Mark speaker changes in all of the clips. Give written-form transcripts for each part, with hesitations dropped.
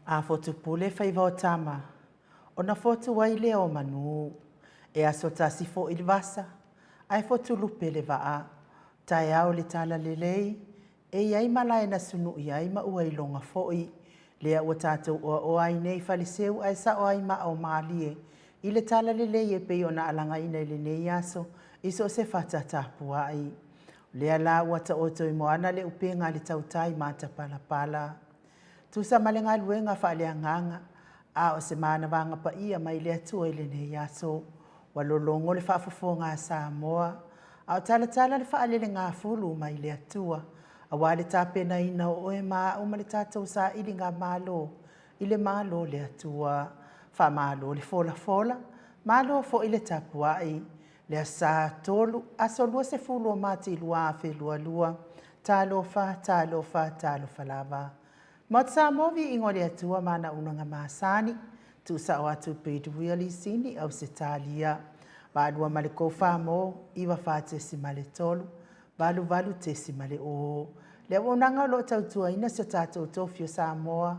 Speaker 1: A fotu pule faiva o tama, ona fotu ai lea o manu. E aso tasi foi le vasa, ae fotu lupe le vaa. Taeao le talalelei, e i ai malae na sunu'i ai ma ua iloga foi. Lea ua tatou oaoa ai nei i Faleseu ae sao ai maa o malie i le talalelei e pei ona alagaina i lenei aso i so o se fata tapuai. O lea la ua taoto i moana le upega a le tautai matapalapala. Tusa ma le galuega faaleagaga, a o se manavaga paia mai le Atua i lenei aso. Ua lologo le faafofoga a Samoa, a o talatala le faalelegafulu mai le Atua, aua le tapenaina o oe ma au ma le tatou sailigamalo i le Malo o le Atua. Faamalo le folafola, malo foi le tapuai. Le aso Sa 3, aso 20 o Mati 2022, talofa, talofa, talofa lava. Maota Samoa, viiga o le Atua ma ana auaunaga masani, tuusao atu i PW Lisini, Ausetalia. Valua ma le 4 94.3, 88.0. Le auaunaga o lo o tautuaina si o tatou tofi o Samoa,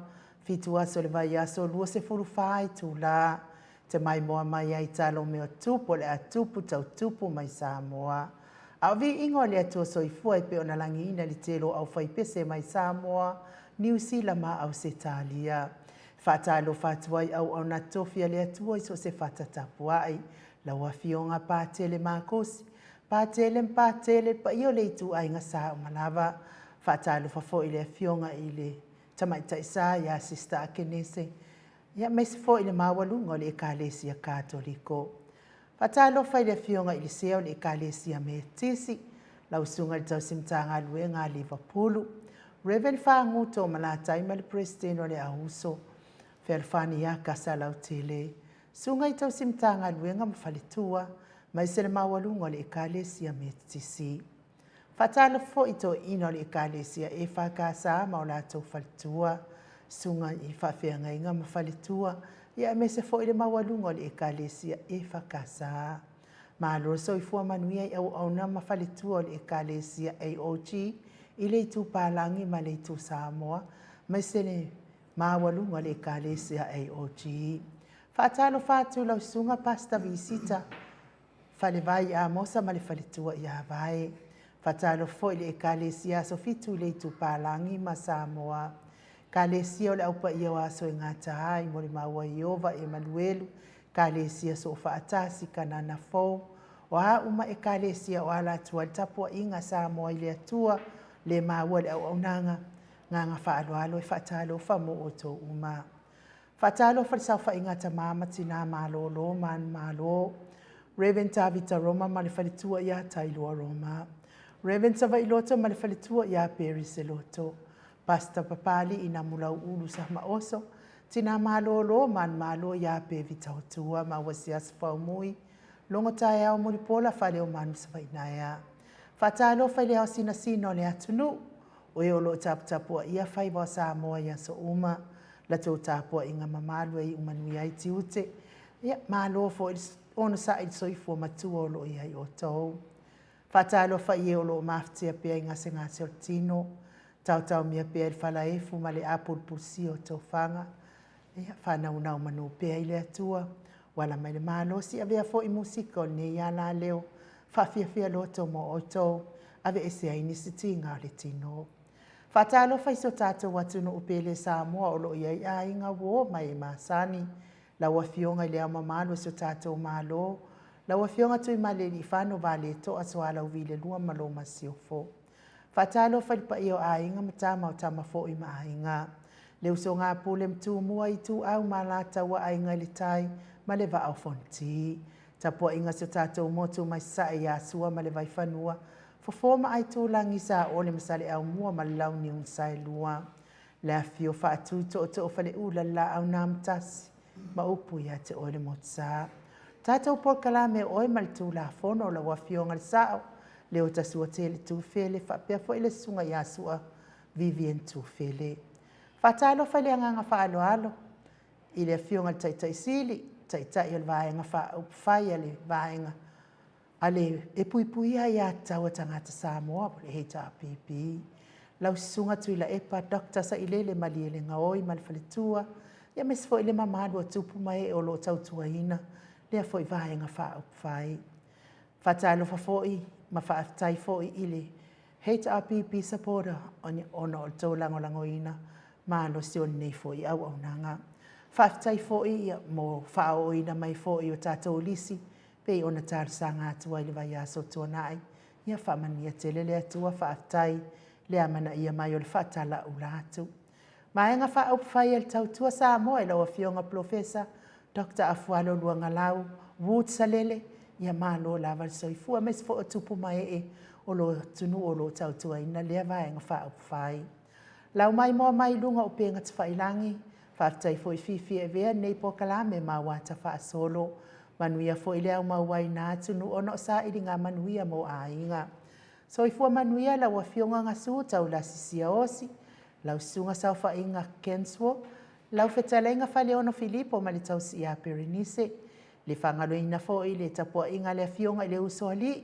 Speaker 1: 7 aso o le vaiaso, 24 itula, te maimoa mai ai tala o mea tupu o le a tupu tautupu mai Samoa. A o viiga o le Atua Soifua e pei ona lagiina i le tele o aufaipese mai Samoa, Niu Sila ma Ausetalia. E faatalofa atu ai auauna tofi a le Atua i so o se fata tapuai. Lau Afioga Patele Makosi, Patele ma Patele, le paia o le ituaiga sa uma lava. Faatalofa foi i le Afioga i le Tamaitai Sa ia Sista Akenese, ia aemaise foi le maualuga o le Ekalesia Katoliko. Faatalofa i le Afioga i le Sea o le Ekalesia Metotisi, lau Susuga i le Tausi Matagaluega a Livapulu, Reverend Faguto Malatai ma le Peresetene o le Auuso, Fealofani ia Kasalautele, Susuga i Tausi Matagaluega ma Faletua, aemaise le maualuga o le Ekalesia Metotisi. Faatalofa foi i toeaiina o le Ekalesia EFKS ma o latou faletua, susuga i faafeagaiga ma faletua, ia aemaise foi le maualuga o le Ekalesia EFKS. Malo le soifua manuia i auauna ma faletua o le Ekalesia AOG i le itu Palagi ma le itu Samoa, aemaise le maualuga o le Ekalesia AOG. Faatalofa atu lau susuga Pastor Visita Falevai Amosa ma le faletua ia Vae. Faatalofa foi i le Ekalesia Aso Fitu i le Itu Palagi ma Samoa. Ekalesia o le Au Paia o Aso e Gata ai, molimau ai Ieova Emanuelu, Ekalesia Soofaatasi, Kanana Fou, o a uma Ekalesia o ala atu ai le tapuaiga a Samoa i le Atua, le maua le auaunaga, agaga faaaloalo e faatalofa mo outou uma. Faatalofa i le saofaiga a tama ma tina malolo ma manumalo. Rev. Tavita Roma ma le faletua ia Tailoa Roma. Rev. Savailoto ma le faletua ia Perry Seloto. Pastor Papali'i Namulau'ulu Samaoso, tina malolo manumalo ia Pevi Taotua ma Asiasi Faumui, Logo Taeao Mulipola Faleomanu Savainaea. Faatalofa i le ao sinasina o le atunuu, o e o lo o taputapuaia faiva o Samoa i aso uma, la tou tapuaiga mamalu e iu manuia ai tiute. Ia, malo foi le onosai i le soifua matua o lo o i ai outou. Faatalofa i e o lo o mafatia pea i gasegase o le tino, taotaomia pea i le falaefu ma le apulupulusia o tofaga. Ia, faanaunau manu pea i le Atua, ua ala mai le malosi, avea foi musika o lenei alaleo, faafiafia loto mo outou, aveese ai nisi tiga o le tino. Faatalofa i si o tatou atunuu pele Samoa o lo o i ai aiga, uo ma e masani. Lau Afioga i Le Ao Mamalu o si o tatou Malo, lau Afioga Tuimalealiifano Vaaletoa Sualauvi II ma lou Masiofo. Faatalofa i le paia o Aiga ma Tama o Tama foi ma Aiga. Le usoga a Pule ma Tumua, Ituau ma Alataua, Aiga i le Tai ma le Vaa o Fonoti. Tapuaiga a si o tatou motu mai Sasae ia Sua ma le Vaifanua, Fofo ma Aitulagi, Saole ma Saleaaumua ma le Launiu na Saelua. Le afifio o Faatui Tootoo o Faleula le Laau na Amotasi ma upu ia te oe le Motusa. Tatou polokalame o oe ma le Tulafono, lau Afioga i le Sao, Leota Suatele Tufele, faapea foi le Susuga ia Sua Vivian Tufele. Faatalofa i le agaga faaaloalo i le Afioga i le Taitai Sili, Taitai o le Vaega Faaupufai a le Vaega a le e puipuia aia tatau a tagata Samoa po o le HRPP. Lau Susuga Tuilaepa Doctor Sailele Malielegaoi ma le faletua, aemaise foi le mamalu o tupu ma ee o lo o tautuaina lea foi Vaega Faaupufai. Faatalofa foi ma faafetai foi i le HRPP supporter ona o le tou lagolagoina malosi o lenei foi auaunaga. Faafetai foi mo faaooina mai foi o tatou lisi pei ona talosaga atu ai i le vaiaso tuanai. Ia faamanuia tele le Atua, faafetai le amanaia mai o le faatalaula atu. Vaega Faaupufai a le Tautua Samoa i lau Afioga Polofesa Dr. Afualo Luagalau Wood Salele, ia malo lava le soifua, aemaise foi o tupu ma ee o lo atunuu o lo o tautuaina lea Vaega Faaupufai. Lau maimoa mai luga o upega tafailagi, faafetai foi fiafia e avea lenei polokalame ma auata faasolo. Manuia foi le aumauaiina atunuu ona o sailiga manuia mo aiga. Soifua manuia lau Afioga Gasu Taulasi Siaosi, lau Susuga Saofaiga Kenswo, lau Fetalaiga Faleono Filipo ma le tausi ia Perenise, le faagaloina foi le tapuaiga a le Afioga i le Usoalii,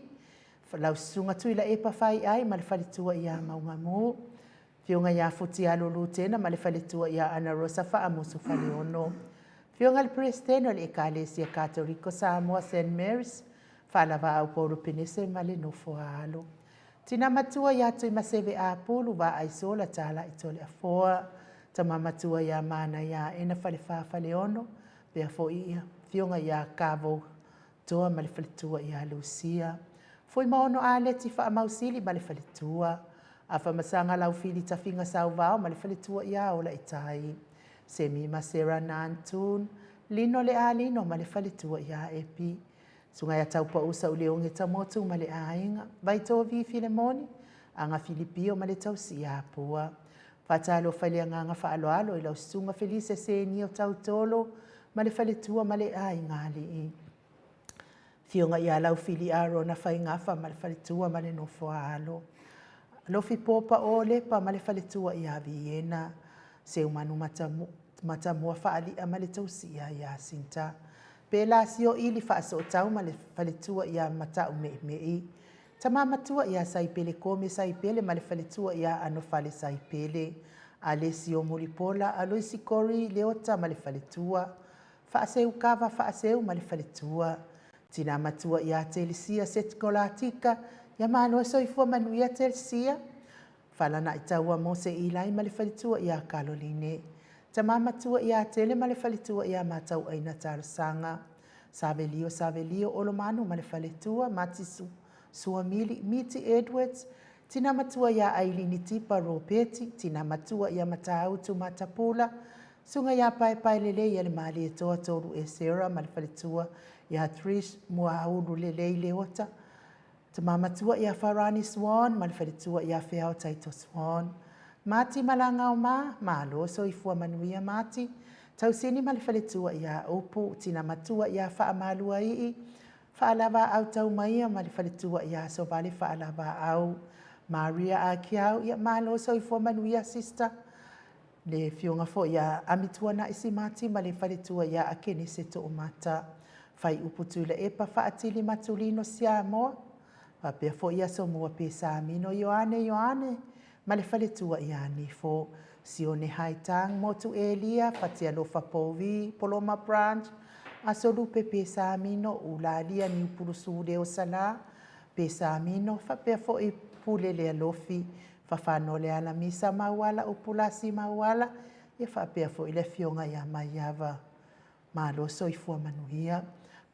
Speaker 1: lau Susuga Tuilaepa Faiai ma le faletua ia Maugamu, Afioga ia Futialo Lutena ma le faletua ia Anarosa Faamusu Faleono, Afioga i le Peresetene o le Ekalesia Katoliko Samoa St. Mary's, Faalavaau Paulo Penese ma le nofo a alo. Tina matua ia Tuimaseve Apulu, Vaai Sola Talai Toleafoa, Tama matua ia Manaia Aena Falefa Faleono, pea foi ia Afioga ia Kavo Toa ma le faletua ia Lucia. Fuimaono Aleti Faamausili ma le faletua. Afamasaga Laufili Tafiga Sauvao ma le faletua ia Olaitai. Semi ma Sarah Nantun, Lino Lealino ma le faletua ia Epi. Susuga ia Taupau Sauleoge Tamotu ma le aiga, Vaitovi Filemoni, Aga Filipio ma le tausi ia Pua. Faatalofa i le agaga faaaloalo i lau Susuga Felise Senio Tautolo ma le faletua ma le aiga alii. Afioga ia Laufili Arona Faigafa ma le faletua ma le nofo a alo. Alofi Popa Olepa ma le faletua ia Viena. Seumanu Matamua Faali'a ma le tausi ia Iasinta. Pelasio Ili Faasootau ma le faletua ia Mataume'imei. Tama matua ia Saipele Kome Saipele ma le faletua ia Anofale Saipele. Alesio Mulipola Aloisi Corey Leota ma le faletua. Faaseu Kava Faaseu ma le faletua. Tina matua ia Telesia Setgolatika, ia malo soifua manuia Telesia. Falanaitaua Mose Ilai ma le faletua ia Kaloline. Tama matua ia Tele ma le faletua ia Matauaina Talosaga. Savelio Savelio Olomanu ma le faletua Mati Suamili Miti Edwards, Tina matua ia Ailini Tipa Ropeti, Tina matua ia Matautu Matapula, Susuga ia Paepaelelei ia le Malietoa Tolu Esera ma le faletua ia Trish Muaulu Lelei Leota, Tama matua ia Farani Swan ma le faletua ia Feao Taito Swan. Mati Malagaoma, Malo soifua manuia Mati. Tausini ma le faletua ia Upu, Tina matua ia Faamaluaii, Faalavaau Taumaia ma le faletua ia Sovale Faalavaau. Maria Akiau, ia malo soifua manuia sister. Le afioga foi ia Amituanai Simati ma le faletua ia Akenese Toomata. Faiupu Tuilaepa Faatili Matulino Siamoa, faapea foi ia Somua Pesamino Ioane Ioane ma le faletua ia Nifo. Sione Haitang Motu Elia Fatialofa Povi Poloma Branch Asolupe Pesamino Ulalia Niupulusu Leo Sala Pesamino faapea foi Pule Lealofi Fafanoleala Misa Mauala Upulasi Mauala ia faapea foi le afioga ia Maiava Malo soifua manuia.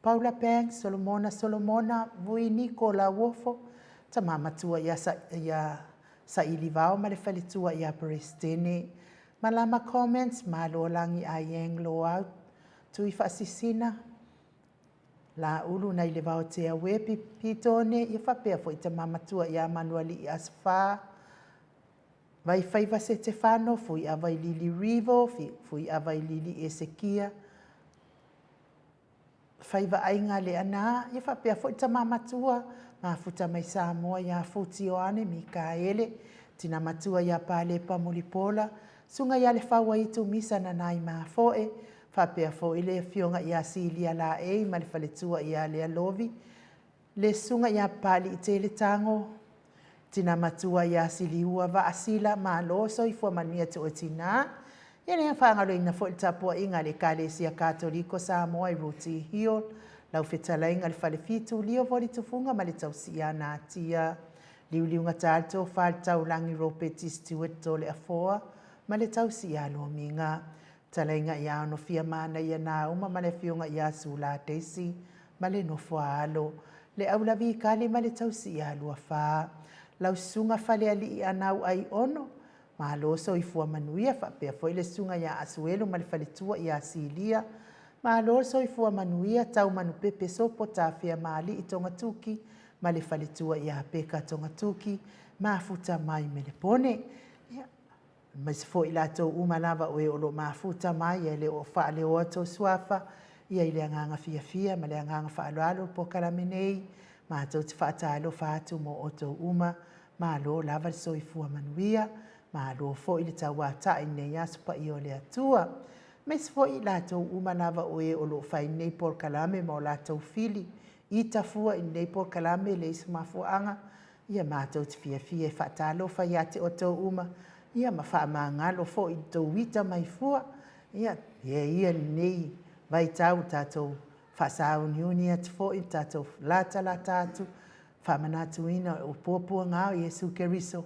Speaker 1: Paula Banks, Solomona Solomona, Vui Niko Lauofo, tama matua ia ia Sailivao ma le faletua ia Peresetene. Malama Comments, Malo Lagi Aieng Loau, Tui Faasisina, Laulu nai le Vaotea Wepi Pitone, ia faapea foi tama matua ia Manualii Asofa, Vaifaiva Setefano, Fuiavailili Rivo, Fuiavailili Esekia, Faivaaiga Leaana, ia faapea foi tama matua, mafuta mai Samoa ia Futi Ioane Mikaele, tina matua ia Palepa Mulipola, susuga ia Lefauaitu Misa Nanai Mafoe, faapea foi le afioga ia Silia Laei ma le faletua ia Lealovi, le susuga ia Papaliitele Tago. Tina matua ia Siliua Vaasila, malo soifua manuia te oe tina. Ia le faagaloina foi le tapuaiga a le Ekalesia Katoliko Samoa i Rooty Hill, lau fetalaiga le Falefitu Lio Voli Tufuga ma le tausi ia Natia. Liuliugata le tofa le taulagi Ropeti Stewart Toleafoa ma le tausi ia Lomiga. Talaiga ia Onofia Manaia Nauma ma le afioga ia Sula Daisy ma le nofo a alo. Le Aulavi Kali ma le tausi ia Luafa. Lau susuga Falealii Anau Aiono, malo soifua manuia faapea foi le susuga ia Asuelu ma le faletua ia Silia. Malo le soifua manuia Taumanupepe Sopo Tafea Maalii Togatuki ma le faletua ia Peka Togatuki, mafuta mai Melepone. Ia, aemaise foi i latou uma lava o e o lo o mafuta mai ae le o faaleoa tou suafa, ia i le agaga fiafia ma le agaga faaaloalo le polokalame nei, matou te faatalofa atu mo outou uma, malo lava le soifua manuia, malo foi le tauatai i lenei aso paia o le Atua. Aemaise foi i latou uma lava o e o lo o fai nei polokalame ma o latou fili ita fua i lenei polokalame e leai se mafuaaga, ia matou te fiafia e faatalofa ia te outou uma, ia ma faamagalo foi i le tou ita mai fua. Ia, ia ia lenei vaitau tatou faasauniuni atu foi, tatou latalata atu, faamanatuina o puapuaga o Iesu Keriso,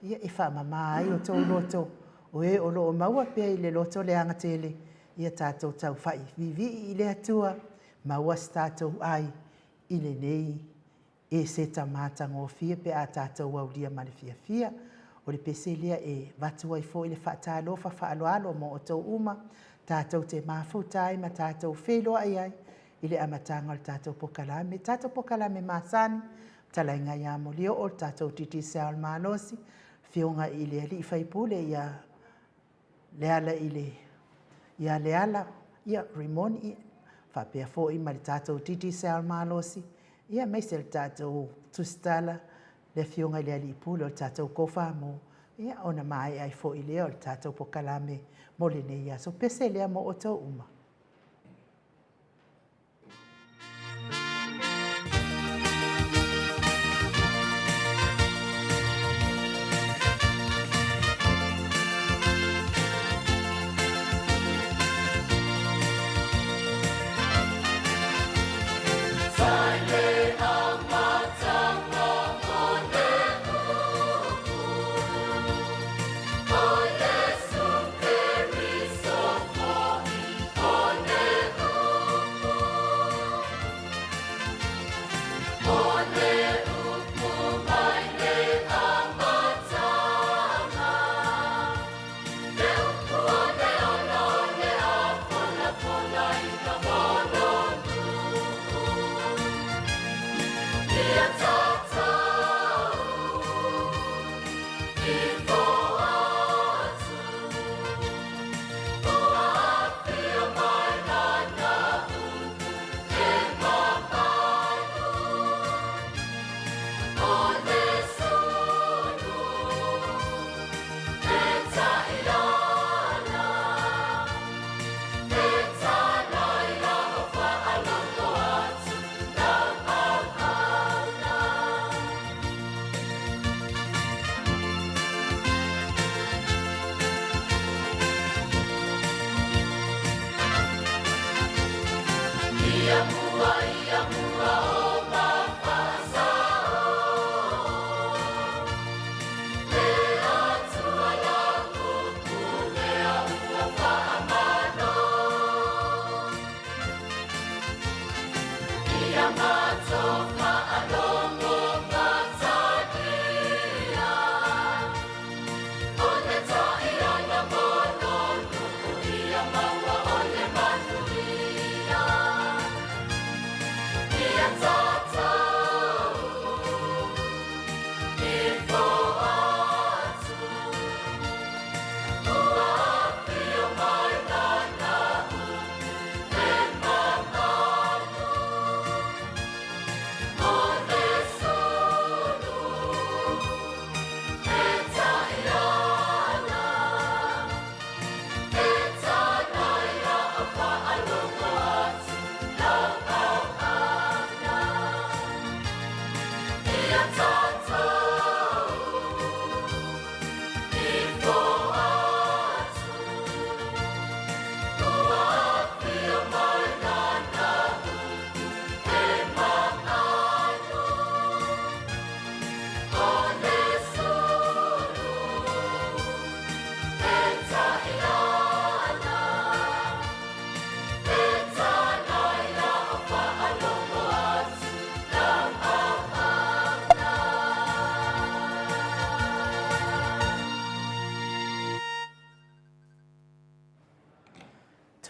Speaker 1: ia e faamama ai o outou loto, o e o lo o maua pea i le loto leaga tele, ia tatou taufai viivii i le Atua, maua se tatou ai i lenei Eseta matagofie pe a tatou aulia ma le fiafia. O le pese lea e avatu ai foi le faatalofa faaaloalo mo outou uma, tatou te mafuta ai ma tatou feiloai ai i le amataga o le tatou polokalame, tatou polokalame masani, Fetalaiga ia Molioo, le tatou Digicel malosi, Afioga i le Alii Faipule ia Leala i le ia Leala, ia Rimoni, ia, faapea foi ma le tatou Digicel malosi, ia aemaise le tatou Tusitala, le Afioga i le Alii Pule o le tatou Kofamo, ia ona maea ai foi lea o le tatou polokalame mo lenei aso. Pese lea mo outou uma.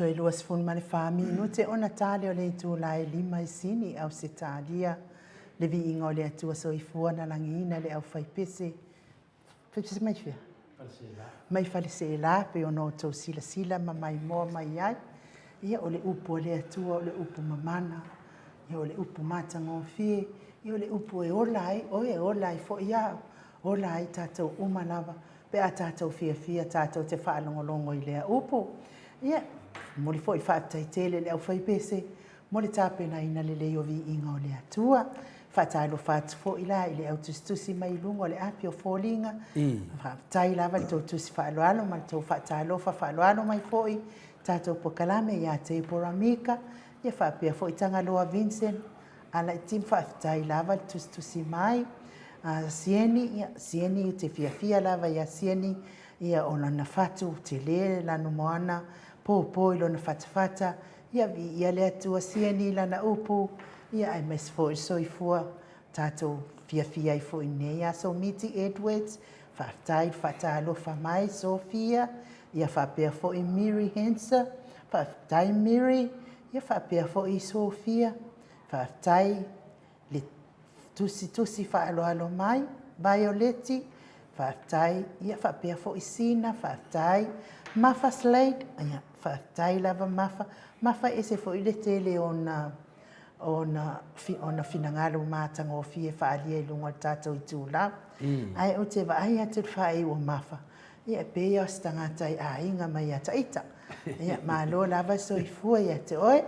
Speaker 1: Toe 24 minute ona tale o le itula e 5 i Sini, Ausetalia. Le viiga o le Atua Soifua na lagiina le aufaipese. Faipese mai fea? Mai Faleseela, pei ona outou silasila ma maimoa mai ai. Ia, o le upu a le Atua o le upu mamana, ia, o le upu matagofie, ia, o le upu e ola ai oe, e ola ai foi au, ola ai tatou uma lava pe a tatou fiafia tatou te faalogologo i lea upu. Ia, momoli foi le faafetai tele i le aufaipese mo le tapenaina lelei o viiga o le Atua. Faatalofa atu foi la i le au tusitusi mai i luga o le api o foliga. Faafetai lava i le tou tusi faaaloalo ma le tou faatalofa faaaloalo mai foi tatou polokalame ia Deborah Mika, ia faapea foi Tagaloa Vincent Alaitim, faafetai lava le tusitusi mai. Sieni, ia Sieni ou te fiafia lava ia Sieni, ia o lana fatu tele lana moana, popo i lona fatafata, ia viia le Atua Sieni i lana upu, ia aemaise foi le soifua tatou fiafia ai foi i lenei aso. Miti Edwards, faafetai le faatalofa mai. Sophia, ia faapea foi Miri Hensa, faafetai Miri, ia faapea foi Sophia, faafetai le tusitusi faaaloalo mai. Violeti, faafetai, ia faapea foi Sina, faafetai. Mafa Slade, ia faafetai lava Mafa. Mafa e ese foi le tele o ona ona finagalo matagofie e faaalia i luga o le tatou itula. Ae ou te vaai atu i le faaiu o Mafa, ia e pei lava o se tagata e aiga mai ia ita. Ia, malo lava le soifua ia te oe.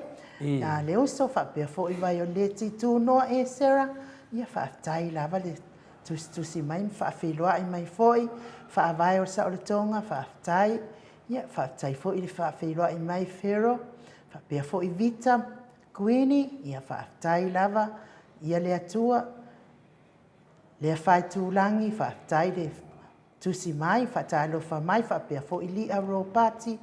Speaker 1: A le uso, faapea foi Vaioleti Tunoa Esera, ia faafetai lava le tusitusi mai ma faafeiloai mai foi. Faavae o le Saolotoga, faafetai. Ia, faafetai foi le faafeiloai mai Pharaoh, faapea foi Vita, Kuini, ia faafetai lava ia le Atua, lea faitulagi, faafetai le tusi mai, faatalofa mai, faapea foi Lia Ropati,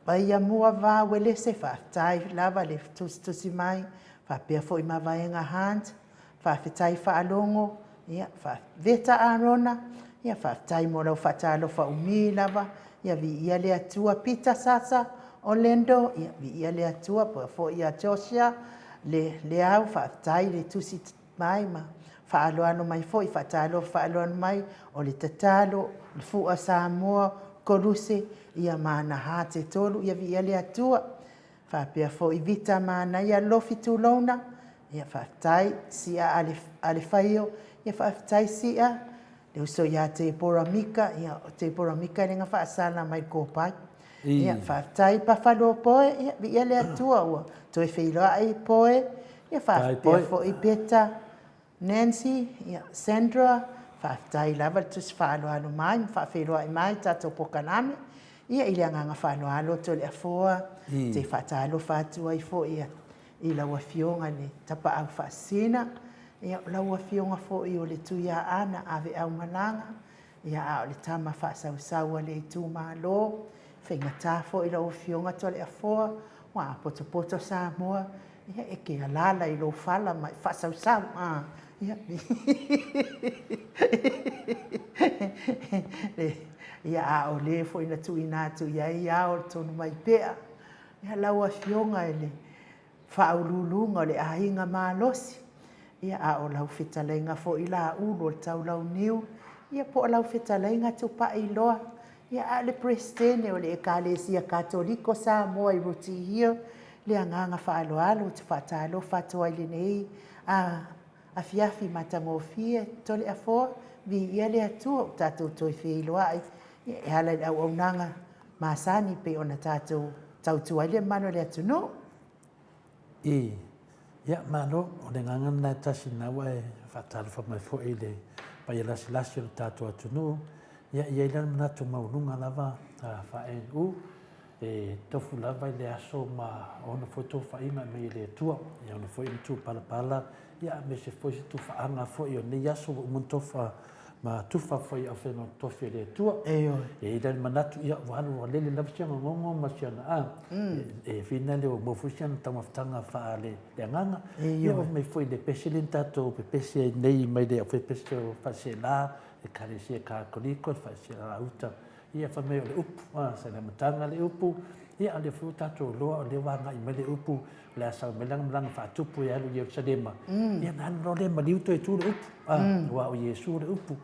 Speaker 1: Paia Mua Va Uelese, faafetai lava le tusitusi mai, faapea foi Mavaega Hunt, faafetai Faalogo, ia, Veta Arona, ia faafetai mo lau faatalofa umi lava, ia viia le Atua. Pita Sasa Orlando, ia viia le Atua, po foi ia Joshua le Leau, faafetai le tusi mai ma faaaloalo mai foi, faatalofa faaaloalo mai, o le tatalo, le fua Samoa, Koluse, ia ma ana hā te tolu, ia viia le Atua. Faapea foi Vita Manaia Lofi Tulouna, ia faafetai Sia Alefaio, ia faafetai Sia, le uso ia Tepora Mika, ia o Tepora Mika e le faasala mai le Kopai. Ia faafetai Buffalo Poe, ia viia le Atua ua toe feiloai Poe, ia faapea foi Peta Nancy, ia, Sandra, faafetai lava le tusi faaaloalo mai ma faafeiloai mai tatou polokalame. Ia, i le agaga faaaloalo Toleafoa, te faatalofa atu ai foi i lau Afioga i le Tapaau Faasisina, ia, o lau Afioga foi o le Tuiaana Aveaumalaga, ia, a o le tama faasausau a le itumalo, faigata foi lau Afioga Toleafoa, ua apotopoto Samoa, ia, e te alaala i lou fala ma e faasausau. Ia, ia a o le foi na tuuina atu i ai ao o le Tonumaipea, ia, lau Afioga i le Faauluuluga o le Aiga Malosi, ia a o lau fetalaiga foi Laulu o le Taulauniu, ia po o lau fetalaiga Tupailoa, ia a o le Peresetene o le Ekalesia Katoliko Samoa i Rooty Hill, le agaga faaaloalo ou te faatalofa atu ai i lenei afiafi matagofie, Toleafoa, viia le Atua ua tatou toe feiloai e ala i le auaunaga masani pei ona tatou tautua ai le mamalu o le atunuu.
Speaker 2: I, ia, malo, o le agaga lena e tasi lena ua e faatalofa mai foi i le paia lasilasi o le tatou atunuu. Ia, e i ai la le manatu maualuga lava a faa-ANU, e tofu lava i le aso ma ona foi tofaiga e aumai e le Atua, ia ona foi matupalapala, ia aemaise foi se tufaaga foi o lenei aso ua uma ona tofa ma tufa foi i aufaigaluega totofi a le Atua.
Speaker 1: Ioe.
Speaker 2: E i ai la le manatu, ia ua alu ua lele lava si ana gogo ma si ana a, e fina lea ua maua foi si ana taumafataga faale-agaga. Ia oo mai foi i le pese lea na tatou pepese ai nei mai le aufaipese o Faleseela, Ekalesia Katoliko, le Faleseela Uta. Ia, fai mai o le upu, a, sa i le amataga le upu, ia, a o lea foi ua tatou iloa o lea ua agai mai le upu, o le a sau mai lana malaga faatupu e alu i Ierusalema, ia ona alu loa lea maliu toe tu le upu, a, aua o Iesu le upu,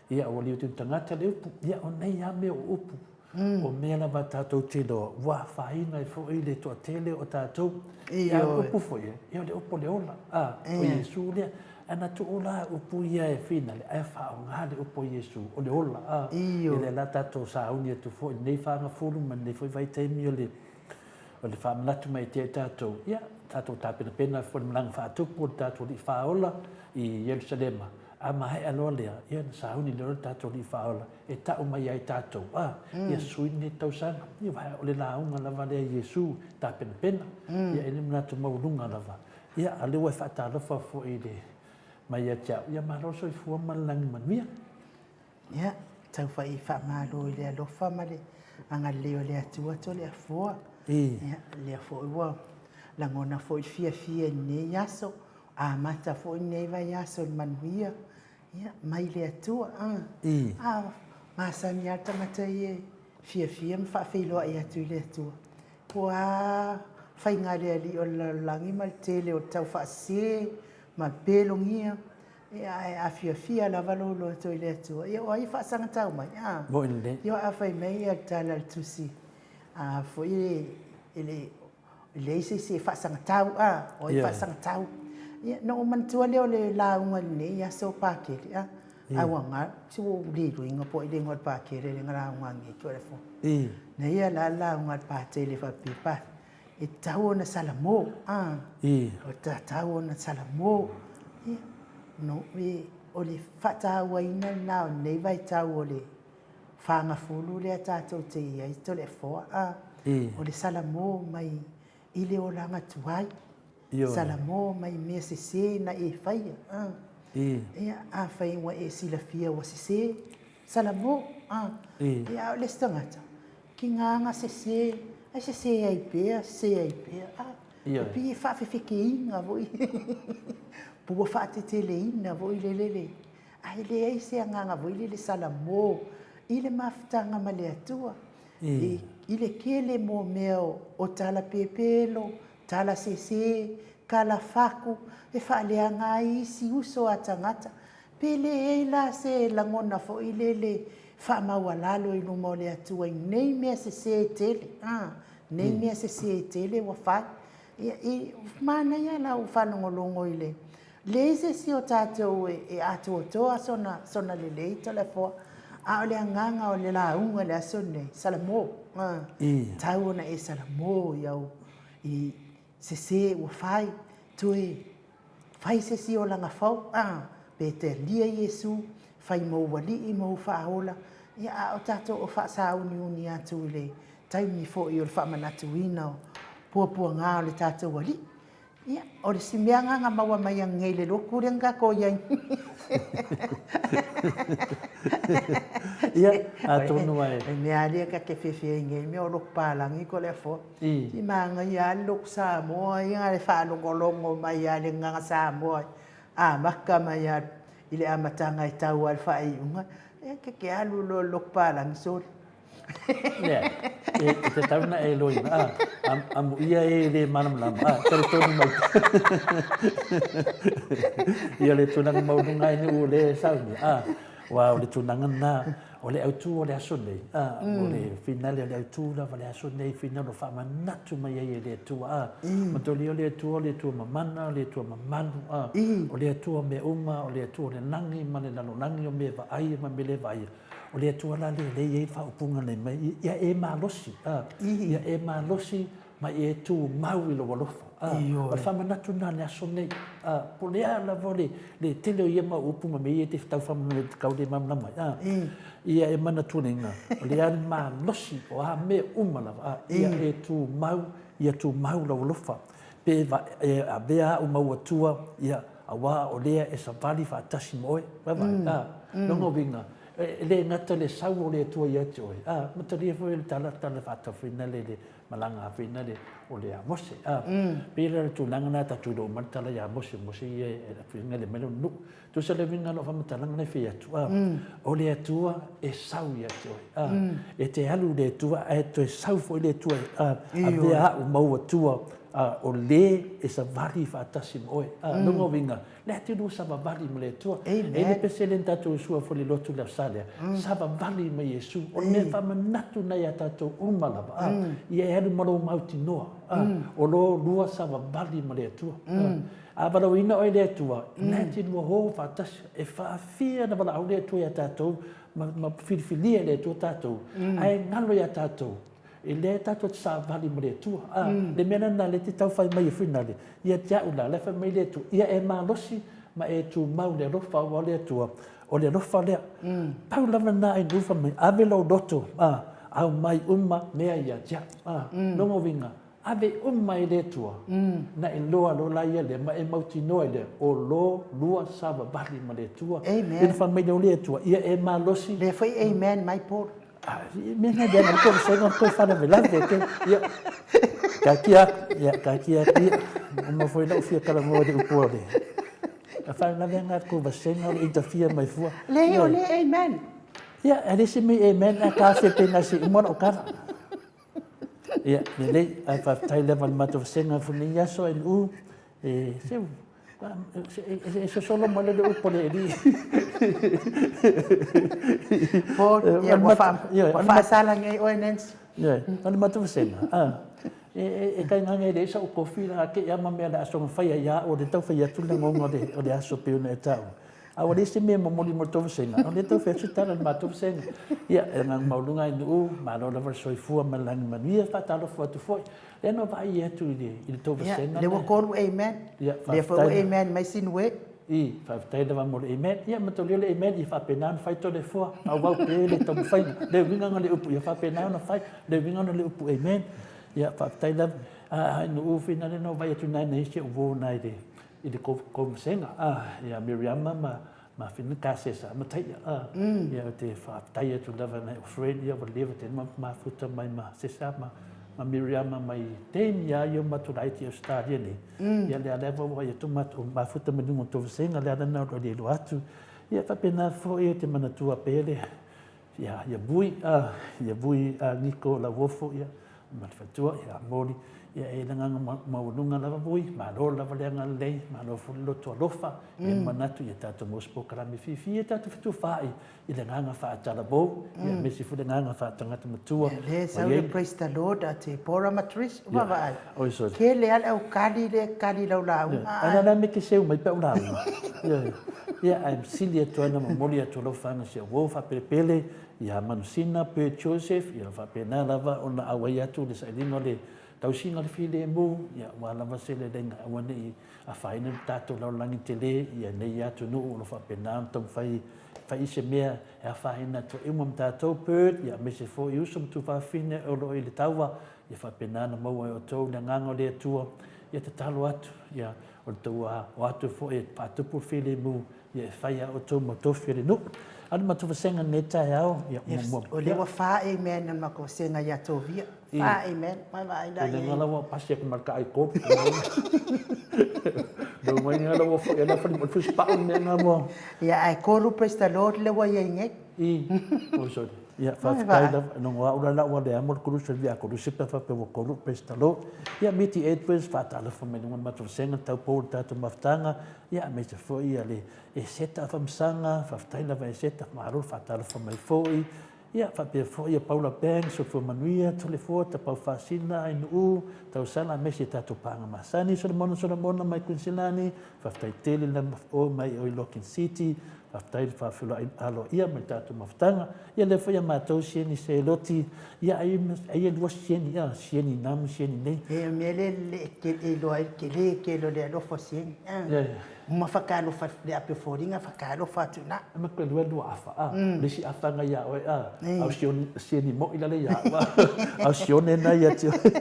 Speaker 2: ia ua liu tino tagata le upu, ia o nei lava mea o upu, o mea lava tatou te iloa ua afaina ai foi le toatele o tatou. Ia, a o le upu foi, ia o le upu o le ola, a, o Iesu lea. Ae na tuu la upu ia e finale, ae faaaoga le upu a Iesu, o le ola, a. Ia lea la tatou sauni atu foi i lenei fagafulu ma lenei foi vaitaimi o le o le faamanatu mai ia te tatou, ia, tatou tapenapena foi i le malaga faatupu o le tatou Alii Faaola i Ierusalema, a maea loa lea, ia ona sauni lea o le tatou Alii Faaola e tau mai ia i tatou, a, ia sui lenei tausaga. Ia, o le lauga lava lea a Iesu, tapenapena, ia e le manatu maualuga lava. Ia, a o lea ua e faatalofa foi i le mai ia te au, ia malo le soifua ma le lagi manuia.
Speaker 1: Ia, tau fai faamalo i le alofa ma le agalelei o le Atua Toleafoa. Ia, lea foi ua lagona foi le fiafia i lenei aso, amata foi lenei vaiaso i le manuia, ia, mai le Atua. A, masani lava le tagata ia e fiafia ma faafeiloai atu i le Atua. Ua faiga le alii o le lalolagi ma le tele o le taufaasese ma le pelogia, ia, ae a fiafia lava lou loto i le Atua, ia o ai e faasagatau mai? A,
Speaker 2: Moni lelei.
Speaker 1: Ia, a fai mai le tala a le Tusi, a foi e le leai se isi e faasagatau, a, o ai e faasagatau? Ia, ona ou manatua lea o le lauga i lenei aso Pakele, a, Ai ua nga, si ua ou le iloa po o ai le igoa o le Pakele lea na lauga nei Toleafoa. Na ia la le lauga a le Patele faapea, Pa, e tatau ona salamo, a, o tatau ona salamo. Ia, no, e, o le faatauaina lena o lenei vaitau o le fagafulu lea tatou te i ai Toleafoa, a, o le salamo mai i le olaga tuai. Salamo mai mea sese na e faia. Ia, afai ua e silafia ua sese, salamo. Ia, a o le isi tagata, tiga na sese, ae sese ai pea, sese ai pea. E pei e faafefekeina foi, po ua faateteleina foi lele, ae leai se agaga foi lele salamo i le mafutaga ma le Atua, i le tele mo mea o tala pepelo, Tala sese, tala faku, e faaleaga ai isi uso a tagata. Pe leai la se lagona foi lele faamaualalo i luma o le Atua i nei mea sese tele, a, nei mea sese tele ua fai. Ia, i, manaia la ua faalogologo i le, leai se isi o tatou e atoatoa sona, sona lelei Toleafoa, a o le agaga o le lauga i le aso lenei, salamo, a, tau ona e salamo i au i sese ua fai, toe fai se isi olaga fou, a, pe te alia Iesu, fai mou alii ma ou faaola, ia, a o tatou o faasauniuni atu i le taimi foi o le faamanatuina o puapuaga o le tatou Alii. Ia, o le isi mea na na maua mai ananei i le lotu lea na tatou i ai.
Speaker 2: Ia, atonu ai.
Speaker 1: O le mea lava lea ta te fefe ai nei mea o lotu palagi Toleafoa. Si manaia lava le lotu Samoa ia na o le faalogologo mai lava i le gagana Samoa e amata mai lava i le amataga e tau lava i le faaiuga. Ia ta te alu loa i le lotu palagi, sole.
Speaker 2: Leai, e tatau ona e iloaina, a, amuia e le malamalama, a, talitonu mai. Ia le tulaga maualuga ai o lea e saunia, a, aua o le tulaga lena, o le autu o le aso nei, a, o le finale o le autu lava o le aso nei, finale o faamanatu mai ai e le Atua, a, manatua o le Atua, o le Atua mamana, o le Atua mamalu, a, o le Atua o mea uma, o le Atua o le lagi ma le lalolagi, o mea e vaaia ma mea le vaaia. O le Atua la lea lea e i ai le faaupuga nei mai, ia e malosi, a, ia e malosi ma ia e tumau i lou alofa. A, o le faamanatu lena i le aso nei, a, po o le a lava le, le tele o ia mau upu ma mea ia e te tau tau le malamalama ai, a, ia e manatuaina, o le a le malosi o a mea uma lava, a, ia e tumau, ia tumau lou alofa. Pe e avea au mau atua, ia, aua o lea e savali faatasi ma oe. Vaavaai, a, lona uiga, E le gata le sau o le Atua ia te oe, a, matalia foi le tala, tala faataufaina le le malaga foi le o le Mose, a. Pei la o le tulaga lena tatou iloa uma le tala ia Mose, o Mose ia e faiga le mai lona nuu. Tusa le uiga o lau faamatalaga lea e fai atu, a, o le Atua e sau ia te oe, a. E te alu i le Atua ae toe sau foi le Atua, a, avea au ma ou Atua, a, o le e savali faatasi ma oe. A, lona uiga, Lea te lua savavali ma le Atua. Amen. E le pese le tatou sua fo le lotu le Australia. Savavali ma Iesu. O le mea faamanatu na ia tatou uma lava. A, ia e alu ma lou mautinoa. A, o lo lua savavali ma le Atua. A, a valaauina oe e le Atua, na te lua o faatasi. E faafia na valaau le Atua ia tatou ma, ma filifilia e le Atua tatou. Ae galo ia tatou. E lea tatou te savali ma le Atua. A, le mea lena lea te tau fai mai e Finale, ia te a'u la, la e fai mai le Atua, ia e malosi ma e tumau i le alofa aua o le Atua, o le alofa lea. Pau lava lena ai nuu fai mai, ave lou loto, a, aumai uma mea ia te a'u. A, lona uiga, ave uma i le Atua, na e iloa loa la ia lea, ma e mautinoa ai lea, o lo lua savavali ma le Atua.
Speaker 1: Amen. Ia na
Speaker 2: fai mai lea o le Atua, ia e malosi.
Speaker 1: Lea foi amen mai Paul.
Speaker 2: Mea na lea na tou sega tou faalavelave ke ia taatia atu ia taatia atu ia uma foi lau fia talanoa i le upu o le a faalavelave na tou vasega o le interfere mai fua.
Speaker 1: Leai o le amen.
Speaker 2: Ia e le se mea amen a ka fe pe na se uma lau tala. Ia lelei ae faafetai lava i le matou vasega foi lenei aso e nu e seu E sosolo mai le upu a le alii.
Speaker 1: Paul, ia ua faasala nei oe Nancy.
Speaker 2: Ioe, o le matou vasega, e kaigage e leai sau kofi la te ia ma mea o le a soona faia ia au o lea e tau fai atu le lagona o le aso pei ona e taua. A ua leai se mea e momoli mo le tou vasega, o lea e tau fai atu se tala i le matou vasega. Ia, e agaga maualuga i Nuu, malo lava le soifua ma le lagi manuia, faatalofa atu foi. Lea na vaai atu i le, i le tou vasega.
Speaker 1: Lea ua kolu amen.
Speaker 2: Ia,
Speaker 1: Lea foi ua amen mai Sinue.
Speaker 2: I, faafetai lava mo le amen. Ia, mataulia le amen, ia faapena ona fai Toleafoa. Auau pea le taumafaiga. Le uiga na le upu, ia faapena ona fai. Le uiga na le upu amen. Ia, faafetai lava. A, ai nuu whina le no vai atu nai nei si o nai le, i le kou vasega. A, ia Miriama ma, Ma whina ka sesa ma taia a ia o te whaatai atu lava nei o friend ia wa leva te ma mafuta mai ma sesa ma ma Miriama mai taimi a ia matulai ti Australia nei ia lea lava ua ia tu mafuta mai lunga o tou vasenga lea lana o le iloa atu ia faapena foi te manatua pea le Ia, ia Vui, a, ia Vui a Niko Lauofo, ia, ma le faletua, ia Moli, ia e le agaga maualuga lava Vui, malo lava le agalelei, malo foi le loto alofa, ia manatu ia tatou maua se polokalame fiafia, tatou fetufaai i le agaga faatalavou, ia aemaise foi le agaga faatagata matua.
Speaker 1: Ia, lea e sau le praise the Lord a Deborah ma Trish,
Speaker 2: ua vaai. Oi, sorry.
Speaker 1: Tele lava le au kali lea e kali i lau lauga.
Speaker 2: Ana la me te seu mai pe au lauga. Ia, ia, ae sili atu ai na momoli atu lau whanga si au uo whaapelepele ia Manusina, Bert Joseph, ia whaapena lava ona auai atu le sailiga o le tausiga o le filemu, ia ua lava se leleiga aua ne i afaina le tatou lalolagi tele ia nei atunuu o lo faapena ona taumafai fai i se mea e afaina atu ai uma ma tatou Bert, ia aemaise foi uso ma tuafafine o lo o i le taua, ia faapena ona maua e outou le agaga o le Atua, ia tatalo atu, ia o le tou o atu foi e faatupu le filemu, ia e fai a outou ma tofi o le nuu. A o le matou vasega i lenei taeao, ia
Speaker 1: muamua. O lea ua fa amen na matou vasega ia Tovia. Fa amen. Vaavaai la i ai.
Speaker 2: O le la ua pasi atu ma le taai kolu. Lou mai nga la ua foi ala fali mo le fusipau le mea nga mo.
Speaker 1: Ia ae kolu praise the Lord le ua i ai nei.
Speaker 2: I, oi sorry. Ia, faafetai lava, no ngoa ula la ua le amo le kulusi o le via kulusi pe faapea ua kolu, praise the Lord. Ia, Miti Edwards, faatalofa mai luga o le matou vasega, tau pou le tatou mafutaga, ia, aemaise foi ia le Eseta Afamasaga, faafetai lava Eseta, malo le faatalofa mai foi. Ia, faapea foi ia Paula Banks, Soifua Manuia, Toleafoa, Tapau Faasina, Ainuu, Tausala, aemaise ia tatou paaga masani, Solomona Solomona mai Kuiniselani, faafetai tele lava oe mai oi Logan City, Faafetai le faafeiloai aloaia ma le tatou mafutaga. Ia lea foi ia matou sieni seloti, ia ai ai e lua sieni, ia sieni na ma sieni nei.
Speaker 1: E o mea lea le e iloa ai le tele tele o le alofa o sieni.
Speaker 2: Ia ia.
Speaker 1: Uma whakaalofa le ape foliga whakaalofa atu na.
Speaker 2: E ma koe lua lua afa a, le isi afa nga ia oe a, au sioni sieni moi lale ia au a, au sione na ia te oe.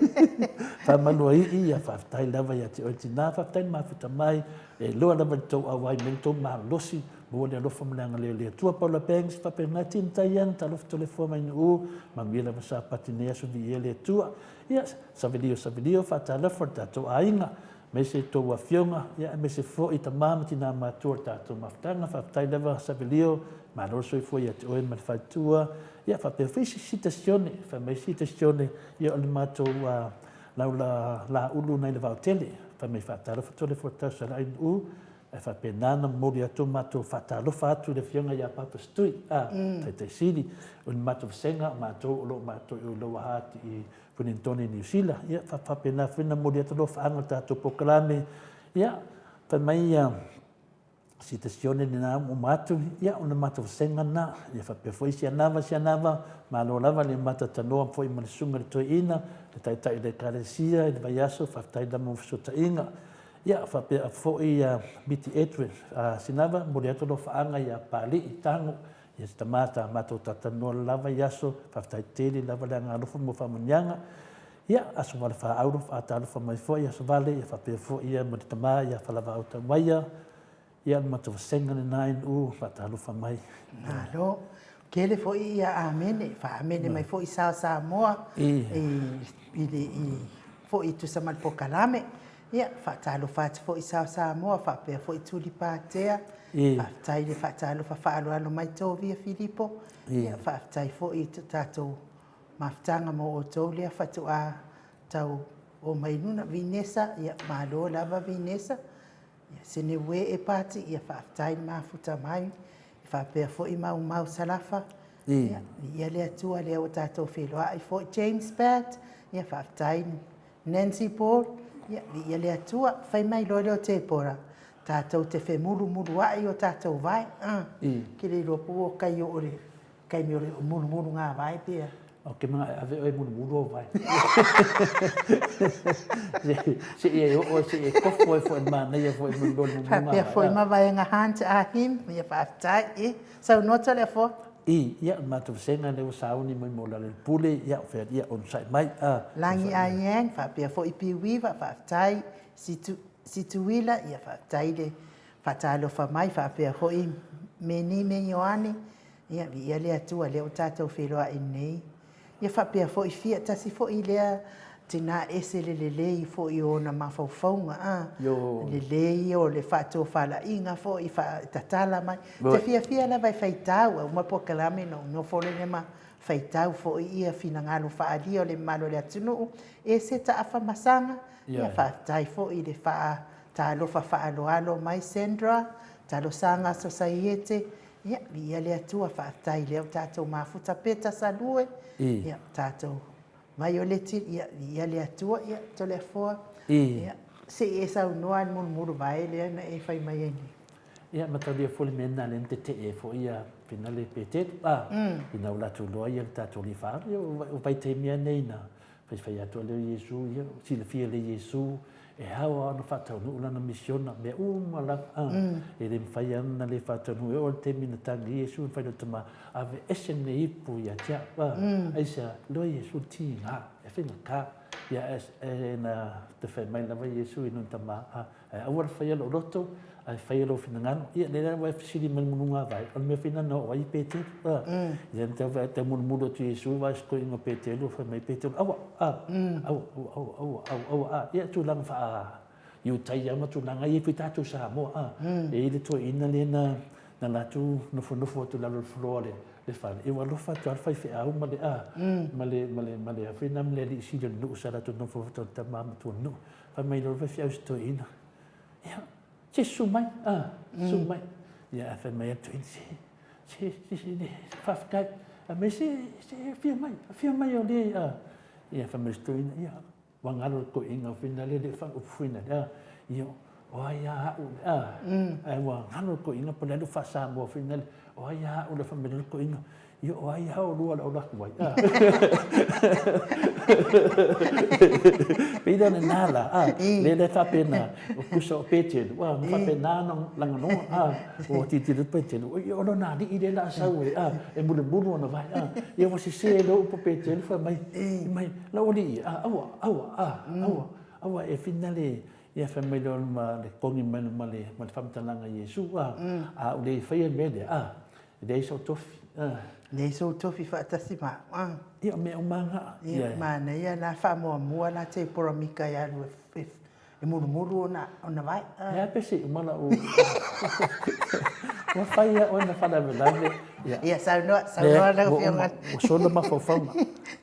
Speaker 2: Whamalua ii, ia faafetai lava ia te oe tina, faafetai le mafuta mai, e loa lava le tou auai me le tou malosi. Maua le alofa ma le agalelei o le Atua. Paula Banks, faapena Tim Taian, talofa Toleafoa mai Nu'u, manuia lava Sapati nei aso viia le Atua. Ia, Savelio Savelio, faatalofa i le tatou aiga, aemaise i tou afioga, ia aemaise foi tama ma tina matua o le tatou mafutaga. Faafetai lava Savelio, malo le soifua ia te oe ma le faletua. Ia faapea foi isi sitasione, fai mai sitasione, ia o le matou laula laulu nai le vaotele. Fai mai faatalofa Toleafoa Tausa i Nu'u, Ae faapena ona momoli atu o matou faatalofa atu i le Afioga ia Papa Stui, a, Taitai Sili, o le matou vasega, o matou o lo o matou i Lower Hutt i Wellington i Niu Sila. Ia, faapena foi ona momoli atu alofaaga o le tatou polokalame. Ia, fai mai ia sitasione lena ua uma atu, ia, o le matou vasega lena. Ia faapea foi Sianava, Sianava, malo lava le matatanoa foi ma le Susuga i le Toeaina, le Taitai o le Ekalesia i le vaiaso, faafetai lava mo fesootaiga. Ia, faapea foi ia Miti Edward Sinava, momoli atu alofaaga ia Papalii Tago, ia se tama sa matou talatalanoa lava i aso, faafetai tele lava le agaalofa mo faamanuiaga. Ia, Aso Vale Faaauro, faatalofa mai foi Aso Vale, ia faapea foi ia ma le tama ia Falavaau Taumaia, ia o le matou vasega lena i Nu'u, faatalofa mai.
Speaker 1: Malo. Tele foi ia amene, faa-amene mai foi sa o Samoa i, i, i, foi e tusa ma le polokalame. Ia, faatalofa atu foi i sa o Samoa faapea foi Tuli Patea. Faafetai le faatalofa faaaloalo mai Tovia Filipo. Ia, faafetai foi i to tatou mafutaga mo outou lea faatoa tau oo mai i luna. Vinesa, ia malo lava Vinesa. Ia, Seneue Epati, ia faafetai le mafuta mai. Faapea foi Maumau Salafa, ia, viia le Atua lea ua tatou feiloai foi. James Pat, ia faafetai Nancy Paul, ia, viia le Atua. Fai mai loa lea o Tepora, tatou te femulumuluai o tatou vae. Ke le iloa po o kai o le taimi o le mulumulugavae pe a.
Speaker 2: Ou te manao e ave oe e mulumulu ou vae. Seia e oo, seia e kofo ai foi i le manaia foi mo le mea o le mulumulugavae.
Speaker 1: Faapea foi ma vaega Hunt Ahim, ia faafetai. I, saunoa Toleafoa.
Speaker 2: I, ia, o le matou vasega lea ua sauni mai mo Lealailepule, ia, o fea, ia, onosai mai, a.
Speaker 1: Lagi Aiang, faapea foi Piuiva, faafetai. Situ, Situila, ia faafetai le faatalofa mai, faapea foi Meni me Ioane, ia, viia le Atua lea ua tatou feiloai nei. Ia faapea foi Fia, tasi foi lea tina ese le lelei foi o ona mafaufauga, a, lelei ia o le faatofalaiga foi, faatatala mai. Te fiafia lava e faitau, a uma le polokalame ona ou nofo lea ma faitau foi ia finagalo faaalia o le mamalu o le atunuu, ese taafa masaga, ia faafetai foi i le faatalofa faaaloalo mai Sandra, Talosaga Sosaiete, Ia, viia le Atua, faafetai lea ua tatou mafuta Peta Salue, ia, tatou Vaioleti, ia, viia le Atua, ia, Toleafoa, ia, se i e saunoa i le mulumuluvae lea na e fai mai ai nei.
Speaker 2: Ia, mataulia foi le mea lena lea na tetee ai foi ia Finale Peteru, a, ina ua latou iloa ia le tatou Alii Faaali, ia, o vaitaimi lava nei na Faifai atu lea o Iesu, ia, silafia e Iesu, e ao lava ona faataunuu lana misiona, mea uma lava. A, e le mafai lava ona le faataunuu. E oo i le taimi na tagi ai Iesu, na fai loa e Tama, aveese lenei ipu ia te au. A, aisea? Iloa Iesu le tiga, e faigata. Ia, ae na te fai mai lava Iesu i lona Tama, a, Ae aua le faia lou loto, ae faia lou finagalo. Ia, lea la ua e fesili mai i le mulugavae, o le mea foi lena na oo ai Peteru. A, ia na tau vaai, tau mulumulu atu Iesu, vaai si toeaina o Peteru, fai mai Peteru, aua, a, aua, aua, aua, aua, aua, aua, a. Ia, tulaga faa Iutaia ma tulaga ia foi tatou Samoa, a. E i ai le toeaina lea na, na latou nofonofo atu i lalo o le floor o le, le fale, ia ua alofa atu lava le faifeau ma le, a, ma le, ma le, ma le, a foi lena ma le alii sili o le nuu sa latou nofonofo atu le tama matua o le nuu. Fai mai loa le faifeau i si toeaina, ia, se susu mai, a, susu mai. Ia, ae fai mai atu toeaina, se, se, se, se, se, faafetai. Fai mai, se, se, afio mai, afio mai o le, a. Ia, fai mai si toeaina, ia, ua galo le toeaina whina le le whanau whina, a, ia, o ai a au, a, ae ua galo le toeaina po le alu faa-Samoa whina le, o ai a au le fai mai le toeaina, Ia, o ai lava olua o le a ou alu atu ai? Pei la lena la, a, le le faapena, o tusa o Peteru, a, na faapena ona laganoa, a, ua tilotilo atu Peteru, oi, o lona alii lea o le a sau e, a, e mulumulu ona vae, a, ia ua sese loa upu a Peteru, fai mai, mai, lau alii, a, aua, aua, a, aua, aua e finale. Ia fai mai lea ma le togi mai ma le ma le faamatalaga i Iesu, a, a ou le faia le mea lea, a, e leai sou tofi, a.
Speaker 1: Leai sou tofi faatasi ma au, a.
Speaker 2: Ia, o mea uma lava na.
Speaker 1: Ia, manaia la faamuamua la Tepora Mika e alu e e mulumulu ona ona vae.
Speaker 2: E a pe se i uma lau Ua fai lava oe ma faalavelave.
Speaker 1: Ia, ia saunoa, saunoa lau Afioga.
Speaker 2: Ua sola mafaufauga,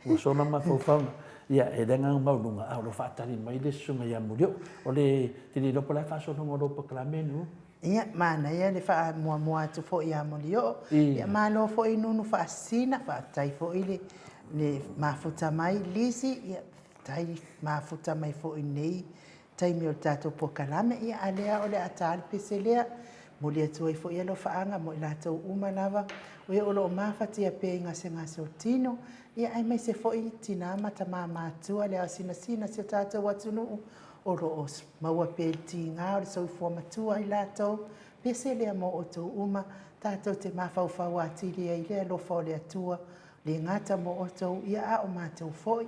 Speaker 2: ua sola mafaufauga. Ia, e le agaga maualuga, a o lo o faatali mai le susuga ia Murioo. O le, te le iloa po o le a le faasologa o lou polokalame Nuu?
Speaker 1: Ia, manaia le faamuamua atu foi ia Molioo. Ia, malo foi Nunu Faasisina, faafetai foi le, le mafuta mai Lisi, ia, faafetai mafuta mai foi i lenei taimi o le tatou polokalame. Ia, a lea o le a ta le pese lea. Momoli atu ai foi alofaaga mo i latou uma lava o e o lo o mafatia pea i gasegase o tino, ia aemaise foi tina ma tama matutua le aosinasina o si o tatou atunuu o lo o maua pea i le tiga o le soifua matua i latou. Pese lea mo outou uma, tatou te mafaufau atili ai i le alofa o le Atua, le gata mo outou, ia a o matou foi.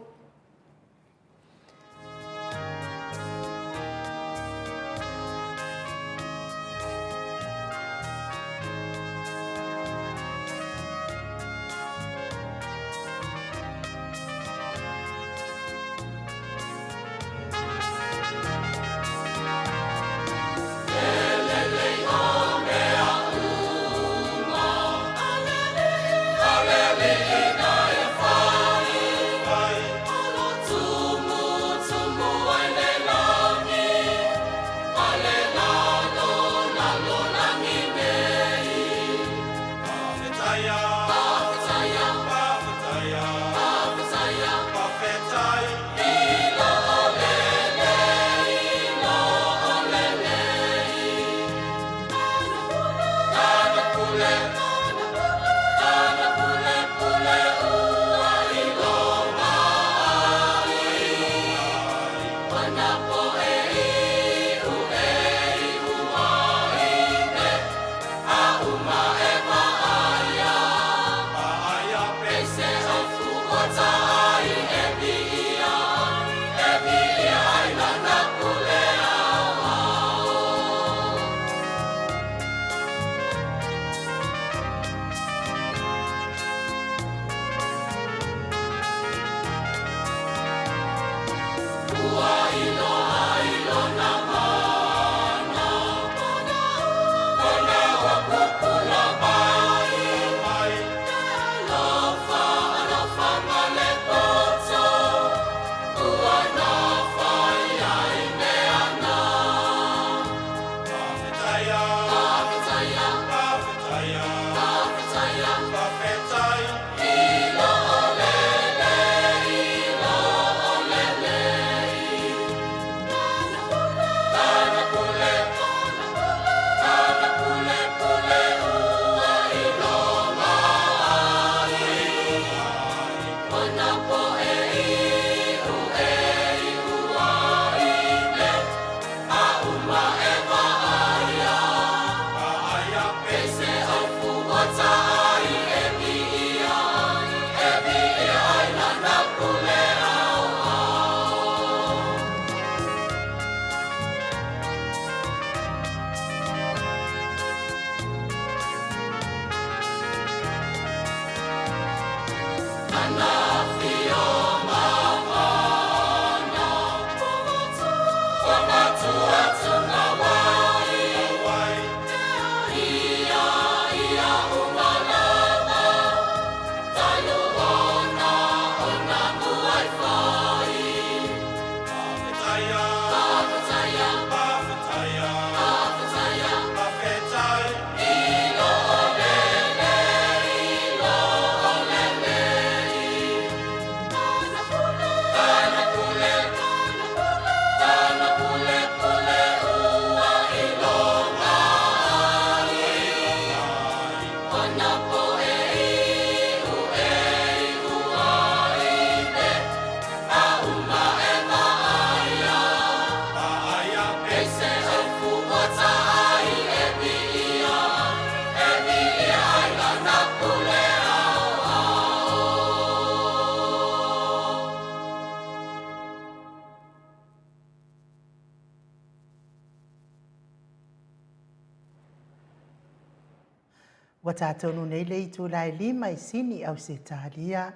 Speaker 1: Ua tatonu nei le itula e lima i Sini, Ausetalia.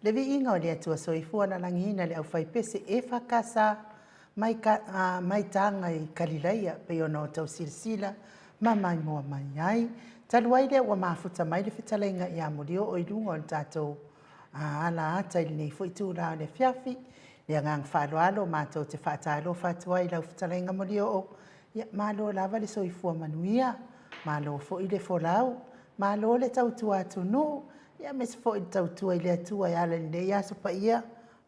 Speaker 1: Le viiga o le Atua Soifua na lagiina le aufaipese EFKS mai, mai Taga i Kalilaia pei ona o tau silasila ma maimoa mai ai. Talu ai lea ua mafuta mai le fetalaiga ia Molioo i luga o le tatou ala ata i lenei foi itula o le afiafi. Le agaga faaaloalo matou te faatalofa atu ai i lau fetalaiga Molioo. Ia, malo lava le soifua manuia, malo foi le folau, malo le tautua atunuu, ia aemaise foi le tautua i le Atua e ala i lenei aso paia.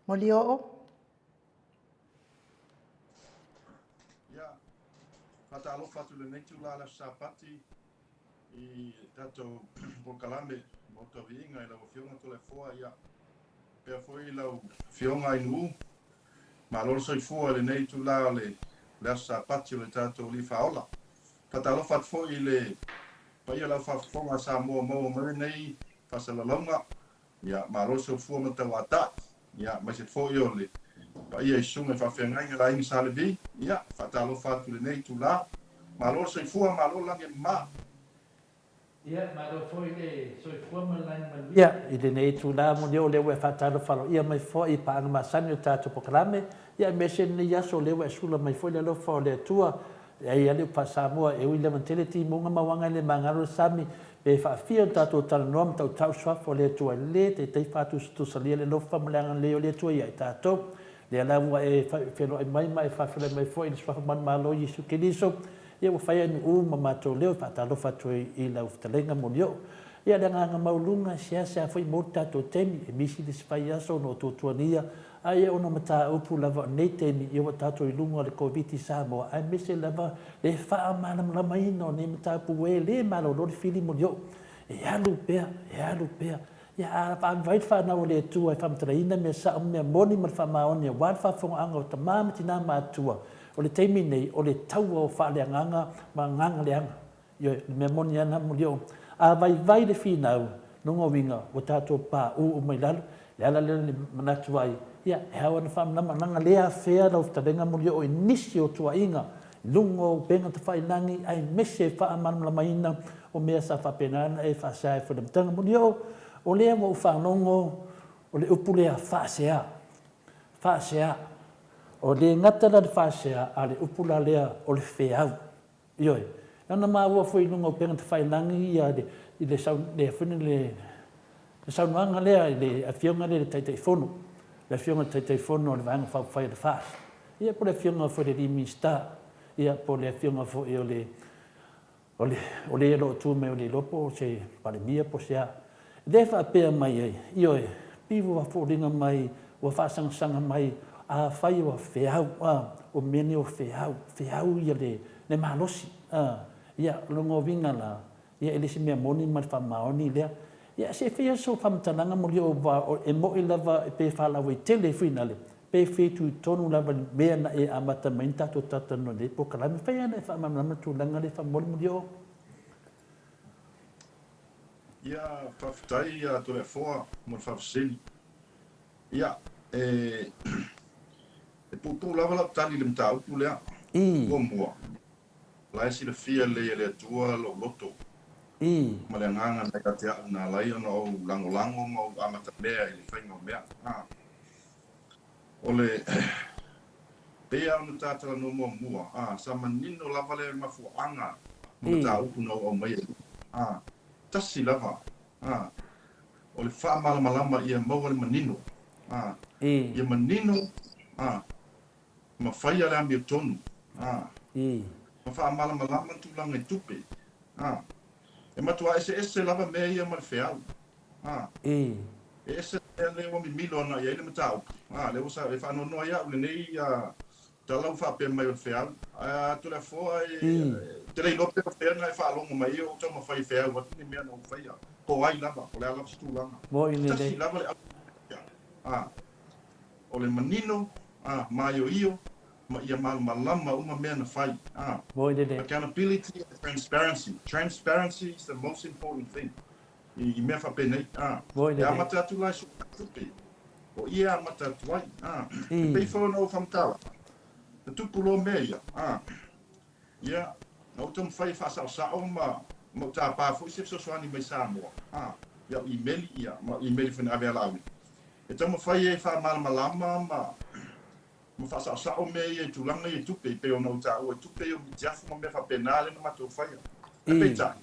Speaker 1: Molioo.
Speaker 3: Ia, faatalofa atu i lenei itula o le Aso Sapati i tatou polokalame mo tauiiga i lau Afioga Toleafoa, ia, faapea foi lau Afioga Ainuu. Malo le soifua i lenei itula o le Aso Sapati o le tatou Alii Faaola. Faatalofa atu foi i le paia o le aufaafofoga a Samoa maua mai lenei faasalalauga. Ia, malo le soifua ma le tauatai. Ia, aemaise foi o le paia i susuga i faafeagaiga le Aiga Sa Levi. Ia, faatalofa atu i lenei itula. Malo le soifua, malo le lagi e mama.
Speaker 2: Ia, malo foi le soifua ma le lagi manuia i lenei itula moni o lea ua e faatalofa aloaia mai foi i paaga masani o le tatou polokalame, ia aemaise lenei aso o lea ua e sula mai foi le alofa o le Atua. E ai lava le upu faa-Samoa, e ui lava ina tele timuga ma uaga e le magalo le sami, pe faafia ona tatou talanoa ma tautau suafa o le Atua e le taitai faatusatusalia le alofa ma le agalelei o le Atua ia i tatou. Lea la ua e feiloai mai ma e faafeiloai mai foi i le Suafa manumalo o Iesu Keriso, ia ua fai ai Nu'u ma matou leo e faatalofa atu ai i lau fetalaiga Molioo. Ia le agaga maualuga e seasea foi mo le tatou taimi, e misi le isi vaiaso ona o tuatuagia, a ia ona o mataupu lava o lenei taimi, ia ua tatou i luga o le Koviti i Samoa, aemaise lava le faamalamalamaina o nei mataupu ua e le malolo le fili Molioo. E alu pea, e alu pea. Ia, a vaivai le fanau a le Atua e faamatalaina mea sao ma mea moni ma le faamaoni aua le faafofogaaga o tama ma tina ma atua, o le taimi nei, o le taua o faaleagaga ma agaga leaga. Ioe, o le mea moni lava lena Molioo. A vaivai le finau, lona uiga ua tatou paū uma i lalo. Le ala lea e manatu ai, ia, e ao ona faamalamalama, leaga le afea lau fetalaiga Molioo i nisi o tuuaiga i luga o upega tafailagi aemaise faamalamalamaina o mea sa faapena ona e faasea ai foi i le amataga. Molioo, o lea ua ou faalogo o le upu lea faasea, faasea. O le gata la le faasea, a o le upu la lea o le feau. Ioe. E ona maua foi i luga o upega tafailagi ia le, i le sau, le foi le, le saunoaga lea i le Afioga lea i le Taitaifono, le Afioga i le Taitaifono o le Vaega Faaupufai o le FAST, ia po o le Afioga foi i le alii Minisita, ia po o le Afioga foi o le, o le, o le o lo o tu mai o le iloa po o se Palemia po o se a, lea e faapea mai ai, ioe, pei ua foliga mai ua faasagasanga mai, afai ua feau, a, o mea nei o feau, feau ia le, le malosi, a, ia, o lona uiga la, ia e le se mea moni ma le faamaoni lea. Ia, se i faia sou faamatalaga moli o, e mo'i lava pe faalauaitele finale, pe fitoitonu lava i le mea na e amata mai ai na tatou talatalanoa i lenei polokalame. Fai lava na e faamalamalama le tulaga lea faamolemole moli o.
Speaker 3: Ia, faafetai ia Toleafoa mo le faafesili. Ia, e, e puupuu lava lau tali i le mataupu lea. Muamua, o la e silafia lelei e le Atua lou loto ma le agaga na ia te au na ala ai ona ou lagolago ma ou amatamea i le faiga o mea. O le, pei lava ona ta talanoa muamua, a, sa manino lava le mafuaaga ma mataupu na ou aumaia i luga. A, tasi lava, a, o le faamalamalama ia maua le manino, a, ia manino, a, ma faia le amiotonu, a, ma faamalamalama le tulaga i tupe, a. E matua eseese lava mea ia ma le feau, a. E ese le mea lea ua mimilo ana i ai le mataupu, a, lea ua sa, e faanoanoa iaʻu lenei tala ua faapea mai o le feau. Ae a Toleafoa e, ou te le iloa pe o fea na e faalogo mai ai o ou taumafai e feau atu ni mea na ou faia, po o ai lava, po o le a lava se tulaga. Tasi lava le au, a, o le manino, a, maioio, ma ia malamalama uma mea na fai, a. Accountability and transparency. Transparency is the most important thing i mea faapenei, a. E amata atu la i Suetupe, o ia e amata atu ai, a. E pei foi ona ou faamatala, na tupu loa mea ia, a. Ia, na ou taumafai e faasaosao ma. Ma ou tapa foi se fesoasoani mai Samoa, a, i au imeli, ia, ma au imeli foi na ave a Laauli. E taumafai e faamalamalama ma, ma faasaosao mea ia i tulaga ia i tupe, e pei ona ou taua i tupe ia o mitiafu ma mea faapena lea na matou faia. Ae peitai,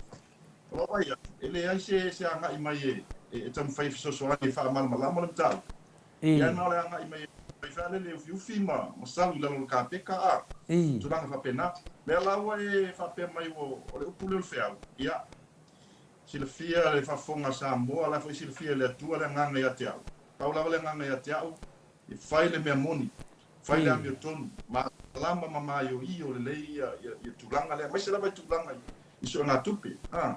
Speaker 3: o lau vaai atu, e leai se, se agai mai e, e taumafai e fesoasoani e faamalamalama le mataupu. Ia na o le agai mai e fai fai lele e ufiufi ma, ma sau i lalo o le kapeka, a, tulaga faapena. Mea la ua e faapea mai ua, o le upu lea o le feau, ia, silafia le faafofoga a Samoa, la foi silafia e le Atua le agaga ia te au. Pau lava le agaga ia te au, e fai le mea moni, fai le amiotonu, malamalama ma maioio lelei ia, ia, ia tulaga lea, aemaise lava i tulaga i, i suegatupe, a.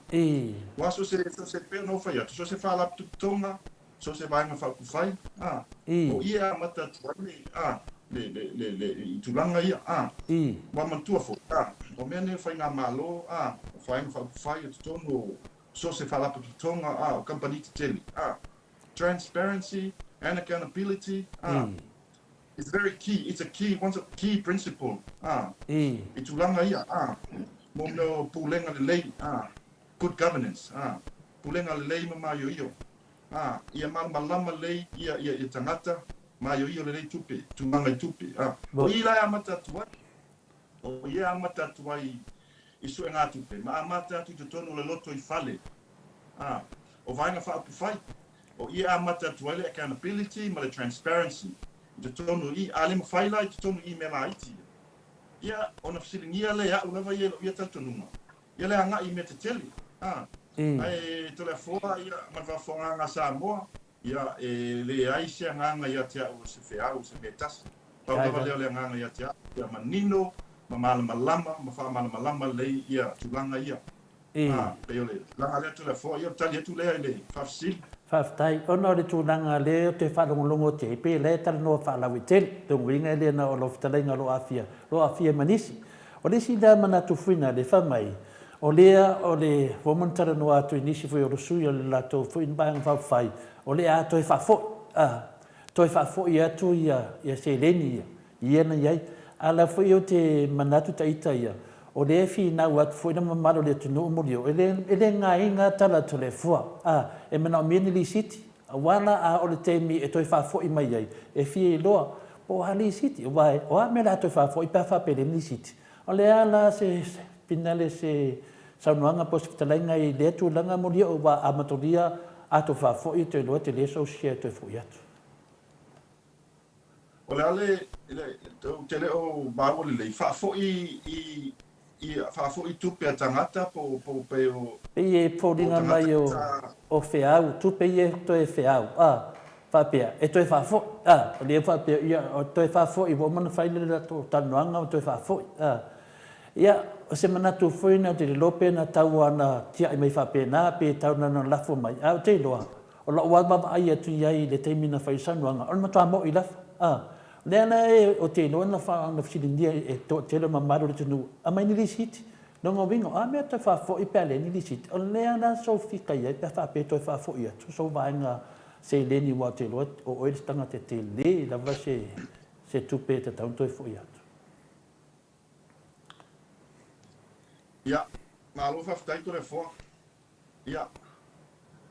Speaker 3: Aua so se, so se, pei ona ou fai atu, so se faalapotopotoga, So se vaega faaupufai, a, o i e amata atu ai le, a, le, le, le, le, i tulaga ia, a. Ua manatua foi, a, o mea nei o faigamalo, a, o vaega faaupufai o totonu o so o se faalapotopotoga, a, o kamupani tetele, a. Transparency and accountability, a, is very key, it's a key, once a key principle, a, i tulaga ia, a, mo mea o pulega lelei, a, good governance, a, pulega lelei ma maioio. Ā, ia malamalama lelei ia, ia, ia tagata, maioio lelei tupe, tulaga i tupe. Ā, o i la e amata atu ai, o ia e amata atu ai i suegatupe, ma amata atu i totonu o le loto i fale, ā, o vaega faaupufai, o i e amata atu ai le accountability ma le transparency i totonu i, a le mafai la i totonu i mea laiti ia, ia, ona fesiligia lea e au lava ia i lou ia talitonuga, Ia le agai i mea tetele, a. Ae Toleafoa, ia, ma le faafofogaaga a Samoa, ia, e leai se agaga ia te au o se feau, o se mea e tasi. Pau lava lea o le agaga ia te au, ia manino ma malamalama ma faamalamalama lelei ia tulaga ia. A, pei o le tulaga lea Toleafoa, ia o le tali atu lea i le faafesili.
Speaker 2: Faafetai. Ona o le tulaga lea ou te faalogologo atu ai, pei o lea e talanoa faalauaitele. Lona uiga e le na o lau fetalaiga o lo o aafia, o lo o aafia ma nisi. O le isi lea manatu fuina le fai mai, o lea o le ua uma ona talanoa atu i nisi foi o le sui o le latou foi vaega faaupufai, o le a toe faafoi, a, toe faafoi atu ia, ia seleni ia, ia na i ai. A la foi ou te manatu ta ita ia, o lea e finau atu foi le mamalu o le atunuu muli o, e le, e le gaiga tala atu le fua, a, e manaomia ni lisiti, Aua la a o le taimi e toe faafoi mai ai, e fia iloa po o a lisiti, aua o a mea o le a toe faafoi pe a faapea e leai ni lisiti. O le a la se finale se saunoaga po o se fetalaiga i lea tulaga molioo aua a matolia a toe faafoi e toe iloa tele sou share e toe foi atu.
Speaker 3: O le a le, ou te le o maua lelei, faafoi i, i, faafoi tupe a tagata po o, po o pei o,
Speaker 2: Pei e
Speaker 3: po o
Speaker 2: foliga
Speaker 3: tagata
Speaker 2: mai o,
Speaker 3: sa.
Speaker 2: o feau, tupe ia e toe feau, a, faapea, e toe faafoi, a, o lea faapea, ia, o toe faafoi, ua uma ona fai le latou talanoaga ua toe faafoi, a. Ia, o se manatu foi na ou te le iloa pe na tau lava na tiai mai faapena pe tau na ona lafo mai, ae ou te iloa, O lau lava vaavaai atu i ai i le taimi na fai ai saunoaga, o le matua moʻi lava. A, o lea la e, ou te iloa na fa, na fesiligia e toatele o mamalu o le atunuu, aumai ni lisiti. Lona uiga, o a mea toe faafoi pe a leai ni lisiti? O lea la sou fika i ai pe a faapea e toe faafoi atu sou vaega seleni aua ou te iloa o oe le isi tagata e tele lava se, se tupe e tatau ona toe foi atu.
Speaker 3: Ia, malo faafetai Toleafoa. Ia,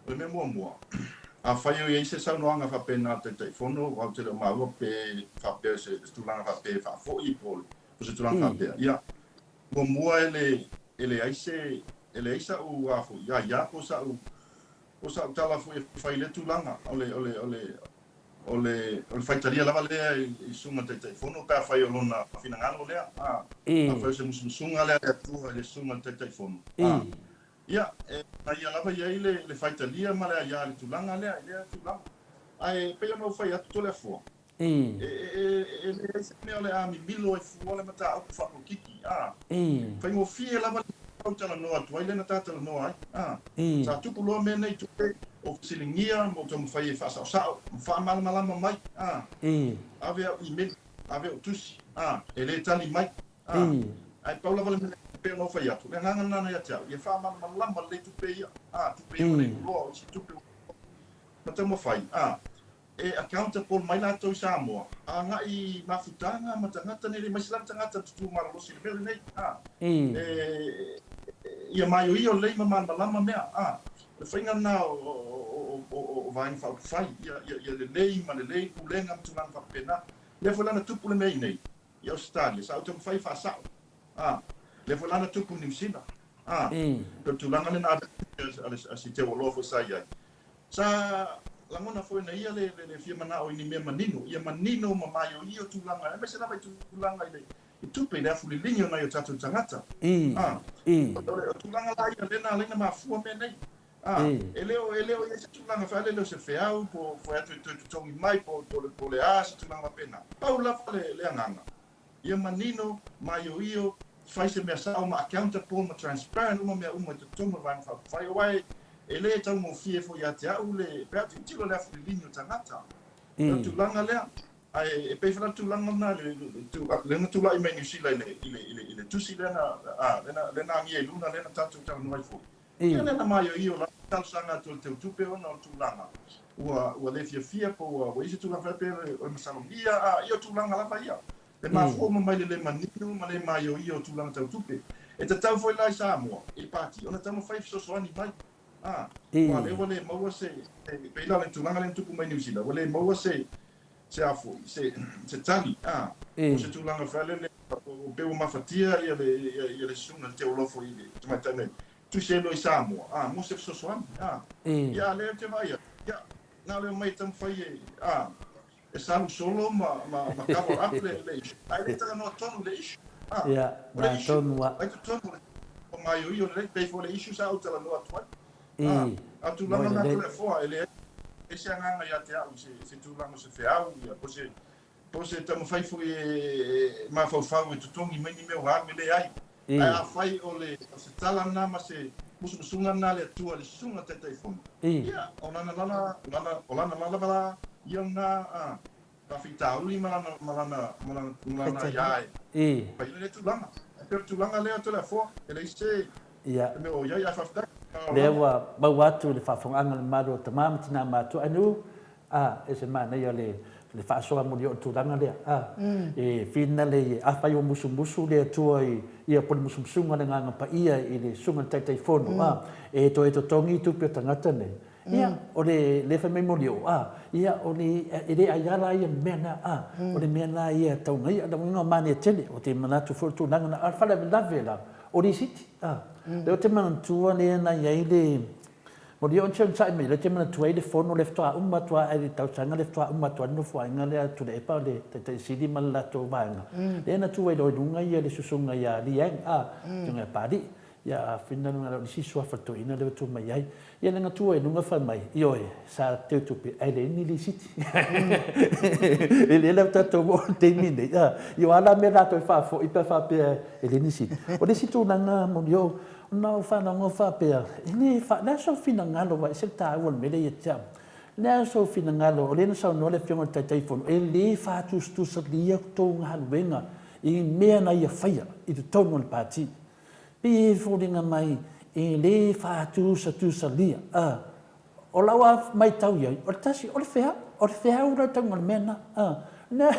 Speaker 3: o le mea muamua, afai o i ai se saunoaga faapena a le Taitaifono, aua ou te le o maua pe faapea o se tulaga faapea e faafoi po o se tulaga faapea. Ia, muamua e le, e leai se, e leai sa'u a foi, aia po o sa'u, po o sa'u tala foi e fai i lea tulaga. O le, o le, o le, o le, o le faitalia lava lea i, i susuga i le Taitaifono pe afai o lona finagalo lea, a, afai o se musumusuga lea a le Atua i le susuga i le Taitaifono, a. Ia, e na ia lava i ai le, le faitalia ma le aia i le tulaga lea, i lea tulaga. Ae pei ona ou fai atu Toleafoa, e, e, e, e leai se mea o le a mimilo ai fua le mataupu faapolokiki, a. Faigofie lava le tau talanoa atu ai lea na ta talanoa ai, a. Sa tupu loa mea nei i tupe, ou fesiligia ma ou taumafai e faasaosao ma faamalamalama mai, a. Ave au imeli, ave au tusi, a, e le tali mai. Ā, ae pau lava le mea e pei ona ou fai atu, o le agaga lena ia te au, ia faamalamalama lelei tupe ia, ā, tupe ia ua le iloa, o isi tupe ua iloa, ma taumafai, ā, e accountable mai latou i Samoa, agai i mafutaga ma tagata nei, leai mai se lava tagata na tutū malolosi i le mea lenei, ā, e, Ia maioio lelei ma malamalama mea, a. O le faiga lena o Vaega Faaupufai, ia lelei ma lelei pulega ma tulaga faapena. O lea foi la na tupu le mea i inei i Ausetalia, sa ou taumafai e faasao, a. O lea foi la na tupu i Niu Sila, a. Pei o le tulaga lea na ave a si Teualoa foi sa i ai. Sa lagona foi na ia le fia manao i ni mea manino, ia manino ma maioio tulaga, aemaise lava i tulaga i le i tupe, i le afu liligi o nai o tatou tagata. A, o le tulaga la ia lea na ala ai ona mafua mea nei. A, e le o, e le o i ai se tulaga foi lele o se feau po o atu e toe totogi mai po o le a se tulaga faapena. Pau lava le, le agaga, ia manino, maioio, fai se mea sao ma accountable ma transparent uma mea uma i totonu o le Vaega Faaupufai, aua e le taugofie foi ia te au le, pe a tilotilo i le afu liligi o tagata. O le tulaga lea. Ae e pei foi la le tulaga lena lea na tulai mai Niu Sila i le i le i le i le tusi lea na a lea na lea na agia i luna lea na tatou talanoa ai foi. Ia lea na maioio lava talosaga atu a le Teutupe ona o le tulaga ua ua le fiafia po ua ua i ai se tulaga faapea o le masalomia a ia o tulaga lava ia. E mafua uma mai le le manino ma le maioio o tulaga tau tupe. E tatau foi la i Samoa i le Pati ona taumafai e fesoasoani mai a aua lea ua le maua se e pei la o le tulaga lea na tupu mai Niu Sila ua le maua se se a foi, se, se tali, a, o se tulaga foi lele, pei ua mafatia ia le, ia, ia le susuga i le Teolofo i le tamaitai nei, tusi ai loa i Samoa, a, mo se fesoasoani, a. Ia, a lea ou te vaai atu, ia, na o le omai e taumafai e, a, e salu solo ma, ma, ma cover up le, le issue, ae le talanoa tonu i le issue, a.
Speaker 2: Ia,
Speaker 3: O le
Speaker 2: na
Speaker 3: issue,
Speaker 2: tonu a.
Speaker 3: ai totonu o le maioio lelei, pei foi o le issue sa ou talanoa atu ai, A, a tulaga
Speaker 2: Moe
Speaker 3: na
Speaker 2: lelei.
Speaker 3: Toleafoa, e leai se agaga ia te au i se, se tulaga o se feau, ia, po o se, po o se taumafai foi e mafaufau e totogi mai ni mea ua alu, e leai. Ae afai o le, o se tala lena ma se musumusuga lena a le Atua i le susuga Taitaifono, ia, o lana lala, o lana, o lana lava la ia lena, a, faafitauli ma lana, ma lana, ma lana, ma lana aiā e fai ai lea tulaga. E pei o le tulaga lea Toleafoa, e leai se mea o i ai, ae faafetai.
Speaker 2: Lea ua maua atu i le faafofogaaga a le mamalu o tama ma tina matutua, Anu, a, e se manaia le, le faasoa muli o le tulaga lea, a, e finale i, afai ua musumusu le Atua i, ia po o le musumusuga o le Agaga Paia i le Susuga i le Taitaifono, a, e toe totogi tupe o tagata nei, Ia, o le le fai mai moli o, a, ia, o le, e le aia la ia le mea na, a, o le mea la ia tau na ia, na o manaia tele, o te manatu foi o le tulaga na, a o le faalavelave la, o lisiti, a, lea ou te manatua lea na i ai le, moli o onosai mai, lea ou te manatua ai le fono lea faatoa uma atu lava i le tausaga lea faatoa uma atu ai le nofoaiga lea a Tuilaepa, le Taitai Sili ma le latou vaega, lea na tu ai loa i luga ia le susuga ia Li Ang, a, susuga ia Papalii, Ia a whina luna lea o isi suafa toeaina lea ua tu mai ai. Ia na tua i luga fai mai, ioe, sa teutupe, ae leai ni lisiti. E le lea tatou oo i le taimi nei. Ia o a la mea latou e faafoi pe a faapea e leai ni lisiti. O le isi tulaga moni o, ona ou faalogo faapea, e le fa, le a sou finagalo aua e ese le taua o le mea lea ia te au. Le a sou finagalo, o lea na saunoa le Afioga i le Taitaifono, e le faatusatusalia tou galuega i mea na ia faia i totonu o le Pati. Pei e foliga mai e le faatusatusalia. A, o lau lava matau i ai, o le tasi, o le feau, o le feau la le tauga o le mea lena. A, na,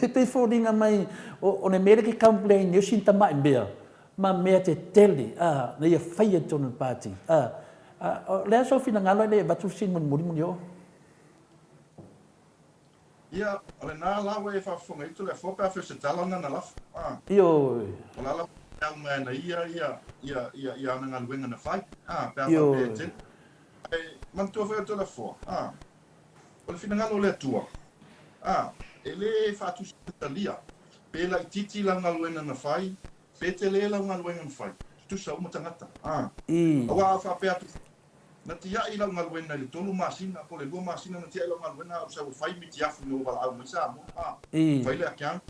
Speaker 2: e pei e foliga mai o le mea lea ke complain nei o sina tamai mea, ma mea tetele, a, na ia faia i totonu o le pati. A, a, o le a sou finagalo e le avatu le fesili mulimuli muli o?
Speaker 3: Ia, o lena la ua e faafofoga i Toleafoa pe afai o se tala lena na lafo. A.
Speaker 2: Ioe.
Speaker 3: O la la ua au mai ana ia ia ia ia ia ana galuega na fai. A, pe a faapea e tele. Ae manatua foi o Toleafoa, a, o le finagalo o le Atua, a, e le faatusatusalia pe laitiiti lau galuega na fai, pe tele lau galuega na fai, tutusa uma tagata. A. Aua a faapea atu Na tiai lau galuega i le tolu masina, po o le lua masina na tiai lau galuega a ou sau e fai mitiafu ina ua valaau mai Samoa. A, fai le account,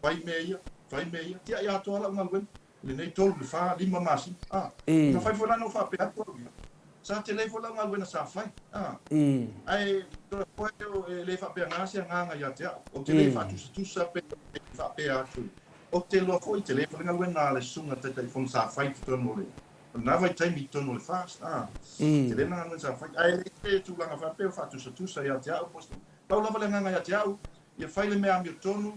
Speaker 3: fai mea ia, fai mea ia, tiai atoa lau galuega i lenei tolu, le fa, lima masina. A, na fai foi la na ou faapea atu au ia, sa tele foi lau galuega sa fai. A, ae toe koe e le faapena se agaga ia te au. Ou te le faatusatusa pe faapea atu. Ou te iloa foi, tele foi le galuega a le susuga Taitaifono sa fai i totonu o le O lena vaitaimi i totonu o le FAST, ā, tele nā galuega sa fai. Ae leai se tulaga faapea o faatusatusa ia te au, pau lava le agaga ia te au, ia fai le mea amiotonu,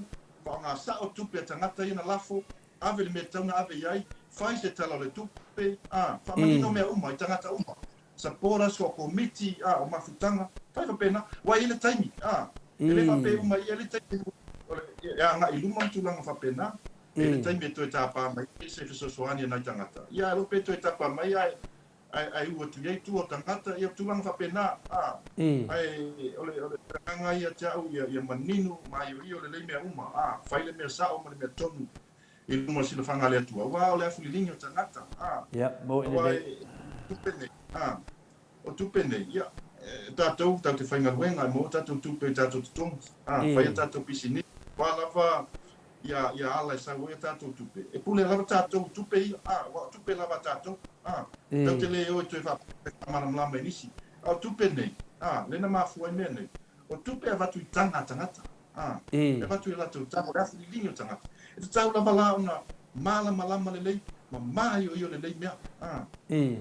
Speaker 3: faaaoga sao tupe a tagata ia na lafo, ave le mea e tatau ona ave i ai, Fai se tala o le tupe, ā, faamanino mea uma i tagata uma, supporters o komiti, ā, o mafutaga, fai faapena. Ua i ai le taimi, ā, e le faapea uma i ai le taimi e agai i luma ma tulaga faapena. E i ai le taimi e toe tāpā mai ai se fesoasoani a nai tagata. Ia, ae pe toe tapa mai ae, ae, ae u atu i ai tua o tagata, ia, tulaga faapena, ā, ae o le, o le agaga ia te au ia, ia manino maioio lelei mea uma, ā, fai le mea sao ma le mea tonu i luma o le silafaga a le Atua, aua o le afuliligi o tagata, ā,
Speaker 2: Ia, moe
Speaker 3: aua
Speaker 2: lelei.
Speaker 3: e tupe nei, ā, o tupe nei, ia, e tātou, tātou te faigaluega, e maua tātou tupe i tātou totogi, ā, whai a tātou pisinisi, wā lava ia, ia ala e sau ai a tātou tupe. E pule lava tātou i tupe ia, ā, aua o tupe lava a tātou, ā, tau te lē o e toe whakamalamalama i nisi. A o tupe nei, ā, lena mafua i mea nei, o tupe avatu i tanga a tagata, Ā, e avatu e latou tahu e awhi liligi o tagata. E tatau lava la ona mālamalama lelei ma māioio lelei mea. Ā,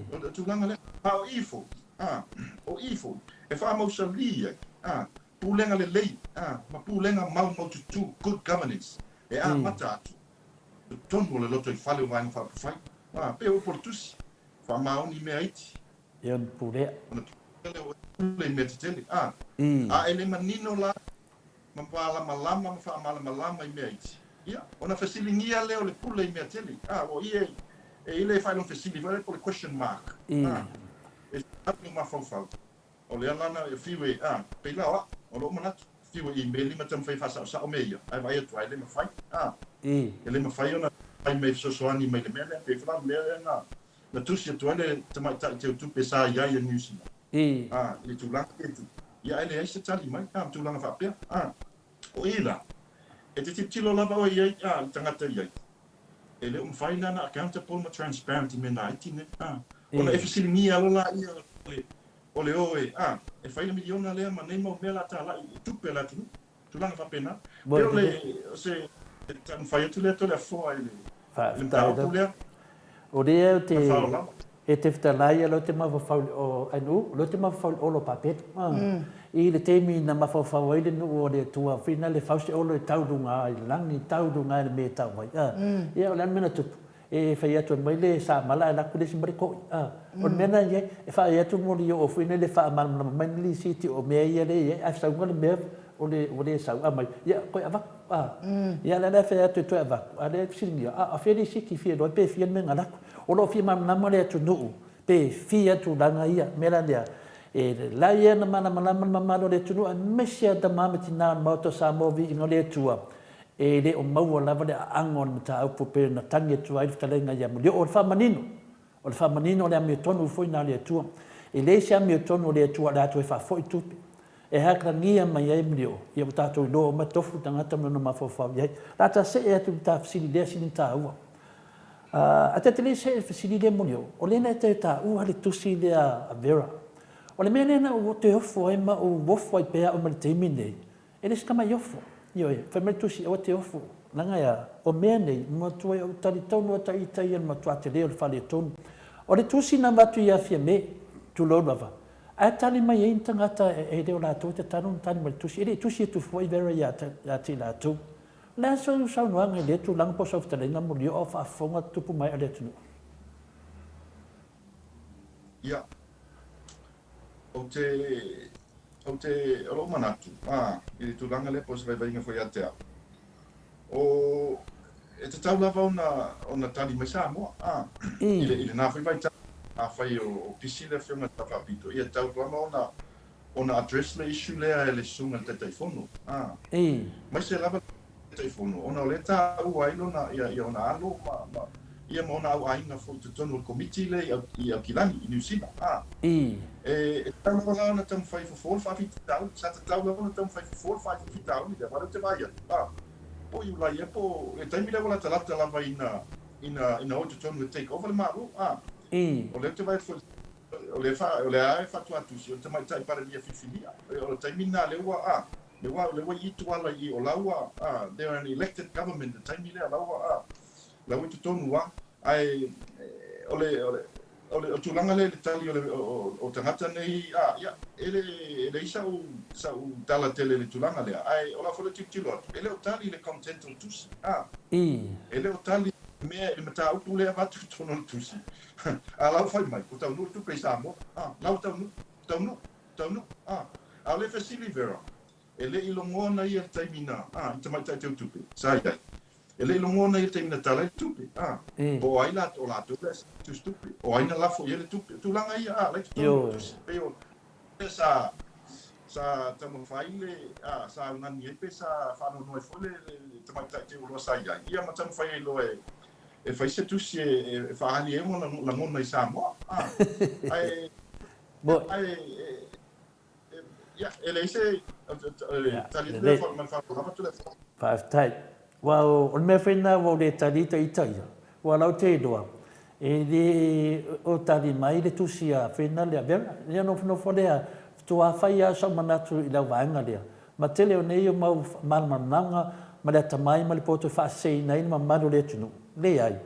Speaker 3: o le tulaga lea. A o i foi, ā, o i foi, e faamausalī ai, ā, pulega lelei, ā, ma pulega maumaututu, good governance, e amata atu i totonu o le lotoifale o Vaega Faaupufai. Ā, pei o upu o le Tusi, faamaoni mea iti.
Speaker 2: E ona pulea.
Speaker 3: Ona pulea o e pule i mea tetele. Ā, a e le manino la ma mālamalama ma faamalamalama i mea iti. Ia, ona fesiligia lea o le pule i mea tele. Ā, ua ia e ile e faailoga fesili foi lea po o le question mark. Ā, e atu le mafaufau. O lea lana e fiu e, ā, pei la o au, o lou manatu, fiu e imeli ma taumafai e faasaosao mea ia, ae vaai atu ai, e le mafai, ā, e le mafai ona fai mai e fesoasoani mai i le mea lea, pei foi la o le mea lea na, na tusi atu ai le tamaitai teutupe sa i ai a Niu Sila, ā, i le tulaga e tupu. Ia, ae leai se tali mai, ā, ma tulaga faapea, ā. O i la, e te tilotilo lava oe i ai, ā, i le tagata i ai. E le o mafai la na accountable ma transparent i mea nā iti nei, ā. Ona e fesiligia alo la ia o le, o le o e, ā, e fai le miliona lea ma nei mau mea la tāla'i i tupe a le atunuu. Tulaga faapena. Pei o le, o se taumafai atu lea toe afoa i le mataupu lea.
Speaker 2: O lea ou te, e te fetalai ia lou te mafaufau i le o NU, lou te mafaufau i le olo papelu. I le taimi na mafaufau ai le nuu o le Atua, whina le fau se olo e tau runga i le langi, tau runga i le mea e tau ai. Ia o le a le mea na tupu? E fai atu ai mai le samala ae laku le isi ma le koʻi. A, o le mea na iai, e faai atu mo le oo foi nei le faamalamalama mai ni lisiti o mea ia le iai, ae sauga le mea o le ua le sau. Aumai, ia, koe avatu. A, ia lea la e fai atu e toe avatu, a lea e fesiligia, a, a fea lisiti fia iloa ai pe fia le mea na laku. O lo o fia malamalama le atunuu pe fia tulaga ia. Mea la lea, e lai ia na malamalama le mamalu o le atunuu aemaise a tama ma tina o le Maota o Samoa viiga o le Atua. E le o maua lava le aano o le mataupu pei ona tagi atu ai le fetalaiga ia Mulioo. O le faamanino, o le faamanino o le amiotonu foi na le Atua. E leai se amiotonu o le Atua o le a toe faafoi tupe. E hakagia mai ai Mulioo, ia ua tatou iloa uma tofu le tagata ma lona mafaufau i ai. O le a ta see atu i le ta fesili lea sili ona taua. A ta te le see i le fesili lea Mulioo, o lea na e toe taua le tusi lea a Vera. O le mea lea na ou toe ofo ai ma ou ofo ai pea au mai le taimi lenei, E le se tama i ofo. Ioe, fai mai le tusi, aua te ofo. Leaga e a? O mea nei, matua i ou tali tonu a ta ita ia le matua tele o le faaletonu. O le tusi na avatu ia Fiame, tulou lava, ae tali mai ai ni tagata e le o latou e tatalo ona tali mai le tusi. E le i tusi atu fua i Vera ia te i latou. O le a sau saunoaga i lea tulaga po o sau fetalaiga moli o faafofoga tupu mai a le atunuu?
Speaker 3: Ia, ou te, ou te, o lou manatu, ā, i le tulaga lea po o se vaivaiga foi ia te au, o, e tatau lava ona, ona tali mai Samoa, ā, i le, i lena foi vaitau, afai o, o pisi le Afioga i le Sao Faapito, ia e tatau lava ona, ona address le issue lea e le Susuga i le Taitaifono, ā, aemaise lava le Taitaifono, ona o lea e taua ai lona, ia, ia ona alo ma, ma, ia ma ona auaiga foi i totonu o le Komiti lea i, i Aukilani, i Niu Sila, ā. E, e tatau lava la ona taumafai e fofo le faafitauli, sa tatau lava ona taumafai e fofo le faafitauli lea, aua o lea ou te vaai atu, ā, po o Iulai ea po o le taimi lea ua latalata lava ina, ina, ina o i totonu e take over le Malo, ā. O lea ou te vaai atu foi O lea fa, o lea e faatoa tusi, o le tamaitai Palemia filifilia. O le taimi lena lea ua, a, lea ua, lea ua i tuala i, o la ua, a, they are an elected government i le taimi lea, la ua, a, la ua i totonu a. Ae, o le, o le, o le, o le tulaga lea i le tali o le, o, o tagata nei, a, ia, e le, e leai sa'u, sa'u tala tele i le tulaga lea, ae o lau foi lea tilotilo atu, e le o tali i le content o le tusi, a. E le o tali. mea i le mataupu lea e avatu i totonu o le tusi, a la ua fai mai, ua taunuu le tupe i Samoa, a, la ua taunuu, taunuu, taunuu, a. A o le fesili Vera, e le i logona ia i le taimi na, a, i tamaitai teutupe sa i ai, e le i logona ia i le taimi na tala ai le tupe, a, po o ai la, o latou lea sa tusitupe, o ai na lafo i ai le tupe, o tulaga ia, a, la e i totonu o le tusi, pei o lea sa, sa taumafai le, a, sa augani ai pe sa faanoanoa ai foi le, le tamaitai teuoloa sa i ai, ia ma taumafai ai loa e, e fai se tusi e, e faaali ai ona lagona i Samoa, a, ae, ae, e, Ia, e leai se tali atu lea ma le faaaloalo lava Toleafoa.
Speaker 2: Faafetai. Aua o le mea foi lena ua ou le tali ai ita ia, aua o lau te iloa, e le o tali mai le tusi a Fena lea Vera. Ia nofonofo lea, faatoa fai lava sau manatu i lau vaega lea. Ma tele o nei o mau malamalamaga ma le atamai ma le poto e faaseseina ai le mamalu o le atunuu. Leai,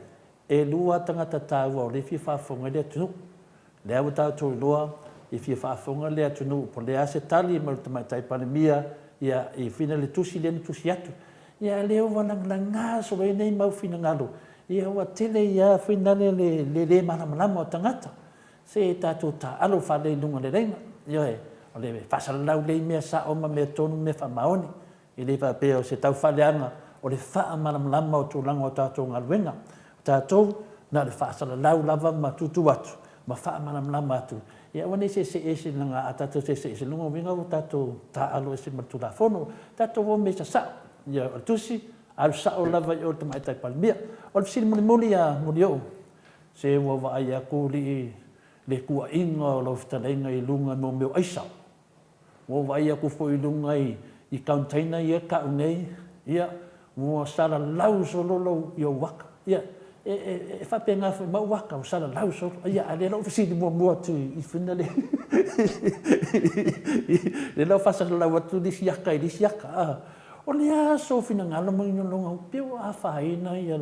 Speaker 2: e lua tagata taua o lea e fia faafofoga ai le atunuu. Lea ua tatou iloa e fia faafofoga le atunuu po le a se tali mai le Tamaitai Palemia ia i fina le tusi lea na tusi atu. Ia a lea ua lagalaga solo ai nei mau finagalo, ia ua tele ia finale le le le malamalama o tagata. Se tatou taaalo fale i luga o le laina. Ioe, o le faasalalau lea i mea sao ma mea tonu ma mea faamaoni. E le faapea o se taufaaleaga o le faamalamalama o tulaga o tatou galuega. O tatou, na o le faasalalau lava ma tuutuu atu ma faamalamalama atu, ia aua ne i seese ese leaga a tatou seese ese, lona uiga ua tatou taaalo ese ma le Tulafono. Tatou o mea sasao. Ia, o le tusi, alu sao lava i o i le Tamaitai Palemia. O le fesili mulimuli a Molioo, se ua vaai atu alii le tuuaiga o lau fetalaiga i luga i mea o aisa. Ua ou vaai atu foi i luga i container ia e tau nei, ia, ua salalau solo lou, i ou aka. Ia, e, e, e faapena foi ma ou aka, ua salalau solo. Ia, a o lea la ua fesili muamua atu i fina le, lea la ua faasalalau atu le isi aka i le isi aka. A, o le a sou finagalo ma lona pei ua afaina ia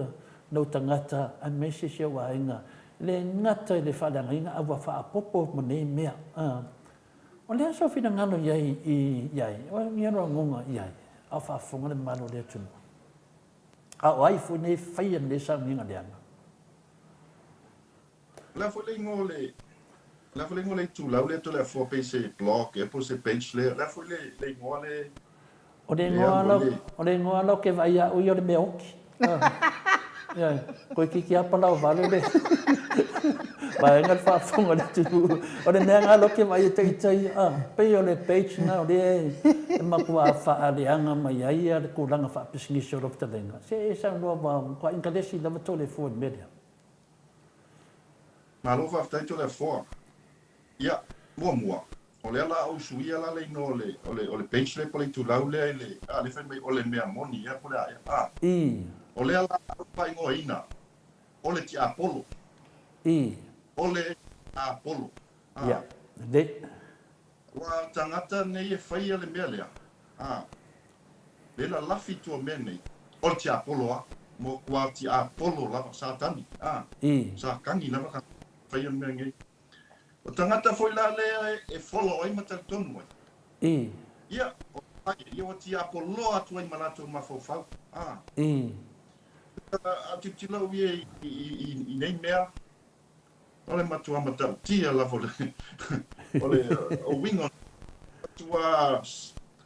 Speaker 2: lou tagata aemaise si ou aiga, e le gata i le faaleagaina a ua faaopoopo ma nei mea. A. O le a sou finagalo i ai i ai, o ni logoga i ai, a o faafofoga le mamalu o le atunuu. A o ai foi nei e faia lenei sauniga leaga?
Speaker 3: O le a foi le igoa o le, o le a foi le igoa o le itulau lea Toleafoa pei se blog ea po o se page lea, o le a foi le, le igoa le,
Speaker 2: O le igoa la, o le igoa la o ke vaai iaʻu ia o le mea oki. Ioe, toeitiiti lava palaovalu le vaega le faafofoga a le atunuu. O le mea lena la ou te vaai ai ita ia, a, pei o le page lena o lea e matua faaleaga mai ai le tulaga faapisinisi o lau fetalaiga. Se e saunoa ua matua inkalesi lava Toleafoa i le mea lea.
Speaker 3: Malo faafetai Toleafoa. Ia, muamua, o lea la a ou suia la le igoa o le, o le, o le page lea po o le itulau lea i le, a, lea fai mai o le mea moni ea po o le a ea, a.
Speaker 2: I.
Speaker 3: O lea la a ou faaigoaina, o le tiapolo.
Speaker 2: I.
Speaker 3: O le tiapolo, a.
Speaker 2: Ia, lelei.
Speaker 3: Ua tagata nei e faia le mea lea, a. Le lalafi tua mea nei, o le tiapolo a, mo kua tiapolo lava, Satani, a.
Speaker 2: I.
Speaker 3: Satani lava ka faia le mea nei. O tagata foi la lea e follow ai ma talitonu ai.
Speaker 2: I.
Speaker 3: Ia, o ai, ia ua tiapoloa atu ai ma latou mafaufau. A.
Speaker 2: I.
Speaker 3: A tilotilo au ia i, i, i, i nei mea, o le matua matautia lava o le, o le o uiga o matua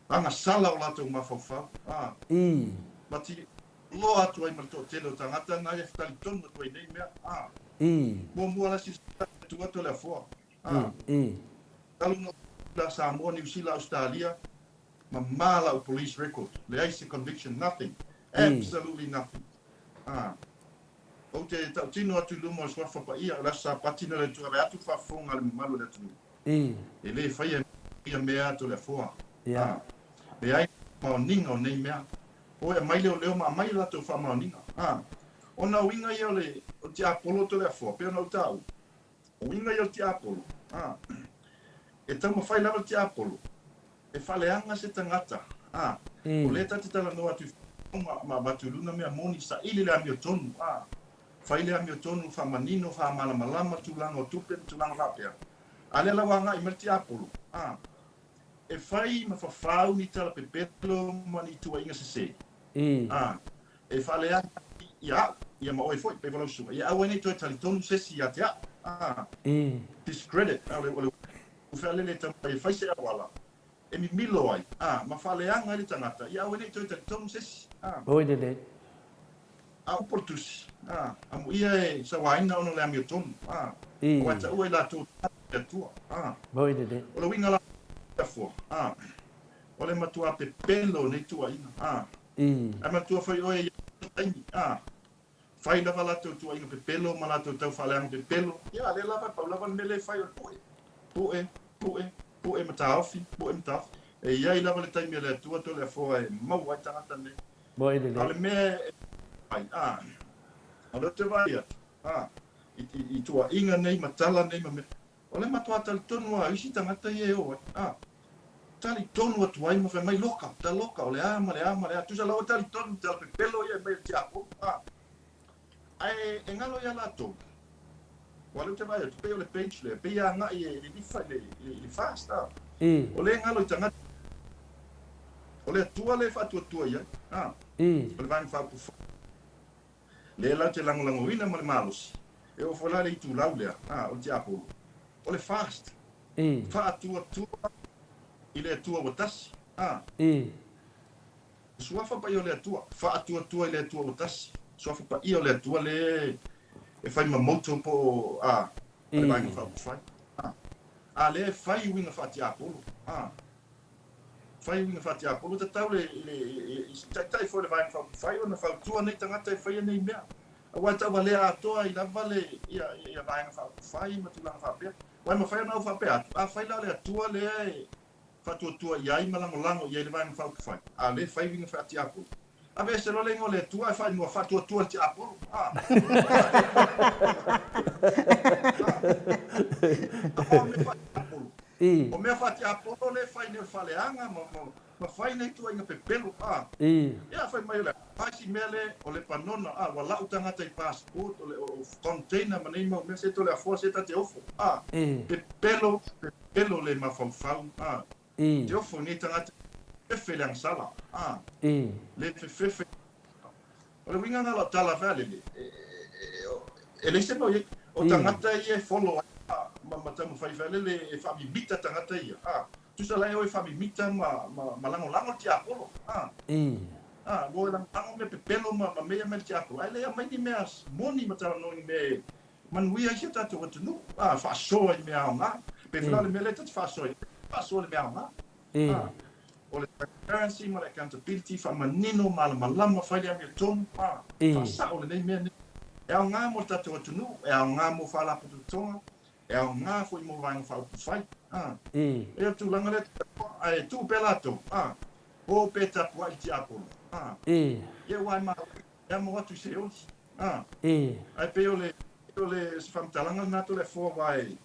Speaker 3: agasala o latou mafaufau. A.
Speaker 2: I.
Speaker 3: Ma ti, loa atu ai ma le toatele o tagata na ia talitonu atu ai nei mea. A.
Speaker 2: I.
Speaker 3: Muamua la silasila atu atu le afoa.
Speaker 2: A. I.
Speaker 3: Talu na la Samoa, Niu Sila, Australia, mamā la'u police record, leai se conviction, nothing. Absolutely nothing. A. Ou te tautino atu i luma o le Suafa Paia, o le Aso Sapati na le Atua ave atu faafofoga a le mamalu o le atunuu.
Speaker 2: I.
Speaker 3: E le faia ia mea atu le afoa.
Speaker 2: Ia.
Speaker 3: A. Leai maoniga o nei mea. O e aumai leoleo ma aumai latou faamaoniga. A, o na uiga ia o le o tiapolo Toleafoa, pei ona ou taua, o uiga ia o le tiapolo, a, e taumafai lava le tiapolo e faaleaga se tagata, a, o lea ta te talanoa atu i faamaumauga ma avatu i luna mea moni, saili le amiotonu, a, fai le amiotonu, faamanino, faamalamalama tulaga o tupe ma tulaga faapea, a lea la ua agai mai le tiapolo, a, E fai ma fafau ni tala pepelo ma ni tuuaiga sese.
Speaker 2: I.
Speaker 3: A, e faaleaga ai ia au, ia ma oe foi, pei foi lau susuga, ia aua nei toe talitonu se isi ia te au, a, discredit, a, o le fealele e taumafai e fai se auala e mimilo ai, a, ma faaleaga ai le tagata, ia aua nei toe talitonu se isi, a.
Speaker 2: Oi lelei.
Speaker 3: A upu o le Tusi, a, amuia e sauaina ona o le amiotonu, a, aua e taua i latou tagata o le Atua, a.
Speaker 2: Oi lelei.
Speaker 3: O le uiga la o le afua, a, o le matua pepelo o nei tuuaiga, a. Ae manatua foi oe i ia taimi, a, fai lava latou tuuaiga pepelo ma latou tau faaleaga pepelo, ia, a lea lava, pau lava le mea lea e fai o le pue, pue, pue, pue ma taofi, pue ma taofi. E i ai lava le taimi a le Atua Toleafoa e maua ai tagata nei. A o le mea e fai, a, o lea ou te vaai atu, a, i, i, i tuuaiga nei ma tala nei ma mea, O le matua talitonu lava o isi tagata ia e o ai, a, talitonu atu ai ma fai mai, Loka, ta loka, o le a ma le a ma le a. Tusa la ua talitonu i tala pepelo ia e mai e le tiapolo, a. Ae e galo iā latou, aua o lea ou te vaai atu, pei o le page lea, pei e agai e lilifa i le, i le fast, a. O lea e galo i tagata, o le Atua lea e faatuatua i ai, a. O le Vaega Faaupufai. Lea la ou te lagolagoina ma le malosi, e oo foi la i le itulau lea, a, o le tiapolo, o le fast, faatuatua i le Atua ua tasi, a, Suafa Paia o le Atua, faatuatua i le Atua ua tasi, Suafa Paia o le Atua lea e fai ma motto po o, a, a le Vaega Faaupufai, a, a lea e fai uiga faatiapolo, a. Fai uiga faatiapolo tatau le i se taitai foi o le Vaega Faaupufai ona fautua nei tagata e faia nei mea. Aua e tauvalea atoa ai lava le ia ia Vaega Faaupufai ma tulaga faapea. Aua e mafai ona au faapea atu, afai la o le Atua lea e faatuatua i ai ma lagolago i ai le Vaega Faaupufai, a o lea e fai uiga faatiapolo. Aveese loa le igoa o le Atua ae faaigoa faatuatua le tiapolo. A. A. O mea faatiapolo. O mea faatiapolo lea e fai nei o le faaleaga ma, ma, ma fai nei tuuaiga pepelo. A. Ia fai mai o le a isi mea le o Lepanona, a, ua lau tagata i passport, o le o, o container ma nei mau mea, se Toleafoa se ta te ofo. A. Pepelo, pepelo le mafaufau. A. Te ofo i nei tagata e fefefe le agasala, a, le fefefe. O le uiga lena o lau tala fealele, e leai se mea o i ai. O tagata ia e follow ai ma, ma taumafai fealele e faamimita tagata ia, a. Tusa la e o e faamimita ma, ma, ma lagolago le tiapolo, a. A, ua o e lagolago mea pepelo ma, ma mea ia mai le tiapolo, ae le aumai ni mea moni ma talanoa i ni mea e Manuia ai si o tatou atunuu, a, faasoa i mea aoga. Pei foi la o le mea lea ta te faasoa ai, faasoa i le mea aoga. A, o le transparency ma le accountability, faamanino, malamalama, fai le amiotonu, a, faasao lenei mea nei. E aoga mo le tatou atunuu, e aoga mo faalapotopotoga, e aoga foi mo Vaega Faaupufai. A, e o le tulaga lea, ae tuu pea latou, a, o pe tapuai le tiapolo, a, ia aua e malo, e amo atu i Seoli. A, ae pei o le, o le, se faamatalaga lena Toleafoa aua e,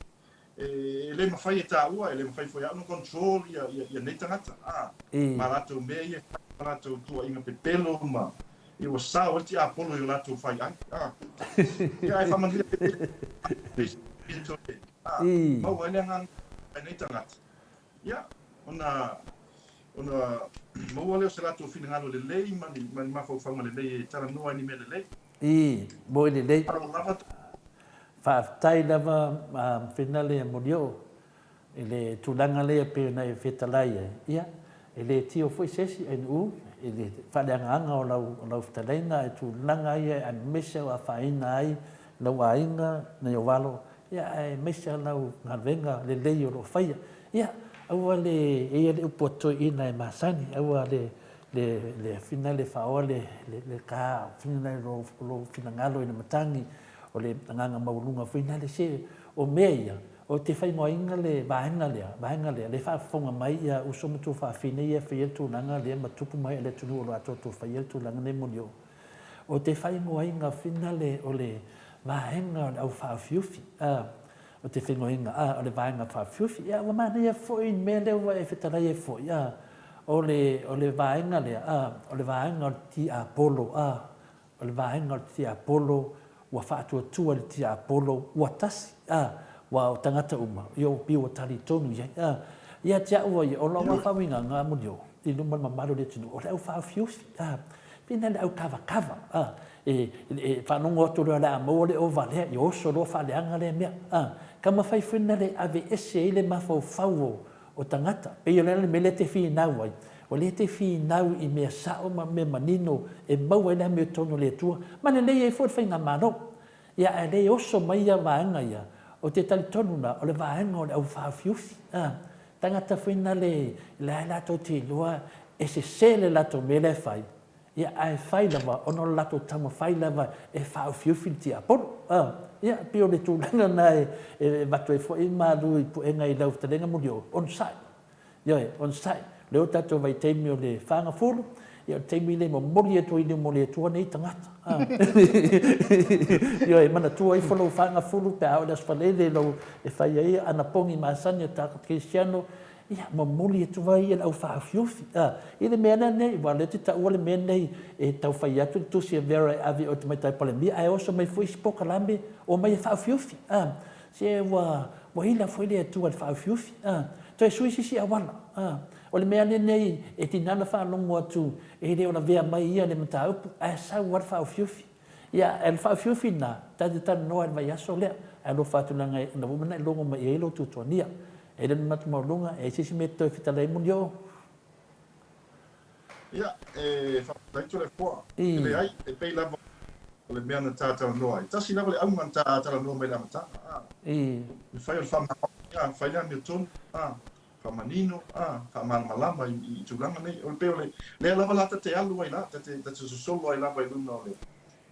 Speaker 3: e le mafai e taua, e le mafai foi e au ona control ia, ia, ia nei tagata, a, ma latou mea ia e fai, ma latou tuuaiga pepelo ma, ia ua sao ai le tiapolo i o latou faiai, a. Ia ae faamanuia pea, a, maua ai le agaga i nei tagata. Ia, ona, ona maua lea o se latou finagalo lelei ma ni, ma ni mafaufauga lelei e talanoa ai ni mea lelei.
Speaker 2: I, moe lelei.
Speaker 3: Alo lava to.
Speaker 2: Faafetai lava a Finale Molioo i le tulaga lea e pei ona e fetalai ai. Ia, e le tio foi se isi ainu i le faaleagaga o lau, o lau fetalaiga i tulaga ia e aemaise o afaina ai lau aiga, nai ou alo, Ia, aemaise lava lau galuega lelei o lo o faia. Ia, aua le, e i ai le upu a toeaiina e masani, aua le, le, le fina le faaoa le, le, le ka fina i lou, lou finagalo i le matagi, o le agaga maualuga foi lena le se, o mea ia, ou te faaigoaina le vaega lea, vaega lea, le faafofoga mai ia uso ma tuafafine ia e faia le tulaga lea ma tupu mai i le atunuu o lo o atoatoa faia le tulaga lenei moni o. O te whaingoainga finale o le vaega o le au whaawhiuwhi, a, o te whaingoainga, a, o le vaega whaawhiuwhi, ia, ua manaia foi i mea lea ua e fetalai ai foi, a, o le, o le vaega lea, a, o le vaega o le tiapolo, a, o le vaega o le tiapolo, ua faatuatua i le tiapolo, ua tasi, a, ua o tagata uma, ia ua pei ua talitonu i ai, a. Ia te au ia, o lau lava faauigaga, Murioo, i luma o le mamalu o le atunuu, o le au whaawhiuwhi, a. Pina le au kavakava, a, e, e faalogo atu loa o le a maua le ova lea, ia oso loa faaleaga lea mea, a. Taumafai foi na le aveese ai le mafaufau o, o tagata. Pei o le a le mea lea e te finau ai? O lea e te finau i mea sao ma mea manino e maua ai le amiotonu a le Atua, ma lelei ai foi le faigamalo. Ia, ae le oso mai ia vaega ia, ou te talitonu la, o le vaega o le aufāufiufi, a. Tagata foi na le, la e latou te iloa e sese le latou mea la e fai, ia, ae fai lava ona o le latou taumafai lava e faaufiufi le tiapolo. A, ia, pei o le tulaga lena e, e avatu ai foi malu i puega i lau fetalaiga Molioo, onosai. Ioe, onosai. O lea ua tatou vaitaimi o le fagafulu, ia o le taimi lea e momoli atu ai i luma o le Atua nei tagata. A. Ioe, manatua ifo lou fagafulu pe a oo i le Aso Faraile lou e fai ai anapogi masani a tatou kerisiano, ia, momoli atu ai le aufaaofiufi. A, i le mea lea nei, aua o lea e te taua le mea nei e tau fai atu le tusi a Vera e ave i o i le Tamaitai Palemia, ae oso mai foi isi polokalame, omai e faaofiufi. A, se ua, ua ila foi le Atua i le faaofiufi. A, toe sui se isi auala. A, o le mea lenei e tiga ona faalogo atu e le o lavea mai ia le mataupu, ae sau lava le faaofiufi. Ia, e le faaofiufi lena, ta te talanoa i le vaiaso lea, ae alofa atu leaga ina ua uma ona e logo mai i ai lou tuatuagia. E le manatu maualuga, e i ai se isi mea e te toe fetalai ai Molioo?
Speaker 3: Ia, e faafetai Toleafoa. E leai, e pei lava o le mea na ta talanoa ai. Tasi lava le auga na ta talanoa mai i le amataga, a. Le fai o le faamamalu, a, fai le amiotonu, a, faamanino, a, faamalamalama i tulaga nei. O le pei o le, lea lava la ta te alu ai la, ta te, ta te sosolo ai lava i luna o le,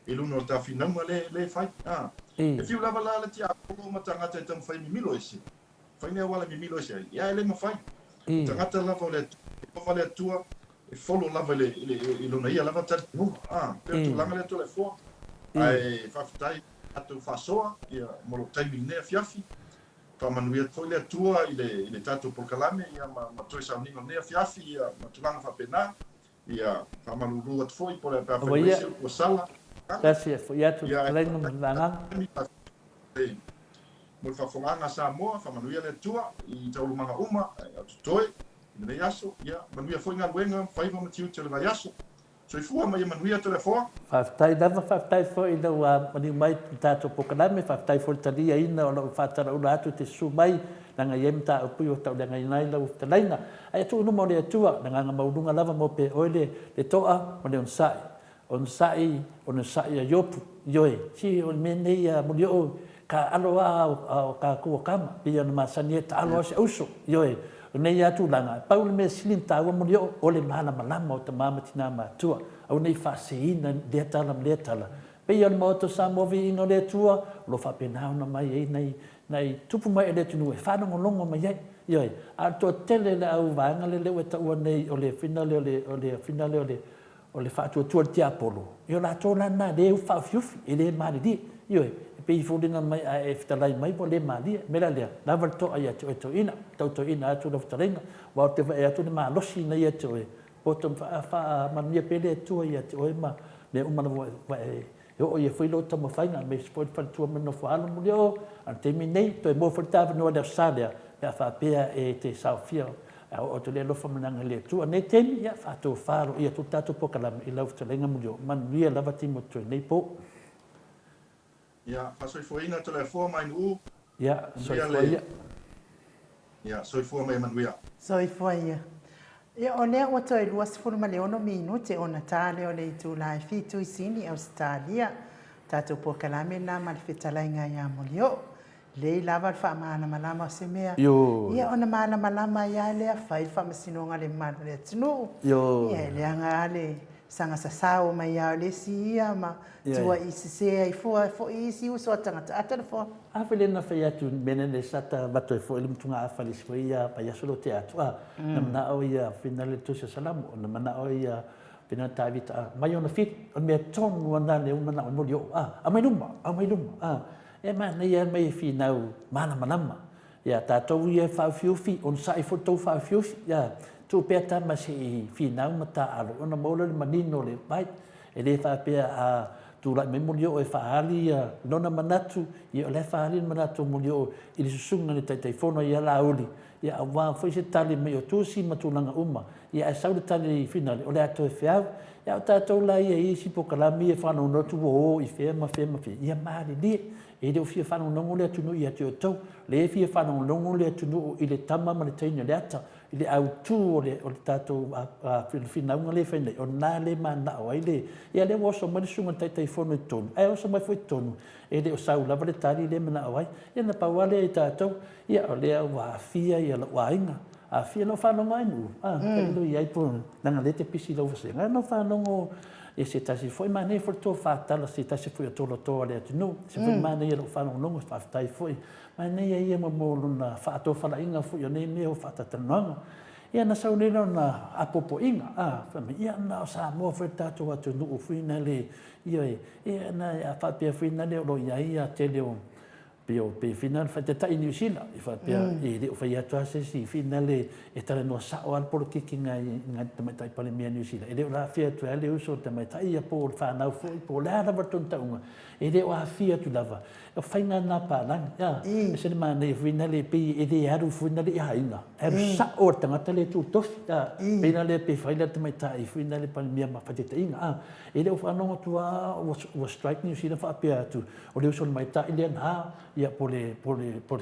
Speaker 3: i luna o le tafinauga lea, lea e fai, a. E fiu lava la le tiapolo ma tagata e taumafai e mimilo ese, fai ni auala e mimilo ese ai, ia e le mafai. O tagata lava o le Atua, e alofa le Atua, e folo lava i le, i le, i lona ia lava talitonuga, a. Pei o le tulaga lea Toleafoa. Ae faafetai i la tatou faasoa, ia, mo lou taimi i lenei afiafi. Faamanuia atu foi le Atua i le, i le tatou polokalame, ia, ma, ma toe sauniga o lenei afiafi, ia, ma tulaga faapena. Ia, faamalulu atu foi po o le a pe afai mai se upu ua sala.
Speaker 2: Tasi e foi atu le fetalaiga ma le agaga.
Speaker 3: Mo le faafofogaaga a Samoa, faamanuia le Atua i taualumaga uma a o totoe i lenei aso. Ia, manuia foi galuega, faiva ma tiute o le vaiaso. Soifua ma ia manuia Toleafoa.
Speaker 2: Faafetai lava, faafetai foi i lou maliu mai i le tatou polokalame, faafetai foi i le taliaina o lau faatalaula atu e te susu mai, leaga e i ai mataupu ua tauleagaina ai lau fetalaiga. Ae tuu i luma o le Atua, le agaga maualuga lava mo pe oe le toa ma le onosai. Onosai, onosai a Iopu, ioe, si o le mea nei a Molioo, taaalo a o tatou o tama, pei ona masani ai, taaalo a se auso, ioe, o nei a tulaga, pau le mea sili ona taua Molioo, o le malamalama o tama ma tina matua, aua nei faaseseina lea tala ma lea tala, pei o le Maota o Samoa Viiga o le Atua, o lo o faapena ona mai ai nai, nai tupu mai o le atunuu e faalogologo mai ai, ioe, a o le toatele o le au vaega lea ua e taua nei o le fina lea o le, o le fina lea o le O le faatuatua i le tiapolo, ia o latou la lena e le faaofiufi, e le malilie. Ioe, e pei e foliga mai a e fetalai mai ua le malie. O le mea la lea, lava le to'a ia te oe toeaina, tau toeaina atu lau fetalaiga, aua ou te vaai atu le malosi lena ia te oe, poto ma faamanuia pea le Atua ia te oe ma mea uma lava ua e E oo ia foi lou taumafaiga aemaise foi le faletua ma le nofo alo muli oo, a o le taimi lenei, toe maua foi le ta avanoa i le Aso Sa lea, pe a faapea e te saofia a oo atu le alofa ma le agalelei o le Atua. Nei taimi, ia, faatofa aloaia atu le tatou polokalame i lau fetalaiga muli oo. Manuia lava Timote i lenei po.
Speaker 3: Ia, faasoifuaina Toleafoa mai Nu'u.
Speaker 2: Ia, soifua ia.
Speaker 3: Ia, soifua ma ia manuia.
Speaker 1: Soifua ia. Ia, o lea ua toe 26 minute ona ta lea o le itula e fitu i Sini, Ausetalia. Tatou polokalame lena ma le fetalaiga ia Molioo. Lelei lava le faamalamalama o se mea. Ia, ona malamalama ai lava lea, fai le faamasinoga a le mamalu o le atunuu. Ia, e leaga lava le saga sasao mai lava o le isi ia ma tuuai sese ai fua foi isi uso a tagata. A telefoni.
Speaker 2: A foi lea na fai atu mea nei sa ta avatu ai foi le motugaafa i le isi foi ia vaiaso lea ua tea atu a, na manao ia fina le Tusi o Salamo, na manao ia fina Tavita a, mai ona fili, o le mea tonu lava lena lea ua manao ai Molioo a, aumai luma, aumai luma a, e manaia lava mai e finau malamalama. Ia tatou ia e faaufiufi, onosai foi le tou faaufiufi, ia tuu pea tama se i finau ma taaalo ona maua lea o le manino o le vai. E le faapea a tulai mai Molioo e faaali lona manatu, ia o la e faaali le manatu o Molioo i le susuga i le Taitaifono ia Laauli, ia aua foi se tali mai o tusi ma tulaga uma, ia ae sau le tali finale, o le a toe feau. Ia a o tatou la ia i isi polokalame ia e faalogologo atu ua o i fea ma fea ma fea, ia malilie, e le o fia faalogologo le atunuu ia te outou. O lea e fia faalogologo le atunuu i le tama ma le teine o le ata, i le autu o le, o le tatou finauga lea e fai nei, o lena lea e mananao ai le, ia lea ua oso mai le susuga i le Taitaifono i totonu, ae oso mai foi i totonu, e le o sau lava le tali lea e manao ai. Ia na pau lava lea i tatou, ia o lea ua aafia lou aiga, aafia lau faalogo ai nuu, a, tailo i ai po, leaga o lea e te pisi i lau vasega, lau faalogo i se tasi foi, manaia foi le tofa tala se tasi foi o tolotoa o le atunuu, se foi manaia lau faalogologo, faafetai foi, manaia ia mo, mo lona faatofalaiga foi o nei mea o faatalatalanoaga. Ia na sau nei lona apoapoaiga, a, fai mai, ia na o Samoa foi le tatou atunuu foi na le, ioe, ia na a faapea foi na le o lo o i ai ia tele o, pei o pei foi na le faitaitai i Niu Sila, i faapea e le o fai atu lava se isi foi na le e talanoa sao lava le polokiki nai nai le tamaitai Palemia Niu Sila, e le o aafia atu ai le uso o le tamaitai ia po o le fanau foi po o le a lava le tonu tauga, e le o aafia atu lava. O faiga na palagi, a, ese le manaia foi na le pei e le alu foi na le i aiga, e alu sao le tagata lea e tu i le tofi, a, pei la lea pe fai la le tamaitai foi na le Palemia ma faitaitaiga, a. E le o faalogo atu lava ua strike Niu Sila faapea atu, o le uso tamaitai lea na, ia po o le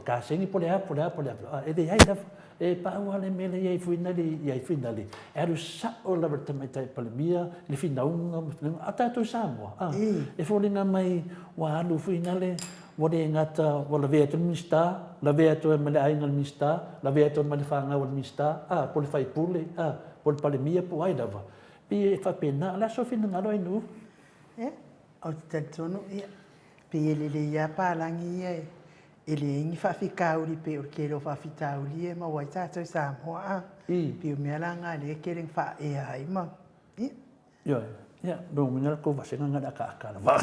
Speaker 2: kasegi po o le a, po o le a, po o le a, e leai lava. E pau lava le mea lea i ai foi na le, i ai foi na le, e alu sao lava i le tamaitai Palemia le finauga ma finauga, a o tatou i Samoa, a, e foliga mai ua alu foi na le, ua le gata ua lavea atu le Minisita, lavea atu ai ma le aiga o le Minisita, lavea atu ai ma le fanau a le Minisita, a, po o le sui usufono, a, po o le Palemia po o ai lava. Pei e faapena, o le a sou finagalo ai Nuu?
Speaker 1: Ia, ou te talitonu, ia, pei e lelei lava palagi ia e leai ni faafitauli pei o le tele o faafitauli ia e maua ai tatou i Samoa, a. Pei o mea la na lea e tele ina faaea ai ma, ia.
Speaker 2: Ioe, ia, lona uiga la tou vasega na o le akaaka lava.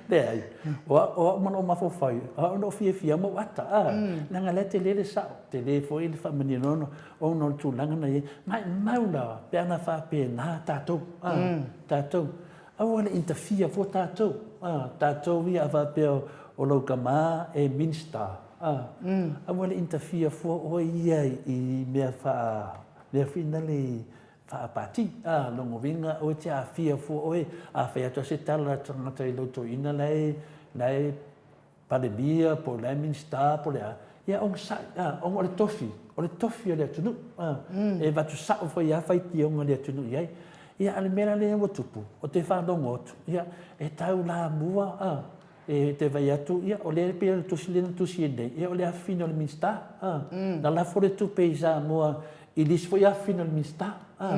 Speaker 2: Leai, o au ma lou mafaufau, o au na ou fiafia ma ou ata, a, leaga o la e tele le sao, tele foi le faamaninoina ona o le tulaga na i ai. Maumau la pe ana faapena tatou, a, tatou. Aua le interfere fua tatou, a, tatou ia a faapea o lou tama e Minister, a, aua le interfere fua oe ia i mea faa, mea foi nale faa-pati, a, lona uiga oe te aafia fua oe, a fai atu lava se tala a le tagata i lou toeaina la e, la e Palemia po o le a Minisita po o le a, ia onosai, a, ona o le tofi, o le tofi o le atunuu, a, e avatu sao foi lava faitioga a le atunuu i ai. Ia, a o le mea la lea ua tupu, ou te faalogo atu, ia, e taulamua, a, e te vaai atu, ia, o lea e pei o le tusi lea na tusi ai nei, ia, o le afafine o le Minisita, a, na lafo le tupe i Samoa i le isi foi afafine o le Minisita, a,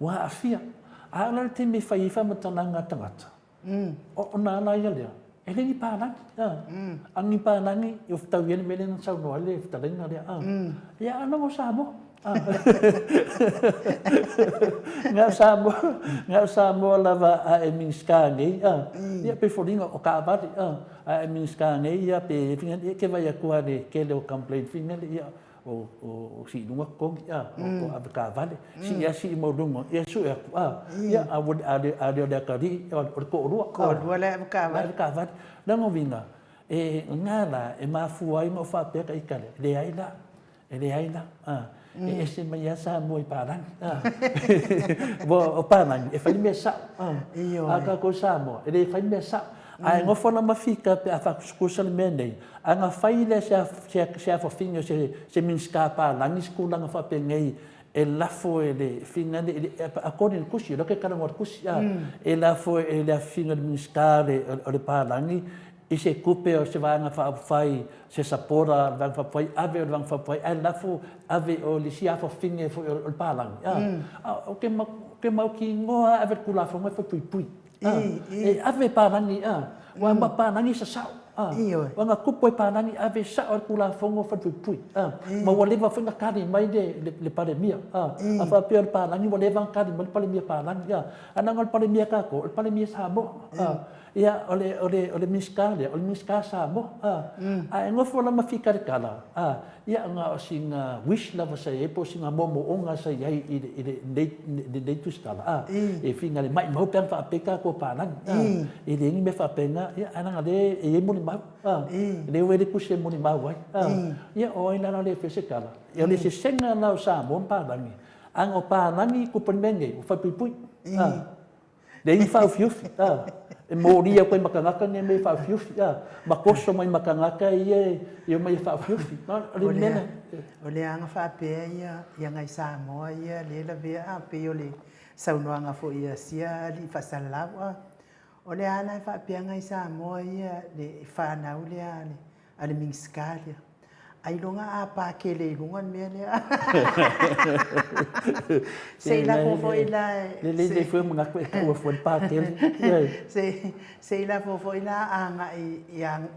Speaker 2: ua aafia. A o le a le taimi e fai ai faamatalaga a tagata? Ona ala ia lea, e le ni palagi. A ni palagi, e tau i ai le mea lea na saunoa ai le fetalaiga lea. Ia, a o Samoa. Na o Samoa, na o Samoa lava a e Minisita nei, ia pei foliga o taavale, a e Minisita nei, ia pe, e te vaai atu lava i le tele o complaint foi lele, ia, o sii i luga totogi, a, o avetaavale, sii lava sii maualuga, ia sue atu, a, ia, a le o le atalii, o le toalua, a,
Speaker 1: Toalua la e avetaavale.
Speaker 2: La e avetaavale. Lona uiga, e na la e mafua ai ona ou faapea ta ita lea, leai la, e leai la, a, e ese mai lava Samoa i palagi, a. O palagi, e fai le mea sao, a, a o tatou i Samoa, e le fai le mea sao. Ae nofo la ma fika pe a faakusakusa le mea nei, a na fai lea se afafine o se Minisita palagi se tulaga faapenei e lafo e le fina le, according i le tusi, o lea ou te talanoa i le tusi, a, e lafo e le afafine o le Minisita o le palagi i se tupe o se Vaega Faaupufai, se supporter a le Vaega Faaupufai, ave o le Vaega Faaupufai, ae lafo ave o le isi afafine foi o le palagi, a. Ou te mautinoa lava e ave le Tulafono e faipuipui. E ave palagi, a, ua ma palagi sa sao, a, ua na tupu ai palagi ave sao le Tulafono falepuipui, a, ma ua leva foi na tali mai le, le, le Palemia, a, a faapea o le palagi ua leva na tali mai le Palemia palagi, a, a leaga o le Palemia tatou, o le Palemia Samoa, a, ia, o le, o le, o le Minisita lea, o le Minisita Samoa, a, a e nofo la ma fikalikala, a, Ia, na o sina wish lava sa i ai po o sina moomooga sa i ai i le, i lenei, lenei tusitala, a, e finga le maimau pe ana faapea tatou palagi, a, e leai ni mea faapena, ia, ae leaga o lea e i ai molimau, a, lea ua i ai le tusi e molimau ai, a, ia, o ai la la le fai se tala? Ia, o le sesega la o Samoa ma palagi. Aga o palagi kupu le mea nei, ua falepuipui. A. Leai ni faaufiufi, a. E molia koe ma tagata nei mea faaufiufi, a. Ma koso mai ma tagata ia e omai e faaufiufi. O le mea lea.
Speaker 1: O le aga faapea ia ia ngai Samoa ia lea lavea a pei o le saunoaga foi a sia alii faasalalau a. O le a la e faapea ngai Samoa ia le fanau lea a le a le Minisita lea. Ailoga a pakele i luga le mea lea. Se i lafo foi la...
Speaker 2: Lelei lelei foi manatu e taua fua le pakele.
Speaker 1: Se i lafo foi la agai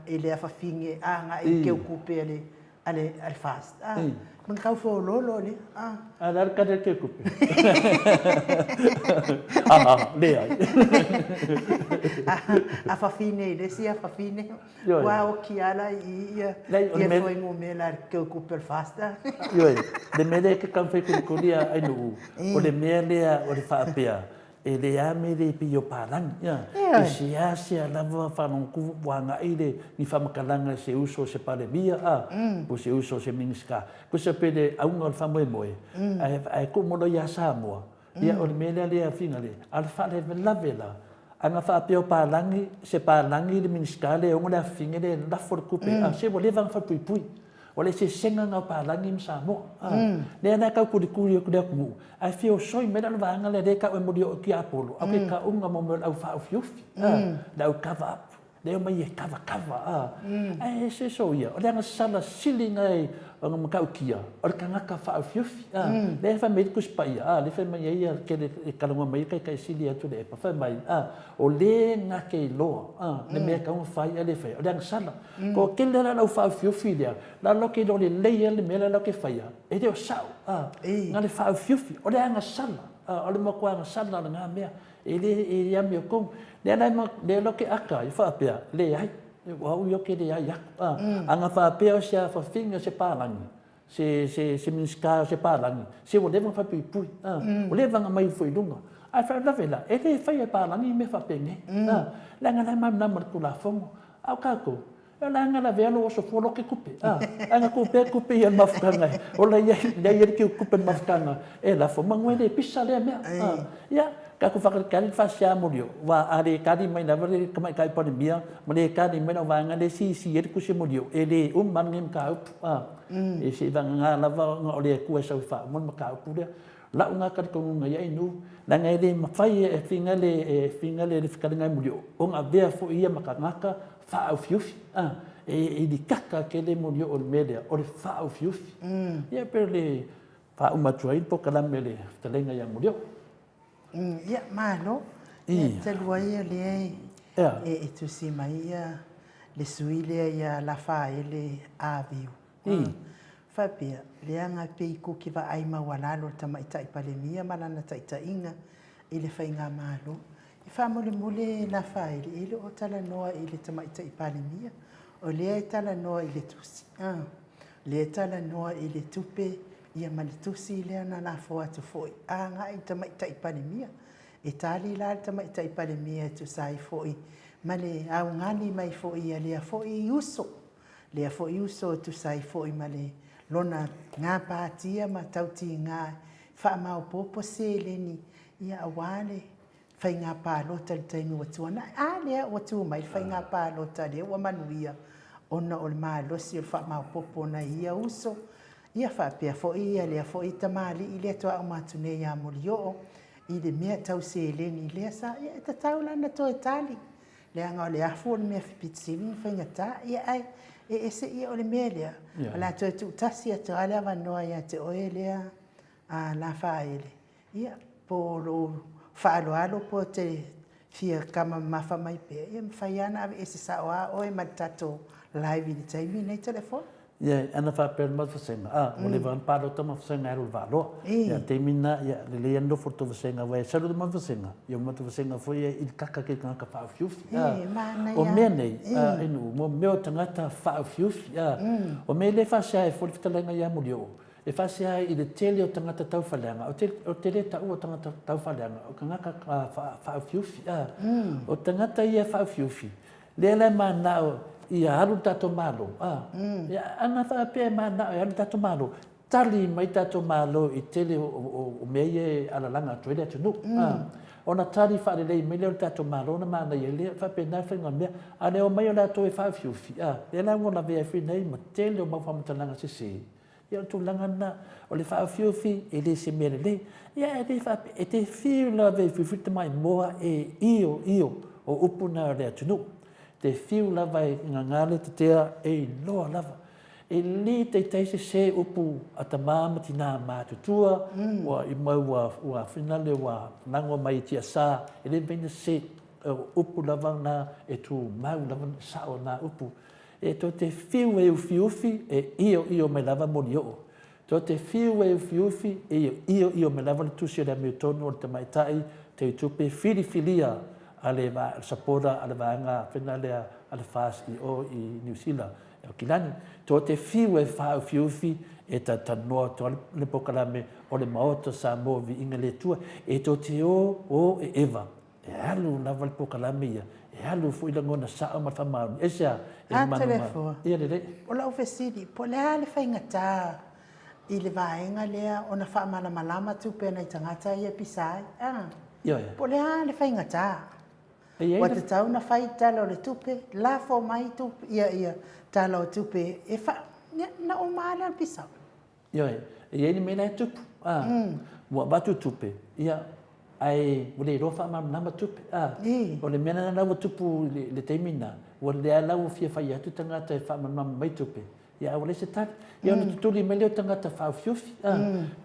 Speaker 1: i le afafine, agai i keukupe a le a le a le FAST. Ah, ma tau feoloolo lea.
Speaker 2: Ah. A le a le kali a le keukupe? Ah, leai.
Speaker 1: Afafine i le isi afafine. Ua oki ala i ia ia fuainumera a le keukupe o le FAST.
Speaker 2: Ioe, le mea lea e te taumafai kulikuli a Ainuu, o le mea lea o le faapea, e le a me le pei o palagi, ia. E seasea lava faalogotu ua agai le ni faamatalaga i se uso o se Palemia, a, po o se uso o se Minisita. Tusa pe le auga o le faamoemoe, ae tuu mo loa ia Samoa, Ia, o le mea lea lea finagale, a o le faalavelave la, ana faapea o palagi, se palagi le Minisita lea e ono le afifine lea e lafo le tupe, a se ua leva ona falepuipui. O le eseesega lena o palagi ma Samoa. A, lea la e tau kulikuli atu le atunuu, ae fia osoi mai la o le vaega lea, lea e tau e moli oo i tiapolo, a o ke kauga mo mea o le au faaofiufi, a, le au cover up. Lea omai e kavakava, a. Ae ese soia, o le agasala sili na e ona matautia, o le tagata faaofiufi, a. Lea e fai mai ai le Tusi Paia, a, lea e fai mai ai ia kele e talanoa mai ai le Taitai Sili atu le epa, fai mai, a, o le na te iloa, a, le mea e tatau ona fai ae le faia, o le agasala. Toatele la le au faaofiufi lea, la latou te iloa lelei lava le mea lea latou te faia, e le o sao, a, na o le faaofiufi, o le agasala, a, o le matua agasala o lena mea. E le e amiotonu. Lea la lea la ke aka i faapea, leai, ua au ia ke leai aku. A, ana faapea o se afafine o se palagi, se, se, se Minisita o se palagi, se ua leva ona faapuipui. A, ua leva ona aumai ifo i luga. Ae faalavelave la, e le faia e palagi mea faapenei. A, leaga la e malamalama i le Tulafono. A o tatou, E leaga lavea lou oso fua loke kupe, a, ae na tuu pea kupe ia i le mafutaga e ola i ai, leai ai le kiu kupe i le mafutaga e lafo manu ai le pisa lea mea, a. Ia, tatou faakalikali le faasia moli o, aua a le kali mai lava le Tamaitai Palemia ma le kali mai lau vaega lea e sisi ai le tusi moli o, e le uma lava lenei mataupu, a. E seivagana lava ona o le Atua e sau e faauma le mataupu lea. Lau na talitonuga i ai nu, leaga e le mafai e figa le e figa le fetalaiga e Mulioo ona avea foi ia ma tagata faaaufiufi a e likaka tele Mulioo i le mea lea o le faaaufiufi. Ia pei o le faauma atu ai le polokalame le fetalaiga ia Mulioo.
Speaker 1: Ia malo. Ia talu ai o lea e tusi mai ia le sui lea ia Lafaele Aviu. Faapea, leaga pei kuki vaai maualalo le Tamaitai Palemia ma lana taitaiga i le Faigamalo. E faamolemole Lafaele, e le o talanoa i le Tamaitai Palemia, o lea e talanoa i le tusi, a, lea e talanoa i le tupe ia ma le tusi lea na lafo atu foi agai i le Tamaitai Palemia. E tali la le Tamaitai Palemia e tusa ai foi ma le augani mai foi a lea foi uso Lea foi uso e tusa ai foi ma le lona gapatia ma tautiga e faamaopoopo seleni ia aua le faiga palota i le taimi ua tuanai. A lea ua tu mai le faiga palota lea ua manuia ona o le malosi o le faamaopoopo o nai ia uso ia faapea foi ia lea foi tamalii lea toa uma atu nei ia Molioo i le mea tau seleni lea sa ia e tatau la ona toe tali Leaga o le afu o le mea pito sili ona faigata, ia ae e ese ia o le mea lea, o le a toe tuutasi atu lava le avanoa ia te oe lea Lafaele, ia po o lou faaaloalo po o te fia kama mamafa mai pea, ia mafai lava ona aveese sao lava oe ma le tatou live i le taimi lenei telefoni.
Speaker 2: Ia, ana faapea le matou vasega, a, ua leva ona palota ma vasega e alu i le Vaaloa. Ia, taimi lena, ia, lelei lava le nofo o le tou vasega, aua e sau le matou vasega, ia o le matou vasega foi e ilikaka ke tagata faaofiufi, a. O mea nei, a, e mo mea o tagata faaofiufi, a. O mea le faasea ai foi le fetalaiga ia Mulioo, e faasea ai i le tele o tagata taufaaleaga, ou te le taua tagata taufaaleaga, o tagata faaofiufi, a. O tagata ia faaofiufi, Lea la e manao ia alu le tatou Malo, a. Ia, ana faapea e manao e alu le tatou Malo, tali mai tatou Malo i tele o mea ia e alalaga atu ai le atunuu. Ona tali faalelei mai lea o le tatou Malo ona manaia ai lea, e faapena le faiga o mea. A o le omai o latou e faaufiufi, a, lea la ua lavea ai foi nei ma tele o mau faamatalaga sese, ia o le tulaga lena. O le faaufiufi e le o se mea lelei. Ia ae le faapea, e te fiu lava e ufiufi le tamaimoa e ioio o upu na o le atunuu. E te fiu lava e gaga le tetea e iloa lava. E le taitai sese upu a tama ma tina matutua ua i mau ua ua finale ua lago mai i tiasa, e le mafai ona sese. O upu lava na e tumau lava sao na upu. E tou te fiu e ufiufi e ioio mai lava molioo. Tou te fiu e ufiufi e ioio mai lava le tusi o le amiotonu o le tamaitai teutupe filifilia a le supporter a le vaega fena lea a le FAST i o i Niu Sila. Aukilani, tou te fiu e faaufiufi e talatalanoa atu ai le polokalame o le Maota Samoa Viiga le Atua, e tou te o, o e eva, e alu lava le polokalame ia, e alu foi lagona sao ma le faamaoni. Aisea? E
Speaker 1: A
Speaker 2: manumanu.
Speaker 1: Toleafoa,
Speaker 2: Ia lelei.
Speaker 1: o lau fesili, po o le a le faigata i le vaega lea ona faamalamalama tupe a nai tagata ia e pisa ai? A,
Speaker 2: Ioe.
Speaker 1: po o le a le faigata?
Speaker 2: E i ai
Speaker 1: Ua
Speaker 2: le.
Speaker 1: tatau ona fai tala o le tupe, lafo mai tupe, ia, ia, tala o tupe e fa, ia, na uma lava lea o le pisa.
Speaker 2: Ioe, e i ai le mea la e tupu, a, ua avatu tupe, ia, ae ua le iloa faamalamalama tupe, a. O le mea lena la ua tupu i le taimi lena, ua lea la ua fia fai atu tagata e faamalamalama mai tupe, Ia ae ua leai se tali. Ia ona tutuli mai lea o tagata faaofiofia.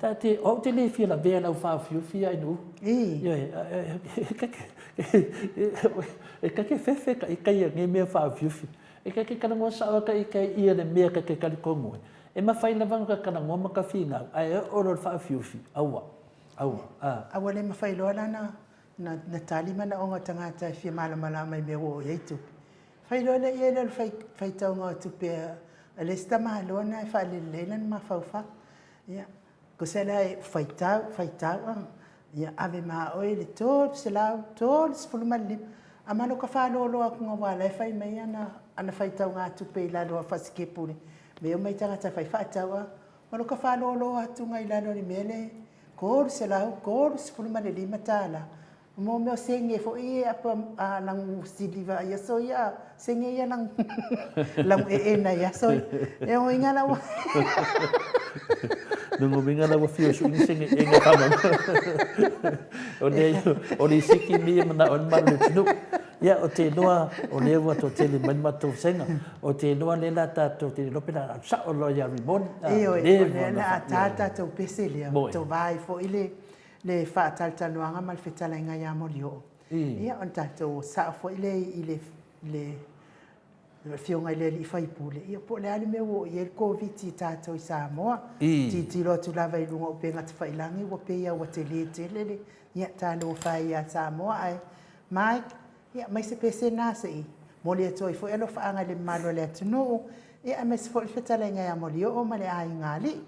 Speaker 2: Ta te, o au te le fia lavea i lau faaofiofia ai nuu. Ioe, e ka ke fefe ka ika ia nei mea faaofiofia. E ka ke talanoa sao ka ika ia le mea ka ke talitonu ai. E mafai lava ona ka talanoa ma ka finau, ae oo loa i le faaofiofia, aua, aua, a.
Speaker 1: A ua le mafai loa la ona tali manaoga o tagata e fia malamalama i mea ua oo i ai tupe. Fai loa lea i ai lea o le faitauga o tupe a le isi tamaloa lena e faalelelei lana mafaufau. Ia, tusa la e faitau, faitau, a, ia ave ma oe le 335. A ma lou faaloloa atu aua o la e fai mai ana, ana faitauga tupe i lalo o fasikepu i le mea e omai tagata e fai faatau, a ma lou faaloloa atu i lalo o le mea lea e $335. Mo mea o sege foi ia apa a lagu siliva i aso ia, sege ia lagu lagu eena i aso ia. E oiga la ua
Speaker 2: Nungo minga la ua fio su ni sege ena kama. O le o le siki mi mana o malu le tunu. Ia o te loa o le ua to tele mai matou senga. O te loa le la tatou te lope la sa o lo ia rimoni.
Speaker 1: E oi, o le la ta tatou pese lea. To vai fo ile le faatalatalanoaga ma le fetalaiga ia Molioo, ia o le tatou sao foi lea i le le Afioga i le alii faipule, ia po o le a le mea ua oo i ai le Koviti i tatou i Samoa. Tilotilo atu lava i luga o upega tafailagi ua pei lava ua tele tele le, ia talofa e ia Samoa ae Mike, ia aumai se pese lena se i momoli atu ai foi alofaaga i le mamalu o le atunuu, ia aemaise foi le fetalaiga ia Molioo ma le aiga alii.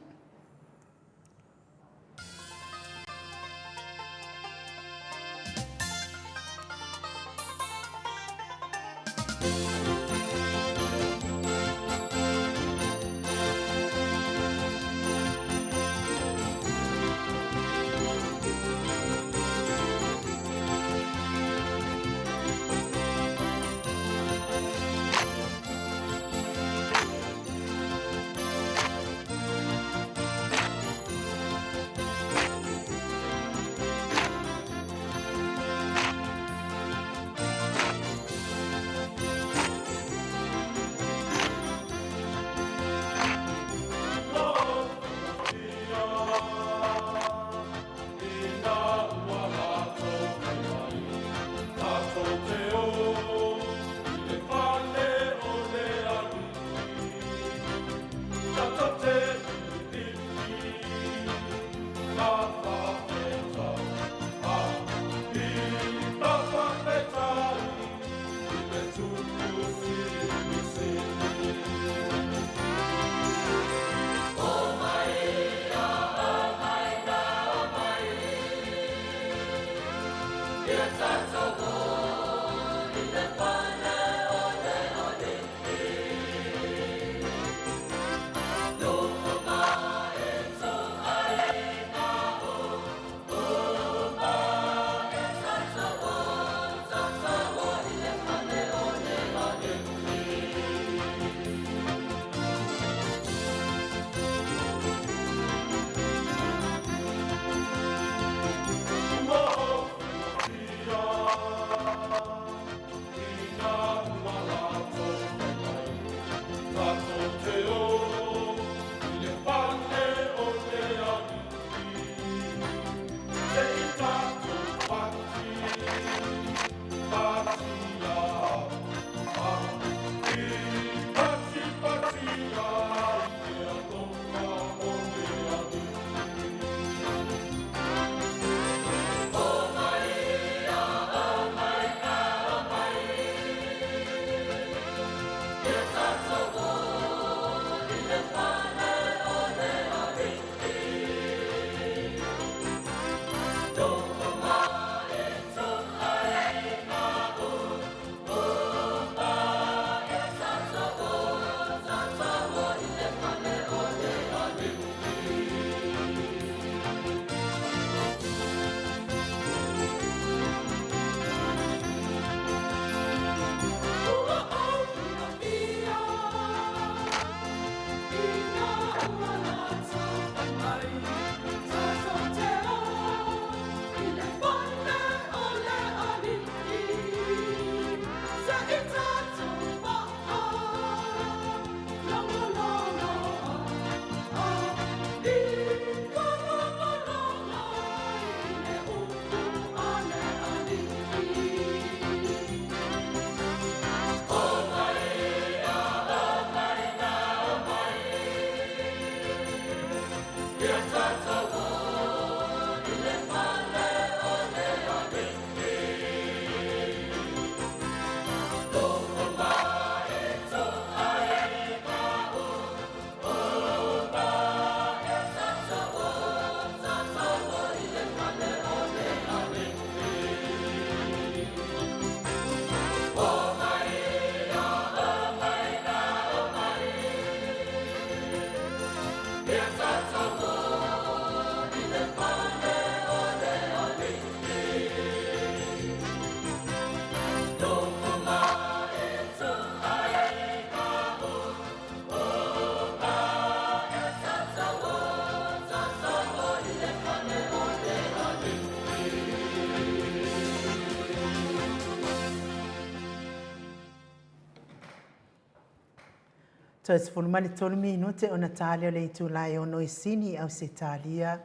Speaker 1: Toe 13 minute ona tali o le itula e ono i Sini, Ausetalia.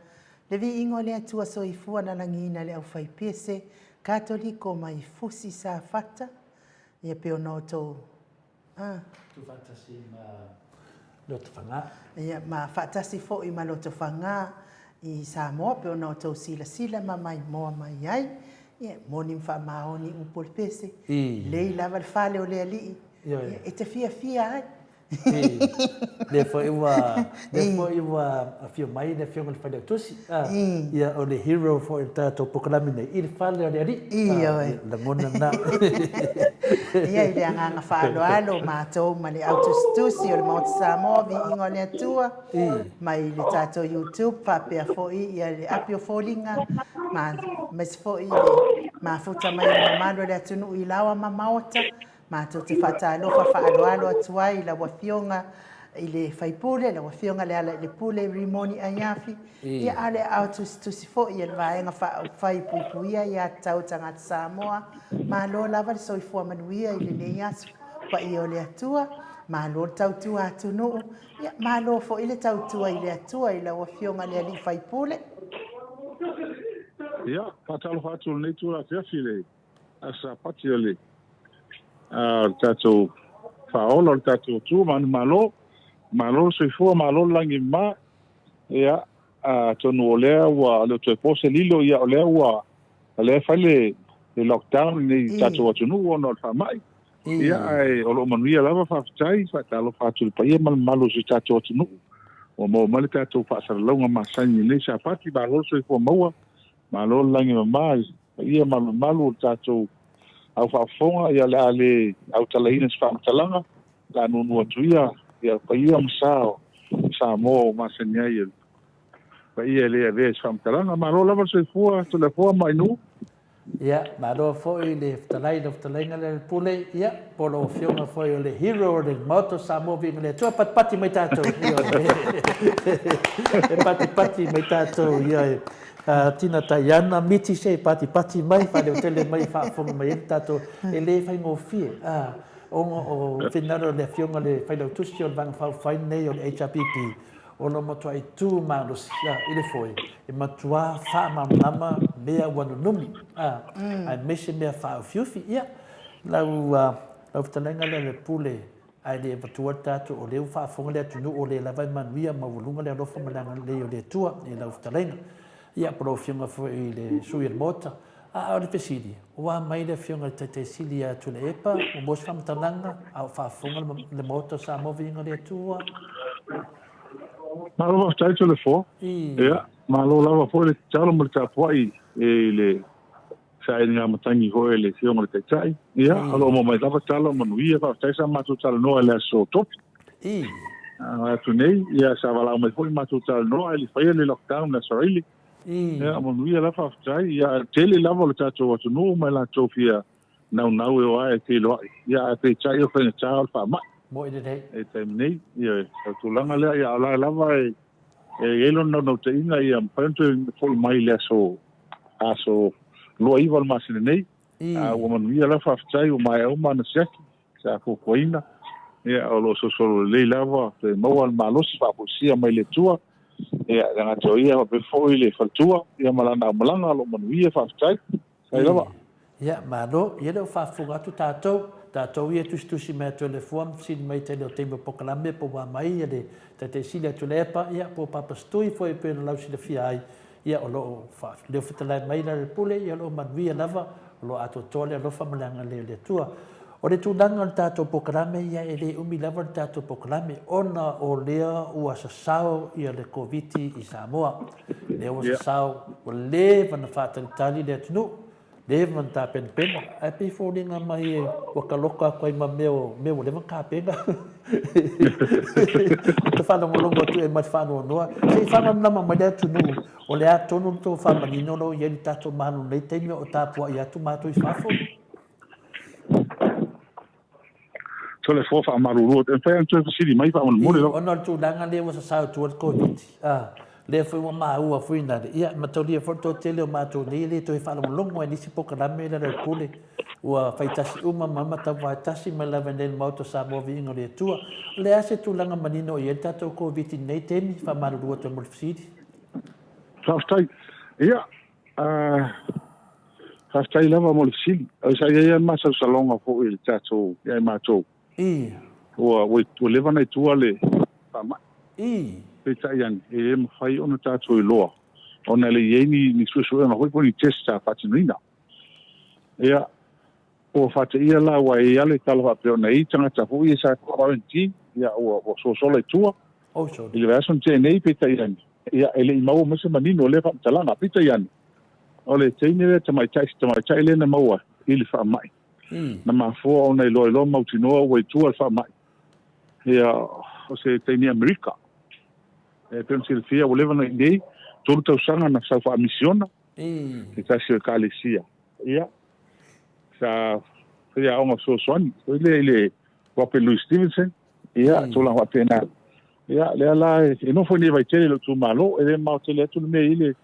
Speaker 1: Le viiga o le Atua Soifua na lagiina le aufaipese Katoliko mai Fusi Safata, ia pei ona outou a.
Speaker 2: Tuufaatasi ma Lotofaga.
Speaker 1: Ia, ma faatasi foi ma Lotofaga i Samoa pei ona outou silasila ma maimoa mai ai. Ia, e moni ma faamaoni upu o le pese, lei lava le fale o le alii, ia, e te fiafia ai.
Speaker 2: Lea foi ua, lea foi ua afio mai le Afioga i le Failautusi, ia, o le hero foi o le tatou polokalame nei i le fale o le alii.
Speaker 1: Ioe.
Speaker 2: Lagona lena.
Speaker 1: Ia, i le agaga faaaloalo, matou ma le au tusitusi o le Maota Samoa, Viiga o le Atua, mai le tatou YouTube faapea foi ia le api o foliga, ma aemaise foi le mafuta mai o le mamalu o le atunuu i laoa ma maota. Matou te faatalofa faaaloalo atu ai i lau Afioga i le sui usufono, lau Afioga Lealailepule Rimoni Aiafi, ia a o le aao tusitusi foi a le Vaega Faaupufai e Puipuia Aiatatau a Tagata Samoa. Malo lava le soifua manuia i lenei aso, paia o le Atua, malo le tautua atunuu, ia malo foi le tautua i le Atua i lau Afioga i le alii sui usufono.
Speaker 4: Ia, faatalofa atu i lenei itula afiafi i le Aso Sapati o le tatou faaola o le tatou Atua ma ana malo. Malo le soifua, malo le lagi e mama. Ia, atonu o lea ua le o toe po se lilo, ia o lea ua o lea e fai le lockdown i le tatou atunuu ona o le faamai. Ia, ae o lo o manuia lava, faafetai, faatalofa atu i le paia ma le mamalu o si o tatou atunuu ua maua mai le tatou faasalalauga masani i lenei Sapati. Malo le soifua maua, malo le lagi e mama i paia ma le mamalu o le tatou au faafofoga. Ia, o le a le autalaina se faamatalaga, o le a nuunuu atu ia ia paia ma sa o Samoa ua masani ai e le paia e le avea i se faamatalaga. Malo lava le soifua, Toleafoa ma Ainuu.
Speaker 2: Ia, malo foi le fetalai i lau fetalaiga Lealailepule, ia, po o lau Afioga foi o le hero o le Maota o Samoa Viiga le Atua, patipati mai tatou, ioe, e patipati mai tatou, ioe. Tina Taiana, Miti se patipati mai, faaleotele mai e faafofoga mai ai le tatou, e le faigofie, ona o finagalo o le Afioga i le Failautusi o le Vaega Faaupufai lenei o le HRPP, o lo o matuai tu malosi i le foe, e matuā faamalamalama mea ua nunumi, aemaise mea faaufiufi. Ia, lau fetalaiga lea le pule, ae le avatua le tatou, o lea ua faafofoga le atunuu o lea lava e manuia maualuga le alofa ma le agalelei o le Atua i lau fetalaiga. Ia, po o lau Afioga foi i le sui o le Maota. A o le fesili, ua mai le Afioga i le Taitai Sili ia Tuilaepa, ua maua se faamatalaga, a o faafofoga le Maota o Samoa Viiga le Atua?
Speaker 4: Malo faafetai Toleafoa. Ia, malo lava foi le tatalo ma le tapuai i le sailiga matagi foi a le Afioga i le Taitai. Ia, o lo o maua mai lava tala o manuia. Faafetai sa matou talanoa i le aso Tofi. Atu nei, ia, sa valaau mai foi matou talanoa ae le i faia le lockdown i le aso Faraile. Ia, manuia la faafetai. Ia, tele lava o le tatou atunuu ma i latou fia naunau e o ae e feiloai. Ia, ae peitai o faigata o le faamai.
Speaker 2: Moi lelei.
Speaker 4: I le taimi nei, ia, o le tulaga lea, ia, o la lava e i ai lona naunautaiga ia mafai ona toe foi mai i le aso, aso 29 o le masina nei. A ua manuia la faafetai, ua maea uma ana siaki sa fuafuaina. Ia, o lo o solosolo lelei lava, toe maua le malosi faafoisia mai le Atua. Ia, e le gata o ia, faapea foi le faletua, ia ma lana aumalaga, o lo o manuia, faafetai. Sai lava.
Speaker 2: Ia, malo. Ia lea ua faafofoga atu tatou, tatou ia e tusitusi mai atu e le fua ma fesili mai i tele o taimi o polokalame po ua mai ia le Taitai Sili a Tuilaepa, ia, po o Papa Stui foi e pei ona lausilafia ai, ia, o lo o leo fetalai mai Lealailepule, ia, o lo o manuia lava, o lo o atoatoa le alofa ma le agalelei o le Atua. O le tulaga o le tatou polokalame, ia, e le umi lava le tatou polokalame, ona o lea ua sasao ia le Koviti i Samoa. Lea ua sasao, ua leva ona faatalitali le atunuu, leva ona tapenapena, ae pei e foliga mai ua taloka atu ai ma mea o mea ua leva ona tapena. Ou te faalogologo atu e ma le faanoanoa, se i faamalamalama mai le atunuu, o le a tonu le tou faamanino o lo o i ai le tatou Malo i lenei taimi o tapuai atu matou i fafo?
Speaker 4: Sole fua faamalulu atu. E mafai ona toe fesili mai faamolemole lava.
Speaker 2: Ona o le tulaga lea ua sasao atu ai le Koviti, a, lea foi ua maua foi na, ia, mataulia foi le toatele o matou nei e le toe faalogologo lava i nisi polokalame i lalo o le pule. Ua faitasi uma ma matauvaetasi mai lava i nei le Maota o Samoa Viiga o le Atua. O le a se tulaga manino o i ai le tatou Koviti i lenei taimi? Faamalulu atu ai mo le fesili.
Speaker 4: Faafetai. Ia, faafetai lava mo le fesili. Sa i ai lava le masalosaloga foi i le tatou, ia i matou.
Speaker 2: I.
Speaker 4: Ua, ua, ua leva ona i tua le faamai.
Speaker 2: I.
Speaker 4: Peitai ane, e le mafai ona tatou iloa ona e le i ai ni, ni suesuega foi po o ni test sa faatinoina. Ia, ua faateia la aua e i ai lava le tala faapea ona e i ai tagata foi ia sa quarantine, ia ua, ua sosola i tua.
Speaker 2: Oh, sorry.
Speaker 4: I le vaiaso na tea nei, peitai ane, ia e le i maua mai se manino o lea faamatalaga. Peitai ane, o le teine lea tamaitai, si tamaitai lea na maua i le faamai, na mafua ona iloa iloa mautinoa ua i tua le faamai, ia, o se teine Amerika. E pei ona silafia ua leva ona i inei, 3 tausaga na sau faamisiona i tasi o ekalesia. Ia, sa faia aoga fesoasoani foi lea i le Robert Louis Stevenson, ia, tulaga faapena. Ia, lea la e nofo i nei Vaitele i lou itumalo, e le mamao tele atu le mea i le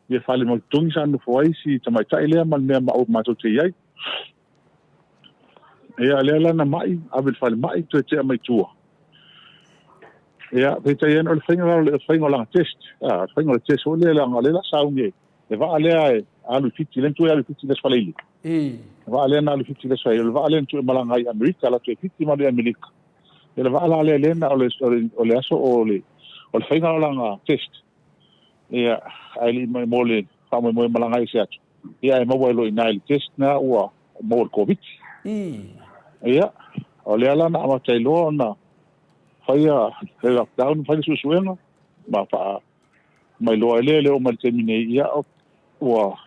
Speaker 4: ia fale mautotogi sa nofo ai si tamaitai lea ma le mea matou te i ai. Ia, lea la na mai, ave i le falemai, toe tea mai tua. Ia, peitai ane o le faiga la o le faiga o lana test. Ah, le faiga o le test foi lea, leaga o lea la sauni e le vaa lea e alu i Fiti, lea na tuu e alu i Fiti i le Aso Faraile. Le vaa lea na alu i Fiti i le Aso Faraile, o le vaa lea na tuu e malaga ai i Amerika, alu atu i Fiti ma alu i Amerika. Ia le vaa la lea lea na o le, o le, o le aso o le, o le faiga o lana test. Ia, ae le i mo le faamoemoe e malaga ai se atu. Ia, ae maua ai loa i ina i le test na ua maua le Koviti. Ia, o lea la na amata ai loa ona faia le lockdown, fai le suesuega, ma faa mailoa ai lea, le oo mai le taimi nei, ia, ua,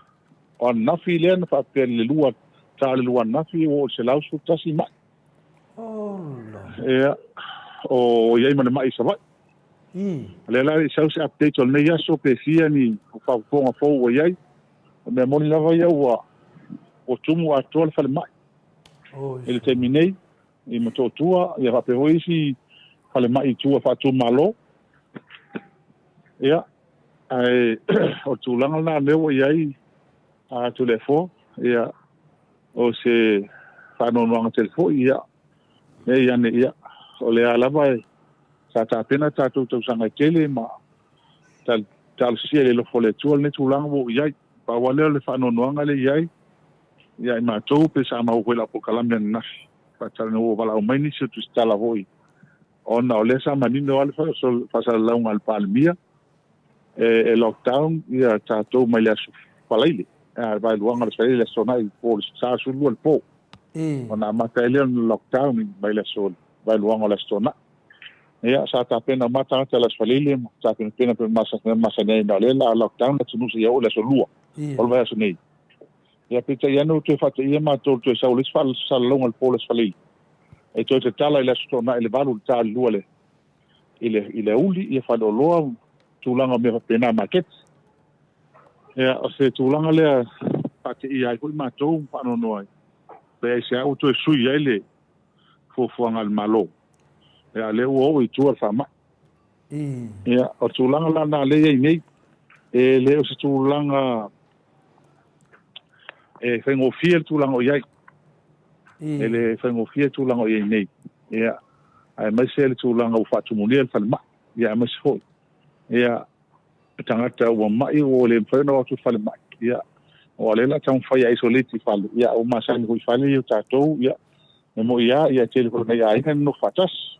Speaker 4: o ananafi lea na faapea i le lua, ta o le lua ananafi, ua oo i le 111 mai. Ia, o i ai ma le mai i Savaii. O lea la e le i sau se update o lenei aso pe fia ni faaopoopoga fou ua i ai. O le mea moni lava ia ua ua tumu atoa le falemai i le taimi nei i Motootua, ia faapea foi isi falemai i tua faaitumalo. Ia, ae o le tulaga lena lea ua i ai a Toleafoa, ia, o se faanoanoaga tele foi, ia, nei ane, ia, o lea lava e sa tapena tatou tausaga e tele ma talosia i le alofa o le Atua lenei tulaga ua oo i ai. Pau lava lea o le faanoanoaga lea e i ai ia i matou pe sa maua foi i lau polokalame ananafi faatalanoa ua valaau mai nisi o tusitala foi ona o lea sa manino lava le faasalalauga a le Palemia e lockdown ia tatou mai le aso Faraile, le vaeluaga o le aso Faraile, le aso Toonai i le po, le 42 i le po. Ona amata ai lea ona lockdown mai le aso vaeluaga o le aso Toonai. Ia, sa tapena uma tagata i le aso Faraile ma tapenapena pe masani ai na o lea la lockdown le atunuu seia oo i le aso Lua o le vaiaso nei. Ia, peitai ane ua toe faateia matou i le toe sau o le isi faasalalauga i le po o le aso Faraile. E toe tatala i le aso Toonai i le 8 i le ta o le 2 i le aoauli, ia faleoloa, tulaga o mea faapena maketi. Ia, o se tulaga lea faateia ai foi matou ma faanoanoa ai, pe aisea ua toe sui ai le fuafuaga a le Malo. Ia, a o lea ua oo i tua le faamai. Ia, o le tulaga la lena lea e i ai nei, e le o se tulaga e faigofie le tulaga o i ai. E le faigofie le tulaga o i ai nei. Ia, aemaise le tulaga ua faatumulia le falemai. Ia, aemaise foi, ia, tagata ua mai ua le mafai ona o atu i le falemai. Ia, aua o lea o le a taumafai e isolate i fale. Ia, ua masani foi i fale ia o tatou, ia, e moni lava, ia, e tele foi o nai aiga e nonofo faatasi.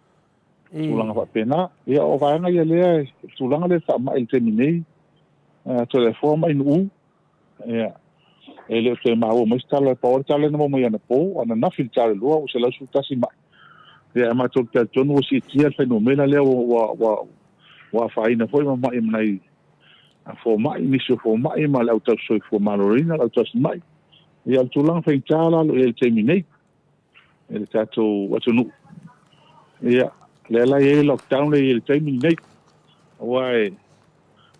Speaker 4: Tulaga faapena. Ia, o vaega ia lea, le tulaga lea e faamai i le taimi nei, Toleafoa ma Inu'u, ia, e le o toe maua mai se tala, pau lava le tala lea na maua mai anapo, ananafi i le ta o le 2 ua 111 mai. Ia, ae matou te talitonu ua siitia le fuainumera lea ua afaina foi ma mai ma nai fomai, nisi o fomai ma le au tausi soifua maloloina, le au tausi mai. Ia, o le tulaga faigata la o lo o i ai i le taimi nei i le tatou atunuu. Ia, lea la e i ai le lockdown lea e i ai i le taimi lenei. Aua e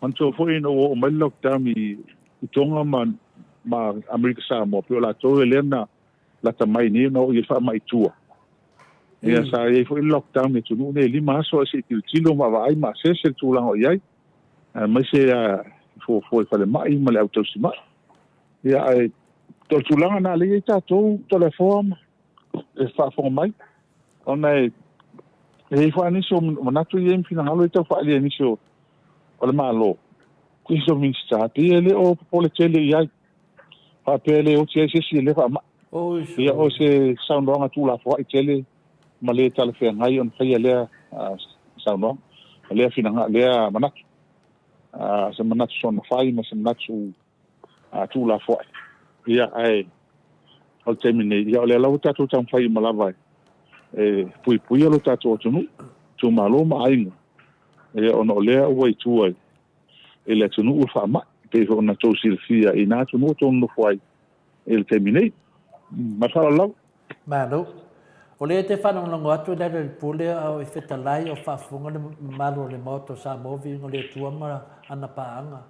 Speaker 4: manatua foi ina ua oo mai le lockdown i Tonga ma, ma Amerika Samoa, pei o latou lea na lata mai nei ona oo i ai le faamai i tua. Ia, sa i ai foi le lockdown i atunuu nei, e 5 aso ae se i tilotilo ma vaai ma assess le tulaga o i ai, aemaise lava i fuafua i falemai ma le au tausimai. Ia, ae O le tulaga lena lea e i ai tatou Toleafoa ma e faafofoga mai, ona e i ai foi nisi o manatu ia ma finagalo ia tau faaalia e nisi o le Malo, nisi o Minisita, pei e le o popole tele i ai, faapea e le oti ai se isi i lea faamai. Ia, o se saunoaga tuulafoai tele ma le talafeagai ona faia lea saunoaga, lea finagalo, lea manatu. Se manatu soona fai ma se manatu tuulafoai. Ia, ae o le taimi nei, ia o lea lava ua tatou taumafai uma lava e puipuia lo tatou atunuu, itumalo ma aiga, ia ona o lea ua i tua i le atunuu le faamai, e pei foi ona outou silafia i na atunuu o outou nonofo ai i le taimi nei. Ma le faaaloalo lava.
Speaker 2: Malo. O lea e te faalogologo atu i lalo i le pule a o e fetalai o faafofoga le mamalu o le Maota o Samoa, viiga o le Atua ma ana paaga.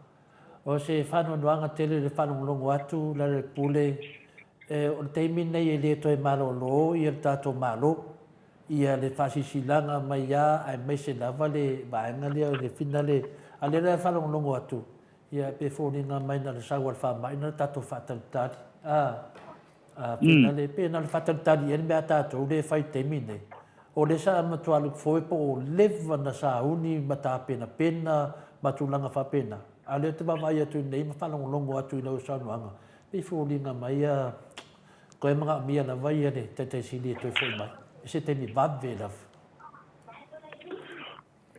Speaker 2: O se faanoanoaga tele i le faalogologo atu Lealailepule, o le taimi lenei e le toe malolo ia le tatou Malo ia le faasilasilaga mai a aemaise lava le vaega lea o le finale. A o lea la e faalogologo atu, ia pe foliga mai na o le sau a le faamai na o le tatou faatalitali. A. A finale, pe na o le faatalitali ea le mea a tatou lea e fai i le taimi lenei. O lea sa matua look forward po o leva ona sauni ma tapenapena ma tulaga faapena. A o lea ou te vaavaai atu nei ma faalogologo atu i lau saunoaga, pei e foliga mai a toe manaomia lava ia le Taitai Sili e toe foi mai i se taimi vave lava.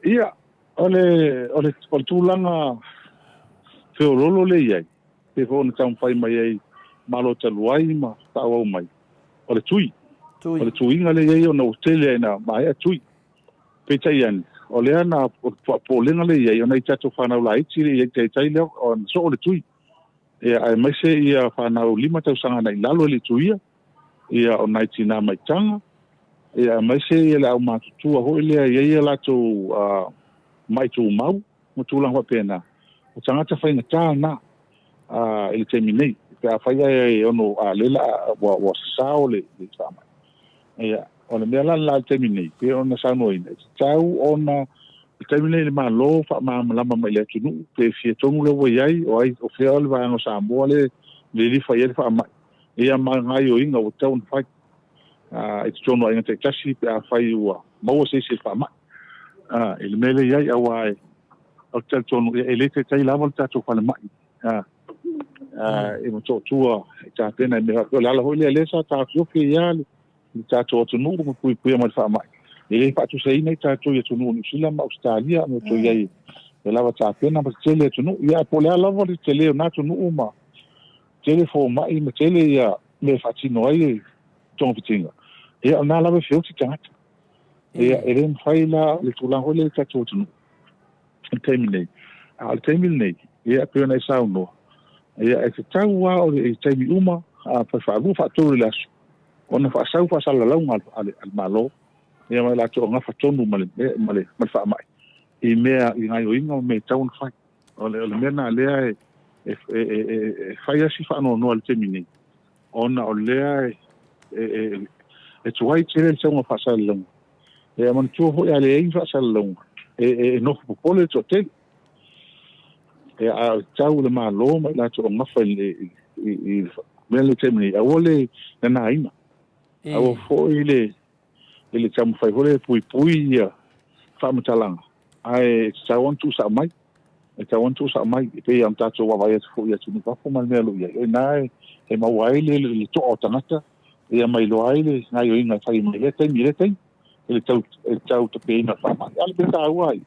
Speaker 4: Ia, o le, o le, o le tulaga feoloolo lea e i ai, pei foi ona taumafai mai ai Malo talu ai ma faaauau mai, o le tui.
Speaker 2: Tui.
Speaker 4: O le tuiga lea e i ai ona ua tele ai ina maea tui. Peitai ane, o lea na, o le popolega lea e i ai, ona i tatou fanau laiti lea e i ai taitai lea, ona soo le tui. Ia, aemaise ia fanau 5 tausaga agai i lalo e le i tuia, ia o nai tinā maitaga, ia aemaise ia le aumatutua foi lea e i ai a latou mai tumau ma tulaga faapena. O tagata faigata na i le taimi nei, pe afai ae e ono a lea la ua sasao le faamai. Ia, o le mea la le la i le taimi nei, pei ona saunoaina, e tatau ona i le taimi nei le Malo faamalamalama mai i le atunuu pe fia tonu lea ua i ai, o ai, o fea le vaega o Samoa lea e lilifa i ai le faamai. Ia ma gaoioiga ua tatau ona fai i totonu o aiga taitasi pe afai ua maua se isi e faamai i le mea lea i ai, aua e, ou te talitonu e le taitai lava le tatou falemai i Motootua e tapena i mea faapea. O le ala foi lea lea sa taofiofi ai lava le tatou atunuu ma puipuia mai le faamai. E le faatusaina ai tatou i atunuu o Niu Sila ma Ausetalia ma outou i ai e lava tapena ma tetele atunuu. Ia po o le a lava le tele o na atunuu ma tele fomai ma tele ia mea e faatino ai togafitiga, ia o lena lava e feoti tagata. Ia e le mafai la le tulaga foi lea i le tatou atunuu i le taimi nei. A o le taimi lenei, ia pei ona e saunoa, ia e tatau lava o le taimi uma, a fai faalua faatolu i le aso, ona faasau faasalalauga a le Malo, ia ma i latou o gafa tonu ma le faamai i mea i gaoioiga ma mea e tatau ona fai. O le mea lena lea e fai lava si faanoanoa i le taimi nei, ona o lea e tuai tele le sauga faasalalauga. E manatua foi a leai ni faasalalauga, e nofo popole le toatele. A o le tatau i le Malo ma i latou o gafa i le mea lenei i le taimi nei, aua le nanaina, aua foi le i le taumafai foi lea e puipui ia faamatalaga, ae e tatau ona tuusao mai. E tatau ona tuusao mai, e pei ona tatou vaavaai atu foi i atunuu i fafo ma le mea o lo o i ai. O i ina e maua ai le le toa o tagata, ia ma iloa ai le gaoioiga e fai mai i lea taimi i lea taimi, i le tau, i le tau tapeina o le faamai. A o le mea taua ai,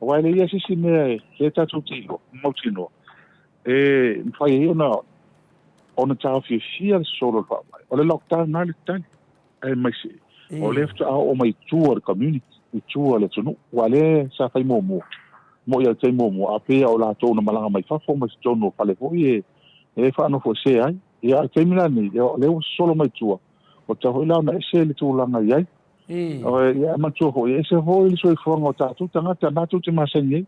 Speaker 4: aua e leai lava se isi mea e lea tatou te iloa, mautinoa, e mafai ai ona ona taofiofia le sosolo o le faamai. O le lockdown lava le tali. Aemaise o lea faatoa oo mai i tua o le community, i tua o le atunuu. Aua o lea sa fai muamua, mo'i lava i le taimi muamua, a pei lava o latou na malaga mai fafo ma i totonu o fale foi e faanofoesea ai. Ia, a o le taimi la lenei, o lea ua sosolo mai tua, ua tatau foi la ona ese le tulaga i ai. Ia, manatua foi, e ese foi le soifuaga o tatou tagata na tou te masani ai.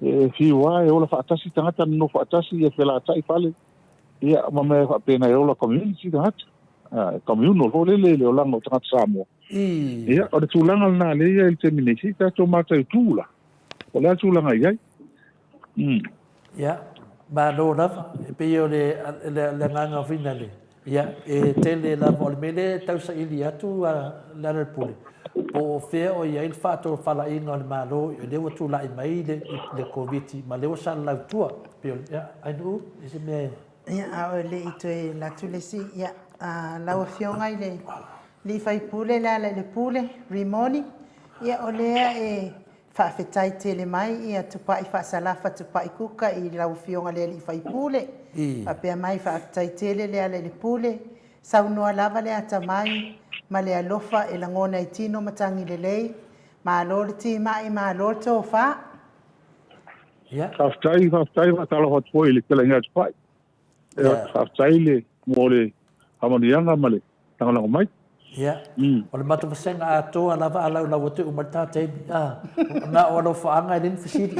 Speaker 4: E fiu lava e ola faatasi tagata, nonofo faatasi, ia felaatai fale, ia ma mea faapena e ola community tagata. Communal foi lele i le olaga o tagata Samoa. Ia, o le tulaga lena lea e i ai i le taimi nei, se i tatou mataitu la, o le a le tulaga e i ai.
Speaker 2: Ia. Malo lava, e pei o le, le, le agaga foi lale, ia, e tele lava, o le mea lea e tau saili atu a Lealailepule, po o fea o i ai le faatofalaiga o le Malo, o lea ua tulai mai le, le Koviti, ma lea ua salalau tua. Pei o le, ia, Ainuu, i se mea e...
Speaker 1: Ia, a o le i toe alu atu le isi, ia, lau Afioga i le Alii Faipule Lealailepule Rimoni, ia, o lea e Faafetai tele mai ia Tupai Faasalafa Tupai Kuka i lau Afioga le Alii Faipule. Faapea mai faafetai tele Lealailepule, saunoa lava le atamai ma le alofa e lagona i tino matagi lelei. Malo le timai, malo le tofa.
Speaker 4: Faafetai, faafetai, faatalofa atu foi i le fetalaiga a Tupai. Ia, faafetai le mo le faamanuiaga ma le lagolago mai.
Speaker 2: Ia, o le matou vasega atoa lava a laulau atu e uma ai le ta taimi. A, na o alofaaga e leai ni fesili.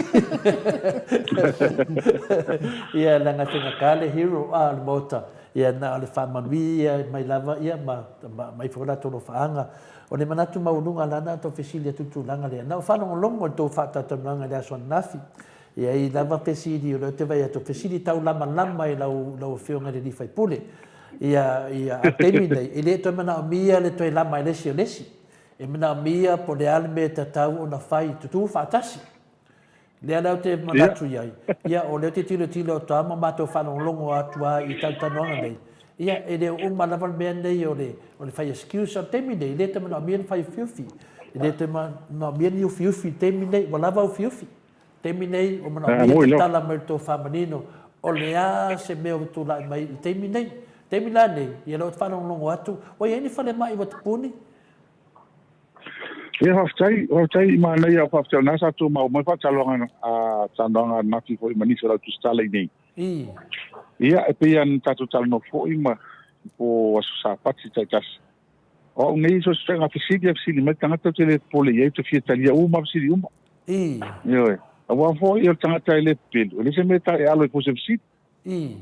Speaker 2: Ia, leaga e faigata le hero a o le Maota. Ia, na o le faamanuia mai lava ia ma aumai foi o latou alofaaga. O le manatu maualuga la na o tou fesili atu i le tulaga lea. Na ou faalogologo i le tou faatalatalanoaga i le aso ananafi. E i ai lava fesili, o lea ou te vaai atu, fesili taulamalama i lau, lau Afioga i le sui usufono. Ia, ia, a o le taimi lenei, e le toe manaomia le toe lama e le isi o le isi. E manaomia po o le a le mea e tatau ona fai, tutu faatasi. Lea la ou te manatu i ai, ia, o lea ou te tilotilo atu lava ma matou faalogologo atu lava i talatalanoaga nei, ia, e le o uma lava le mea lenei o le, o le fai excuse. O le taimi lenei, e le toe manaomia le fai ufiufi. E le toe manaomia ni ufiufi i le taimi lenei, ua lava ufiufi. Taimi nei, ua manaomia tatala mai le tofa manino o le a se mea ua tulai mai i le taimi nei. Taimi la nei, ia lea ou te faalogologo atu, ua i ai ni falemai ua tapuni?
Speaker 4: Ia, faafetai, faafetai i manaia, faafetai o lena sa tou maua mai faataloga, talanoaga ananafi foi ma nisi o lau tusitala i nei. Ia, e pei lava ona tatou talanoa foi ma po Aso Sapati taitasi. O au nei, so o se faiga fesili, e fesili mai le tagata ou te le popole i ai, ou te fia talia uma lava fesili uma. Ioe. Aua foi o le tagata e le pepelu, e leai se mea e ta e alo ai foi se fesili.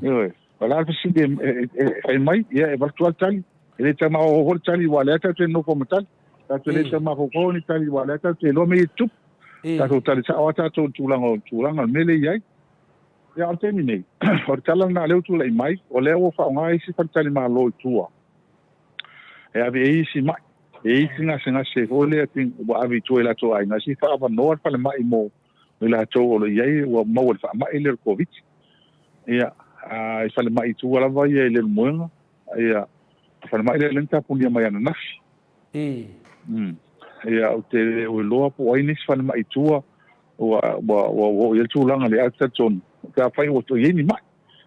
Speaker 4: Ioe. O le a le fesili e fai mai, ia e avatu lava le tali. E le tau maoaoa foi le tali, aua o lea tatou te nonofo ma tali. Tatou te le tau mafaufau ni tali, aua o lea tatou te iloa mea ia e tutupu. Tatou tali sao lava tatou i le tulaga o le tulaga o le mea lea e i ai. Ia, o le taimi nei, o le tala lena o lea ua tulai mai, o lea ua faaaoga isi faletalimalo i tua e ave ai isi mai. E i ai isi gasegase foi lea ua ave i tua i latou aiga, se i faaavanoa le falemai mo i latou o lo o i ai ua maua i le faamai lea o le Koviti. Ia, a, i falemai i tua lava ia i Leulumoega, ia, le falemai lea lea na tapunia mai ananafi. Ia, ou te le o iloa po o ai nisi falemai i tua ua, ua, ua oo i ai le tulaga lea, ae ou te talitonu, pe afai ua toe i ai ni mai.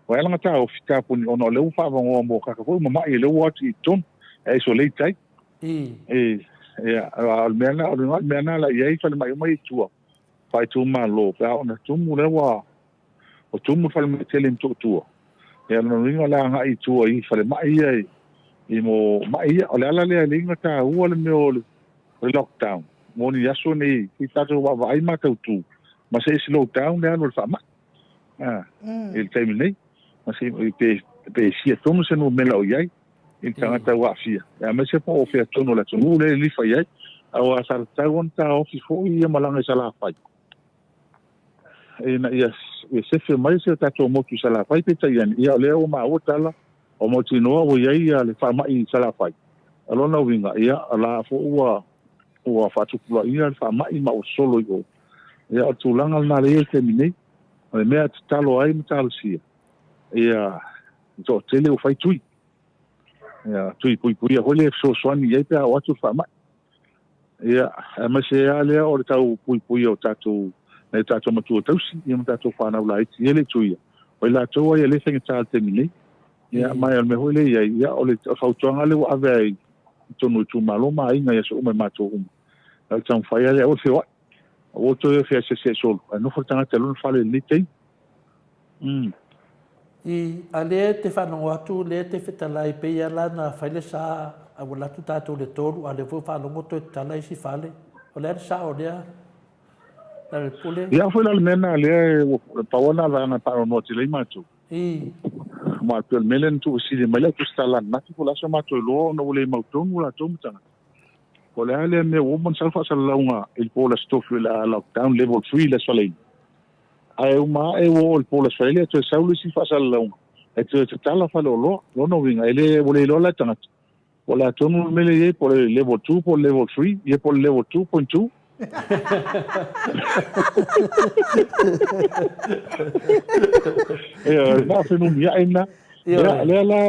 Speaker 4: Ua ala taofi tapuni ona o lea ua faavanoa mo kaka foi ma mai lea ua atu i totonu e isolate ai. E, ia, o le mea na, o le mea na la i ai falemai uma i tua, faaitumalo, pe a ona tumu lea ua, o tumu le falemai tele i Motootua. Ia, o lona uiga o le a agai i tua i falemai ia i mo mai ia. O le ala lea e le taua le mea o le lockdown. Mo ni aso nei, i tatou vaavaai ma tautu, ma se i slow down le alu o le faamai. I le taimi nei, ma se pe, pe sia tonu se numera o i ai i le tagata ua aafia. Aemaise po o fea tonu o le atunuu lea e lilifa i ai, aua sa tatau ona taofi foi ia malaga i Salafai ina ia sefe mai si o tatou motu i Salafai, peitai ane, ia o lea ua maua tala o mautinoa ua i ai le faamai i Salafai. O lona uiga, ia, o la foi ua faatupulaia le faamai ma ua solo i o. Ia, o le tulaga lena lea e i ai i le taimi nei. O le mea e tatalo ai ma talosia, ia toatele ua fai tui. Ia, tui puipuia foi lea e fesoasoani i ai pe a oo atu le faamai. Ia, aemaise lava lea o le tau puipuia o tatou, nai o tatou matua tausi, ia ma tatou fanau laiti ia e le i tuia. O i latou lava ia lea e faigata i le taimi nei. Ia, ma o le mea foi lea e i ai, ia, o le fautuaga lea ua ave ai i totonu o itumalo ma aiga i aso uma i matou uma. O le taumafai lava lea, aua le feoai. Aua le toe feasiasi ai solo, ae nofo le tagata i lona fale i lenei taimi. Mm.
Speaker 2: I, a lea e te faalogo atu, lea e te fetalai, pei lava la na fai le sa, a ua alu atu tatou i le tolu, a o lea foi ua faalogo toe tatala isi fale. O le a le sao o lea, Lealailepule?
Speaker 4: Ia, foi la le mea lena lea, e pau lava lena o le vaega e faanoanoa tele ai matou. Ma e pei o le mea lea na tuufesili mai le au tusitala ananafi po o le a so matou iloa ona ua le mautonu latou ma tagata. Po o le a lea mea ua uma ona sau faasalalauga i le po o le Aso Tofi o le a lockdown level 3 le Aso Faraile. Ae uma ae ua oo i le po o le Aso Faraile e toe sau le isi faasalalauga e toe tatala faleoloa. Lona uiga, e le, ua le iloa la e tagata po o le a tonu le mea lea e i ai, po o le level 2 po o le level 3, ia po o le level 2.2. Ia, na o fenumiai lena. Ia, lea la,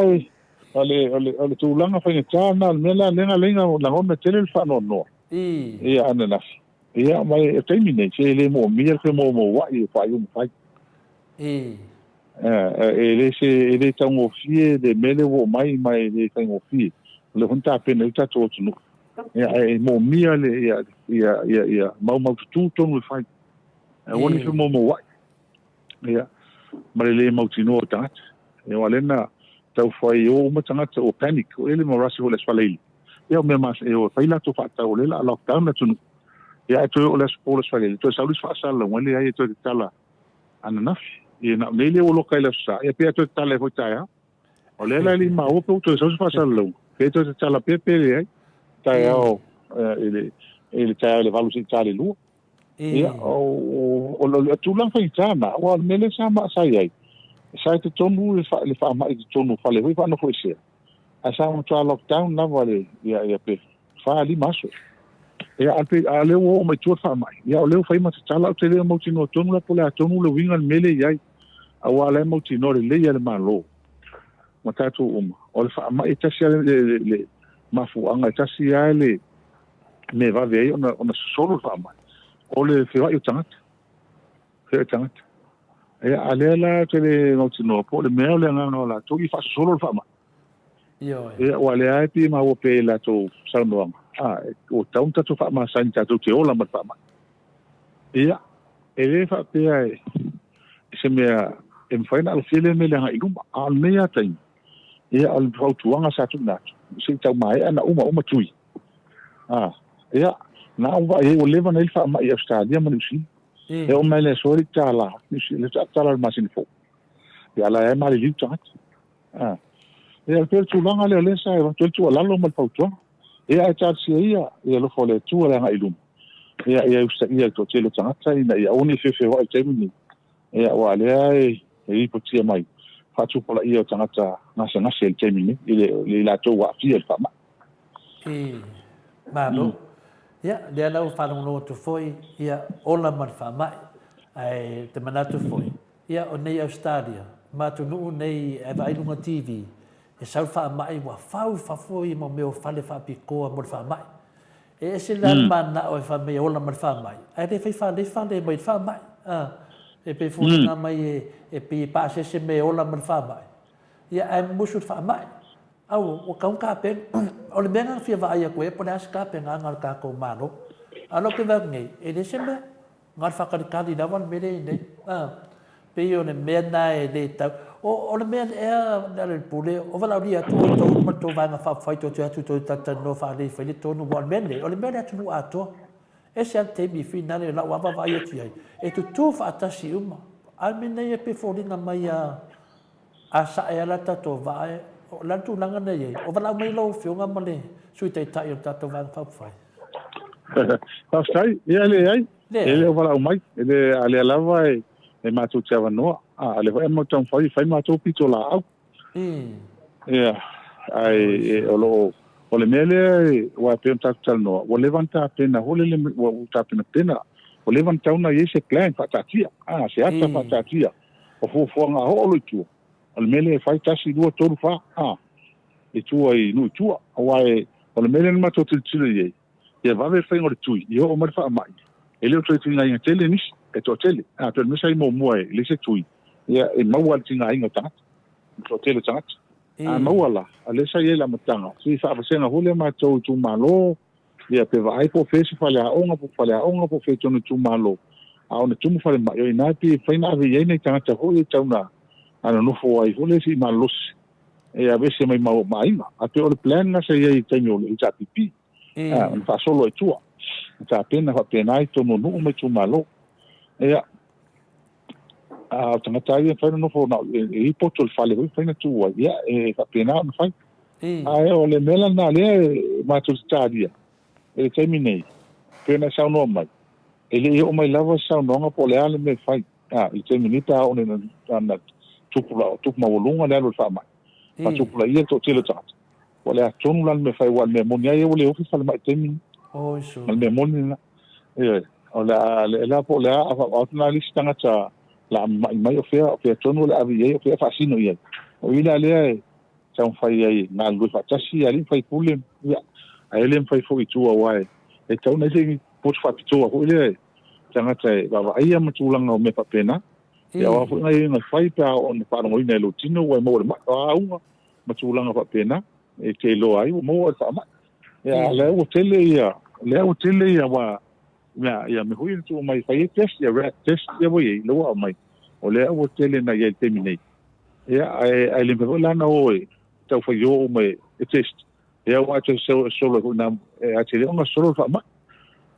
Speaker 4: o le, o le, o le tulaga faigata lena, o le mea la lea na ala ai ona lagona tele le faanoanoa. Ia, ananafi. Ia, ma e taimi nei, se e le moomia le femoumouai e faaiu ma fai. E le se, e le taugofie le mea lea ua oo mai, ma e le faigofie. O lea foi na tapena ai le tatou atunuu. Ia, ae e moomia le, ia, ia, ia, ia maumaututu tonu e fai. Aua ne i femoumouai. Ia, ma le le mautinoa o tagata. Ia, aua o lea na tau fai o uma tagata ua panic, ua ele ma rasi foi le Aso Faraile. Ia, o mea masani, e o e fai latou faatau o lea o le a lockdown le atunuu. Ia, ae toe oo i le aso po o le Aso Faraile, toe sau le isi faasalalauga, e leai e toe tatala ananafi. Ia, na o nei lea ua loka i le Aso Sa, ia pe a toe tatala ai foi taeao. O lea la e le i maua pe ua toe sau se faasalalauga, pe toe tatala pea pe leai, taeao i le, i le taeao i le 8 seia ta le 2. Ia, o le tulaga faigata lena, aua o le mea lea sa sa i ai, sa i totonu le faamai i totonu o fale foi faanofoesea, ae sa matua lockdown lava le, ia, ia pe 4, 5 aso. Ia, a pei, a o lea ua oo mai tua le faamai, ia o lea ua fai ma tatala, ou te le o mautinoa tonu la po o le a tonu le uiga o le mea lea e i ai, aua o la e mautinoa lelei lava e le Malo ma tatou uma, o le faamai e tasi lava le, le, le mafuaaga e tasi lava le, mea e vave ai ona, ona sosolo le faamai, o le feoai o tagata. Feoai tagata. Ia, a lea la te le mautinoa, po o le mea o le agaga o latou i faasosolo le faamai.
Speaker 2: Ioe.
Speaker 4: Ia, aua o lea e pei e maua pea i latou saunoaga, a, ua tatau ona tatou faamasani tatou te ola ma le faamai. Ia, e le faapea e, se mea e mafai ona alofia lea mea i le agai i luma. A o lenei lava taimi, ia, o le fautuaga sa tuuina atu, se i tau maea ona uma uma tui. A, ia, na ou vaai ai ua leva ona i ai le faamai i Ausetalia ma Niu Sila. E oo mai le aso e le i tala Niu Sila, le tala o le masina fou. Ia, a la e maliliu tagata. A, ia, pei o le tulaga lea o lea sa avatu ai le tuualalo ma le fautuaga. Ia, ae talosia ia, ia alofa o le Atua le agai i luma. Ia, ia usitaia e le toatele o tagata ina ia aua ne i feofeoai i le taimi lenei. Ia, aua o lea e lipotia mai faatupulaia o tagata gasegase i le taimi nei, i le, i latou ua aafia i le faamai.
Speaker 2: I Malo. Ia, lea la ua faalogologo atu foi, ia, ola ma le faamai. Ae ou te manatu foi, ia, o nei Ausetalia, ma atunuu nei e vaai luga TV, e sau le faamai ua fau i fafo ia mau mea o fale faapitoa mo le faamai. E ese la le mananao e fai mai e ola ma le faamai, ae le fai faalefa le mai le faamai. A, e pei foliga mai e, e pei e paasese me e ola ma le faamai, ia ae musu le faamai. Au, ua tau na tapena. O le mea lena na fia vaai atu ai po o le a se tapenaga a le tatou Malo. A o lea ou te vaai atu nei, e leai se mea. Na o le faatalitali lava le mea lea e i ai nei. A, pei o le mea lena e le tau. O, o le mea ea Lealailepule, o valaaulia atu outou ma le tou Vaega Faaupufai tou te o atu tou te talatalanoa faalelei fai le tonu, aua o le mea lenei, o le mea o le atunuu atoa. E ese lava le taimi e finale o lau lava vaavaai atu i ai, e tutu faatasi uma. A o le mea lenei e pei e foliga mai a A sae lava la tatou vaa, o le a le tulaga lena e i ai? O valaau mai lau Afioga ma le Sui Taitai o le tatou Vaega Faaupufai.
Speaker 4: Faafetai. Ia, e leai. E le o valaau mai. E le, a lea lava e, e matou te avanoa. A, a lea foi e matou taumafai e fai matou pitolaau. Ia, ae e, o lo o, o le mea lea, e, aua e pei ona tatou talanoa, ua leva ona tapena foi lele, ua tapenapena, ua leva ona tatau ona i ai se plan faataatia, a, se ata faataatia. O fuafuaga a oo loa i tua, o le mea lea e fai, tasi, lua, tolu, fa, a, i tua i nuu i tua. Aua e, o le mea lea na matou tilotilo i ai, ia vave le faiga o le tui, ia oo mai le faamai, e le o toe tigaina tele nisi, e toatele. A, pei o le mea sa i muamua e leai se tui, ia, e maua lava le tigaina o tagata, le toatele o tagata. A maua la, a lea sa i ai le amataga, se i faavasega foi lea matou itumalo, Ia, pe vaai po o fea se faleaoga, po o faleaoga, po o fea i totonu o itumalo, a ona tumu falemai, o i ina e pei e mafai ona ave i ai nai tagata foi ia e tau na nonofo ai foi lea se i malolosi, e aveese mai ma aiga. Ae pei o le plan lena sa i ai i le taimi o le HRPP, ona faasolo ai i tua, na tapena faapena ai totonu o nuu ma itumalo. Ia, a o tagata lava ia e mafai ona nofo e i poto i le fale foi, e mafai ona tu ai, ia, e faapena ona fai. Ae o le mea la lena lea e matou te talia i le taimi nei, pei ona e saunoa mai, e le i oo mai lava se saunoaga po o le a le mea e fai. A, i le taimi nei pe a oo ina tupu tupu maualuga le alu o le faamai, faatupulaia le toatele o tagata, ua le atonu la le mea e fai aua o le mea moni lava ia ua le ofi le falemai i le taimi lenei. O le mea moni lena. Ioe. O le a le la po o le a, a o atu la le isi tagata o le a mamai mai, o fea, o fea tonu o le a ave i ai, o fea e faasino i ai. O i la lea e taumafai ai e galulue faatasi alii ma faipule, ia, ae le mafai foi i tua aua e tatau ona i ai se potu faapitoa foi lea e tagata e vaavaaia ma tulaga o mea faapena. Ia, o a foi gaioiga e fai pe a oo ina faalogoina e lou tino ua e maua i le mai, o a auga ma tulaga faapena e te iloa ai ua maua i le faamai. Ia, lea ua tele ia, lea ua tele ia wa, mea, ia mea foi ia na tuu mai e fai ai test, ia rat test ia ua i ai, lea ua aumai. O lea ua tele na i ai i le taimi nei. Ia, ae, ae le mafai foi la ona o e tau fai o uma e test. Ia aua e toe solo ai foi na, e atili ai ona solo le faamai.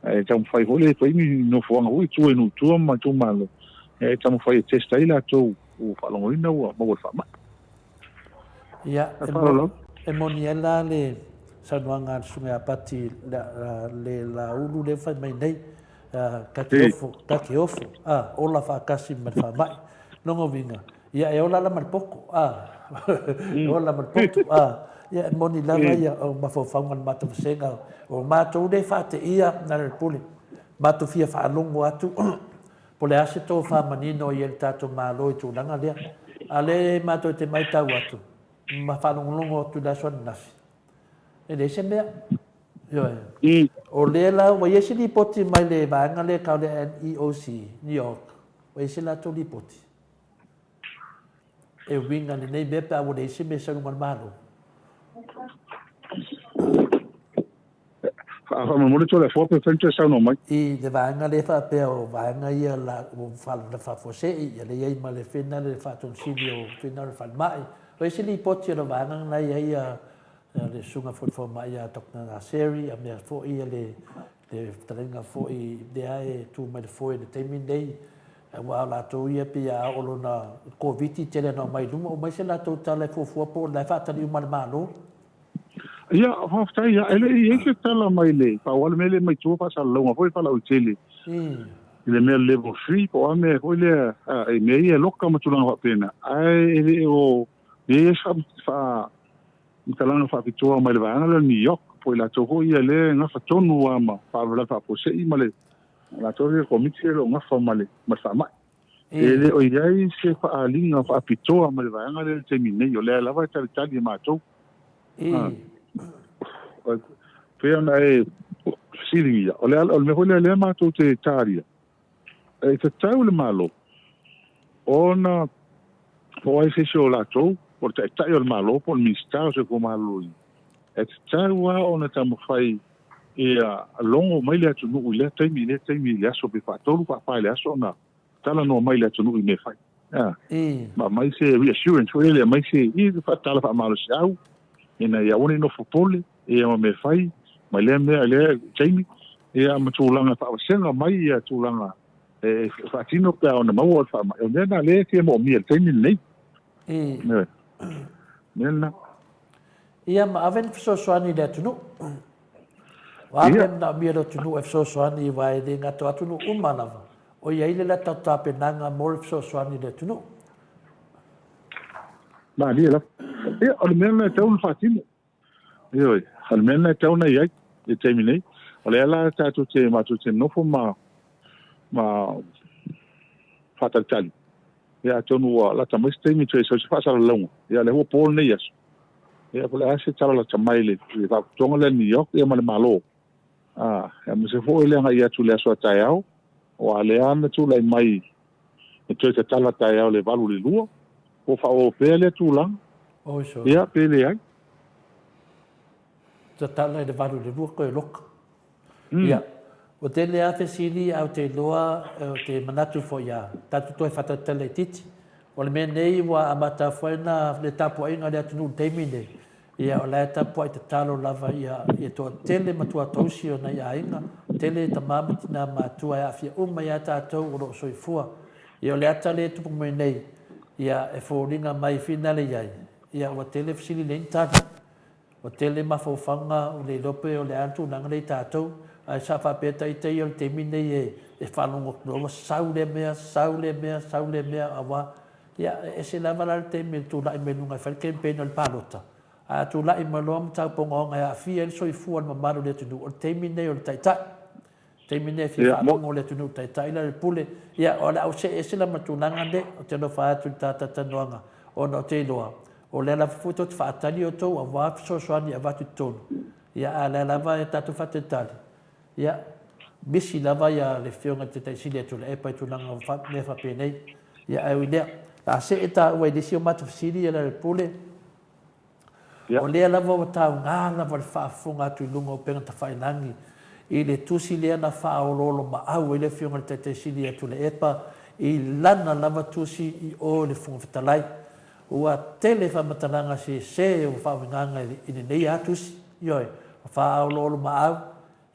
Speaker 4: Ae taumafai foi lea e fai ni nofoaga foi i tua i nuu i tua ma itumalo, e taumafai e test ai latou ua faalogoina ua maua i le faamai.
Speaker 2: Ia, e moni ai la le saunoaga a le Susuga ia Pati le Laulu lea ua fai mai nei, ta te ofo, ta te ofo, a, ola faatasi ma le faamai. Lona uiga, ia e ola la ma le poto, a, e ola ma le poto, a. Ia e moni lava ia o mafaufauga o le matou vasega, o matou lea e faateia na le pule, matou fia faalogo atu Po o le a se tofa manino i ai le tatou Malo i tulaga lea. A o lea matou te maitau atu ma faalogologo atu i le aso ananafi, e leai se mea. Ioe. O lea la ua i ai se lipoti mai le vaega lea e tau o le NEOC, New York, ua i ai se latou lipoti e uiga i lenei mea pe a ua leai se mea e sau i luga o le Malo.
Speaker 4: Faamolemole Toleafoa pe mafai ona toe saunoa mai.
Speaker 2: I le vaega lea faapea o vaega ia la ua faafuasei ia lea i ai ma le fena le Faatonu Sili o fena o le Falemai. O isi lipoti o le vaega lena e i ai ia le Susuga foi i le Fomai ia Doctor Naseri a mea foi ia le fetalaiga foi lea e tu mai le foe i le taimi lenei aua o latou ia pei a oo lona Koviti tele ona omai i luma omai se latou tala e fuafua po o la e faatali uma e le Malo.
Speaker 4: Ia, faafetai ia. E le i i ai se tala mai le, pau lava le mea lea mai tua faasalalauga foi faalauaitele i le mea level 3 po o a mea foi lea, i mea ia e loka ma tulaga faapena, ae e le o i ai se faamatalaga faapitoa mai le vaega lea o New York, po o i latou foi ia lea e gafa tonu lava ma faalavelave faafuasei ma le latou lea komiti lea o lo o gafa ma le faamai. E le o i ai se faaaliga faapitoa mai le vaega lea i le taimi nei, o lea lava e talitali e matou. Pei ona e fesiligia, o le mea foi lea lea matou te talia, e tatau le Malo ona po o ai se isi o latou, po o le Taitai o le Malo, po o le Minisita o le Soifua Maloloina, e tatau lava ona taumafai ia logo mai le atunuu i lea taimi i lea taimi i le aso pe faatolu faafa i le aso ona talanoa mai le atunuu i mea fai. A, ma aumai se reassurance foi lele, aumai se i tala faamalosiau ina ia aua ne i nofo popole ia ma mea fai mai lea mea i lea taimi ia ma tulaga faavasega mai ia tulaga e faatino pe a ona maua o le faamai. O mea na lea e fia moomia i le taimi lenei. Mea lena.
Speaker 2: Ia ma ave ni fesoasoani i le atunuu. O a mea manaomia e le atunuu e fesoasoani aua e le gata o atunuu uma lava o i ai le latou tapenaga mo le fesoasoani i le atunuu.
Speaker 4: Malie lava. Ia, o le mea lena e tatau ona faatino. Ioe, o le mea lena e tatau ona i ai i le taimi nei. O lea la tatou te, matou te nofo ma, ma faatalitali. Ia atonu ua lata mai se taimi toe sau se faasalalauga. Ia lea ua po lenei aso. Ia po o le a se tala lata mai i le Faalapotopotoga lea New York ia ma le Malo. A, aemaise foi le agai atu i le aso a taeao, aua lea na tulai mai e toe tatala taeao i le 8 i le 2, po o faaauau pea lea tulaga. Ia, pe leai.
Speaker 2: Tatala i le 8 i le 2 toe loka. Ia, ua tele lava fesili ae ou te iloa, ou te manatu foi ia tatou toe faatalitali laitiiti. O le mea nei ua amata foi ona le tapuaiga a le atunuu i le taimi lenei, ia o la e tapuai tatalo lava ia ia toatele matua tausi o nai aiga, tele tama ma tina matua e aafia uma ia tatou o lo o soifua. Ia o le ata lea e tupu mai nei, ia e foliga mai finale i ai, ia ua tele fesili leai ni tali. Ua tele mafaufauga ua le iloa pe o le a le tulaga lea i tatou, ae sa faapea ita ia o le taimi lenei e faalogo atu loa ua sau lea mea, sau lea mea, sau lea mea, aua ia e ese lava la le taimi e tulai mai luga e fai le campaign o le palota, ae a tulai mai loa mataupu ogaoga e aafia ai le soifua o le mamalu o le atunuu, o le taimi lenei o le taitai. Taimi nei e fia faalogo le atunuu taitai la le pule. Ia, o le a ou see ese la ma tulaga nei, ou te alofa atu i le ta talatalanoaga, ona ou te iloa, o lea lava foi tou te faatali outou aua fesoasoani e avatu i totonu, ia, a o lea lava e tatou faatalitali, ia, misi lava ia le Afioga i le Taitai Sili a Tuilaepa i tulaga o mea faapenei. Ia, ae ui i lea, o le a see taua i le isi o matou fesili ia Lealailepule. O lea lava ua tauga lava le faafofoga atu i luga o upega tafailagi i le tusi lea na faaoloolomaau ai le Afioga i le Taitai Sili ia Tuilaepa i lana lava tusi i o i le Fofoga Fetalai. Ua tele faamatalaga sese ua faauigaga i lenei a tusi, ioe, ua faaoloolomaau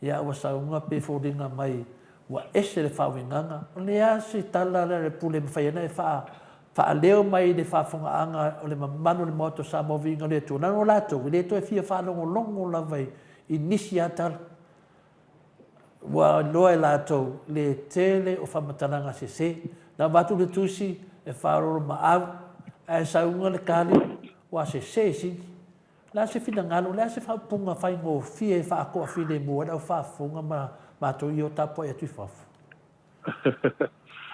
Speaker 2: Ia ua sauga pe foliga mai ua ese le faauigaga. O le a se tala a le Pule e mafai ai ona e faaleo mai i le faafogaaga o le mamalu o le Maota o Samoa Viiga o le Atua, leaga o latou e le toe fia faalogologo lava i nisi a tala. Ua iloa e latou le tele o faamatalaga sese. Na avatu le tusi e faaoloolomaau ae sauga le tali ua sese sili. O le a se finagalo, o le a se faaupuga faigofie e faatoafilemu ai lau faafofoga ma matou i o tapuai atu i fafo?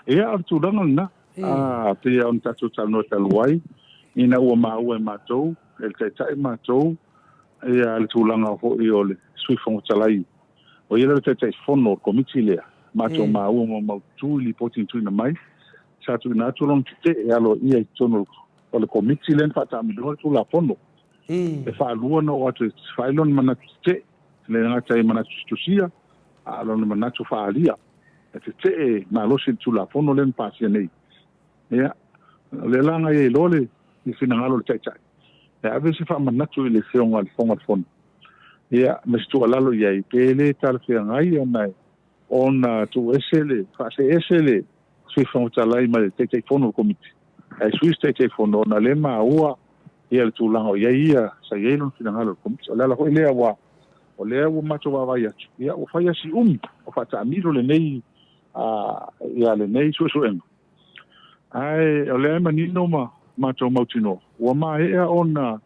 Speaker 4: Ia, o le tulaga lena. E pei lava ona tatou talanoa talu ai, ina ua maua e matou, e le Taitai matou, ia le tulaga foi o le Sui Fofoga Fetalai, o ia lea o le Taitaifono o le Komiti lea, matou maua ma mautu i lipoti na tuuina mai, sa tuuina atu lona tetee aloaia i totonu o le Komiti lea na faataamiloa le Tulafono. E faalua ona oo atu e fai lona manatu tetee, e le gata i manatu tusitusia, a o lona manatu faaalia e tetee malosi i le Tulafono lea na pasia nei. Ia, o lea la na i ai loa le finagalo o le Taitai e ave se faamanatu i le Afioga i le Fofoga o le Fono, ia, ma se tuualalo i ai, pe le talafeagai ona ona tuuese le, faaseese le Sui Fofoga Fetalai ma le Taitaifono o le Komiti, ae sui se Taitaifono ona o lea e maua ia le tulaga o i ai ia, sa i ai lona finagalo i le Komiti. O le ala foi lea aua o lea ua matou vaavaai atu, ia ua fai lava si umi o faataamilo lenei, ia lenei suesuega. Ae o lea e manino ma matou mautinoa, ua maea ona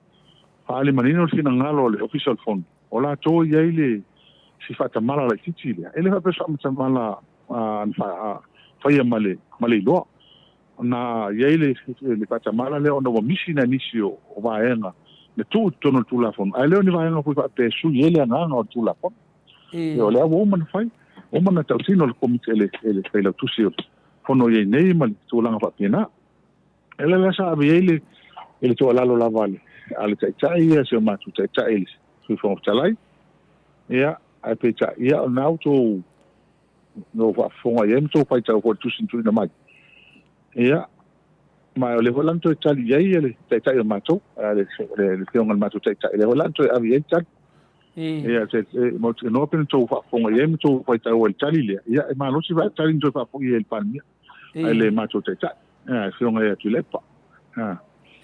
Speaker 4: faaali manino le finagalo o le Ofisa o le Fono, O latou e i ai le si faatamala laitiiti lea, e le faapea o se faatamala na faia ma le ma le iloa. Na i ai le le faatamala lea ona ua misi nai nisi o vaega na tuu i totonu o le Tulafono, ae le o ni vaega foi faapea e sui ai le agaga o le Tulafono. O lea ua uma ona fai, ua uma ona tautino le Komiti e le e le Failautusi o le Fono i ai nei ma le tulaga faapena. E le la sa ave i ai le, i le tuualalo lava a le, a le Taitai ia, si o matou Taitai le Sui Fofoga Fetalai. Ia, ae peitai, ia, o lena ua outou, na ou faafofoga i ai ma outou faitau foi i le tusi na tuuina mai. Ia, ma o lea foi la na toe tali i ai le Taitai o matou, le, le, le Afioga i le matou Taitai, lea foi la na toe ave i ai le tali. Ia, te, e, mautinoa pe na outou faafofoga i ai ma outou faitau ai i le tali lea. Ia, e malosi foi le tali na toe faafoi ai e le Palemia. Ai le matou taitai, le afioga ia Tuilaepa.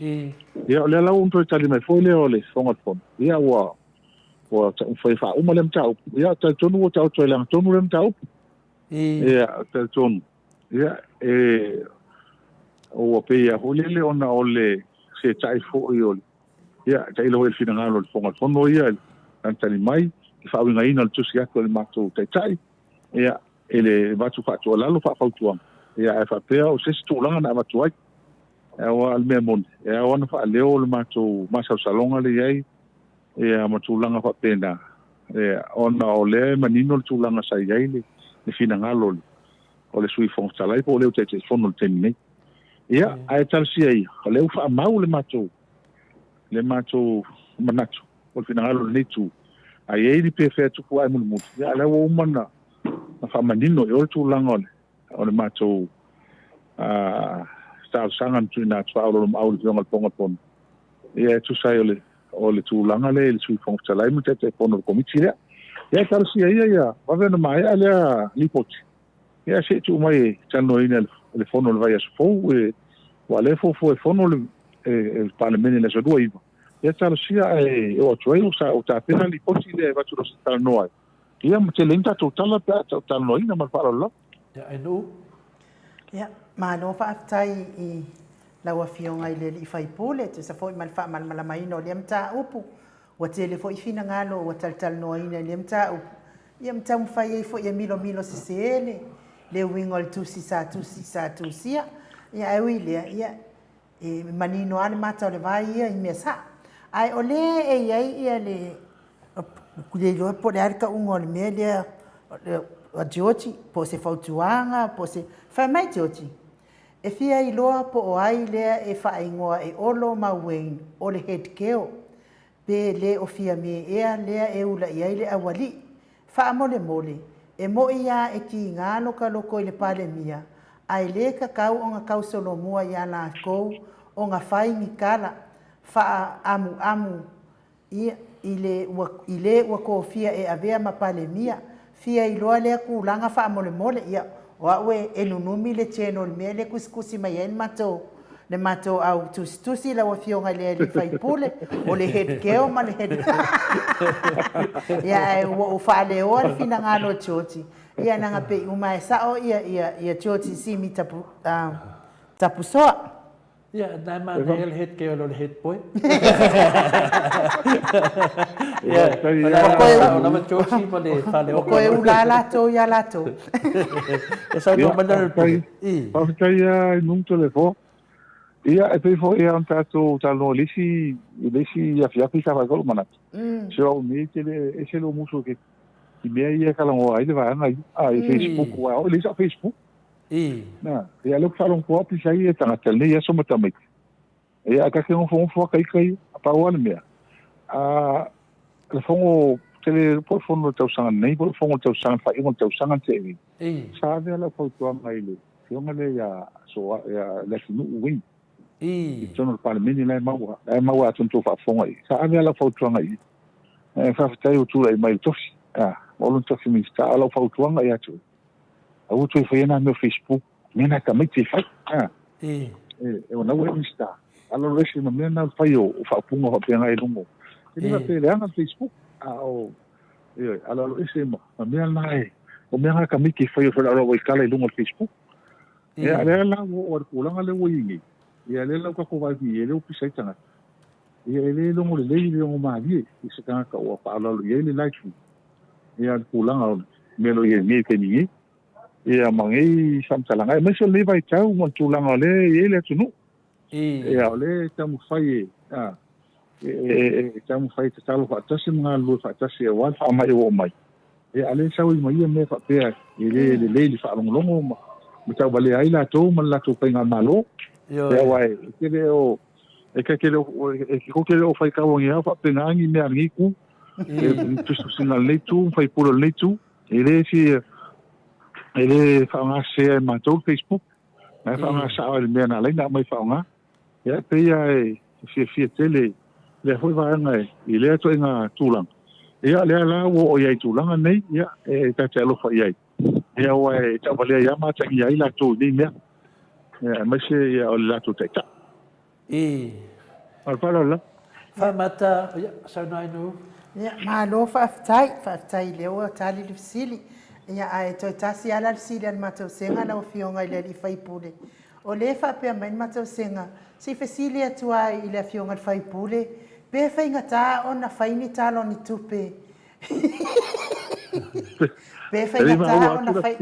Speaker 4: Ia, o lea la ua toe tali mai foi lea o le Fofoga o le Fono, ia ua ua fai faauma lea mataupu. Ia, talitonu ua taoto ai i lagatonu lea mataupu. Ia, talitonu, ia, e, ua pei lava foi lele ona o le setai foi o le, ia, tailo foi i le finagalo o le Fofoga o le Fono ia, lana tali mai, le faauigaina o le tusi atu a le matou taitai, ia, e le avatu faatuualalo faafautuaga, ia ae faapea o se isi tulaga na avatu ai. Aua o le mea moni, e ao ona faaleo le matou masalosaloga lea i ai, ia ma tulaga faapena, ia, ona o lea e manino le tulaga sa i ai le, le finagalo o le, o le Sui Fofoga Fetalai po o lea ua Taitaifono i le taimi nei. Ia, ae talosia ia, o lea ua faamau le matou, le matou manatu o le finagalo o lenei itu, a i ai ni pefea e tupu ae mulimuli, ia, o lea ua uma ona na faamanino i o le tulaga o le, o le matou talosaga na tuuina atu faaoloolomaau i le Afioga i le Fofoga o le Fono, ia e tusa ai o le, o le tulaga lea i le Sui Fofoga Fetalai ma le Taitaifono o le Komiti lea. Ia e talosia ia ia vave ona maea lea lipoti, ia se i tuu mai e talanoaina e le Fono i le vaiaso fou, e, aua o lea e fuafua e fono le, e, e le Palemene i le aso 29. Ia talosia ae oo atu ai sa ou tapena le lipoti lea e avatu loa se talanoa ai. Ia ma tele ai ni tatou tala pe a talanoaina ma le faaaloalo lava.
Speaker 2: Ia e Nu'u.
Speaker 1: Ia, malo faafetai i lau Afioga i le Alii Faipule, tusa foi ma le faamalamalamaina o lea mataupu. Ua tele foi finagalo ua talatalanoaina i lea mataupu, ia ma taumafai ai foi e milomilo sese le le uiga o le tusi sa tusi sa tusia. Ia ae ui i lea, ia e manino lava le mata o le vai ia i mea sao. Ae o lea e i ai ia le, ou te le iloa po o le a le tauga o le mea lea a Georgie, po o se fautuaga, po o se... Fai mai Georgie, e fia iloa po o ai lea e faaigoa e Olo ma Wayne o le head girl, pe le o Fiame ea lea e ula i ai le aualii. Faamolemole, e moʻi a e kiga loka loko i le Palemia, ae le tatau ona tausolomua iā latou ona fai ni tala faaamuamu i i le ua i le ua tofia e avea ma Palemia. Fia iloa lea tulaga faamolemole. Ia, o au e e nunumi le channel i le mea lea e tusitusi mai ai le matou le matou au tusitusi lau afioga i le alii faipule, o le head girl ma le head Ia ae ua ou faaleoa le finagalo o Georgie, ia leaga pei uma e sao ia ia ia Georgie Simi Tapu Tapusoa.
Speaker 2: Ia, na e manaia le head girl o le head boy. Ia, o le sao lava Georgie ma le faleoa.
Speaker 1: Ua toe ula lava latou ia latou.
Speaker 2: E saunoa mai lana
Speaker 4: Pule. Faafetai lava i Nuu Toleafoa. Ia, e pei foi lava ona tatou talanoa i le isi, i le isi afiafi sa fai foi lou manatu. Se o au nei e tele, e ese lou musu i mea ia e talanoa ai le vaega ia, a, i Facebook, aua o au e leai sau Facebook. Na, ia lea ou te faalogo atu pisa ia tagata i lenei aso ma tamaiti. Ia, ae ta te nofonofo lava ta ita ia. A pau lava le mea, a, le fono, tele po o le fono o le tausaga nei, po o le fono o le tausaga, le faaiuga o le tausaga na tea nei, sa ave lava lau fautuaga i le afioga lea ia Soa, ia Leatinuu Wing, i totonu o le Palemene la e maua, la e maua atonu tou faafofoga i ai. Sa ave lava lau fautuaga i ai. Ae faafetai ua tulai mai i le tofi, a, ua alu le tofi Minisita, a o lau fautuaga ia te oe, Aua toe faia nā mea o Facebook, mea nā tamaiti e fai. Ha.
Speaker 2: E.
Speaker 4: E, o nau e Minisita. Alo lo ese ma mea nā fai o, o whaapunga whapea e lungo. E le whapea leanga Facebook, a o, e, alo lo ese ma, ma mea nā e, o mea ngā tamaiti e fai o whela alo kala i lungo o Facebook. E, a lea la o o le kūlanga le ua i nei. E, a lea lau kako vai ki e le o pisa i tangata. E, e le longo le lei le longo mālie i se tangata o a whaalalo i e le live feed. Ia le tulaga o le mea o lo o i ai nei i le taimi nei, ia ma nei faamatalaga, aemaise o lenei vaitau ma le tulaga o lea e i ai le atunuu. Ia o lea e taumafai e, a, e taumafai e tatalo faatasi ma galulue faatasi aua le faamai ua oo mai. Ia a o lea e sau ai ma ia mea faapea e le lelei i le faalogologo ma tauvalea ai latou ma le latou faigamalo. Ia aua e tele o e te le e te le o faitau agi faapena ni mea a lenei itu. E tusitusiga a lenei itu ma faipule o lenei itu. E le fia e le faaaoga sese e matou le Facebook. Na e faaaoga sao i le mea na ala ai ona aumai faaaoga. Ia e pei lava e fiafia tele lea foi vaega i lea ituaiga tulaga. Ia lea la ua oo i ai i tulaga nei, ia e ta te alofa i ai. Ia aua e tauvalea ai lava ma atagia ai latou i nei mea. Ia aemaise ia o le latou taitai.
Speaker 2: I.
Speaker 4: Ma le faaaloalo lava.
Speaker 2: Faamata, ia, saunoa ai Nuu.
Speaker 1: Ia, malo faafetai, faafetai lea ua tali le fesili. Ia, ae toe tasi lava la le fesili a le matou sega lau Afioga i le alii faipule. O lea e faapea mai le matou sega, se i fesili atu lava i le Afioga i le faipule, pe faigata ona fai ni tala o ni tupe Pe faigata ona fai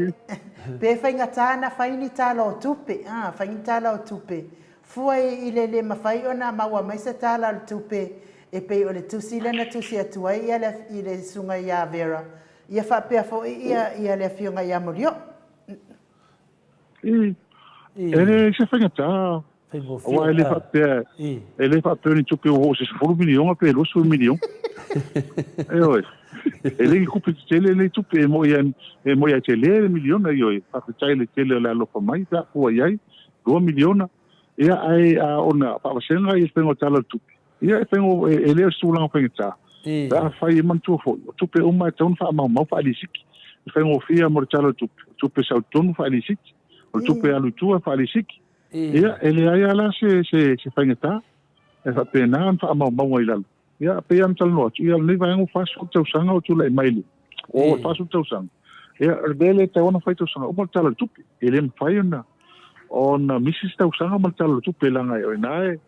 Speaker 1: Pe faigata ona fai ni tala o tupe, a, fai ni tala o tupe. Fua i le le mafai ona maua mai se tala o le tupe e pei o le tusi lea na tusi atu ai ia le i le susuga ia Vera, ia faapea foi ia ia le afioga ia Molioo.
Speaker 4: E le se faigata, aua e le faapea, e le faapea o ni tupe ua oo i se 10 miliona pe 20 miliona. Ioe. E le ni tupe tetele nei tupe, e moi e moi e tele le miliona, ioe. Faafetai i le tele o le alofa mai pe a fua i ai, 2 miliona. Ia, ae a ona faavasega ia le faiga o tala o le tupe, Ia, e faigo, e le o se tulaga faigata. Pe afai e manatua foi, o tupe uma e tatau ona faamaumau faalisiki. E faigofie mo le Tala o le Tupe, o tupe sau i totonu faalisiki, o le tupe alu i tua faalisiki. Ia, e leai lava la se, se, se faigata. E faapena ona faamaumauga i lalo. Ia, e pei lava ona talanoa atu, ia o lenei vaega ua 40 tausaga o tulai mai le, ua ova i le 40 tausaga. Ia, o le mea lea e tatau ona fai tausaga uma le Tala o le Tupe. E le mafai ona ona misi se tausaga ma le Tala o le Tupe leaga o i ina e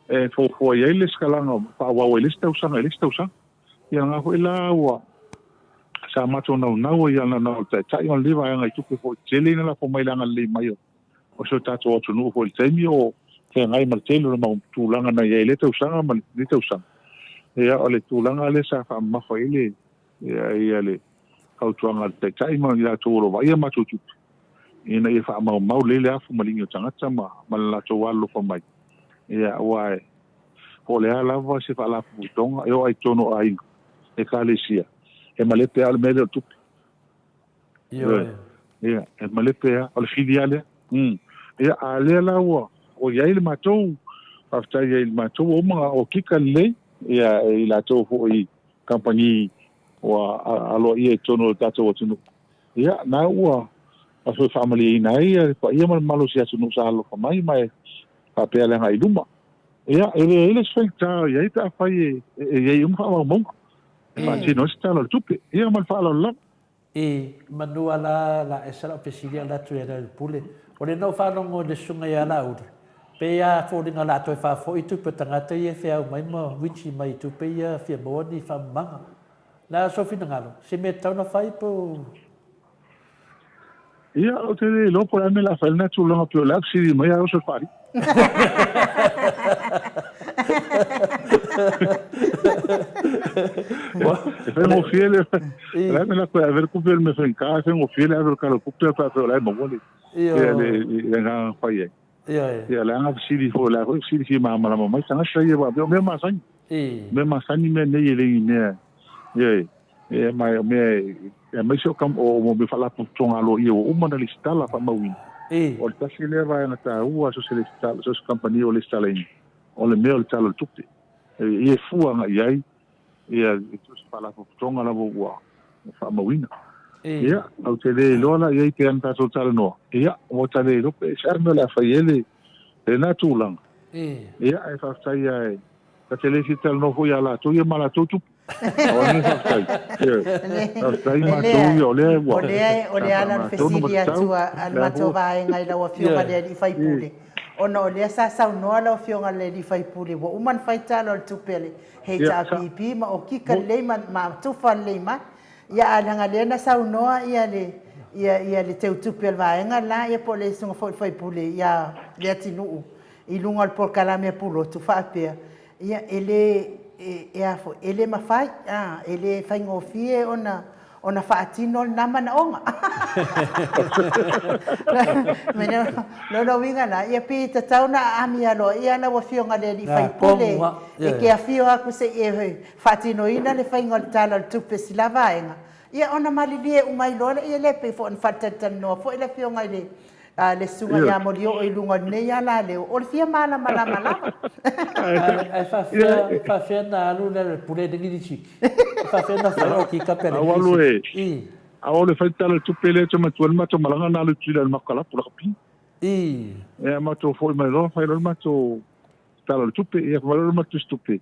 Speaker 4: e fuafua i ai le sikalaga faaauau ai le isi tausaga i le isi tausaga. Ia lena foi la ua sa matou naunau ai i le naunau o le Taitai ma lenei vaega i tupe foi tele ina lafo mai i le agalelei mai o o si o tatou atunuu foi i le taimi o feagai ma le tele o le mau tulaga na i ai i lea tausaga ma lenei tausaga. Ia, o le tulaga lea sa faamamafa i ai le, ia, ia le fautuaga a le Taitai ma i latou o lo o vaaia matou tupe, ina ia faamaumau lelei le afu ma ligi o tagata ma, ma le latou alolofa mai. Ia, aua e, po o le a lava se faalapotopotoga e oo lava i totonu o aiga, ekalesia, e malepe lava o le mea lea o le tupe.
Speaker 2: Ioe.
Speaker 4: Ia, e malepe lava, o le fili lava lea. Mm. Ia, a lea la ua, ua i ai le matou, faafetai ai i le matou ua uma ona okika lelei, ia, i latou foi kamupani ua aloaia i totonu o le tatou atunuu. Ia, na ua toe faamalieina ai le paia ma le mamalu o si atunuu sa alofa mai ma e faapea le agai i luma. Ia, e leai le isi faigata o i ai pe afai e i ai uma faamaumauga e faatino ai se Tala o le Tupe. Ia, ma le faaaloalo lava.
Speaker 2: I manua la la esa lau fesili ala atu ia le pule. O le na faalogo i le susuga ia Laauli, pei a foliga o le a toe faafoi tupe o tagata ia e feau mai ma winchi mai i tupe ia fia maua ni faamamaga. Le a sou finagalo, se mea tatau na fai po o.
Speaker 4: Ia, ou te le iloa po o le a le mea o le a fai i lena tulaga pei o le a fesili mai a oso le faalii. E faigofie le, o le a le mea o le a toe ave le tupe i le mea faigata, e faigofie le ave o le tala o le tupe pe afai o la e maua le, le agaga fai ai. Ia, leaga fesili foi, o le a foi fesili fia malamalama mai tagata ia, aua o mea masani. Mea masani mea nei e le ni mea, ioe. Ia, ma o mea aemaise o kam, o mea faalapotopotoga aloaia ua uma ona lesitala faamauina. O le tasi lea vaega taua a so o se lesitala, so o se kamupani o lesitalaina, o le mea o le tala o le tupe. E, e fua agai i ai ia so o se faalapotopotoga lava ua faamauina. Ia, ou te le iloa la i ai pe ana tatou talanoa. Ia, ua ta le iloa pe se a le mea o le a fai ai le, lena tulaga. Ia, ae faafetai lava e, ta te le fia talanoa foi ia latou ia ma latou tupe. O le faafetai. Faafetai matou ia, o lea ua.
Speaker 1: O lea, o le ala o le fesili atu a le matou vaega i lau Afioga i le alii faipule, ona o lea sa saunoa lau Afioga i le alii faipule, ua uma ona fai tala o le tupe a le HRPP ma okika lelei ma tufa lelei mai. Ia, ae leaga lea na saunoa ia le, ia, ia le teutupe o le vaega la, ia po o le susuga foi i le faipule ia Leatinuu i luga o le polokalame a Pulotu faapea, Ia, e le, e, e a foi, e le mafai, a, e le faigofie ona, ona faatino lena manaoga. Lona uiga la, ia pei e tatau ona aami aloaia lau Afioga i le alii faipule e te afio atu se i e faatinoina le faiga o le Tala o le Tupe i sila vaega, ia ona malilie uma ai loa lea, e pei foi ona faatalatalanoa foi le Afioga i le A le susuga ia Molioo i luga o lenei alaleo, o le fia malamalama lava.
Speaker 2: Ae faafefea, faafefea na alu le pule i le gilisiki? E faafefea na fai o kika pe le gilisiki?
Speaker 4: I. Aua le fai tala tupe lea te matua le matou malaga na alu i Tutuila i le makalapu lakapi.
Speaker 2: I.
Speaker 4: Ia matou foi mai loa fai loa le matou tala o le tupe, ia fai loa le matou tusi tupe.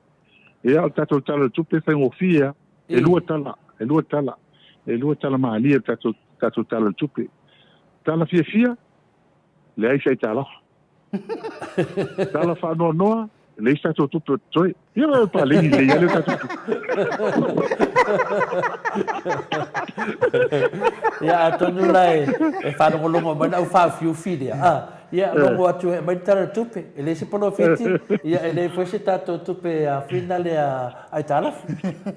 Speaker 4: Ia o le tatou tala o le tupe e faigofie lava. E lua tala, e lua tala, e lua tala malie o le tatou tatou tala o le tupe. Tala fiafia, leai se aitalafu. Tala faanoanoa, leai se tatou tupe o totoe. Ia o le paleni lelei lava lea o tatou tupe.
Speaker 2: Ia atonu la e faalogologo mai le au faaufiufi lea, a, ia logo atu e aumai le Tala o le Tupe. E leai se polofiti, ia e leai foi se tatou tupe a lea aitalafu.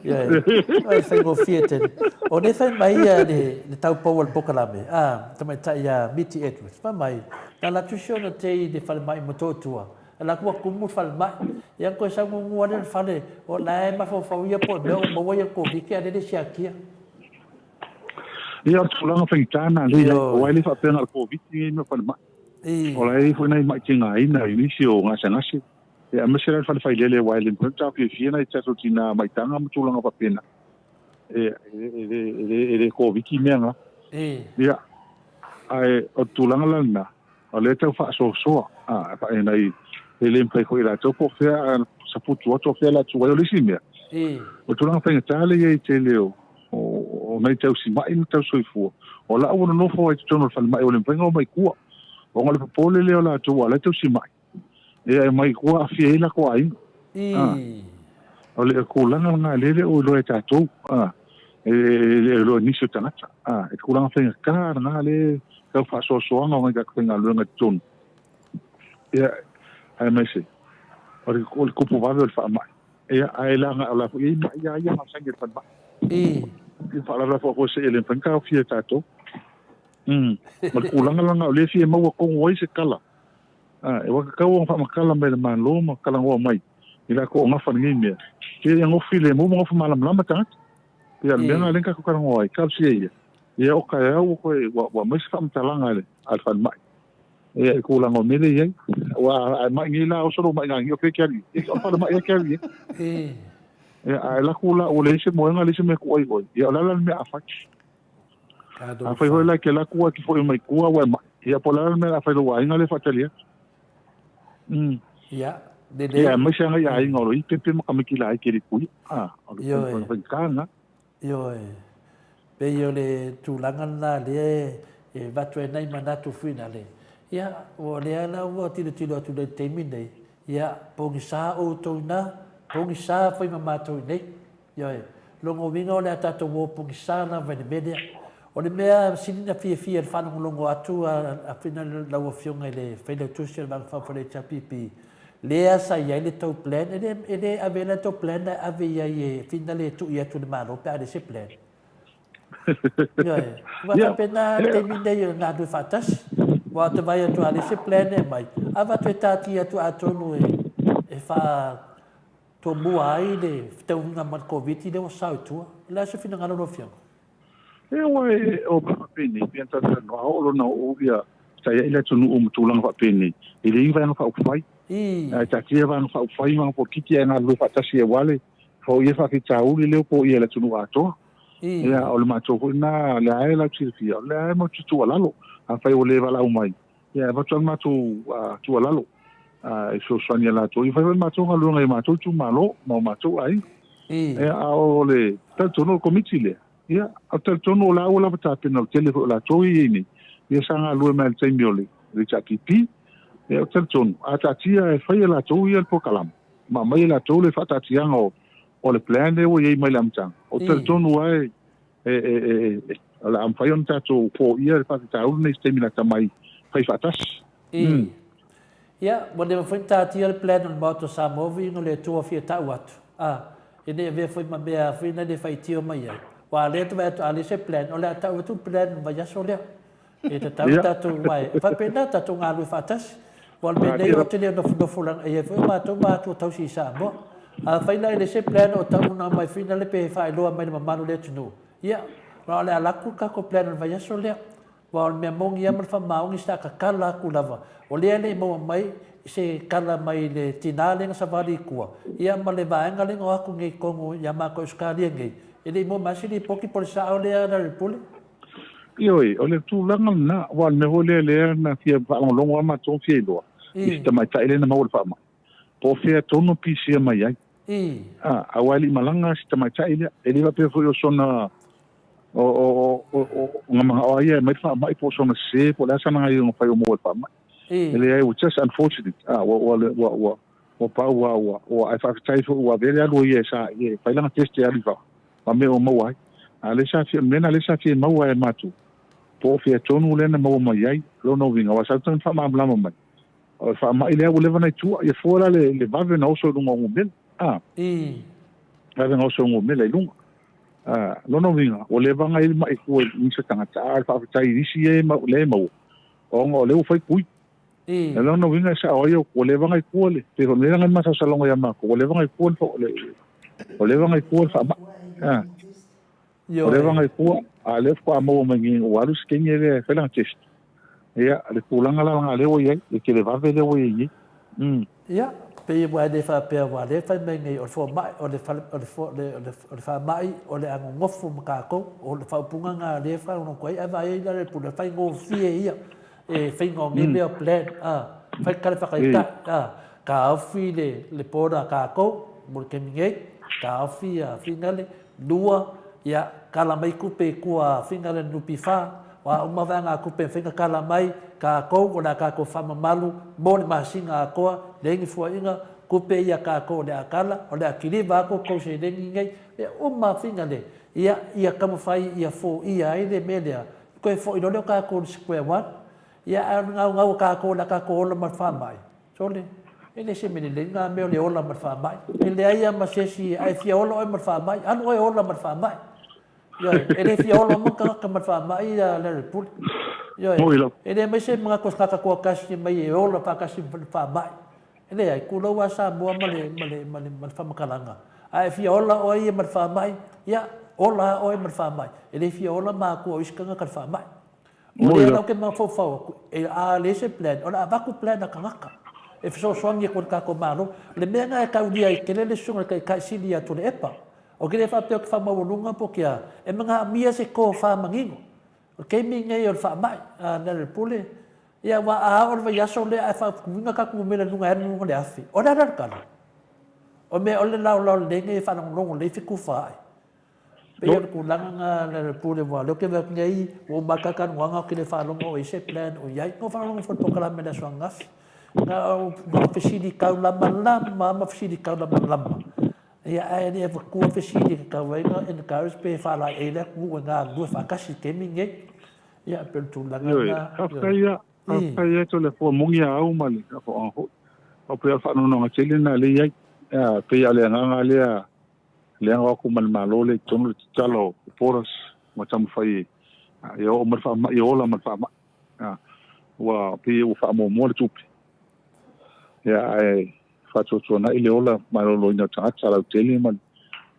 Speaker 2: Ia e faigofie tele. O lea fai mai ia le taupou o le polokalame, a, tamaitai ia Miti Edwards, fai mai, na alu atu si ona tei i le falemai i Motootua, alu atu ua tumu le falemai. Ia na toe saugugu lea i le fale, o la e mafaufau ia po o le mea o maua ia i le Koviti a o lea e le siakia.
Speaker 4: Ia, o le tulaga faigata lena lea e i ai, aua e le faapea na o le Koviti nei mea o falemai. O la e i ai foi nai mai tigaina i nisi o gasegase. Ia, aemaise la le fale failele aua e le mafai ona taofiofia nai tatou tina maitaga ma tulaga faapena. E, e, le, e, le, e le Koviti mea na. Ia, ae o le tulaga la lena, o lea e tau faasoasoa, a, e nai, e le mafai foi e latou po o fea, a saputu atu o fea le atu ai. O le isi mea, o le tulaga faigata lea e i ai i tele o o nai tausimai ma tausoifua, o la ua nonofo ai i totonu o le falemai ua le mafai ona omai i tua, ona o le popole lea o latou aua o la e tausimai, ia e omai i tua aafia ai latou aiga. O le tulaga lena lea e le o iloa e tatou, e le o iloa e nisi o tagata. E tulaga faigata lena lea e tau faasoasoaga o nai tagata faigaluega i totonu, ia, aemaise o le tupu vave o le faamai. Ia, ae leaga o la foi e i ai mai lava ia masani a le falemai. Ia faalavelave foi se e le mafai ona taofia e tatou. Ma le tulaga lena o lea e fia maua tonu ai se tala. Ua tatau ona faamatala mai e le Malo ma talanoa mai i latou o nafa i lenei mea. Ia ia nofo filemu ma nofo malamalama tagata. Ia o le mea lena lea na tatou talanoa ai, talosia ia. Ia o taeao ua toe ua aumai se faamatalaga a le falemai. Ia i tulaga o mea lea e i ai. Aua a e mai nei la, oso lou mai gagio pe ke alii. Ia o le falemai e ke alii. Ia a e laku la ua leai se moega leai se mea e tuu ai oe. Ia o le a la le mea a fai? A fai foi la e te laku ae te foi mai tua ua e mai. Ia po o le a la le mea a fai i lou aiga lea e faatali atu.
Speaker 2: Ia, lelei.
Speaker 4: Ia aemaise lava nai aiga o lo o i pepe ma tamaiti laiti e le i kuia. O le faigata lena.
Speaker 2: Ioe. Pei o le tulaga lena lea e avatu ai nai manatu finale. Ia, o lea la ua tilotilo atu nei i le taimi lenei, ia, pogisa outou i ina, pogisa foi ma matou i inei. Ioe. Lona uiga o le a tatou o pogisa lava i le mea lea. O le mea sili ona fiafia i le faalogologo atu a finale lau Afioga i le Failautusi o le Vaega Faaupufai a le HRPP, Lea sa i ai le tou plan, e le, e le ave la tou plan na e ave i ai e finale e tui atu i le Malo pe a leai se plan. Ioe. Ua faapena le taimi nei o galulue faatasi. Ua ou te vaai atu a leai se plan e aumai, avatu e taatia atu atonu e, e faatomua ai le fetauiga ma le Koviti lea ua sao i tua. O le a se finagalo lau Afioga?
Speaker 4: E aua e o mea faapenei, pei ona talatalanoa, a oo loa ina oo ia taiai le atunuu ma tulaga faapenei, e leai ni vaega faaupufai. Ae taatia vaega faaupufai ma vaega polokiki ae galulue faatasi aua le foia faafitauli lea ua poia i le atunuu atoa. Ia, o le matou foi lena, o lea lava e latou te silafia, o lea lava e matou te tuualalo, afai ua le valaau mai, ia e avatu lava le matou tuualalo e fesoasoani ia latou. Ia fai foi le matou galuega i matou itumalo ma o matou aiga. Ia, a o le talitonu o le komiti lea, ia, ou te talitonu o la ua lava tapena, o le tele foi o latou ia e i ai nei, ia sa galulue mai i le taimi o le HRPP. Ia, ou te talitonu, a taatia e fai e latou ia le polokalame, ma aumai e latou le faataatiaga o le plan lea ua i ai mai le amataga, ou te talitonu lava e o le a mafai ona tatou foia le faafitauli lenei i se taimi lata mai, fai faatasi.
Speaker 2: I. Ia, ua leva foi ona taatia le plan o le Maota o Samoa viiga o le Atua fia tau atu, a, e le avea foi ma mea foi na le faitio mai ai. Aua o lea ou te vaai atu a leai se plan, o le a tau atu le plan i le vaiaso lea. E tatau ona tatou, aua e faapena, tatou galulue faatasi. Aua o le mea nei ou te le nofonofo leaga e i ai foi o matou matua tausi i Samoa. Afai la e leai se plan o tau ona aumai foi lale pe faailoa mai i le mamalu o le atunuu, ia, aua o le a alu atu le tatou plan o le vaiaso lea. Aua o le mea moni lava ma le faamaoni sa tatala atu lava, o lea e le i maua mai se tala mai le tina lea na savali i tua, ia ma le vaega lea na o atu nei i totonu ia matou i Ausetalia nei, e le i maua mai lava se lipoti po o le sao lea Lealailepule.
Speaker 4: Ioe, o le tulaga lena, aua o le mea foi lea lea na fia faalogologo lava matou ma fia iloa, i si tamaitai lea na maua i le faamai, po o fea tonu na pisia mai ai. A, aua e le i malaga si tamaitai lea, e le faapea foi o sona, o, o, o, o, o manao lava ia e aumai le faamai po o sona sese po o le a sana gaioiga fai o maua i le faamai. E leai, ua just unfortunate, a, ua, ua, ua, ua, ua pau lava, ua, ua, ae faafetai foi ua avea le alu a ia e sa, e fai lana test e alu i fafo. ma mea o maua ai. A lea sa fia, mea na lea sa fia maua e matou, po o fea tonu lea na maua mai ai lona uiga, aua sa tatau ona faamalamalama mai, o le faamai lea ua leva ona i tua, ia fua la le, le vave ona oso i luga o gumela, a, vave ona oso o gumela i luga. A, lona uiga, ua leva ona i ai le mai fua i nisi o tagata, a o le faafetai i nisi e lea e maua, ona o lea ua fai kui. O lona uiga e sao ai, ua leva ona i tua le, pei foi o le mea lea na masalosaloga ia matou, ua leva ona i tua le, ua leva ona i tua le faamai. Ua leva ona i tua, a o lea faatoa maua mai nei, ua alu si teine lea e fai lana test. Ia, le tulaga la lena lea ua i ai, le televave lea ua i ai nei.
Speaker 2: Ia, pei ua e le faapea aua o lea e fai mai nei o le fomai, o le fale, o le, o le, o le faamai o le a nonofo ma tatou, o le faaupuga lena lea e faalogologo ai, ae vaai ai la le pule, faigofie ia e faiga o nei mea o plan, a, fai tala faataitai, a. Taofi le le border a tatou mo le taimi nei, taofi ia Finale, lua, ia kala mai tupe i tua a Finale le NPF, o a uma vaegatupe e mafai ona kala mai, tatou o le a tatou faamamalu mo le masina atoa, leai ni fuaiga, tupe ia a tatou o le a kala, o le a kiliva atu tou seleni nei, e uma Finale, ia ia taumafai ia foia ai le mea lea, toe foi loa lea o tatou i le square one, ia ae o le naunau o tatou o le a tatou ola ma le faamai, Sole, e le se mea lelei lena mea o le ola ma le faamai. E leai lava ma se isi, a e fia ola oe ma le faamai, alu oe e ola ma le faamai. Ioe, e le fia ola uma tagata ma le faamai ia Larry Pule. Ioe, e leai mai se manatu o se tagata toatasi mai e ola faatasi ma le faamai. E leai, tulou lava Samoa ma le, ma le, ma le, ma le faamatalaga. A e fia ola oe ia ma le faamai, ia, ola lava oe ma le faamai. E le fia ola matua o isi tagata i le faamai. O lea la ou te mafaufau atu, e a leai se plan, o le a avatu plan a tagata e fesoasoani atu i le tatou Malo. O le mea lena e taulia ai tele le susuga i le Taitai Sili ia Tuilaepa. Ou te le faapea ou te faamaualuga po o ke a, e manaomia se tofa manino. O le taimi lenei o le faamai, a Leonard Pule, ia aua a oo le vaiaso lea ae faautuina tatou numera i luga e alu i luga o le $1,000, o le a la le tala? O le mea o le laolao lelei lenei e faalogologo lelei fetufaai. Pei o le tulaga na Lealailepule aua o lea ou te vaai atu nei ua uma atu lava talanoaga ou te le faalogo o i ai se plan o i ai. Na ou faalogo foi i le polokalame i le aso ananafi, na o fesili taulamalama lava ma fesili taulamalama, ia ae le avatua fesili e tatau ai ona encourage pe faalaeiei le atunuu e galulue faatasi i le taimi lenei. Ia pei o le tulaga
Speaker 4: Ioe,
Speaker 2: lena.
Speaker 4: faafetai ia, faafetai ia Toleafoa moni a au ma le faafooaga foi. Pei o le faanoanoaga tele lena lea e i ai. Ia, pei o le agaga lea lea o atu ma le Malo lea i totonu le tatala o borders ma taumafai e oo mai le faamai, e ola ma le faamai. Ua pei ua faamuamua le tupe, ia, ae faatuatuanai le ola maloloina o tagata lautele ma le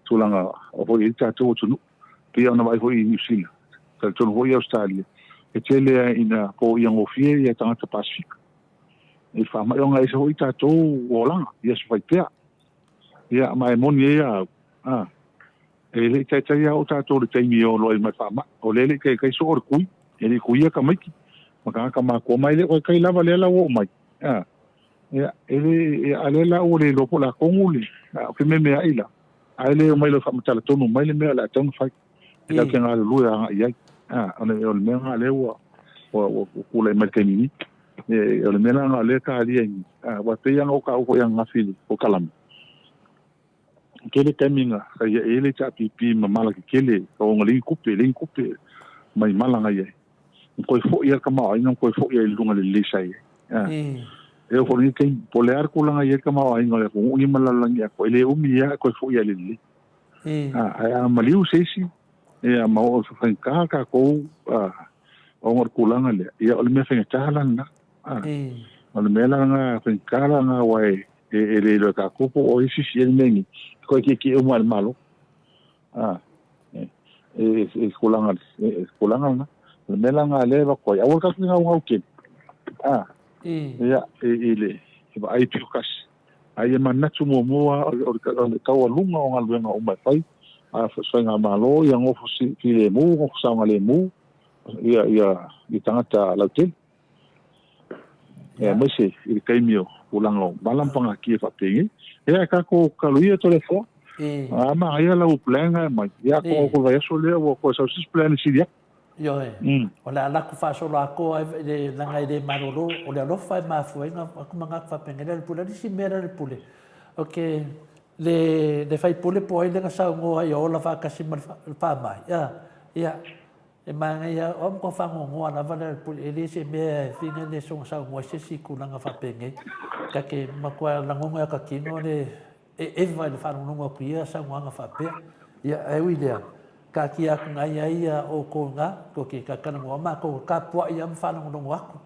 Speaker 4: tulaga o foi i ai le tatou atunuu. Pei ona vaai foi i Niu Sila, talitonu foi i Ausetalia, e tele ina poia gofie ia tagata Pasefika i le faamai ona e ese foi tatou olaga i aso fai pea. Ia, ma e moni ai au, a, e le i taitai lava oo tatou i le taimi e olo ai ma le faamai. O lea e le i taitai soo le kui, e le i kuia tamaiti ma tagata matutua, ma e le o taitai lava lea la ua oo mai. A, ia, e le, a lea la ua le iloa po o le a tonu le, a, ou te meameai la, ae le omai loa e faamatala tonu mai le mea o le a tatau ona fai. E tatou te galulue agai i ai. A, o le, o le mea lena lea ua, ua, ua tulai mai i le taimi nei. E, o le mea la lena o lea e talia i, aua e pei lava ona ou taua foi ananafi i le polokalame, e tele taimi na sa i ai le HRPP ma mala tetele, ona leai ni tupe, leai ni tupe mai mala na i ai. Na toe foi lava le tamaoaiga na toe foi lava i luga i le lelei sa i ai. E oo foi i lenei taimi, po o le a le tulaga e i ai le tamaoaiga o le atunuu nei ma le lalolagi atoa, e le umi lava ae toe foi lava i le lelei. Ae a maliu se isi, ia ma oo i faigata tatou ona o le tulaga lea, ia o le mea faigata la lena. O le mea la lena faigata la lena aua e e le iloa e tatou po o ai sisi ai le mea nei, e toe tietie uma lava i le Malo. E e tulaga e tulaga lena. O le mea la lena lea e avatu ai, aua tatou te naunau tele. Ia i le vaai pito tasi. A ia manatu muamua o le taualuga o galuega uma e fai, a faigamalo ia nofo filemu, nofo saogalemu ia ia i tagata lautele. Ia aemaise i le taimi o tulaga o mala ma pagatia faapenei. Ia e tatou tatalo ia Toleafoa. A manaia lau plan na e aumai. Ia atonu o le vaiaso lea ua toe sau se isi plan e sili atu.
Speaker 2: Ioe. O le a alu atu faasoloatoa ai leaga e le malolo, o le alofa e mafua ai ona avatu manatu faapenei Lealailepule. O le isi mea Lealailepule, ok, le le faipule po o ai lea na saunoa ia ola faatasi ma le faamai, a, ia, e manaia, o au matua faanoanoa lava Lealailepule, e le se mea e fina le soona saunoa i se isi tulaga faapenei. Ta te matua lagona i ata tino le E eva i le faalogologo atu i ia saunoaga faapea. Ia, ae ui i lea, taatia atu nai ai ia outou i ina, tou te talatalanoa matou e tapuai lava ma faalogologo atu.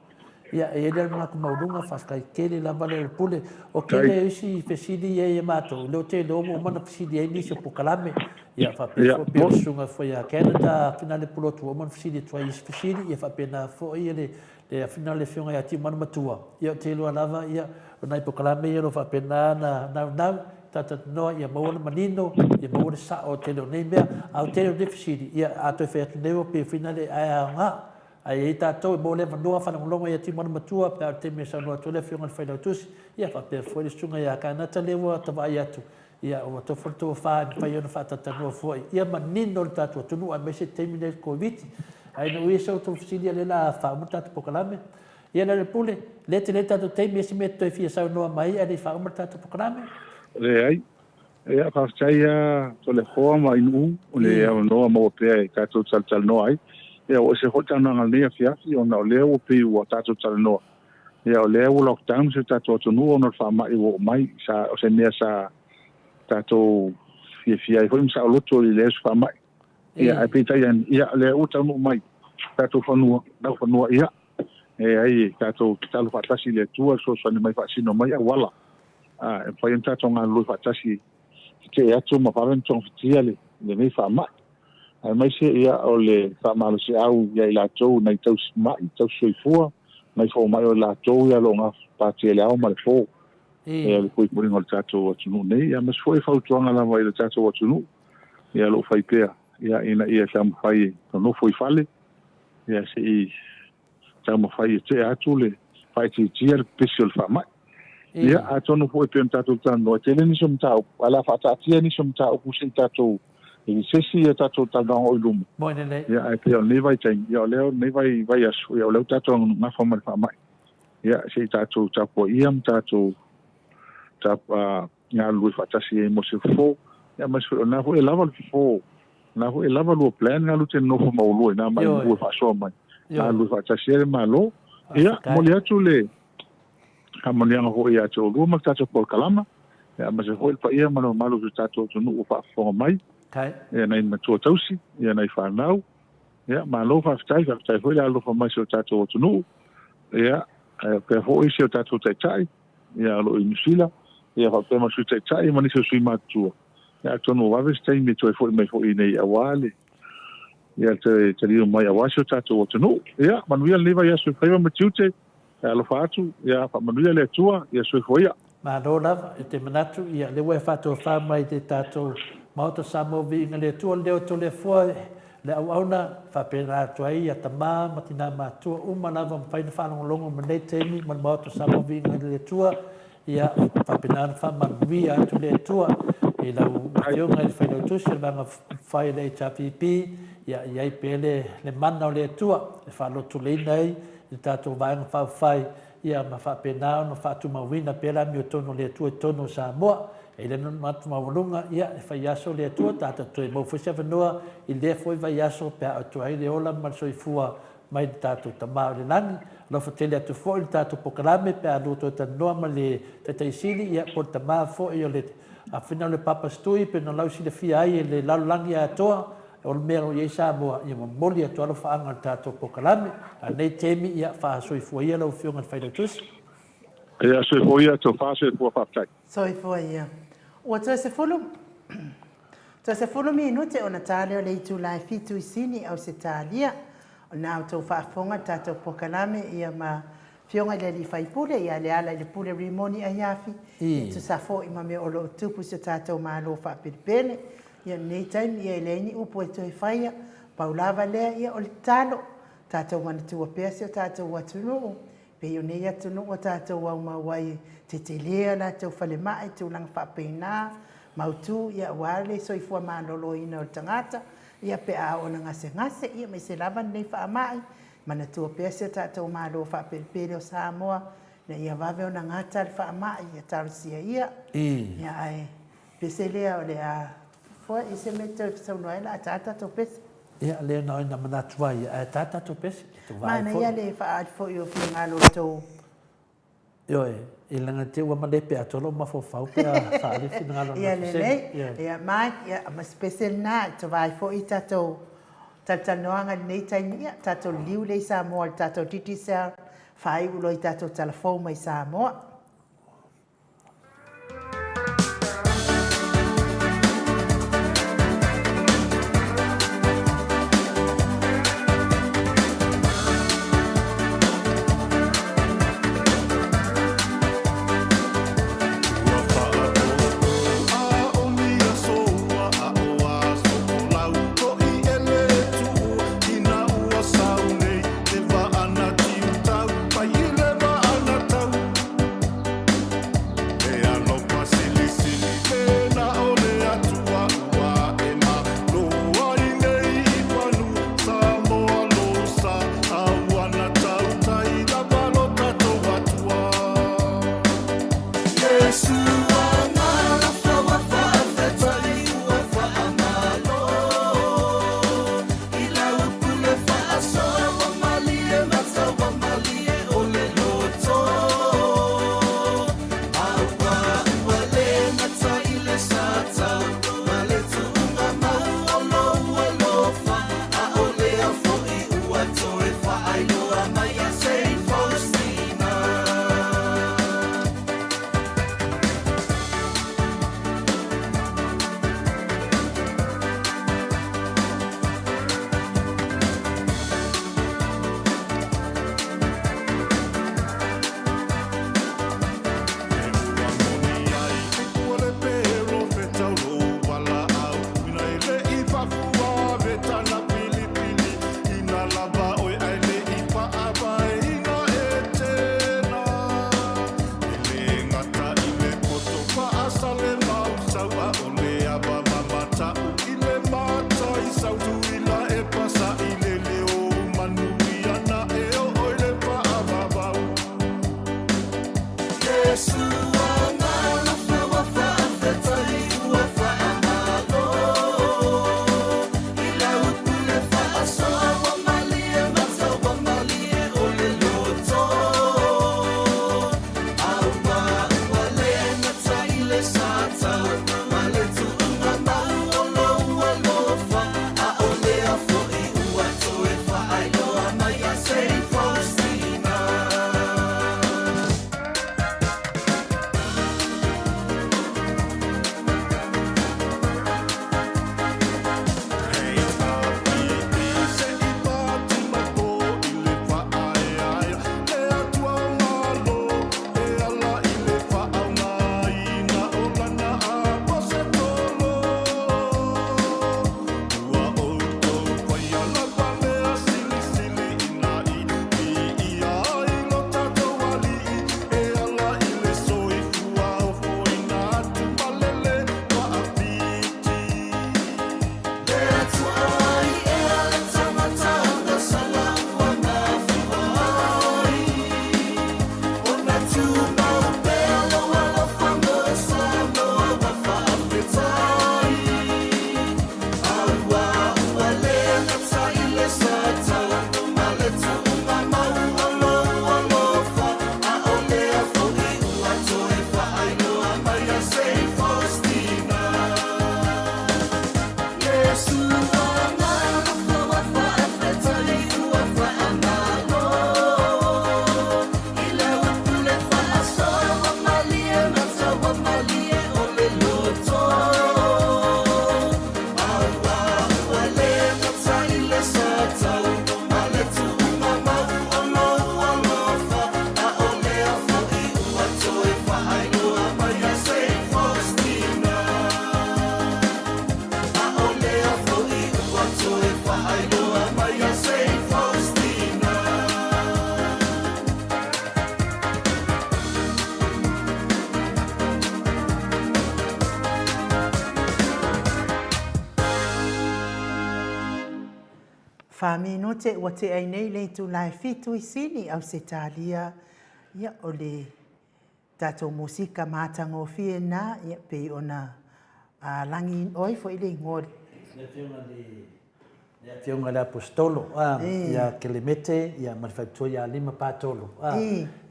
Speaker 2: Ia, e i ai lea manatu maualuga, faafetai tele lava Lealailepule. O tele o isi fesili ia ia matou, lea ou te iloa ua uma ona fesili ai nisi o polokalame. Ia, faapea foi pei o le susuga foi ia Canada Finale Pulotu, ua uma ona fesili atu ai i isi fesili, ia faapena foi le Le afina o le Afioga ia Tiumalu Matua, ia ou te iloa lava, ia, o nai polokalame ia o lo o faapena ona naunau, talatalanoa ia maua le manino, ia maua le sao o le tele o nei mea. A o le tele o nei fesili, ia, a toe fai atu nei ua pei foi lea ae aoga. Ae i ai tatou e maua le avanoa faalogologo ia Timona Matua pe a o le taimi e saunoa atu ai le Afioga i le Failautusi, ia faapea foi le Susuga ia Kanata lea ua ta vaai atu, ia ua tofu le tofa e mafai ona faatalatalanoa foi ia manino le tatou atunuu aemaise le taimi lenei o le Koviti. Ae ina ua i ai sa outou fesili ia lea o le a faauma le tatou polokalame. Ia Lealailepule, lea e tele le tatou taimi, e i ai se mea e te toe fia saunoa mai ai ae le i faauma le tatou polokalame?
Speaker 4: Leai. Ia, faafetai lava Toleafoa ma Ainuu o le avanoa maua pea e tatou talatalanoa ai. Ia, ua ese foi le talanoaga i lenei afiafi ona o lea ua pei ua tatou talanoa, ia o lea ua lockdown si o tatou atunuu ona o le faamai ua oo mai. Sa, o se mea sa tatou fiafia ai foi ma saoloto i le leai o se faamai. Ia, ae peitai ane, ia, o lea ua taunuu mai tatou fanua, laufanua, ia, e ai tatou tatalo faatasi i le Atua e fesoasoani mai faasino mai auala e mafai ona tatou galulue faatasi tetee atu ma vave ona togafitia lenei faamai. Aemaise ia o le faamalosiau ia i latou nai tausi mai, tausi soifua, nai fomai o latou ia lo o gapatia i le ao ma le po ia le puipuiga o le tatou atunuu nei, ia aemaise foi fautuaga lava i le tatou atunuu ia o lo o fai pea ia ina ia taumafai e nonofo i fale ia se i taumafai e tea atu le faaitiitia le pepesi o le faamai. Ia, atonu foi pei ona tatou talanoa, e tele nisi o mataupu, ae o le a faataatia nisi o mataupu se i tatou i se isi a tatou talanoaga o i luma.
Speaker 2: Moi lelei.
Speaker 4: Ia, ae pei o lenei vaitaimi, ia o lea o lenei vai, vaiaso, ia o lea ua tatou gafa ma le faamai. Ia, se i tatou tapuaia ma tatou tap, galulue faatasi ai mo se fofo. Ia, ma se, o lena foi e lava le fofo, lena foi e lava lua plan galu te nofo ma olua ina mai ua faasoa mai. Galulue faatasi ai le Malo. Ia, momoli atu le faamanuiaga foi ia te oulua ma le tatou polokalama, ia, aemaise foi le paia ma le mamalu o si o tatou atunuu ua faafofoga mai, ia, nai matua tausi, ia, nai fanau. Ia, malo faafetai, faafetai foi le alofa mai si o tatou atunuu. Ia, faapea foi si o tatou taitai, ia, o lo o i Niu Sila, ia, faapea ma le Sui Taitai ma nisi o sui matutua. Ia, atonu ua vave se taimi e toe foi mai foi i inei aua le, ia, toe taliu mai aua si o tatou atunuu. Ia, manuia lenei vaiaso i faiva ma tiute, e alofa atu, ia, faamanuia le Atua, ia soifua ia.
Speaker 2: Malo lava, e te manatu, ia, lea ua e faatofa mai i le tatou Maota Samoa Viiga le Atua, le leo Toleafoa, le auauna, faapena atu ai ia tama ma tina matua uma lava mafai ona faalogologo ma nei taimi ma le Maota Samoa Viiga le Atua, ia faapena ona faamanuia atu le Atua i lau Afioga i le Failautusi o le Vaega Fai a le HRPP, ia i ai pea le, le mana o le Atua e faalotoleina ai le tatou Vaega Faaupufai, ia ma faapena ona faatumauina pea le amiotonu o le Atua i totonu o Samoa. E i ai le manatu maualuga, ia, e fai aso le Atua, tatou toe maua foi se avanoa i lea foi vaiaso pe a atoa ai le ola ma le soifua mai le tatou Tama o i le Lagi. Alofa tele atu foi le tatou polokalame pe a lua toe talanoa ma le Taitai Sili, ia, po o le Tama foi o le Afina o le Papa Stui, pei ona lausilafia ai e le lalolagi atoa, o le mea o lo o i ai Samoa, ia momoli atu alofaaga o le tatou polokalame. A o lenei taimi, ia, faasoifua ia lau Afioga i le Failautusi.
Speaker 4: Ia, soifua ia, tofa soifua, faafetai.
Speaker 1: Soifua ia. Ua toe sefulu, toe sefulu minute ona ta lea o le itula e fitu i Sini, Ausetalia. O lena outou faafofoga i le tatou polokalame ia ma Afioga i le Alii Faipule ia Leala i le Pule Rimoni Aiafi, e tusa foi ma mea o lo o tupu i so tatou Malo faapelepele. Ia lenei taimi ia e leai ni upu e toe faia, pau lava lea ia o le tatalo, tatou manatua pea si o tatou atunuu, pei o nei atunuu a tatou aumau ai e tetele a latou falemai, tulaga faapena, mautu ia aua le soifua maloloina o le tagata, ia pe a oo ina gasegase, ia aemaise lava lenei faamai, manatua pea si o tatou Malo faapelepele o Samoa, ina ia vave ona gata le faamai, ia talosia ia, ia ae Pese lea o le a foi i se mea toe saunoa ai la a tā tatou pese.
Speaker 2: Ia, lea na ona manatu ai, ae tā tatou pese, e te vaai foi.
Speaker 1: Manaia le faaali foi o finagalo o tou.
Speaker 2: Ioe, i leaga te ua malepe atoa lou mafaufau pe a faaali finagalo o
Speaker 1: Ia lelei, ia Mike, ia ma se pese lena, e te vaai foi i tatou talatalanoaga i lenei taimi, ia tatou liliu lea i Samoa i le tatou Digicel, faaiu loa i tatou tala fou mai Samoa. Minute ua tea ai nei le itula e fitu i Sini, Ausetalia. Ia, o le tatou musika matagofie na, ia, pei ona lagi oi foi le igoa.
Speaker 2: Le Afioga i le Afioga i le Aposetolo ia Kelemete ia ma le faletua ia Lima Patolo.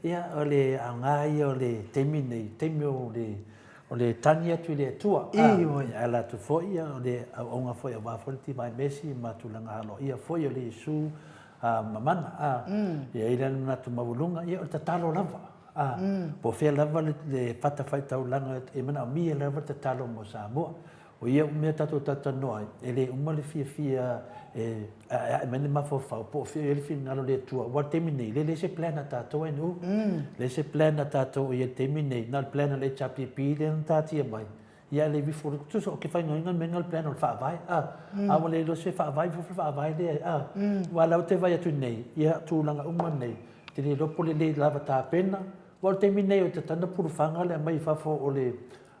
Speaker 2: Ia, o le aoga ia o le taimi nei, taimi o le O le tagi atu i le Atua, a, e ala atu foi o le auaunga foi aua foi le Divine Mercy ma tulaga aloaia foi o le Iesu ma mana, a, e i ai la le manatu maualuga, ia o le tatalo lava, a, po o fea lava le fatafaitaulaga e manaomia lava le tatalo mo Samoa. O ia mea tatou talatalanoa ai, e le uma le fiafia e aeae mai le mafaufau po o fea o i ai le finagalo o le Atua. Aua o le taimi nei, e leai se plan a tatou ae nuu. Leai se plan a tatou o i ai i le taimi nei, na o le plan a le HRPP lea na taatia mai, ia ae le ifo, tusa ou te fainoina le mea lena o le plan o le Faavae, a, a ua le iloa se Faavae, ifo le Faavae lea, a. Aua o lea ou te vaai atu nei, ia tulaga uma nei, ou te le iloa po o le le lava tapena, aua o le taimi nei o tatau ona pulufaga le aumai i fafo o le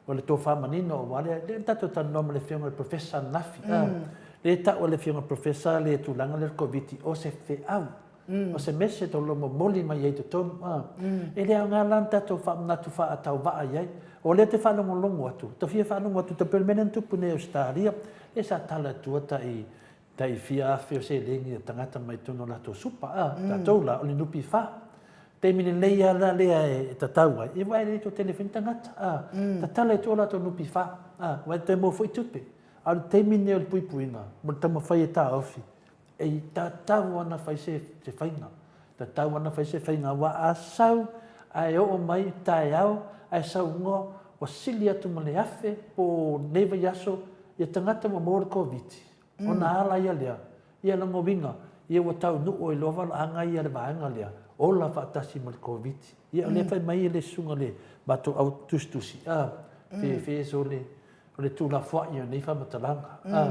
Speaker 2: O le tofa manino aua lea, lea na tatou talanoa ma le Afioga i le Professor ananafi, a, lea e tau e le Afioga i le Professor le tulaga lea o le Koviti o se feau, o se message o lo o momoli mai ai i totonu, a. E le aoga la ona tatou faamanatu faatauvaa i ai. O lea ou te faalogologo atu, ta fia faalogo atu, e pei o le mea lea na tupu nei i Ausetalia, lea sa tala atua tai Tai fia afe o seleni a tagata mai totonu o latou supa, a, tatou la, o le NPF. Taimi lenei lava la lea e tatau ai, aua e le toatele foi ni tagata, a, tatala i tua latou NPF, a, aua e toe maua foi tupe. A o le taimi lenei o le puipuiga mo le taumafai e taofi, e tatau ona fai se faiga, tatau ona fai se faiga, aua a sau ae oo mai taeao ae saunoa ua sili atu ma le 1000 po o lenei vaiaso ia tagata ua maua le Koviti, Ona ala ia lea, ia lona uiga, ia ua taunuu ai loa valaaga ia le vaega lea, ola faatasi ma le Koviti. Ia o lea fai mai le susuga i le matou au tusitusi, a, fefe so le, o le tuulafoai o nei faamatalaga. A,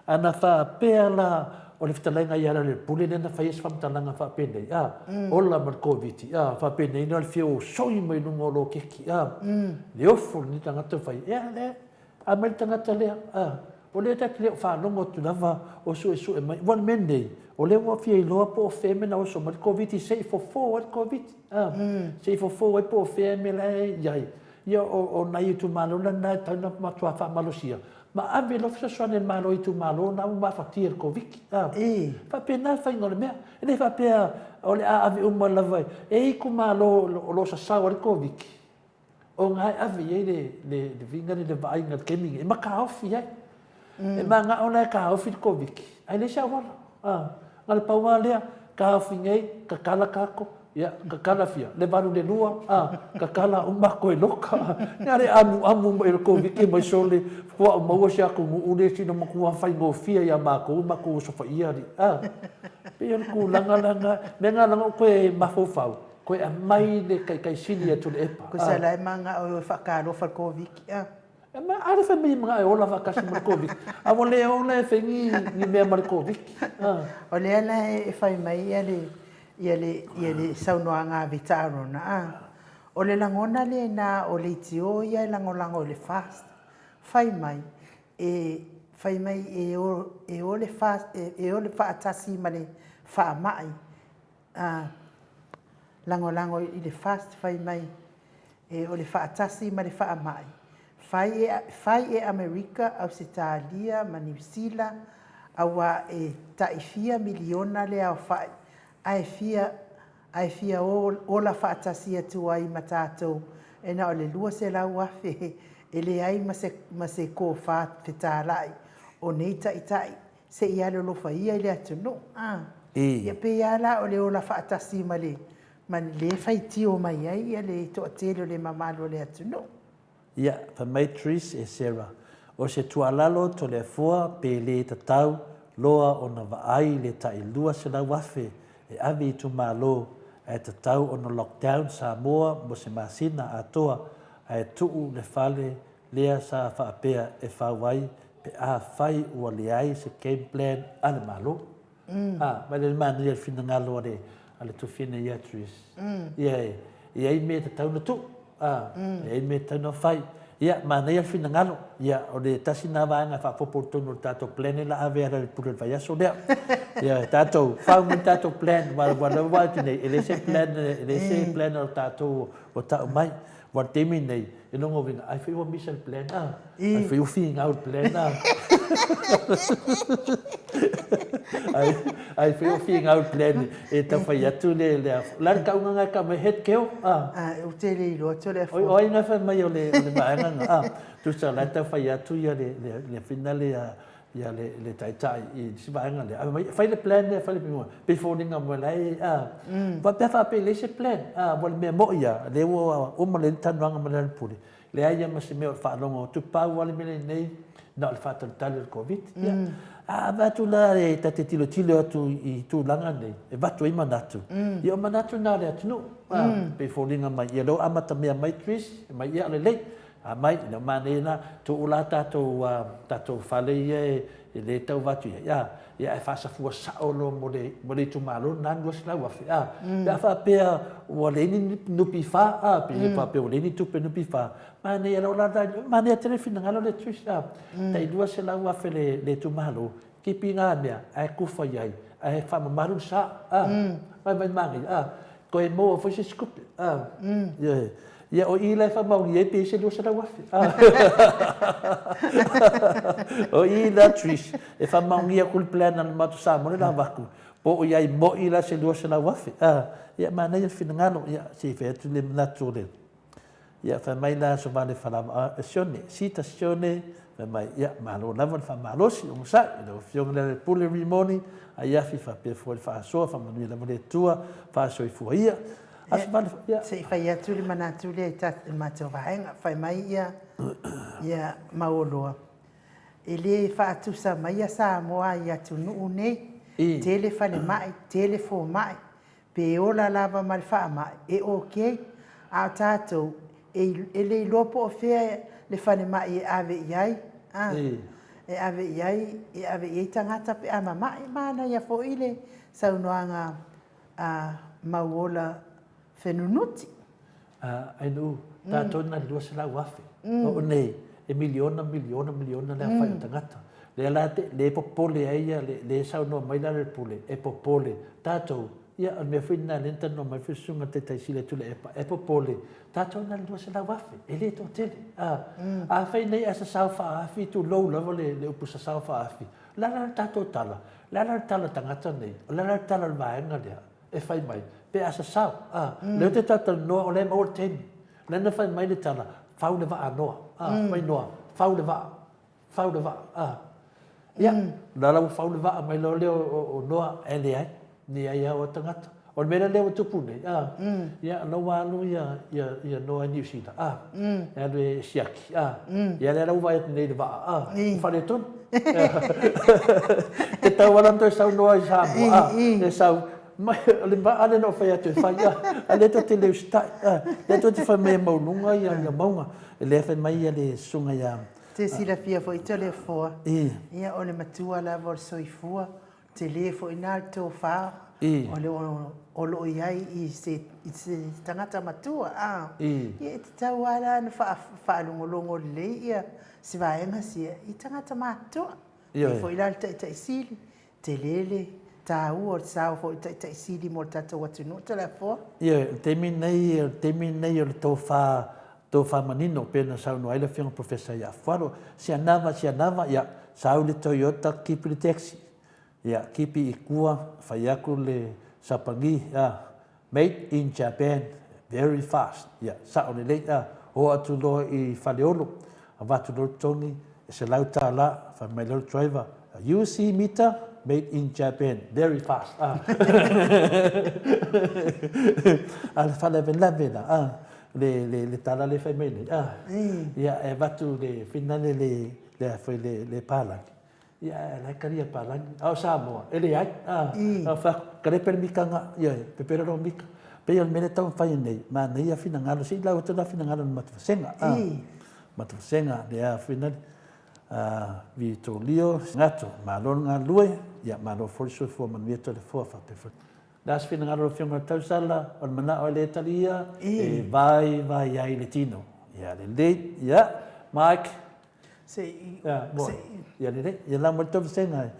Speaker 2: a na faapea la o le fetalaiga ia Lealailepule lea na faia se faamatalaga faapenei, a, ola ma le Koviti, a, faapenei na o le fia osoi mai luga o loketi, a, le ofo o lenei tagata fai, ia lea, Aumai le tagata lea, a, o lea ta te le o faalogo atu lava o suesue mai. Ua le mea lenei, o lea ua fia iloa po o fea mea na oso mai le Koviti se i fofo ai le Koviti, a, se i fofo ai po o fea mea la e i ai. Ia, o, o nai itumalo la na e tatau ona matua faamalosia, ma ave loa fesoasoani a le Malo i itumalo na ua mafatia i le Koviti, a. E faapena le faiga o le mea. E le faapea o le a ave uma lava e i itumalo o lo o sasao ai le Koviti, Ona e ave i ai le viga le vaaiga i le taimi lenei, e mataofi ai. E manao la e taofi le Koviti, ae leai se auala. Na o le pau lava lea, taofi nei, tatala tatou, ia, tatala fia? Le valu i le lua, tatala uma atu e loka. Na le amuamu mai o le Koviti mai sole, faatoa ou maua si atunuu lea sina matua faigofie ia matou, matou osofaia alii. E pei o le tulaga la lena, mea lena leaga ou toe mafaufau, Koe aumai le taitai sili a Tuilaepa.
Speaker 1: Koe sa la e manao e faatalofa le Koviti a.
Speaker 2: E ma a le fai mai e manao e ola faatasi ma le Koviti. A ua le ola e fai ni ni mea ma le Koviti.
Speaker 1: A. O lea la e fai mai ia le ia le ia le saunoaga a Vita Arona a. O le lagona lena o leitio ia e lagolago i le FAST. Fai mai e fai mai e o e o le FAST e o le faatasi ma le faamai A lagolago i le FAST fai mai e o le faatasi ma le faamai, fai e, fai e Amerika, Ausetalia ma Niu Sila, auā e ta'i fia miliona le aofa'i ae fia, ae fia ola faatasi atu ai ma tatou e na o le 200,000 e leai ma se, ma se kofā fetala'i o nei ta'ita'i Se i alolofa ia i le atunuu, a. Ia pei lava la o le ola faatasi ma le, ma le faitio mai ai ia le toatele o le mamalu o le atunuu.
Speaker 2: Ia, fai mai Tris e Sarah, o se tuualalo Toleafoa pe le tatau loa ona vaai le tai 200,000 e ave i itumalo ae tatau ona lockdown Samoa mo se masina atoa ae tuu le fale lea sa faapea e fau ai pe afai ua leai se game plan a le Malo. A, mai le manaia le finagalo a le, a le Tufina ia Tris. Ia e, e i ai mea e tatau ona tuu, a, e i ai mea e tatau ona fai. Ia, manaia le finagalo. Ia, o le tasi lena vaega e faaopoopo i totonu o le tatou plan lea la ave ala i le pule o le vaiaso lea. Ia, tatou, fau mai le tatou plan, aua o lea ua vaai atu nei, e leai se plan, e leai se plan o tatou o tau mai. Aua o le taimi lenei, i lona uiga, ai foi ua misa le plan, a? Ai foi ua finau le plan, a? Ai, ai foi ua finau le plan e tau fai atu le, le, o le a le tauga lena e tau mai, head keo, a?
Speaker 1: A, ou te le iloa atu o le
Speaker 2: O ai na fai mai o le, o le vaega lena, a? Tusa o la e tau fai atu ia le, le, le fina le, ia le, le taitai i si vaega lea, mai, fai le plan lea, fai le plan, pei foliga mai la e, a, faapea faapea e leai se plan, a, ua le mea moi a, lea ua uma le talanoaga ma le Pule, leai ia ma se mea o le faalogo atu, pau lava le mea lenei, na o le faatalitali o le Koviti. Ia, a avatu la e ta te tilotilo atu i tulaga nei, e avatu ai manatu, ia o manatu na o le atunuu, a, pei foliga mai, ia lea ua amata mea mai Chris, mai ia lelei, Amai, ina ua manaia la, tuu la tatou, tatou fale ia e le tau avatu i ai, a, ia ae faasafua sao loa mo le, mo le itumalo lena $200,000, a. Pe a faapea ua leai ni NPF, a, pe faapea ua leai ni tupe NPF, manaia loa la, manaia tele le finagalo lea Trish, a, tai $200,000 le, le itumalo, Tipi ngā mea, ae kufa i ai, ae whamamaru le sa, a, mai mai māngai, a, koe maua foi se isi tupe, a, ioe. Ia, o i la e whamaoni ai pe i se 200,000, a. O i la, Trish, e whamaoni aku le plan a le matou Samoa le lavaku, po o i ai moi la se 200,000, a. Ia, manaia le finagalo, ia, se i fai atu le manatu o le, Ia, fai mai la Sovale Falava, a, Sione, Sita Sione, fai mai, ia, malo lava le faamalosi, onosai, i lau Afioga i le Pule Rimoni, Aiafi faapea foi le faasoa, faamanuia lava le Atua, faasoifua ia. A Sovale, ia.
Speaker 1: Se i fai atu le manatu lea i le matou vaega, fai mai ia, ia Mauoloa, e le faatusa mai ia Samoa i atunuu nei, tele falemai, tele fomai, Pe ola lava ma le faamai, e ok. A o tatou, e, e le iloa po o fea le falemai e ave i ai, a, e ave i ai, e ave i ai tagata pe a mamae. Manaia foi le saunoaga a Mauola Fenunuti.
Speaker 2: Ainuu, tatou na le 200,000. O nei, e miliona, miliona, miliona le aofai o tagata. Lea la te, le popole ai ia, le, le saunoa mai la le pule, e popole. Tatou, ia, o le mea foi lena lea na talanoa mai foi le Susuga i le Taitai Sili atu le Epa, e popole. Tatou na le 200,000, e le toatele. A, afai nei a sasao faaafi, tulou lava le, le upu sasao faaafi, o le a la le tatou tala? O le a la le tala a tagata nei? O le a la le tala a le vaega lea? e fai mai, pe a sasao, a, lea ou te talatalanoa o lea e maua le taimi. O lea na fai mai le tala, fau le vaa Noa, a, mai Noa, fau le vaa, fau le vaa, a. Ia, o la la ua fau le vaa mai loa lea o Noa, ae leai, leai lava o tagata. O le mea la lea ua tupu nei, a, ia, o la ua alu ia, ia, ia Noa i Niu Sila, a, e alu e siaki, a, ia lea la ua vaai atu nei i le vaa, a, ua faaletonu. Te tau ala ona toe saunoa i Samoa, a, e sau, mai, o le vaa lea na ou fai atu e fai, a, a lea tou te le usitai, a, lea tou te fai mai e maualuga ia, ia mauga. Lea fai mai ia le susuga ia...
Speaker 1: Te silafia foi Toleafoa, ia o le matua lava o le soifua, Tele foi na le tofa o lo o i ai i se tagata matua, a. Ia e tatau lava la ona faalogologo lelei ia si vaega sia i tagata matutua. E foi la le Taitai Sili, tele le taua o le sao foi o le Taitai Sili mo le tatou atunuu Toleafoa.
Speaker 2: Ioe, o le taimi lenei, o le taimi lenei o le tofa, tofa manino pei ona saunoa ai le Afioga Professor ia Afualo, si anava, si anava, ia, sau le Toyota, kipi le taxi, ia, kipi i tua, fai atu le Sapani, a, made in Japan, very fast, ia, sao lelei, a, oo atu loa i Faleolo, avatu loa le totogi, e $100, fai mai loa le driver, you see meter, made in Japan, very fast, a. A le faalavelave la, a, le, le, le tala lea e fai mai nei, a, ia, e avatu le finale le, le, a foi le, le palagi, ia, e la e kalia palagi, a o Samoa, e leai, a, a fai atu, kalepe le mikaga, ia, pepelo lou mika. Pei o le mea lea e taumafai nei, manaia finagalo, se i lau atu la finagalo i le matou vasega, a, matou vasega, lea finale, a, Vitolio, Gato, malo le galulue, ia, malo foi le soifua manuia Toleafoa faapea foi. Le a se finagalo o lau Afioga i le Tausala, o le manao e le talia, e vaivai ai le tino. Ia lelei, ia. Mike.
Speaker 1: Se i,
Speaker 2: Ia, mo,
Speaker 1: se i.
Speaker 2: Ia lelei, ia lau mai le tou vasega e.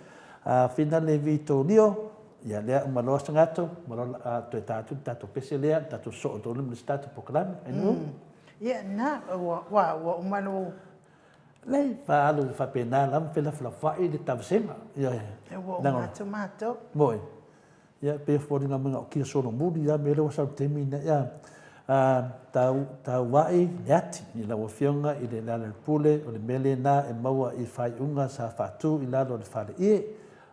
Speaker 2: A fina le Vitolio, ia lea uma loa se gato, uma loa a toe ta atu le tatou pese lea, le tatou soo tonu ma le isi tatou polokalame. Ainu?
Speaker 1: Ia, na, ua, ua, ua uma lou.
Speaker 2: Leai, faaalu faapena lava felafolafoai le tavasega. Ia,
Speaker 1: Ua uma atu matou.
Speaker 2: Moi. Ia, e pei e foliga mai na o kia solomuli lava mea lea ua sau i le taimi lenei. Ia, tau, tauai le ati i lau Afioga i le Lealailepule, o le mea lena e maua i faaiuga sa faatu i lalo o le faleie.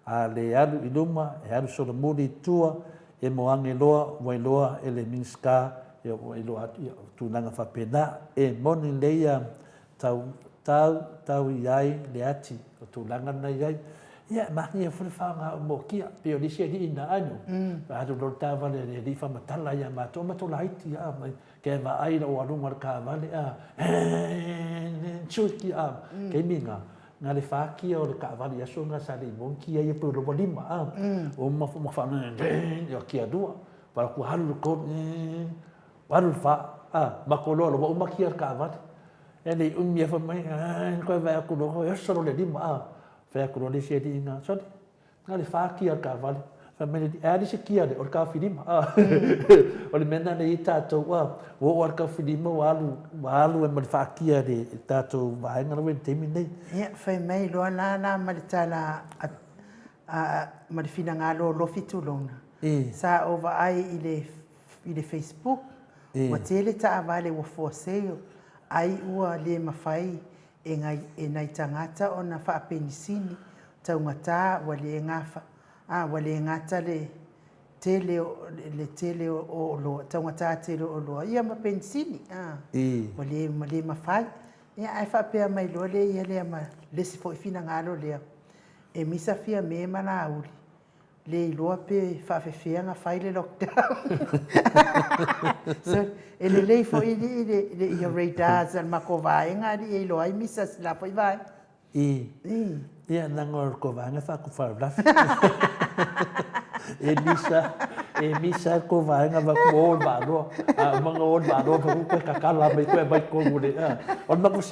Speaker 2: A le alu i luma, e alu solomuli i tua, e moage loa, ua iloa e le Minisita, ia ua iloa atu, ia, o tulaga faapena. E moni lelei ia tau, tau, tau i ai le ati o tulaga na i ai. Ia, e manaia foi le faaaoga uma o kia, pei o le isi alii na anu, alu loa le taavale a le alii faamatala ia matou, matou laiti a, mai, ke vaai lou aluga o le taavale a, sui kia a, taimi na, na le fa kia o le taavale i aso na sa le i maua ni kia ia pei o le ua lima a, uma ma faanono, ia kia lua, vaai atu alu le tolu, alu le fa, a, matou loa ua uma kia o le taavale. E le i umi e fai mai, Ae, koe vaai atu loa, e oso loa le lima, a. Fai atu loa le isi alii ina, Sole, na o le fa kia o le taavale. Fai mai le alii, e a le isi kia lea? O le taofilima, a. O le mea lena lea e i ai tatou, a, ua oo lava i le taofilima ua alu, ua alu ai ma le faakia e le tatou vaega la ua i ai i le taimi lenei.
Speaker 1: Ia, fai mai loa la la ma le tala a, a, ma le finagalo o Lofi Tulouna, sa ou vaai i le i le Facebook, ua tele taavale ua for sale ai ua le mafai e nai e nai tagata ona faapenisini taugata ua le gafa a ua le gata le tele o le tele o oloa taugata tele o oloa ia ma penisini a ua le ua le mafai. Ia ae faapea mai loa le ia lea ma le isi foi finagalo lea e misa Fiame ma Laauli Le iloa pe faafefea na fai le lockdown. So, e lelei foi alii le, le ia radars a le matou vaega alii e iloa ai misa si la foi vaega.
Speaker 2: I. Ia, leaga o le tou vaega e faatufalulafi. E misa, e misa le tou vaega vaai atu ua o le Vaa-loa. A uma ona o le Vaa-loa fai atu toe tatala mai toe aumai i totonu o le, a. O le matou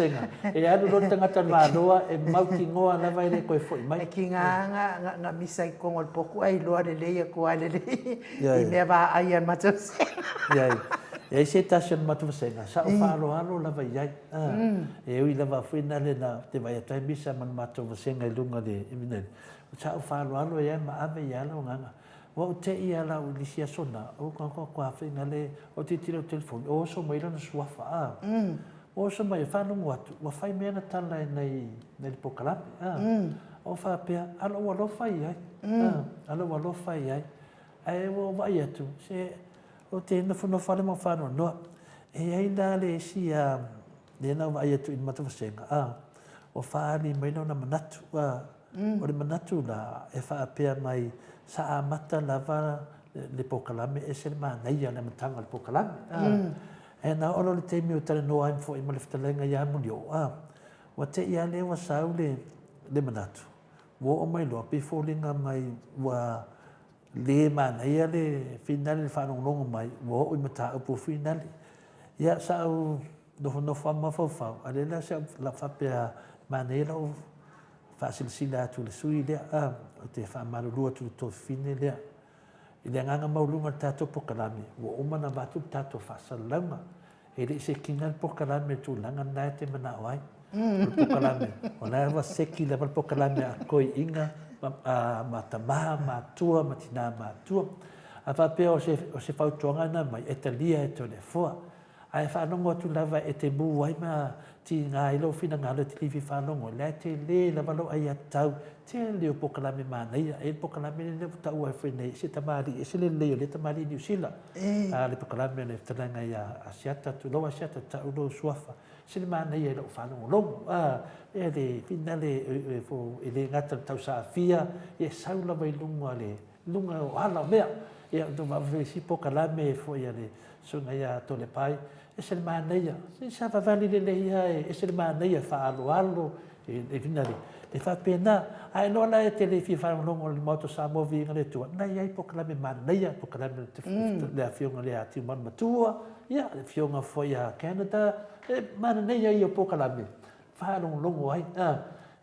Speaker 2: E alu loa le tagata i le Vaa-loa e mautinoa lava e le toe foi mai.
Speaker 1: E tiga na, na misa i totonu o le potu ae iloa lelei atu lava lelei i mea vaai a le matou vasega.
Speaker 2: Iai. E iai se tasi o le matou vasega, sa ou faaaloalo lava i ai. E ui lava foi na le na te vaai atu ai misa ma le matou vasega i luga o le, sa ou faaaloalo i ai ma ave i ai lau agaga. Ua ou te i a lau i le isi aso na, ou ka kua faiga le, ou tilotilo i le telefoni, o oso mai lona suafa, a. Ua oso mai e faalogo atu, ua fai mea na tala e nai, nai le polokalame, a. Ou faapea, a lou alofa i ai, a, a lou alofa i ai. Ae ua ou vaai atu, se, ou te nofonofo lava ma ou faanoanoa. E i ai la le isi, a, lea na ou vaai atu i le matou vasega, a, ua faaali mai lona manatu, a. O le manatu la, e faapea mai, sa amata lava le polokalame, ese le manaia o le amataga o le polokalame, a. E na oo loa i le taimi ua talanoa ai foi ma le fetalaiga ia Mulioo, a, ua te i lava lea ua sau le, le manatu, ua oo mai loa, pei e foliga mai ua le manaia le finale le faalogologo mai, ua oo i mataupu finale. Ia, sa ou nofonofo lava ma mafaufau, a o lea la sa ou faapea, manaia lou faasilasila atu i le sui lea, a, ou te faamalulu atu i le tuafafine lea. I le agaga maualuga o le tatou polokalame, ua uma ona avatu le tatou faasalalauga. E le i sekiina le polokalame i le tulaga lena e te manao ai. O le polokalame, o la ua seki lava le polokalame a toeaiina ma tama matua ma tina matua. A faapea o se, o se fautuaga lena mai, e talia e Toleafoa. Ae faalogo atu lava e te mū ai ma tiga ai lou finagalo e te livi faalogo, o la e tele lava lou aiatatau, tele o polokalame manaia. E i ai le polokalame lea ua taua ai foi nei, ese tamalii, ese le lelei o lea tamalii Niu Sila, a le polokalame o le fetalaiga ia Asiata, tulou Asiata, tau lou suafa, ese le manaia i lau faalogologo. A, e le finale e le gata i le tausaafia, ia e sau lava i luga le luga o ala o mea. Ia, tou vaavaai i isi polokalame foi a le Susuga ia Tolepai, ese le manaia, se sa vavali lelei lava e ese le manaia, e faaaloalo, e finale, e faapena. Ae iloa la e te le fia faalogologo i le Maota o Samoa Viiga le Atua, na i ai polokalame manaia, polokalame le Afioga ia Tiumalu Matua, ia, le Afioga foi ia Canada, e manaia ia o polokalame. Faalogologo ai, a,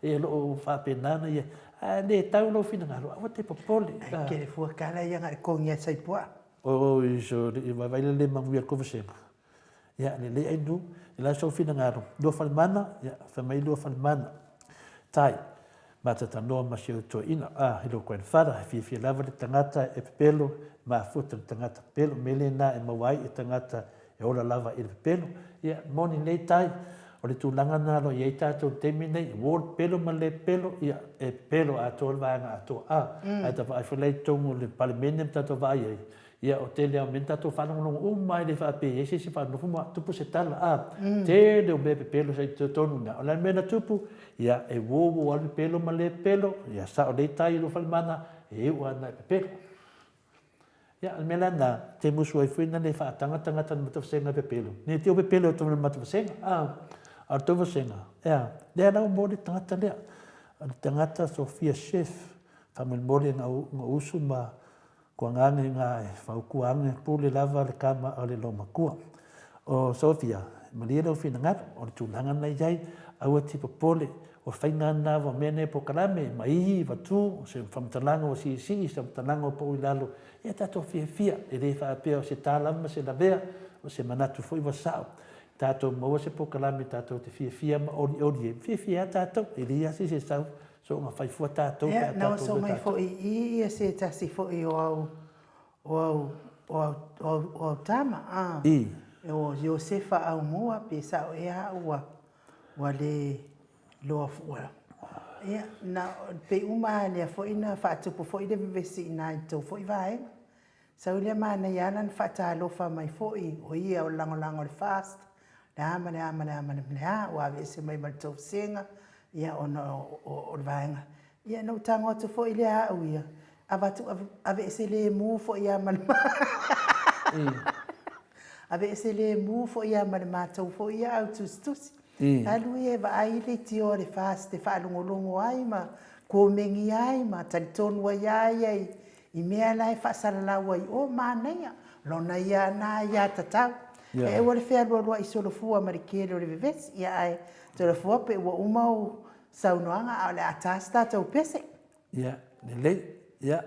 Speaker 2: e o lo o faapena ona i ai. A le tau lou finagalo, aua te popole.
Speaker 1: Ai kele fua kala ia nga kongi a sai pua'a.
Speaker 2: Oi so i vaivai le le manuia le kovasega. Ia, lelei ainu, e la sou finagalo, Luafalemana, ia, fai mai Luafalemana, Tai, ma ta tanoa ma si ou toeaina, a, i lou grandfather, e fiafia lava le tagata e pepelo, e mafuta le tagata pepelo, mea lena e maua ai e tagata e ola lava i le pepelo. Ia, moni nei Tai, o le tulaga lena o lo o i ai tatou i le taimi lenei, e uo le pepelo ma le le pepelo, ia, e pepelo atoa le vaega atoa, a, ae ta vaai foi la i totonu o le Palemene ma tatou vaai ai, Ia, o tele lava o mea na tatou faalogologo uma ai le faapea e i ai se isi faanofo ma tupu se tala, a, tele o mea pepelo sa i totonu i ina. O le a le mea na tupu? Ia, e uouo lava le pepelo ma le pepelo, ia sao lelei tai i lou falemana, e iu lava na e pepelo. Ia, o le mea la lena, te musu ai foi na le faataga tagata i le matavasega e pepelo, ne i te i ua pepelo atu ma le matavasega, a, a o le tou vasega, e a, lea la ua maua le tagata lea, o le tagata Sophia Chef, faamolemole na ou usu ma Kua ngane nga e faukua ange pule lava le kama o le loomatua. O Sofia, malie lou finagalo, o le tulaga na i ai, aua te popole, o faiga na ua mea nei polokalame, maihi, vatu, o se faamatalaga ua siisii, se faamatalaga ua pau i lalo, ia tatou fiafia, e le faapea o se ta lava ma se lavea, o se manatu foi ua sao. Tatou maua se polokalame tatou te fiafia ma olioli ai, fiafia lava tatou, e leai lava se isi e sau Soona fai fua tatou pe a
Speaker 1: tatou. Na oso mai foi i i ia se tasi foi o au o au o au o au o au tama a.
Speaker 2: I.
Speaker 1: O Iosefa Aumua pe sao ea au ua ua le loa ua ia na pei uma lava lea foi na faatupu foi le vevesi i ina i le tou foi vaega. Sau lea manaia lava lana faatalofa mai foi o ia o le lagolago o le FAST, le a ma le a ma le a ma le a, ua aveese mai ma le tou vasega, ia ona o le vaega. Ia na ou tago atu foi lea au ia, avatu aveese lemu foi lava ma le aveese lemu foi lava ma le matou foi ia au tusitusi. Alu ia e vaai le leitioa a le FAST e faalogologo ai ma komeni ai ma talitonu ai lava ia i mea la e faasalalau ai, o manaia, lona ia na aiatatau. E aua le fealualuai solofua ma le kele o le vevesi, ia ae solofua pe ua uma ou saunoaga a o le a ta se tatou pese.
Speaker 2: Ia, lelei. Ia,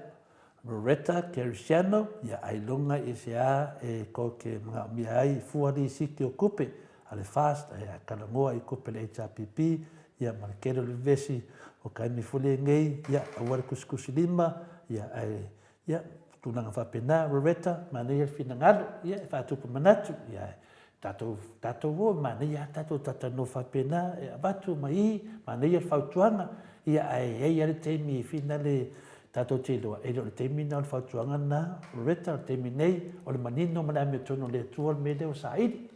Speaker 2: Loretta Kerisiano, ia ailoga i se a e kou te manaomia ai fua lisiti o kupe a le FAST ae a talanoa i kupe le HRPP, ia ma le tele o le vevesi o taimi foi lenei, ia aua le tusitusi lima, ia ae ia tulaga faapena. Loretta, manaia le finagalo, ia e faatupu manatu, ia ae tatou tatou o manaia lava tatou talatalanoa faapena e avatu ma i, manaia le fautuaga, ia ae i ai lava le taimi e finale tatou te iloa, e le o le taimi lena o le fautuaga lena, Loretta, o le taimi nei, o le manino ma le amiotonu o le Atua le mea lea ua saili.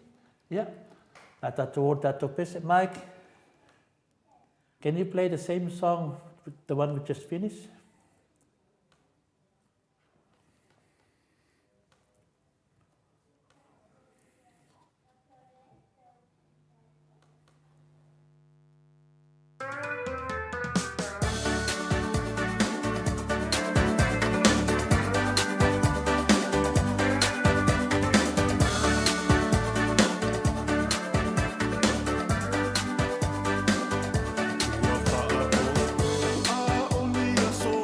Speaker 2: Ia, a tatou o le tatou pese. Mike, can you play the same song, the one we just finished?
Speaker 5: Ua faaopo a o ni aso.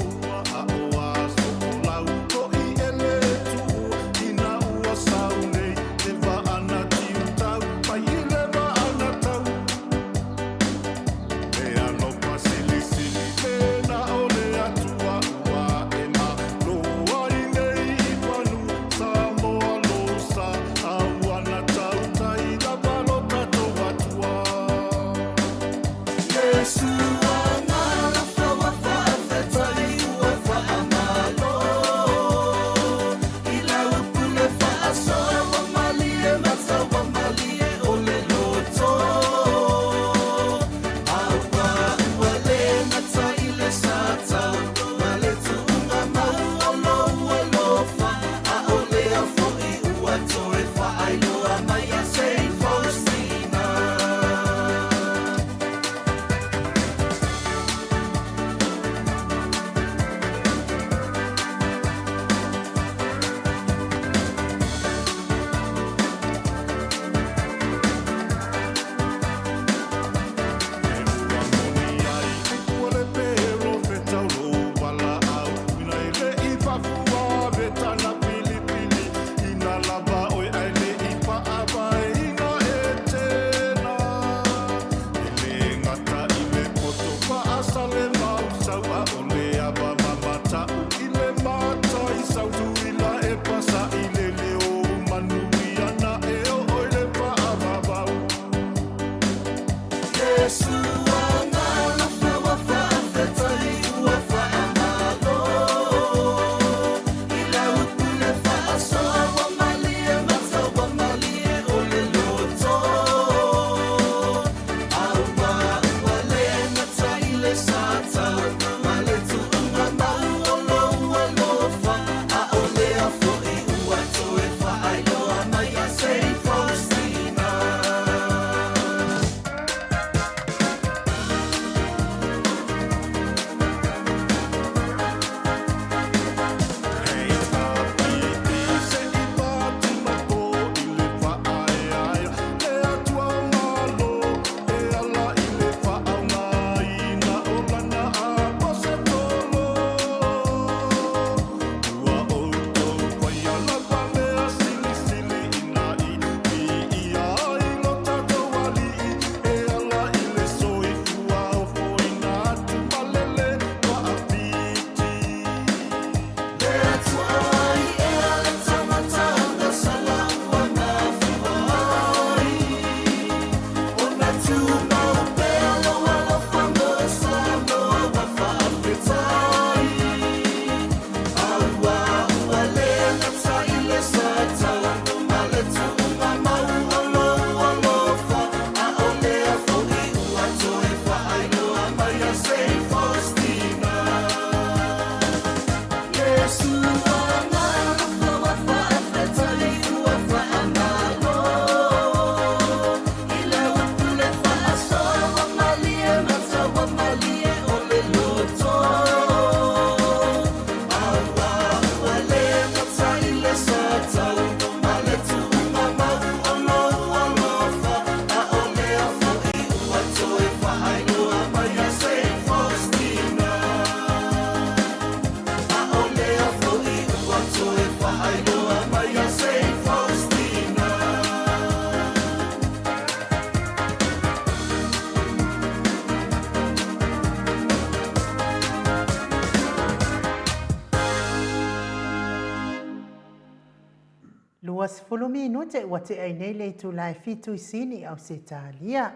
Speaker 1: 20 minute ua tea ai nei le itula e fitu i Sini, Ausetalia.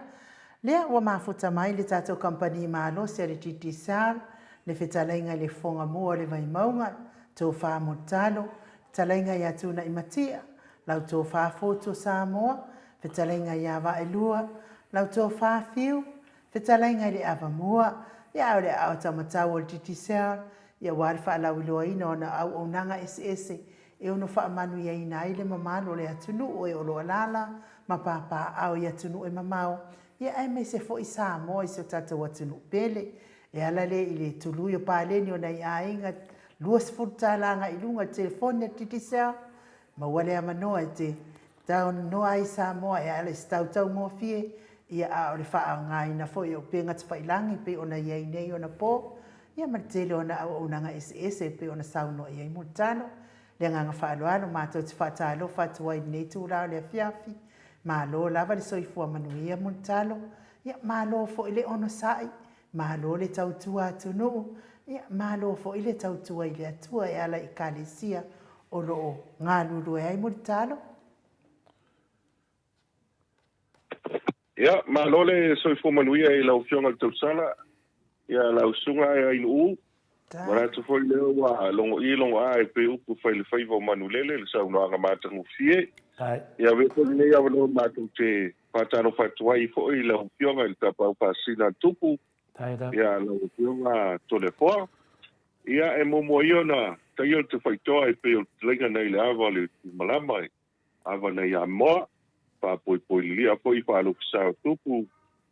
Speaker 1: Lea ua mafuta mai le tatou kamupani malosi a le Digicel, le fetalaiga i le Fofoga Mua o le Vaimauga, Tofa Mulitalo, fetalaiga ia Tunaimatia, lau Tofa Fotu Samoa, fetalaiga ia Vaaelua, lau Tofa Fiu, Fetalaiga i le Avamua, ia a o le aao taumatau o le Digicel, ia aua le faalauiloaina o ana auaunaga eseese e ono faamanuiaina ai le mamalu o le atunuu e o lo o alaala ma papaaao i atunuu e mamao, ia aemaise foi Samoa i si o tatou atunuu pele. E ala lea i le tului o paleni o nai aiga 20 tala agai i luga i le telefoni a le Digicel, Maua le avanoa e te talanoa ai Samoa e ala i se tautaugofie, ia a o le faaaogaina foi o upega tafailagi pei ona i ai nei ona po, ia ma le tele o ana auaunaga eseese e pei ona saunoa i ai Mulitalo. Le agaga faaaloalo matou te faatalofa atu ai i lenei itula o le afiafi. Malo lava le soifua manuia Mulitalo, ia malo foi le onosai, Malo le tautua atunuu, ia malo foi le tautua i le Atua e ala i Ekalesia o lo o galulue ai Mulitalo.
Speaker 4: Ia, malo le soifua manuia i lau Afioga i le Tausala, ia lau Susuga Ainuu. Manatu foi lea ua logo'i logo'a e pei upu fai le faiva o Manulele le saunoaga matagofie. Ia avea foi lenei avanoa matou te faatalofa atu ai foi i lau Afioga i le Tapaau Faasisina a Tupu, ia lau Afioga Toleafoa. Ia e muamua ia ona taia le tafaitoa e pei o le fetalaiga nai le ava o le Tumalama i ava nai Amoa, faapoipoi lilia foi faalofisa o Tupu,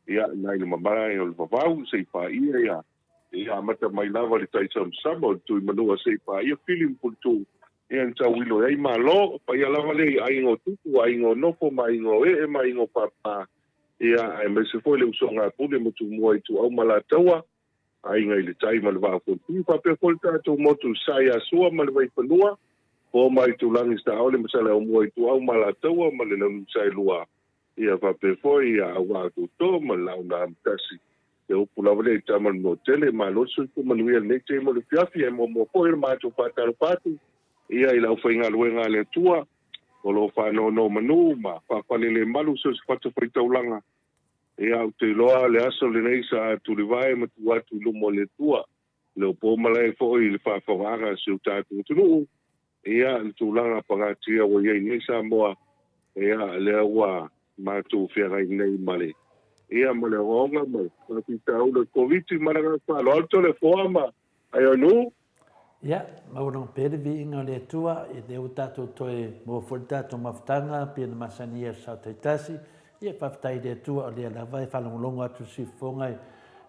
Speaker 4: ia nai le mamalae o le vavau se i paia ia Ia amata mai lava le tai samasama o le Tuimanua seia paia Fili ma Puletuu, ia na tauilo ai Malo, paia lava lea i aiga o Tupu, aiga o Nofo ma aiga o Ee ma aiga o Papa, ia aemaise foi le usoga a Pule ma Tumua Ituau ma Alataua, Aiga i le Tai ma le Vaa o Fonoti, faapea foi le tatou motu i Sasae ia Sua ma le Vaifanua, Foa ma Aitulagi, Saole ma Saleaaumua Ituau ma Alataua ma le Launiusaelua, ia faapea foi ia Auvaa Toto ma le Laaunaamotasi. Le upu lava lea i tama le Nuatele, malo le soifua manuia i lenei taimi o le afiafi, ae muamua foi ona matou faatalofa atu ia i le aufaigaluega a le Atua o lo o faanonomanu ma faafalelemalu so o se fatafaitaulaga. Ia, ou te iloa le aso lenei sa tulivae ma tuu atu i luma o le Atua le opo malae foi i le faafofogaaga a si o tatou atunuu, ia, le tulaga pagatia ua i ai nei Samoa, ia, lea ua matou feagai nei ma le, ia, ma le ogaoga ma le faafitauli o le Koviti. Ma le agaga faaaloalo, Toleafoa ma Aiono.
Speaker 2: Ia, maua pea le viiga o le Atua, i lea ua tatou toe maua foi le tatou mafutaga pei ona masani ai i aso Sa taitasi. Ia, faafetai i le Atua o lea lava e faalogologo atu i le siufofoga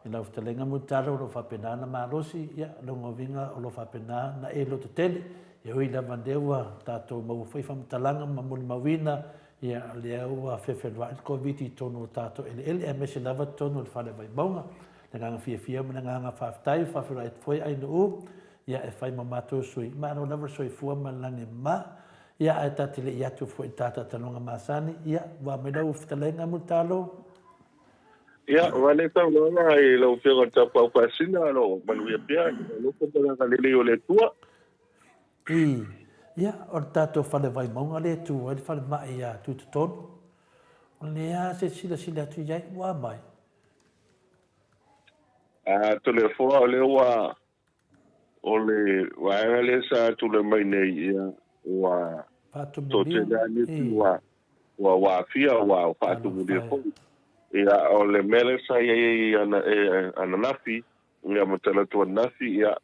Speaker 2: i lau fetalaiga Mulitalo o lo o faapena ona malosi, ia, lona uiga o lo o faapena ona e lototele. E ui lava o lea ua tatou maua foi faamatalaga ma molimauina, ia, o lea ua fefelua'i le Koviti i totonu o tatou eleele, aemaise lava totonu o le Fale Vaimauga. Le agaga fiafia ma le agaga faafetai, faafeiloai atu foi Ainuu, ia, e fai ma matou sui. Malo lava le soifua ma le lagi e mama. Ia, ae ta te le i atu foi i ta talanoaga masani, ia, ua aumai lau fetalaiga Mulitalo.
Speaker 4: Ia, ua le saunoaga i lau Afioga i le Tapaau Faasina, o lo o manuia pea i le alofa ma le agalelei o le Atua.
Speaker 2: Ii, Ia, o le tatou fale Vaimauga lea e tu ai le falemai ia Tutotonu, o lea se silasila atu i ai, ua mai.
Speaker 4: A, Toleafoa, o lea ua O le vaega lea sa tulai mai nei, ia, ua
Speaker 2: Faatumulia.
Speaker 4: Toatele lava nisi ua, ua, ua aafia, ua faatumulia foi. Ia, o le mea lea sa i ai ana, e, ananafi, ia, ma talaatu ananafi, ia,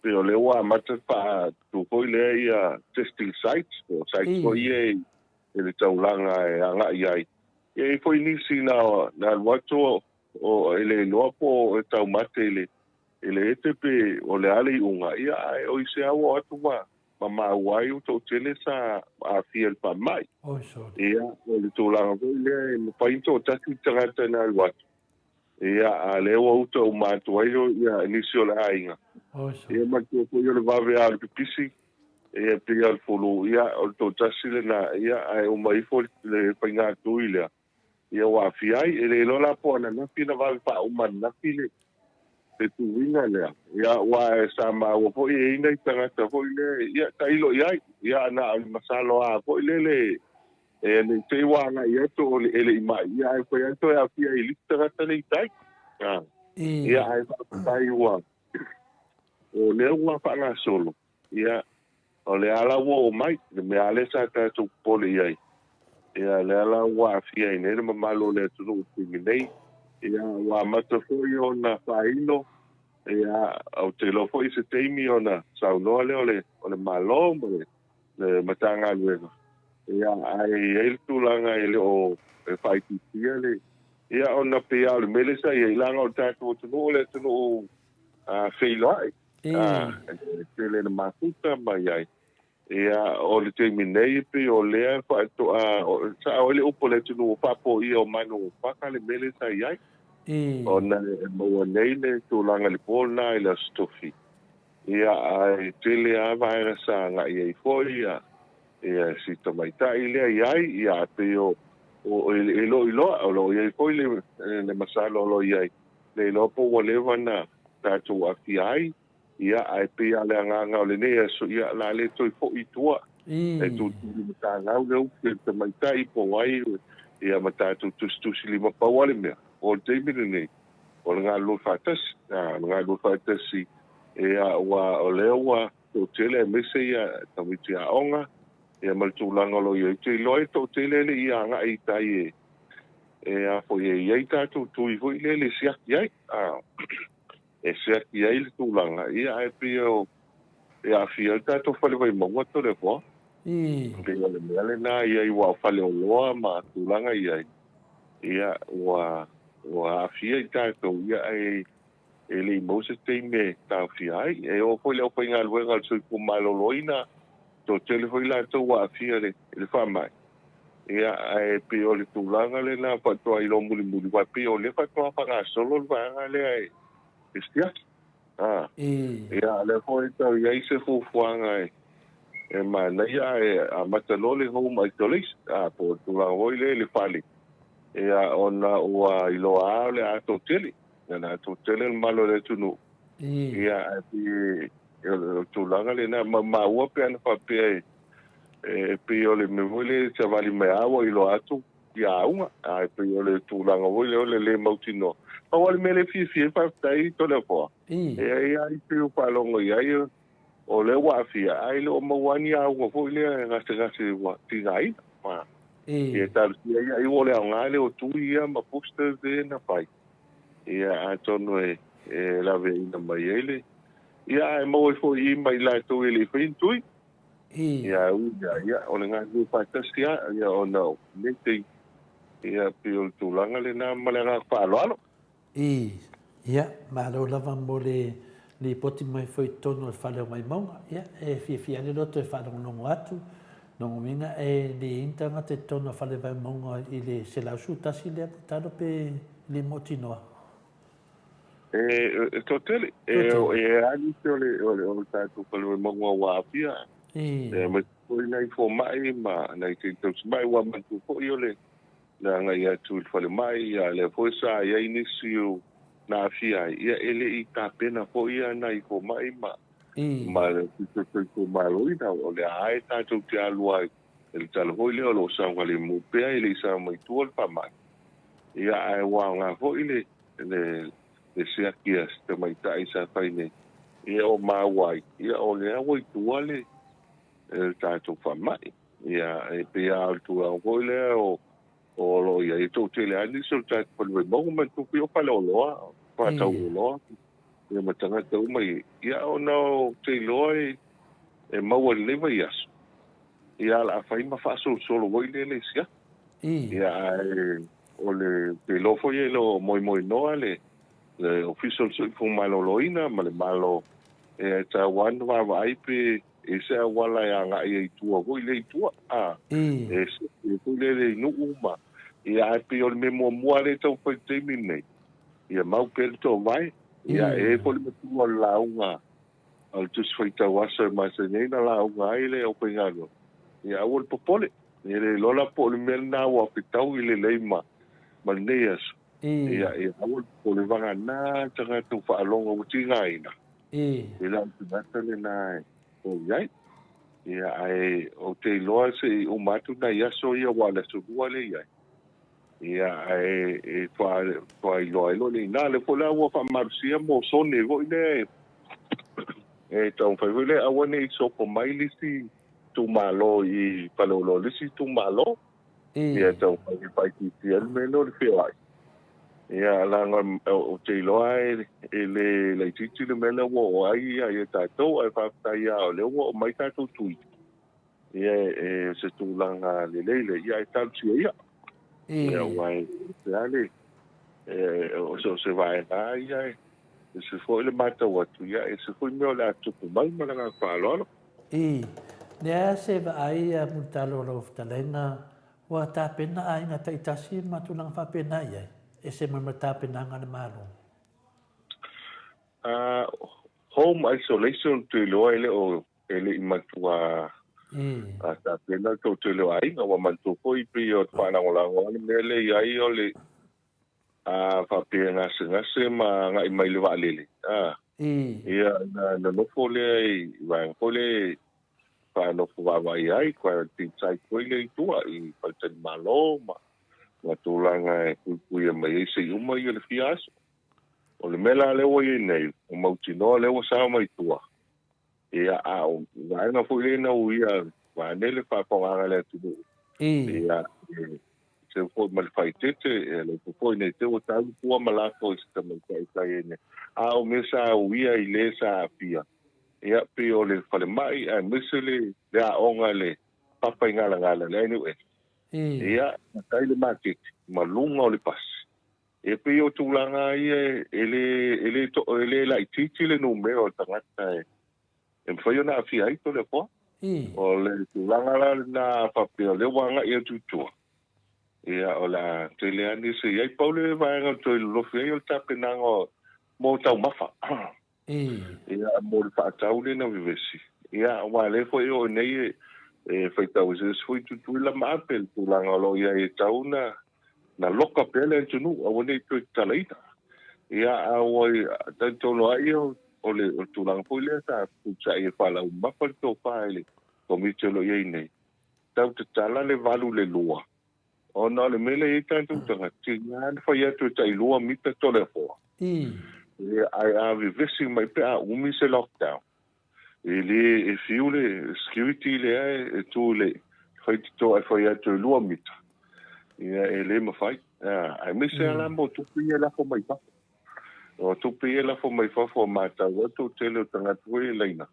Speaker 4: pei o lea ua amata faatu foi lea ia testing sites, po o sites foi ia i, i le taulaga e agai ai. Ia, e i ai foi nisi na, na alu atu o, o, e le iloa po o e taumate i le, E le ete pe o le a le iuga, ia ae o i se au o atu ma ma maua ai ua toatele sa aafia i le faamai. Ia, o le tulaga foi lea e mafai ona toatasi le tagata na alu atu, ia, a lea ua uta uma atu ai ia nisi o le aiga. Ia manatua foi o le vave lava o le pipisi, ia pei lava o le fulu, ia o le toatasi lena, ia ae uma ifo le faiga tui lea. Ia ua aafia ai. E le iloa la po o ananafi na vave faauma ananafi le le tuuina lea. Ia aua sa maua foi e i ai nai tagata foi lea, ia tailo i ai.
Speaker 5: Ia, na o le masalo lava foi lele e ne i te i ua agai atu o le e le i ma'i, ia ae fai atu e aafia i le isi tagata le i tai. Ia, ae faafetai ua o lea ua faagasolo, ia, o lea la ua oo mai le mea lava lea sa tatou popole i ai, ia, lea la ua aafia ai nei le mamalu o le atunuu i le taimi nei. Ia, ua amata foi ona faailo, ia, ou te iloa foi i se taimi ona saunoa lea o le, o le Malo ma le, le Matagaluega, ia, ae i ai le tulaga e le o e faaitiitia le, ia, ona pei lava o le mea lea sa i ai, leaga o le tatou atunuu o le atunuu feiloai, e tele ina mafuta mai ai. Ia, o le taimi nei e pei o lea faatoa, sao ai le upu a le atunuu ua faapoia o manu o paka le mea lea sa i ai. Ona e maua nei le tulaga i le po lena i le Aso Tofi. Ia, ae tele lava vaega sa agai ai foi ia, ia si tamaitai lea i ai, ia, ae pei o, o, e loiloa, o lo o i ai foi le, le masalo o lo o i ai, le iloa po ua leva ona tatou aafia ai, ia, ae pei lava o le agaga o lenei aso, ia, o le a le toe foi i tua, e tulituli matagau le upu i le tamaitai po o ai, ia, ma tatou tusitusilima. Pau lava le mea, o le taimi lenei, o le galulue faatasi, a, o le galulue faatasi, ia, aua o lea ua toatele aemaise ia tamaiti aoga, ia ma le tulaga o lo o i ai. Ou te iloa e toatele e le i agai i tai e, e a foi e i ai tatou tui foi lele e siaki ai, a, e siaki ai le tulaga, ia ae pei o, e aafia ai le tatou fale Vaimauga Toleafoa. Pei o le mea lena i ai aua o faleoloa ma tulaga i ai, ia ua, ua aafia i tatou, ia ae e le i maua se taimi e taofia ai. E oo foi i le aufaigaluega a le Soifua Maloloina, toatele foi latou ua aafia i le faamai, ia, ae pei o le tulaga lena faatoa iloa mulimuli, aua pei o lea faatoa faagasolo le vaega lea e siaki. Ia, o lea foi e tau i ai se fuafuaga e manaia ae amata loa le home isolation, po o le tulaga foi lea i le fale, ia, ona ua iloa lava o le a toatele. O le a toatele le mamalu o le atunuu. Ia, ae pei o le tulaga lena, ma maua pe ana faapea e pei o le mea foi lea e savali mai lava ua iloa atu i auga, ae pei o le tulaga foi lea o le le mautinoa. Pau lava le mea lea e fiafia ai, faafetai Toleafoa, e i ai lava isi ua faalogo i ai o lea ua aafia, ae le o maua lava ni auga foi lea e gasegase ua tigaina. Ia talosia ia, ua o le aoga lea o tui ia ma boosters ia na fai, ia atonu e laveaiina mai ai le, ia ae maua ai foi i ma i latou e le i faia ni tui. Ia ui ia, ia o le galulue faatasi lava, ia ona o lenei taimi, ia pei o le tulaga lena ma le agaga faaaloalo.
Speaker 2: I, Ia, malo lava mo le lipoti mai foi i totonu o le fale o Vaimauga. Ia, e fiafia ai le loto e faalogologo atu. Lona uiga e le i ai ni tagata i totonu o le fale Vaimauga i le 111 lea Putalo pe le mautinoa?
Speaker 5: E toatele. E a nisi o le o le tatou fale Vaimauga ua aafia. Aemaise foi nai fomai ma nai tausimai ua manatua foi o le le agai atu i le falemai, ia lea foi sa i ai nisi na aafia ai, ia e le i tapena foi ia nai fomai ma ma le Ofisa o le Soifua Maloloina, o lea lava e tatou te alu ai i le tala foi lea o lo o saogalemu pea e le i sao mai tua le faamai, ia ae ua aoga foi le le le siaki a si tamaitai sa fai nei, ia ua maua ai, ia o lea ua i tua le le tatou faamai. Ia, e pei lava o le tulaga foi lea o o lo o i ai, e toatele lava nisi o le tatou fale Vaimauga ma le tupe o faleoloa, faatau oloa, ia ma tagata uma ia. Ia, ona ou te iloa e, e maua i lenei vaiaso, ia o le a fai ma faasolosolo foi lea le siaki. Ia, ae o le, ou te iloa foi e le o moemoenoa le, le Ofisa o le Soifua Maloloina ma le Malo e tatau lava ona vaavaai pe e se auala e agai ai i tua foi lea i tua, a, e se foi lele i nuu ma, ia, ae pei o le mea muamua lea e taumafai i le taimi lenei, ia mau pea le toovae, ia, e i ai foi le matua o le lauga a le Tusi Faitau Aso e masani ai ona lauga ai le aufaigaluega, ia aua le popole, e le iloa la po o le mea lena ua fetau i lelei ma, ma lenei aso, ia, ia aua le popole, vagana tagata ua faalogo ua tigaina, E le o le tagata lena e o i ai. Ia, ae ou te iloa se i uma atu nai aso ia aua o le aso Lua lea e i ai. Ia, ae e faatoa iloa ai loa lea i ina. O lea foi la ua faamalosia mosone foi lea e taumafai foi lea aua ne i sopo mai le isi itumalo i Faleolo i le isi itumalo. Ia e taumafai e faaitiitia ai le mea lea o le feoai. Ia, leaga ou te iloa e le laitiiti le mea lea ua oo ai ia tatou, ae faafetai lava o lea ua oo mai tatou tui. Ia, e se tulaga lelei lea, ia ae talosia ia. Ia, aua e ese lava le, o se vaega lava ia, e ese foi le matau atu, ia e ese foi mea o le a tupu mai ma le agaga faaaloalo.
Speaker 2: I lea se vaai a Mulitalo o lau fetalaiga ua tapena aiga taitasi ma tulaga faapena i ai, ese mai ma le tapenaga a le Malo.
Speaker 5: Home isolation ou te iloa e le o e le i matua tapena le toatele o aiga, ua manatua foi pei o le faalagolago lava le mea lea i ai o le A faapea e gasegase ma agai mai i le vaalele, a, ia, ona nonofo lea i vaega foi lea e faanofo vaavaai ai, quarantine site foi lea i tua i faletalimalo ma ma tulaga e puipuia mai ai se i uma ia le fia aso. O le mea la lea ua i ai nei, ua mautinoa lea ua sao mai tua, ia, a o vaega foi lea na uia vaeane le faafofogaaga a le atunuu, ia, e seu foi ma le faaeteete, e alofa foi nei te ua tau pua ma lafo i se tamaitai sa i ai nei. A o mea sa uia i le sa aafia, ia, pei o le falemai aemaise le, le aoga le papa i Galagala, le NUS. Ia, matai le maketi ma luga o le pasi. E pei o tulaga ia e le, e le, e le laitiiti le numera o tagata e, e mafai ona aafia ai Toleafoa. O le tulaga la lena a faapea o lea ua agai atu i tua, ia o le a tele lava nisi e i ai. Pau le vaega o toe lolofi ai o le tapenaga mo taumafa. Ia mo le faatau lea na vevesi. Ia aua o lea foi e oo nei e faitau eseese foi Tutuila ma Ape i le tulaga o lo o i ai e tatau ona na loka pea le atunuu aua ne i toe tatalaina. Ia, a ua talitonu lava ia o le tulaga foi lea sa fetuutusa'i e faalaumamafa le tofa i le Komiti o lo o i ai nei, tau tatala le 8 i le 2, ona o le mea lea e i ai tatou tagata, tiga ona fai atu e tai 2 mita Toleafoa. Ia, ae a vevesi mai pe a umi se lockdown, E le e fiu le security lea e tu i le faitotoa e fai atu e 2 mita, ia e le mafai. Aemaise lava la mo tupe ia e lafo mai fafo. O tupe ia e lafo mai fafo a matau atu o le tele o tagata foi e laina,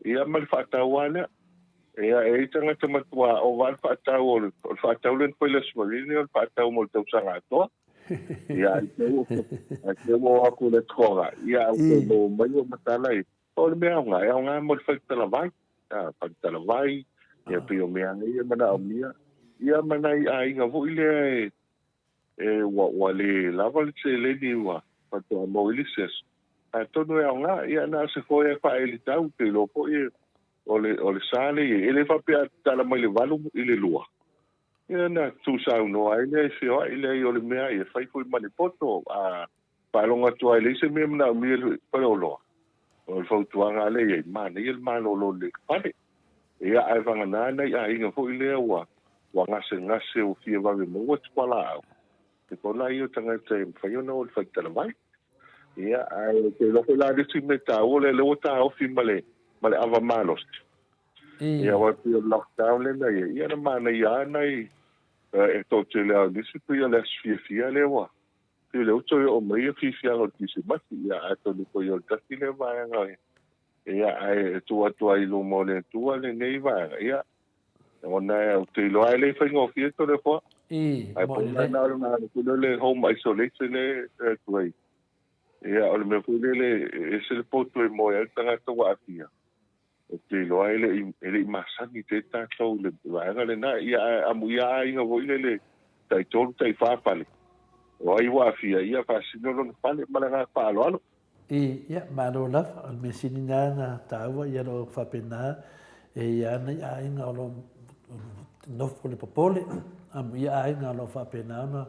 Speaker 5: ia ma le faatau lava lea. Ia e i ai tagata matua ova lava le faatau, o le faatau lea na fai i le Aso Faraile o le faatau mo le tausaga atoa. Ia, ai te ua, ai te ua o atu le toga. Ia, au te mo mai o matala i. O le mea aoga, e aoga mo le faletalavai. A, faletalavai, ia pei o mea ia manaomia. Ia ma nai aiga foi lea e, e ua, ua le lava le seleni ua faatoa maua ai le isi aso. Atonu e aoga, ia na o se foe e faaelitau, te iloa foi e, o le, o le sa lea i ai. E le faapea a tatala mai le 8 i le 2, Ia ona tuusaunoa ai lea e feoai lea o le mea ia fai foi ma le poto a faalogo atu ai leai se mea manaomia i le faleoloa. O le fautuaga lea i ai, manaia le malolo lelei i le fale. Ia ae vagana nai aiga foi lea ua ua gasegase ua fia vave maua se fualaau, e pau la ia o tagata e mafai ona o i le faletalavai. Ia ae ou te iloa foi la le isi mea taua lea, lea ua taofi ma le ma le ava malosi. Ia aua e pei o le lockdown lea na i ai, ia na manaia lava nai e toatele lava o nisi pei o le aso fiafia lea ua pei o lea ua toe oo mai ia fiafiaga o le Kirisimasi, ia atonu foi o le tasi lea vaega ia ae tuu atu ai i luma o le Atua lenei vaega, ia ona ou te iloa lava e le faigofie Toleafoa. Ae
Speaker 2: po
Speaker 5: o na o le vaega foi lea o le home isolation lea e atu ai, ia o le mea foi lele e ese le potu e moe ai le tagata ua aafia. Ou te iloa e le i, e le i masani tele tatou i le vaega lena. Ia, ae amuia aiga foi lele tai tolu tai fa fale. O ai ua aafia, ia faasino lona fale ma le agaga faaaloalo.
Speaker 2: I, ia, malo lava. O le mea sili lena na taua, ia o lo o faapena e i ai nai aiga o lo o nofo i le popole, amuia aiga o lo o faapena ona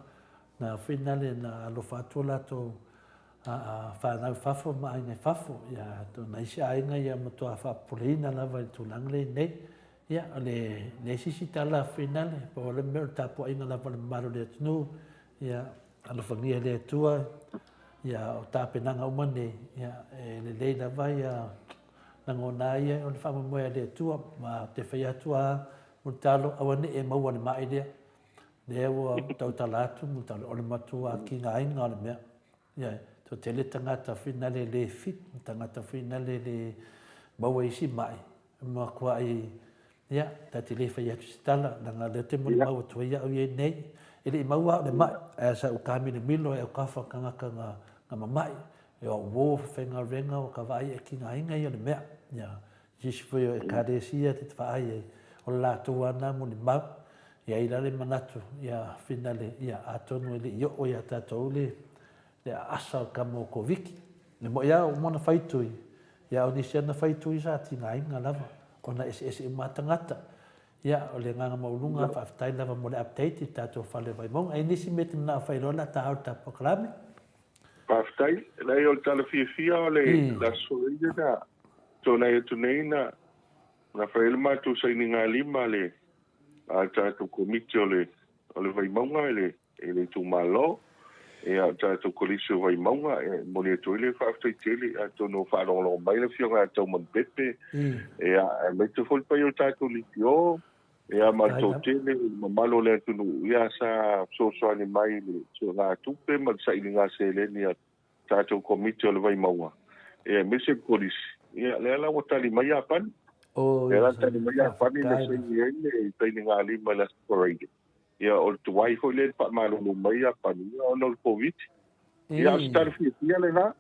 Speaker 2: na foi nale na alofa atu o latou. Fanau i fafo ma aiga i fafo, ia, o nai isi aiga ia matua faapopoleina lava i le tulaga lea i nei. Ia, o le leai se isi tala finale, pau lava le mea o le tapuaiga lava a le mamalu o le atunuu, ia, alofagia e le Atua, ia, o tapenaga uma nei, ia, e lelei lava ia lagona ai ia o le faamoemoe a le Atua, ma ou te fai atu lava, Mulitalo, aua ne i e maua i le mai lea, lea ua tautala atu Mulitalo, o le matua tigaina o le mea. Ia, toatele tagata finale le fit, tagata finale le maua isi mai, matuai, ia, ta te le fai atu se tala, leaga o lea ou te molimau atu ai au ia nei, e le i maua au le mai, ae sa ou taamilomilo e autafa tagata na, na mamai, e o au uo faigaluega o ka vaai e tigaina ia o le mea. Ia, isi foi o ekalesia te vaai ai, o le latou lava na molimau, i ai la le manatu, ia finale, ia atonu e le i oo ia tatou le, le aasa o tama o Koviti. Le moi lava ua uma ona fai tui, ia o nisi lava na fai tui sa tigaina lava, ona eseese uma lava tagata. Ia, o le agaga maualuga, faafetai lava mo le update i le tatou fale o Vaimauga. E i ai nisi mea e te manao e faailoa o le a ta ao i le tatou polokalame?
Speaker 5: Faafetai. Leai, o le tala fiafia o le Aso Faraile na tuanai atu nei na na fai ai le matou sainigalima a le a le tatou Komiti o le o le Vaimauga i le i le itumalo, ia o le tatou Kolisi o Vaimauga. E momoli atu ai le faafetai tele, atonu o faalogologo mai le Afioga ia Taumanu Pepe, ia aemaise foi le paia o le tatou Lipio, ia ma le toatele, le mamalu o le atunuu, ia sa fesoasoani mai i le suegatupe ma le sailiga seleni a tatou Komiti o le Vaimauga, ia aemaise le Kolisi, ia lea la ua tali mai Iapani. Lea la tali mai Iapani na saini ai le sainigalima i le Aso Faraile. Ia o le tuai foi lea na faamalulu mai Iapani, ia ona o le Koviti. Ia, o se tala fiafia lena.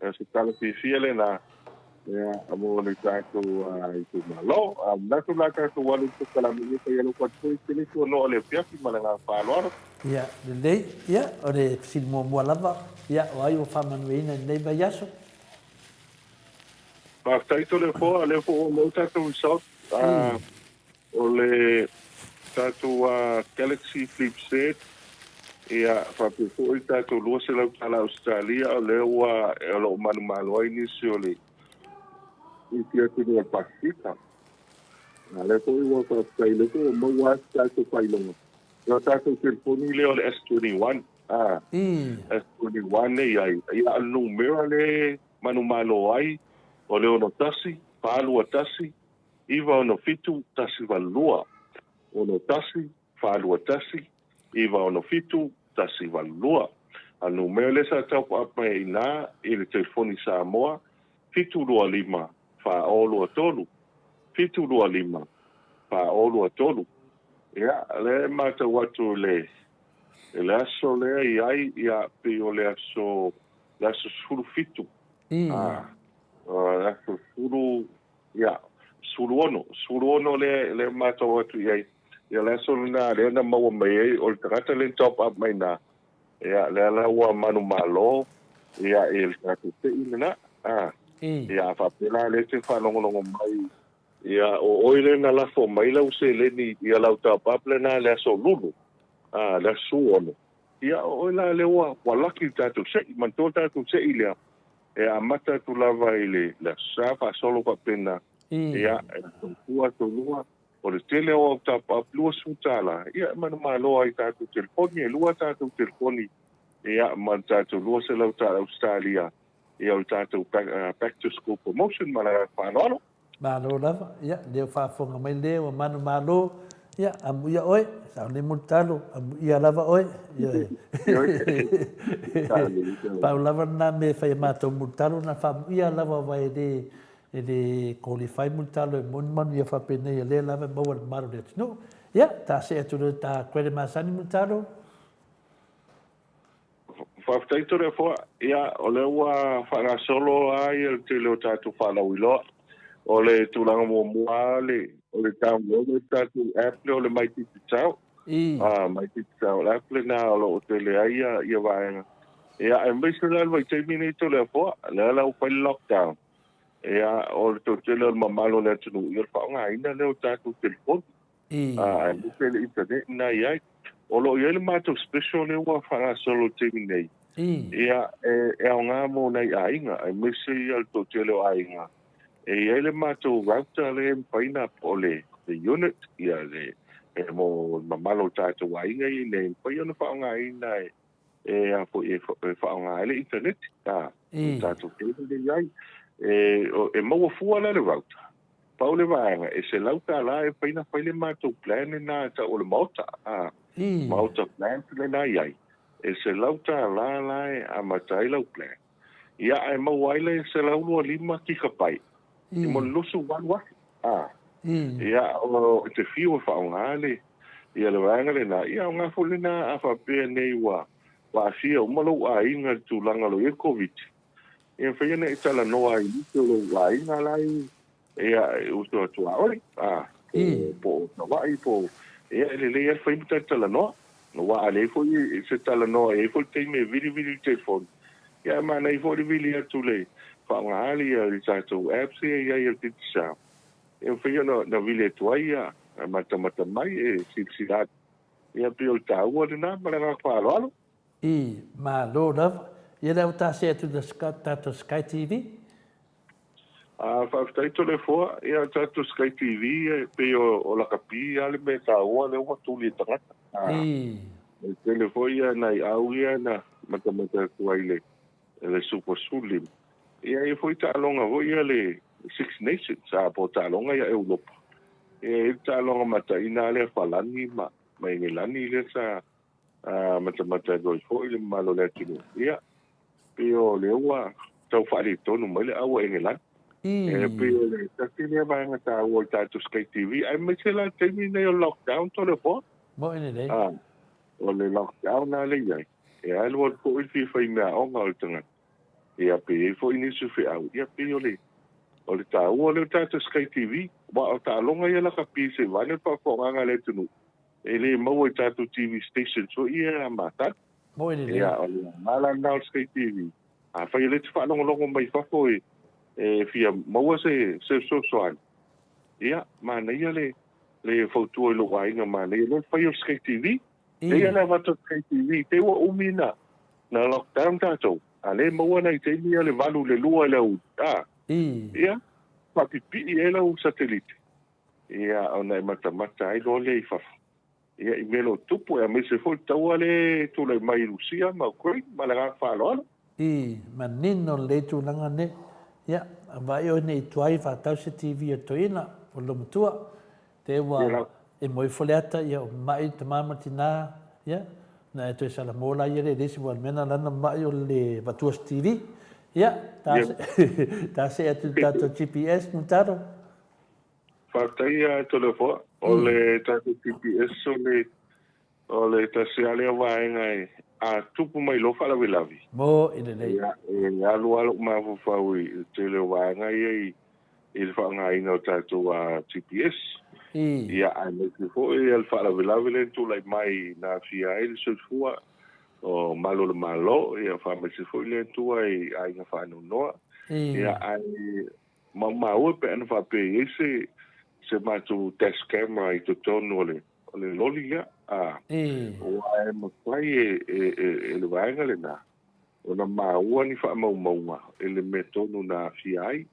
Speaker 5: O se tala fiafia lena. Ia, mo le tatou itumalo. A manatu la tatou alu i le polokalame, ia fai alofa atu foi i le tuanoa o le afiafi ma le agaga faaaloalo.
Speaker 2: Ia, lelei. Ia, o le fesili muamua lava, ia, o ai ua faamanuiaina i lenei vaiaso?
Speaker 5: Faafetai Toleafoa, o lea foi ua maua tatou result. O le tatou Galaxy Flip Z, ia, faapea foi le tatou $200 Ausetalia, o lea ua, o lo o manumalo ai nisi o le isi atunuu o le Pasefika. A lea foi ua faafetai, lea foi ua maua atu tatou faailoga. O tatou telefoni lea o le S21, a, S21 e i ai, ia, o le numera lea e manumalo ai, o le 61 421 967 182, 61 421 967 182. A numera lea sa top up mai ai ina i le telefoni Samoa, 725 4023, 725 4023. Ia, lea e matau atu i le, i le aso lea i ai, ia, pei o le aso, le aso 17. A, le aso 10, Ia, 16, 16 lea, lea matau atu i ai. Ia, le aso lena lea na maua mai ai, o le tagata lea na top up mai na, ia, lea la ua manumalo, ia, i le tatou tei lena. A, ia, a faapea la lea e te faalogologo mai, ia, o oe lea na lafo mai lau seleni ia lau top up lena i le aso Lulu, a, le aso 16, ia, o oe la lea ua, ua laki i le tatou sei. Manatua le tatou sei lea, E amata atu lava i le Aso Sa faasolo faapena, ia, e tautua atu lua, o le tele o au top up $20, ia, e manumalo ai i tatou telefoni, e lua tatou telefoni, ia, ma le tatou $200 Ausetalia, ia, o le tatou back to school promotion ma le agaga faaaloalo.
Speaker 2: Malo lava, ia, lea ua faafofoga mai le ua manumalo, ia, amuia oe, sao nei Mulitalo, amuia lava oe, ioe. Pau lava lena mea e fai e matou Mulitalo, na faamuia lava aua e le, e le qualify Mulitalo e moni manuia faapenei, o lea lava e maua le mamalu o le atunuu. Ia, ta see atu loa i ta credit masani Mulitalo.
Speaker 5: Faafetai Toleafoa. Ia, o lea ua faagasolo lava ia le tele o tatou faalauiloa. O le tulaga muamua lava le, o le download o le tatou app lea o le My Digitau. Ah, My Digitau app lena o lo o tele ai ia, ia vaega. Ia, aemaise la le vaitaimi nei Toleafoa, lea la ua fai le lockdown. Ia, o le toatele o le mamalu o le atunuu, ia o le faaaogaina lea o tatou telefoni. Aemaise le internet na i ai. O lo o i ai le matou special lea ua faagasolo i le taimi nei. Ia, e aoga mo nai aiga, aemaise ia le toatele o aiga, e i ai le matou router lea e mafai ona, po o le unit, ia le, e mo le mamalu o tatou aiga ia i inei, e mafai ona faaaogaina e, e a foi, e faaaoga ai le internet, a, le tatou cable lea e i ai. E, e maua fua la le router. Pau le vaega, e $100 e mafai ona fai le matou plan lena e tau o le Maota, a, Maota plan lena e i ai. E $100 la e amata ai lau plan. Ia ae maua ai le 125 kikapae i mo le 28,000. A. Ia o te fiu e faaaoga le ia le vaega lena. Ia aoga foi lena a faapea nei ua aafia uma lou aiga i le tulaga o lo o i ai le Koviti. Ia mafai ona e talanoa ai i nisi o lou aiga la e Ia, e uso atu a oe, a, po o Savaii, po o, ia, e lelei lava le fai ma talatalanoa. Aua a leai foi se talanoa, e i ai foi le taimi e vilivili le telefoni, ia, ae manaia foi le vili atu le faaaoga ia le tatou apps ia e i ai a le Digicel, e mafai ona vili atu ai, ia, matamata mai e silasila atu. Ia, pei o le taua lena ma le agaga faaaloalo.
Speaker 2: I, malo lava. Ia lea ua ta see atu i le tatou Sky TV.
Speaker 5: A, faafetai Toleafoa, ia tatou Sky TV e pei o lakapi lava le mea taua lea ua tuli e tagata. A, e tele foi ia nai au ia na matamata atu ai i le Super 15. Ia e i ai foi taaloga foi ia le Six Nations, a, po o taaloga ia Europa. Ia e i ai le taaloga mataina lea a Falani ma Engelani lea sa matamata atu ai foi le mamalu o le atunuu, ia, pei o lea ua tau faaletonu mai le au a Engelani. E pei o le tasi lea vaega taua o le tatou Sky TV, aemaise la le taimi lenei o le lockdown Toleafoa.
Speaker 2: Moe lelei.
Speaker 5: O le lockdown la lea e i ai, e alu alu foi le fia fai meaaoga o le tagata, ia pe i ai foi nisi o feau, ia pei o le o le taua lea o le tatou Sky TV, aua o taaloga ia lakapi se i vaeane le faafofogaaga a le atunuu, E le maua i tatou TV stations foi ia matau.
Speaker 2: Moe lelei. Ia,
Speaker 5: o le aoga la lena o le Sky TV. Afai o lea e te faalogologo mai fafo e, e fia maua se, se fesoasoani, ia, manaia le, le fautua i lou aiga, manaia loa le fai o le Sky TV. Pei le avatu o le Sky TV, te ua umi na, na lockdown tatou, a lea e maua nai taimi ia le 8 i le 2 i le aoauli, a, ia, faapipii ai lau satelite. Ia, ona e matamata ai loa lea i fafo, ia, i mea o lo o tupu, aemaise foi le taua lea e tulai mai i Rusia ma Ukraine. Ma le agaga faaaloalo.
Speaker 2: I manino lelei tulaga nei. Ia, vaai oe nei i tuai faatau se TV a le toeaina o le loomatua. Te ua e moe ifo le ata, ia o ma'i tama ma tina, ia, na e toe salamo la ia le le isi ua mea na lana ma'i o le vatua se TV. Ia, ta se, ta se atu i le tatou GPS, Mutaro.
Speaker 5: Faafetai a Toleafoa. O le tatou GPS o le o le tasi lava lea vaega e a tupu mai loa faalavelave.
Speaker 2: Mo i lelei.
Speaker 5: Ia, e alu lava lou mafaufau i le tele o vaega ia i i le faaaogaina o tatou GPS. Ia, aemaise foi le faalavelave lea na tulai mai na aafia ai le soifua o malu o le Malo, ia faamaise foi le Atua i aiga faanoanoa. Ia, ae Maumau e pe ana faapea e i ai se se matou dash camera i totonu o le o le loli lea, a, aua e mafai e e e le vaega lena ona maua ni faamaumauga i le mea tonu na aafia ai,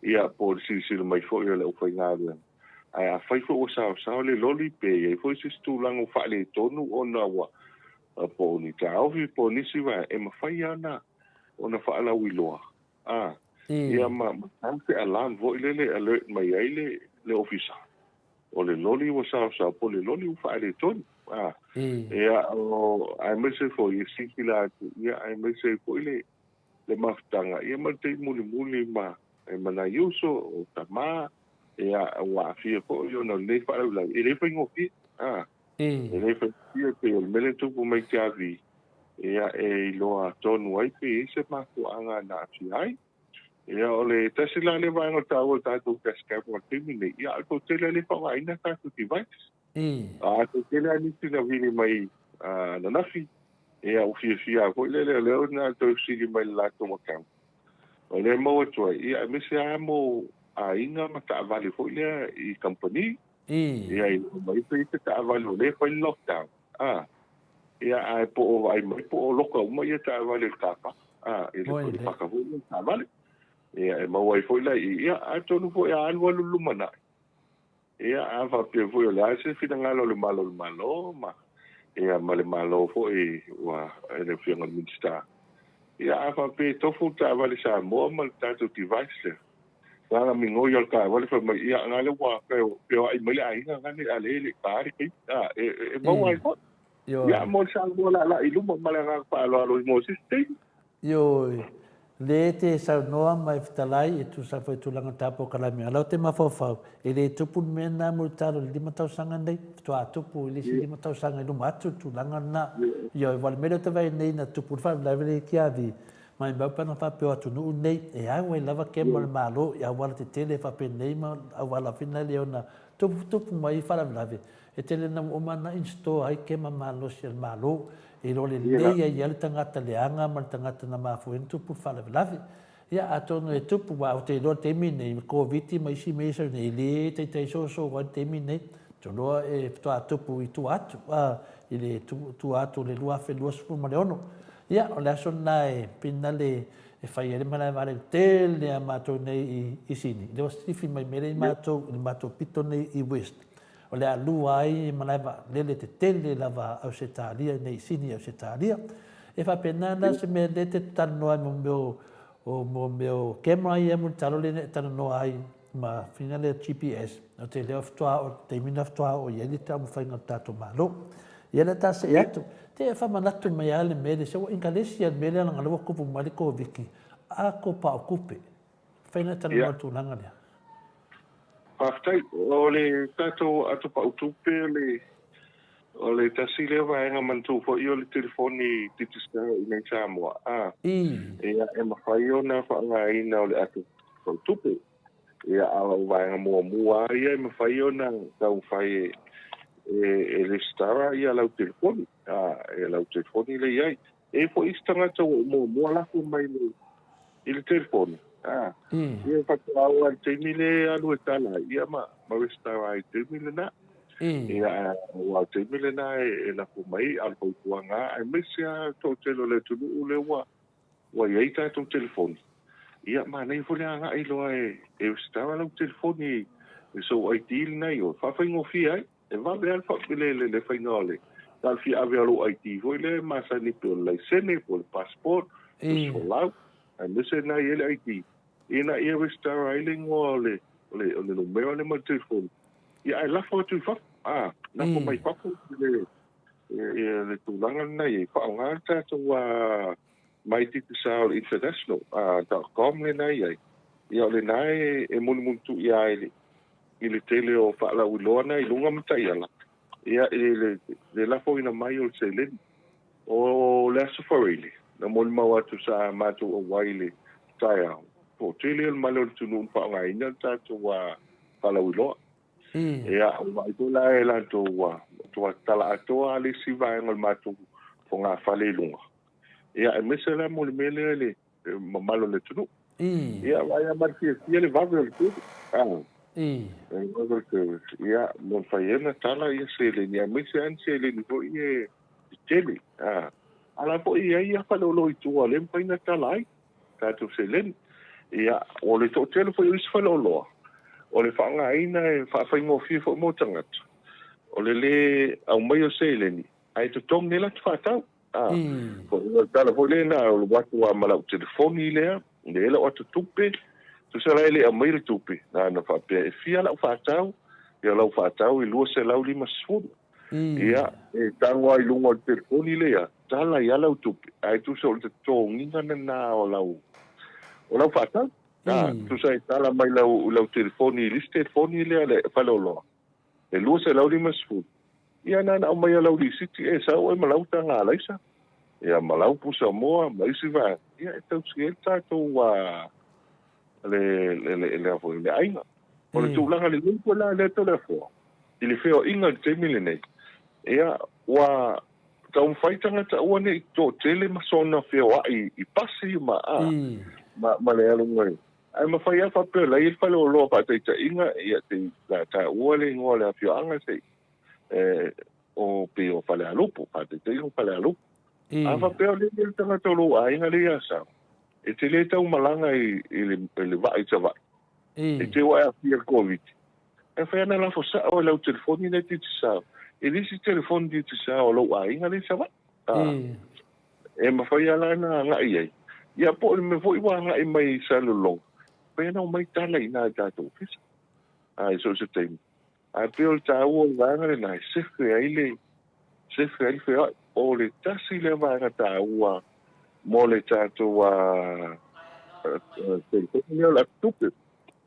Speaker 5: ia po o le silasila mai foi a le aufaigaluega. Ae afai foi ua saosao le loli pe i ai foi se isi tulaga ua faaletonu ona ua po o ni taofi po o nisi vaega, e mafai lava ona faalauiloa A, ia ma ma se alarm foi lele e alert mai ai le le ofisa o le loli ua saosao po o le loli ua faaletonu. A, ia o aemaise foi e silasila atu, ia aemaise ai foi le le mafutaga, ia ma le taimi mulimuli ma ma nai uso o tama, ia ua aafia foi ona o lenei faalavelave. E le faigofie. A, E le faigofie pei o le mea lea e tupu mai i Tiavi, ia e iloa tonu ai pe i ai se mafuaaga na aafia ai. Ia o le tasi la lea vaega o le taua o le tatou dash camera i le taimi lenei, ia a o le toatele lava lea e faaaogaina tatou device. A toatele lava nisi na vili mai ananafi, ia ua fiafia lava foi lele o lea na toe fesili mai i le latou account. O lea e maua atu ai, ia aemaise lava mo aiga ma taavale foi lea i kamupani. Ia, i luma mai pe i se taavale o lea e fai le lockdown. A. Ia, ae po o vaai mai po o loka uma ia taavale i le car park, a, i le, i le paka foi lea o taavale. Ia, e maua ai foi la i i, ia, atonu foi a alualu i le lumanai, ia, a faapea foi o le a se finagalo o le Malo o le Malo ma, ia, ma le Malo foi ua, e le Afioga i le Minisita, ia, a faapea e tofu le taavale Samoa ma le tatou device lea, Na migoi o le taavale fai mai, ia, na lea ua feoai mai le aiga na le, a le le pa le taimi, a, e, e maua ai foi. Ia, mo le Samoa laalaa i luma ma le agaga faaaloalo i mo se isi taimi.
Speaker 2: Ioe, le te saunoa ma e fetalai e tusa foi tulaga ta polokalame. A o lau te mafaufau, e le tupu le mea lena mo le talo i le 5 tausaga nei, faatoa tupu i le isi 5 tausaga i luma atu le tulaga lena. Ioe, aua o le mea lea ou te vaai nei na tupu le faalavelave lea i Tiavi, Maimau pe ana faapea o atunuu nei e au ai lava kema o le Malo i auala tetele faapenei ma auala fina lea ona tuputupu mai faalavelave e tele ina ua uma ona install ai kema malosi a le Malo e iloa lelei ai lava le tagata leaga ma le tagata na mafua ai ona tupu le faalavelave. Ia atonu e tupu aua ou te iloa i le taimi lenei i le Koviti ma isi mea ia sau nei e le taitai soso ai le taimi lenei. Ou te iloa e faatoa tupu i tua atu i le tua atu o le 2026. Ia, o le aso lena e pina le e fai ai le malae vaalele tele a matou nei i, i Sini. Lea ua sifi mai mea lea i matou, i le matou pito nei i West. O le a lua ai malae vaalele tetele lava a Ausetalia nei i Sini i Ausetalia. E faapena la se mea lea e te talanoa ai mo mea o, o mo mea o camera ia mo le talo lea e talanoa ai ma faiga lea GPS, ou te iloa faatoa oo i le taimi lena faatoa oo i ai le taumafaiga o le tatou Malo. Ia lea ta see atu, te e faamanatu mai lava le mea lea, se ua ingalesi lava le mea lea leaga o lea ua tupu mai le Koviti, a ko pao tupe. Fai na talanoa i le tulaga lea.
Speaker 5: Faafetai. O le tatou ato pau tupe o le o le tasi lea vaega manatua foi o le telefoni Digicel i inei i Samoa, a, ia e mafai ona faaaogaina o le ato pau tupe. Ia, a o vaega muamua lava ia e mafai ona taumafai e e resitala ia lau telefoni, a, e lau telefoni lea i ai. E i ai foi isi tagata ua muamua lafo mai i le telefoni, a, ia faatoa oo lava i le taimi lea e alu e tala ai, ia ma resitala ai i le taimi lena. Ia, aua o le taimi lena e lafo mai, a o le fautuaga lava, aemaise lava le toatele o le atunuu lea ua ua i ai tatou telefoni, ia manaia foi le agai loa e resitala lau telefoni i sou ID lena i o, e faafaigofie ai. E vave lava le, le, le faiga o le na o le fia ave o lou ID foi lea e masani pei o le laisene po o le passport, tusi folau, aemaise lena e i ai le ID, ina ia resitala ai le igoa o le, o le, o le numera lea ma le telefoni, ia ae lafo atu i fafo, a, lafo mai fafo le, ia le tulaga lena i ai, faaaoga le tatou My Digicel International dot com lena e i ai, ia o lena e mulimulitu ia ai i le tele o faalauiloa na i luga ma taiala, ia i le lafoina mai o le seleni. O le Aso Faraile, na molimau atu sa matou auai i le taeao, toatele o le male o le atunuu na faaaogaina le tatou faalauiloa. Ia, ua vaai foi la e latou ua matua tala atoa lava le isi vaega o le matou fogafale i luga. Ia, aemaise la mo le mea lea i le mamalu o le atunuu. Ia, vaai lava ma le fiafia le vave o le tele. Le vave o le tele. Ia, mo le fai ai ona tala ia seleni, aemaise lava ni seleni foi ia tetele. A la foi e i ai lava faleoloa i tua o lea e mafai ona tala ai. tatou seleni. Ia, o le toatele foi o isi faleoloa, o le faaaogaina e faafaigofie foi mo tagata, o le lē aumaia o seleni, ae totogi ai latou faatau. A, o le tala foi lea na alu atu lava ma lau telefoni lea, lea lau atu tupe, tusa la e le aumaia le tupe, na ona faapea e fia lau faatau, ia lau faatau e $250. Ia, e tago lava i luga o le telefoni lea, tala ai lava lau tupe, ae tusa o le totogiga lena o lau, o lau faatau. A, tusa e tala mai lau, lau telefoni i le isi telefoni lea le faleoloa, e $250. Ia, na ona aumai lava o lau lisiti, e sau oe ma lau taga alaisa, ia, ma lau pusa moa, ma isi vaega, ia, e tausi ai le tatou, le, le, le, le, le, le aiga. O le tulaga lelei foi la lea Toleafoa, i le feoaiga i le taimi lenei, ia, ua taumafai tagata aua ne i toatele ma soona feoai i pasi ma, a, ma, ma le aluga i. Ae mafai lava faapea o la e i ai le faleoloa faataitaiga, ia, te i taua le igoa o le afioaga se i, e, o pei o Falealupo, faataitaiga o Falealupo. A faapea o lea e i ai le tagata o lou aiga lea i Asau, e te le tau malaga i le vaa i Savaii, e te o ae aafia i le Koviti, e mafai lava ona lafo sao e lau telefoni lea Digicel, i le isi telefoni Digicel a lou aiga lea i Savaii. E mafai lava la ona agai i ai. Ia po o le mea foi ua agai mai i Salelologa, e mafai ona omai tala i ina i tatou ofisa i so o se taimi. Ae pei o le taua o le vaega lena e sefe ai le sefe ai le feoai. O le tasi lea vaega taua mo le tatou telefoni lea o le apu tupe.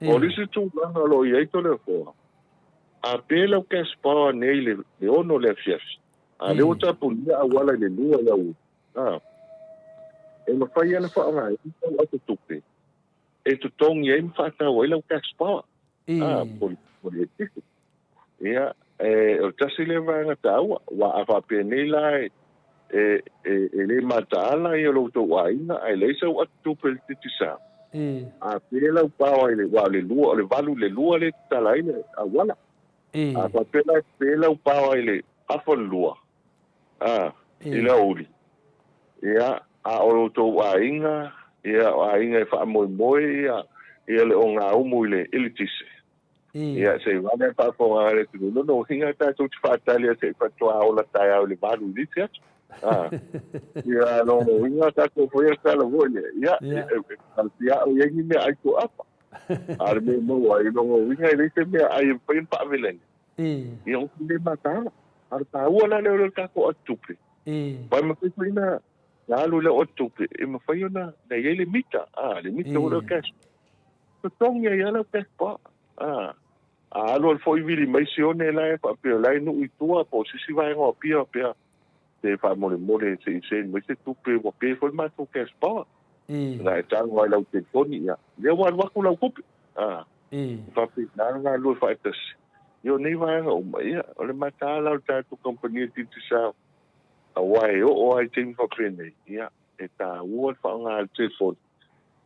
Speaker 5: O le isi tulaga o lo o i ai Toleafoa, a pe lau cash power nei i le 6 o le afiafi, a o lea ua tapunia auala i le 2 i le aoauli, e mafai lava ona faaaogaina lau apu tupe e totogi ai ma faatau ai lau cash power, po o le eletise. Ia, o le tasi lea vaega taua, aua a faapea nei la e le mataala ia lo outou aiga ae leai sau atu tupe i le Digicel, a pe lau power i le, aua o le lua, o le valu i le lua lea e tatala ai le auala. A faapea la e pe lau power i le afa o le lua, i le aoauli, ia, a o lo outou aiga, ia, o aiga e faamoemoe ia le ogaumu i le eletise, Ia, se i vave a faafofoga le atunuu, lona uiga tatou te faatali atu i faatoa ola taeao i le valu i le isi aso. Ia, lona uiga tatou faia le tala foi lea, ia, talosia au i ai ni meaai toapa. A o le mea e maua ai, lona uiga e leai se meaai e mafai ona faavelaina. Ia, o le mataala. A o le taua la lea o le tatou atu tupe. Aua e mafai foi ona alu i lau atu tupe, e mafai ona i ai le mita, le mita foi lea o le cash. Totogi ai lava lau cash bar. A alu alu foi vili mai sione la e faapea o la e nuu i tua po o se isi vaega o Apia faapea se faamolemole se i send mai se tupe ua pe foi le matou cash bar. Na e tago lava i lau telefoni ia lea ua alu atu lau tupe. E faapena le galulue faatasi. Ia o nei vaega uma ia o le mataala o le tatou kamupani a Digicel aua e oo lava i taimi faapenei ia e taua le faaaoga o le telefoni.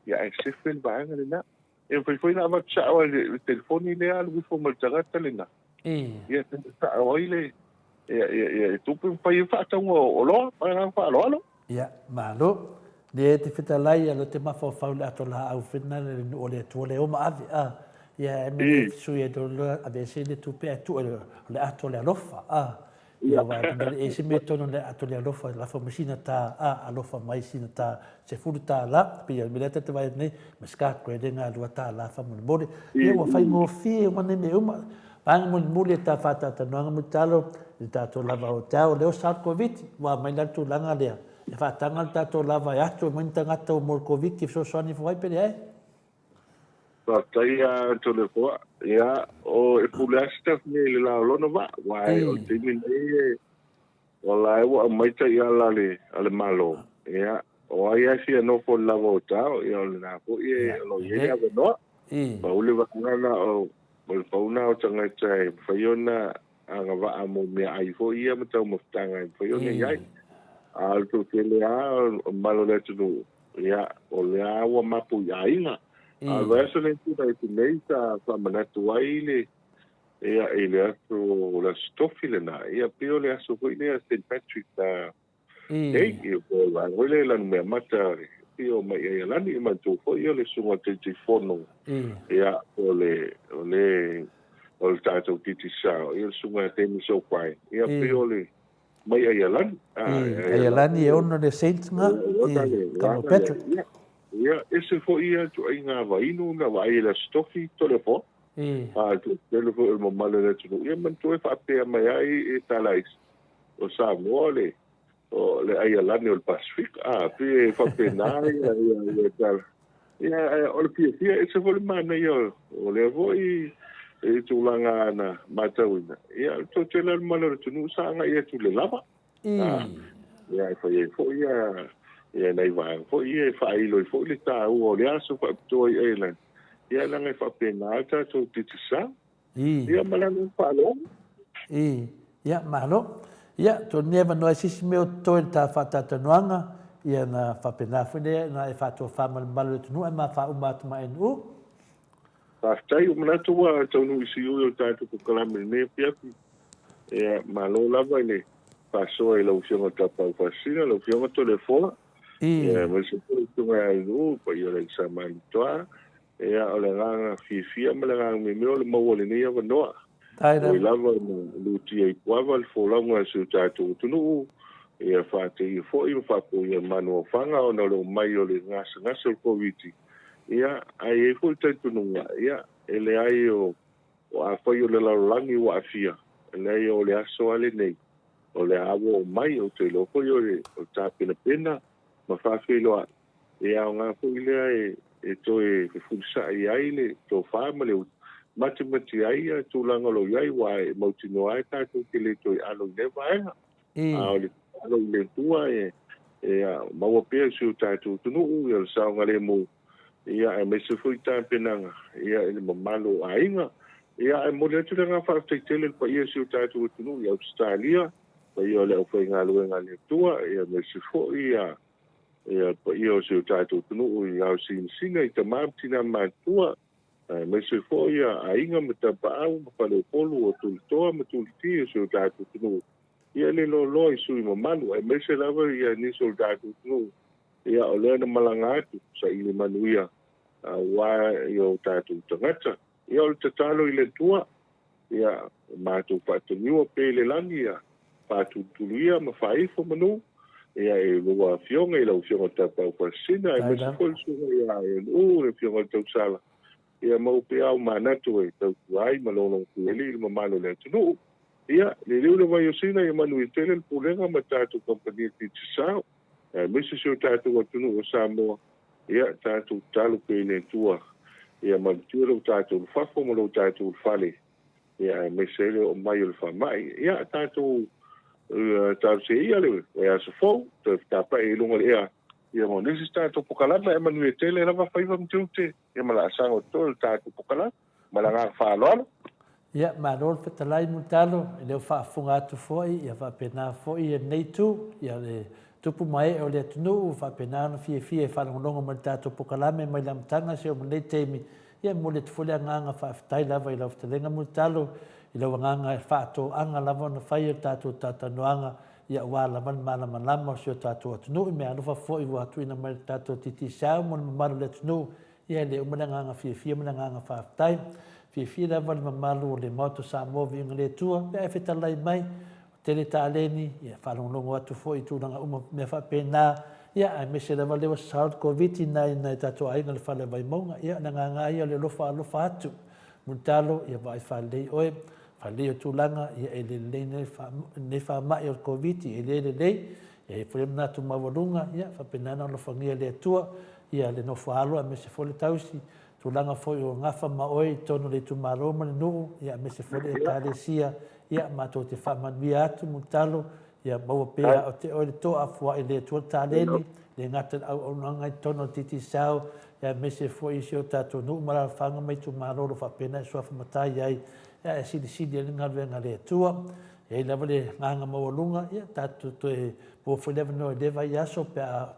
Speaker 5: Ia ae sefe le vaega lena. E mafai foi ona avatu sao ai le telefoni lea alu ifo ma le tagata lena. Ia sao ai le ia ia ia e tupe ma fai ai faatauga o oloa ma le agaga faaaloalo.
Speaker 2: Ia, malo. Lea e te fetalai ia lo te mafaufau le ato laau fena le nuu o le Atua le oma ave a. Ia e mele sui e dolo aveese le tupe ae tuu o le ato o le alofa a. Ia aua e mele ese mea tonu le ato le alofa lafo mai sina ta a alofa mai sina ta $10 pei o le mea lea ta te vaai atu nei ma ska koe le nga $2 faamolemole. Ia ua faigofie uma nei mea uma. Vaega mulimuli e ta faataatanoaga mo talo i le tatou lava o te ao lea o sa le Koviti ua aumai la le tulaga lea e faataga le tatou lava e atu mai ni tagata ua mo le Koviti e fesoasoani ifo ai pe leai.
Speaker 5: Faafetai a Toleafoa. Ia, o e pule lava se tafine i le la o lona vaa, aua o le taimi nei e, o la e ua aumai taiala a le, a le Malo. Ia, o ai lava e fia nofo i le lava o tao, ia o lena foi e, o lo o i ai le avanoa. Pau le vaega na o, o le pau na o tagata e mafai ona agavaa mo meaai foi ia ma taumafataga e mafai ona i ai. A o le toatele lava o le mamalu o le atunuu, ia, o lea lava ua mapu i aiga. A o le vaiaso lenei tulai atu nei sa faamanatu ai le, ia, i le aso, le aso Tofi lena, ia, pei o le aso foi lea Saint Patrick Day, ia, po o le vaega foi lea i Lanumeamata, pei o mai Aialani, ia manatua foi o le susuga i le Taitaifono, ia, o le, o le, o le tatou Digicel, ia, le susuga ia Denis O'Brien, ia, pei o le mai Aialani.
Speaker 2: Aialani e ono le Saint nga, i Kamo Patrick.
Speaker 5: Ia, ese foi ia ituaiga vainu na vaai i le Aso Tofi, Toleafoa. A tele foi o le mamalu o le atunuu, ia manatua e faapea mai ai e tala isi, o Samoa le, o le Aialani o le Pasefika. A, pei e faapena ia, ia, ia tala. Ia, ae o le fiafia, ese foi le manaia o lea foi i tulaga na matauina. Ia, o le toatele o le mamalu o le atunuu sa agai atu i le lava. Ia, e fai ai foi ia, ia nai vaega foi ia e faailo ai foi le taua o le aso faapitoa i Ireland. Ia, leaga e faapena le tatou Digicel. Ia, ma le agaga faaaloalo.
Speaker 2: Ia, malo. Ia, tonu nei avanoa ai se isi mea o totoe i le ta faataatanoaga, ia na faapena foi lea na e faatofa ma le mamalu o le atunuu ae ma faauma atu ma NU.
Speaker 5: Faafetai, ua manatu ua taunuu i siui o le tatou kokalame i lenei afiafi. Ia, malo lava i le faasoa i lau Afioga Tapaau Faasisina, lau Afioga Toleafoa, ia, aemaise foi le Susuga ia Ainuu, le paia o le Aiga Sa Malietoa. Ia, o le agaga fiafia ma le agaga meameo o le maua o lenei avanoa. Oi lava ina lutia i puava le folauga a si o tatou atunuu, ia faateia foi ma faapoia manuaofaga ona o le omai o le gasegase o le Koviti. Ia, ae i ai foi le talitonuga, ia, e leai o O afai o le lalolagi ua aafia, e leai o le aso lava lenei, o le a ua oo mai, ou te iloa foi o le tapenapena ma faafeiloai, e aoga foi lea e toe fefulisai ai le tofa ma le uta, matimati ai tulaga o lo o i ai, aua e mautinoa lava tatou te le toe alo i lea vaega. A o le tatalo i le Atua e maua pea si o tatou atunuu le saogalemu, ia aemaise foi tapenaga ia i le mamalu o aiga. Ia ae momoli atu le agaga faafetai tele i le paia o si o tatou atunuu i Ausetalia, paia o le aufaigaluega a le Atua, ia aemaise foi ia le paia o si o tatou atunuu i Aosinasina, i tama ma tina matutua, aemaise foi ia aiga ma tapaau ma faleupolu o tulitoa ma tuliti o si o tatou atunuu. Ia le loaloa i sui mamalu, aemaise lava ia nisi o le tatou atunuu Ia, o lea na malaga atu, saili manuia aua i o tatou tagata. Ia, o le tatalo i le Atua, ia, matou faataniua pea i le lagi, ia, faatulutulu ia ma faaifo manu, ia, i lua Afioga, i lau Afioga Tapaau Faasisina, aemaise foi le Susuga ia Ienu'u, le Afioga i le Tausala, ia maua pea au manatu e tautua ai ma logologotialii i le mamalu o le atunuu. Ia, liliu le vai o Sina, ia manuia tele le Pulega ma tatou Kamupani Digicel. aemaise si o tatou atunuu o Samoa, ia tatou tatalo pea i le Atua ia malutia lo tatou fafo ma lo tatou fale, ia aemaise ai le oo mai o le faamai. Ia tatou talosia ia le vaiaso fou, toe fetapai i luga o le ea, ia mo nisi tatou pokalame, ae manuia tele lava faiva ma tiute, ia ma laasaga o totoe o le tatou pokalame. Ma le agaga faaaloalo.
Speaker 2: Ia, malo le fetalai Mulitalo, e le o faafofoga atu foi, ia faapena foi lenei itu, ia le tupu ma ee o le atunuu ua faapena ona fiafia e faalogologo mai i le tatou pokalame mai le amataga seia oo mai lenei taimi, ia e momoli atu foi le agaga faafetai lava i lau fetalaiga Mulitalo, i lau agaga e faatoaga lava ona fai o le tatou talatalanoaga, ia aua lava le malamalama o si o tatou atunuu i meaalofa foi ua tuuina mai e le tatou Digicel mo le mamalu o le atunuu. Ia e le uma le agaga fiafia ma le agaga faafetai. Fiafia lava le mamalu o le Maota o Samoa Viiga le Atua pe a e fetalai mai, ua tele taleni, ia faalogologo atu foi i tulaga uma mea faapena, ia aemaise lava lea ua sasao le Koviti nai nai tatou aiga i le fale o Vaimauga. Ia o le agaga lava ia o le alofa alofa atu. Mulitalo, ia vaai faalelei oe, faalelei o tulaga, ia e le lelei lenei faamai o le Koviti, e le lelei. E i ai foi le manatu maualuga, ia faapena ona alofagia e le Atua ia le nofo alo aemaise foi le tausi, tulaga foi o gafa ma oe i totonu o le itumalo ma le nuu, ia aemaise foi le Ekalesia, ia matou te faamanuia atu Mulitalo, ia maua pea o te oe le toa fua'i le Atua le taleni, le gata i le auaunaga i totonu o le Digicel, ia aemaise foi i si o tatou nuu ma alaalafaga ma itumalo o lo o faapena e suafa matai ai, ia e silisili ai le galuega a le Atua. E i ai lava le agaga maualuga, ia tatou toe maua foi le avanoa i lea vaiaso pe a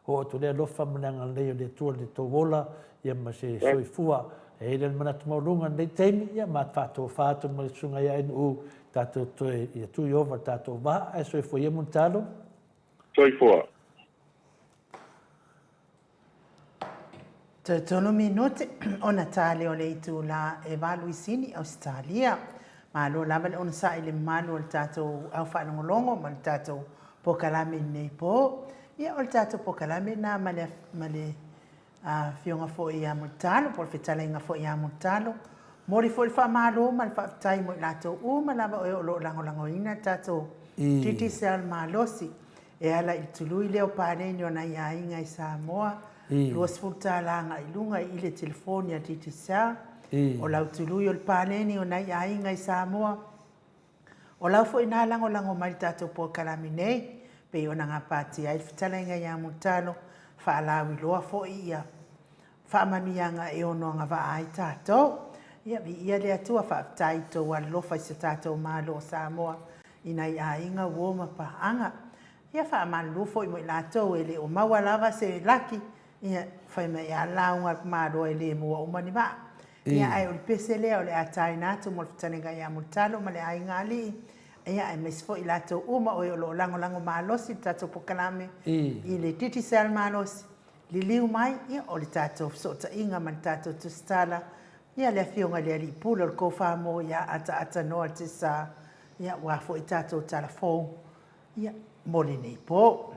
Speaker 2: oo atu le alofa ma le agalelei o le Atua i le tou ola ia ma se soifua. E i ai lea le manatu maualuga i lenei taimi, ia ma faatofa atu ma le Susuga ia NU, tatou toe ia Tuiova le tatou va, ae soifua ia Mulitalo.
Speaker 5: Soifua.
Speaker 1: Toe tolu minute ona tali o le itula e valu i Sini, Ausetalia. Malo lava le onosai i le mamalu o le tatou au faalogologo ma le tatou pokalame i lenei po. Ia, o le tatou pokalame lena ma le, ma le Afioga foi ia Mulitalo, po o le fetalaiga foi ia Mulitalo. Momoli foi le faamalo ma le faafetai mo i latou uma lava o lo o lagolagoina le tatou Digicel malosi e ala i le tului lea o paleni o nai aiga i Samoa, $20 agai i luga i le telefoni a Digicel. O lau tului o le paleni o nai aiga i Samoa, O lau foi na lagolago mai le tatou polokalame nei, pei ona gapatia ai le fetalaiga ia Mulitalo, faalauiloa foi ia faamanuiaga e ono agavaa ai tatou. Ia, viia le Atua, faafetai i tou alolofa i si o tatou Malo o Samoa i nai aiga, uo ma paaga. Ia faamalulu foi mo i latou e le o maua lava se laki, ia, fai mai lava le lauga a le Malo e le maua uma ni vaa. Ia, ae o le pese lea o le a taina atu mo le fetalaiga ia Mulitalo ma le aiga alii. Ia, aemaise foi i latou uma o e o lo o lagolago malosi i le tatou polokalame i le Digicel malosi, liliu mai, ia, o le tatou fesootaiga ma le tatou tusitala, ia, le Afioga i le Alii Pule o le Kofamo ia ataata noa le Tesa, ia, aua foi tatou tala fou, ia, mo lenei po.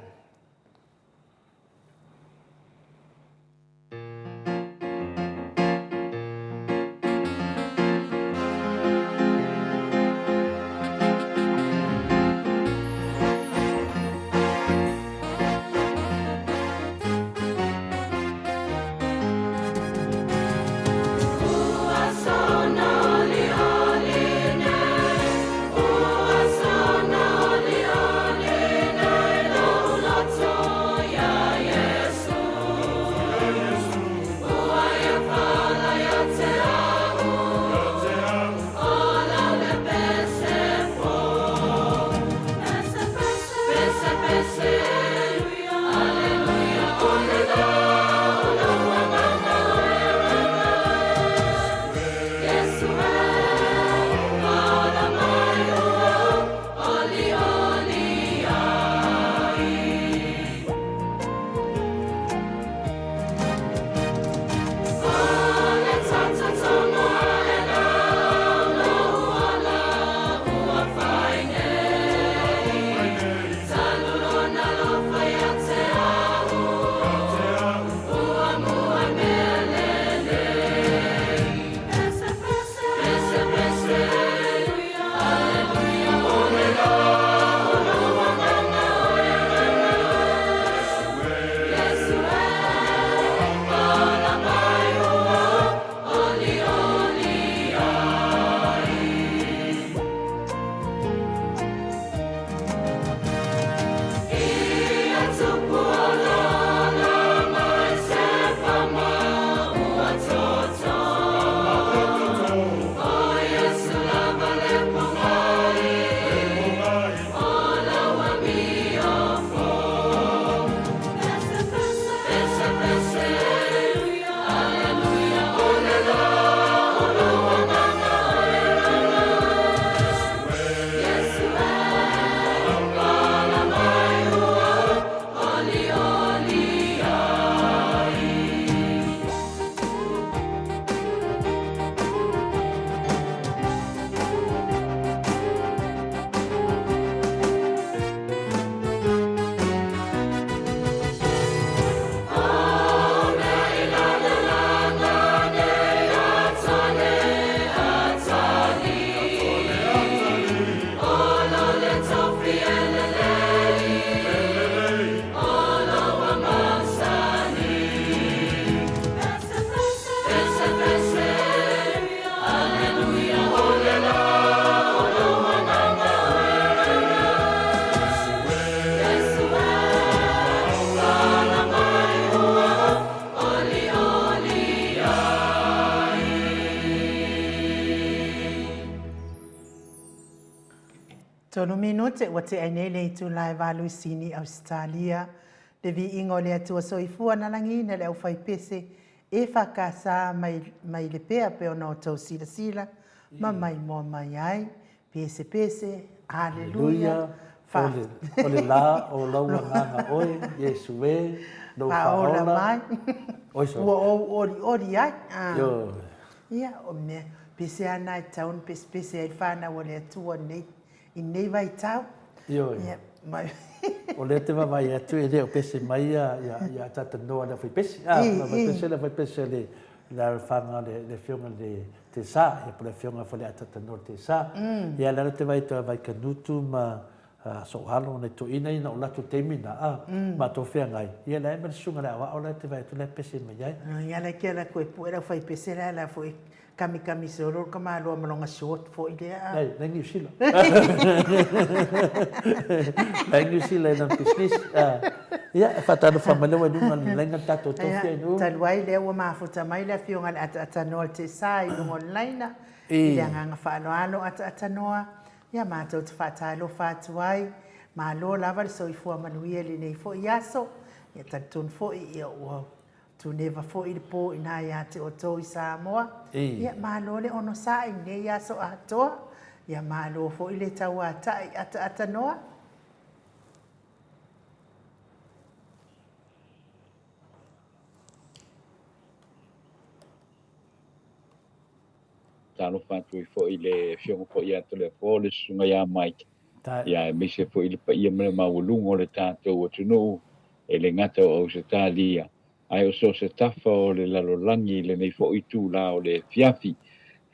Speaker 1: Tolu minute ua tea nei le itula e valu i Sini, Ausetalia. Le viiga o le Atua Soifua na lagiina le aufaipese EFKS mai, mai Lepea pei ona outou silasila ma maimoa mai ai. Pese pese, Aleluia,
Speaker 2: O le, o le la o lau agaga oe, Iesu e, lou
Speaker 1: faaola mai. Oi sorry. Ua ou olioli ai. Ah. Ia, o mea, pese a na e tau na pesepese ai le whanau o le Atua nei, i nei vaitau.
Speaker 2: Ioe. Ia, mai. O lea te vaavaai atu e le o pese mai ia, ia, ia tata noa le awhaipese. Ah, le awhaipese, le awhaipese le, le alafanga le, le afioga le Tesa, ia po le afioga foi le Atata Noa Tesa. Ia le ala te vai toe vai kanutu ma sohalo na toina ina o latou taimi na, a, matou feagai. Ia le ai ma le susuga le aoao la te vai atu la pese mai ai.
Speaker 1: Ia la kia la koe pue la whai pese la la foi kami kami solo ka maloa ma longa short foi lea.
Speaker 2: Nei, nei New Zealand. Nei New Zealand na business. Ia, e whātalofa mai lewa i lunga le laina tātou tō fia i nuu.
Speaker 1: Talu ai lea ua mafuta mai le afioga i le ataatanoa le Tesa i luga o le laina, i le agaga faaaloalo ataatanoa, ia matou te faatalofa atu ai, malo lava le soifua manuia i lenei foi aso, ia talitonu foi ia ua tuneva foi le po ina ia te outou i Samoa, ia malo le onosai i lenei aso atoa. Ia malo foi le tauata'i ataatanoa.
Speaker 6: Talofa atu ai foi i le Afioga foi ia Toleafoa, le Susuga ia Mike, ia aemaise foi le paia ma le maualuga o le tatou atunuu, e le gata o Ausetalia, ae o so o se tafa o le lalolagi i lenei foi itula o le afiafi.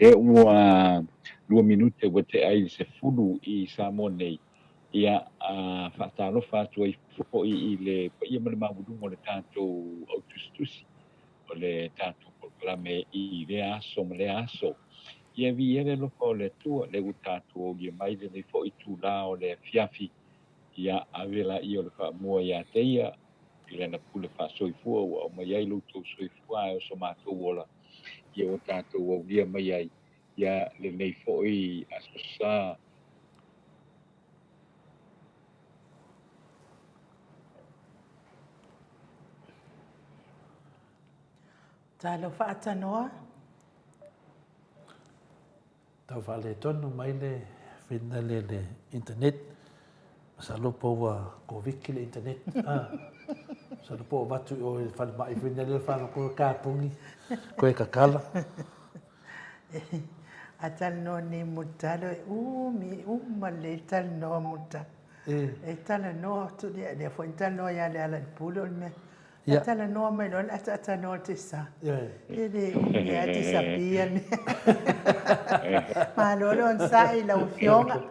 Speaker 6: Lea ua 2 minute ua tea i le 10 i Samoa nei, ia a faatalofa atu ai foi i le paia ma le maualuga o le tatou autusitusi o le tatou polokalame i lea aso ma lea aso. Ia viia le alofa o le Atua, lea ua tatou aulia mai lenei foi itula o le afiafi. Ia ave laia o le faamua ia te ia i lana pule faasoifua ua aumai ai lo outou soifua ae o so matou ola, ia ua tatou aulia mai ai ia lenei foi aso sa.
Speaker 1: Talofa Atanoa.
Speaker 2: Tau faaletonu mai le fina le le internet. Masalo po ua koviti le internet. Ah. Masalo po o avatu i o i le falemai fina le whanoko kapungi. Koe kakala.
Speaker 1: A talanoa nei mo talo e umi uma le talanoa mo talo. E talanoa atu lea lea foi talanoa ia le ala i le pule o le mea. A talanoa mai loa le ataatanoa o le tisa. E le umi lava disappear le mea. Malo le onosai i lau Afioga.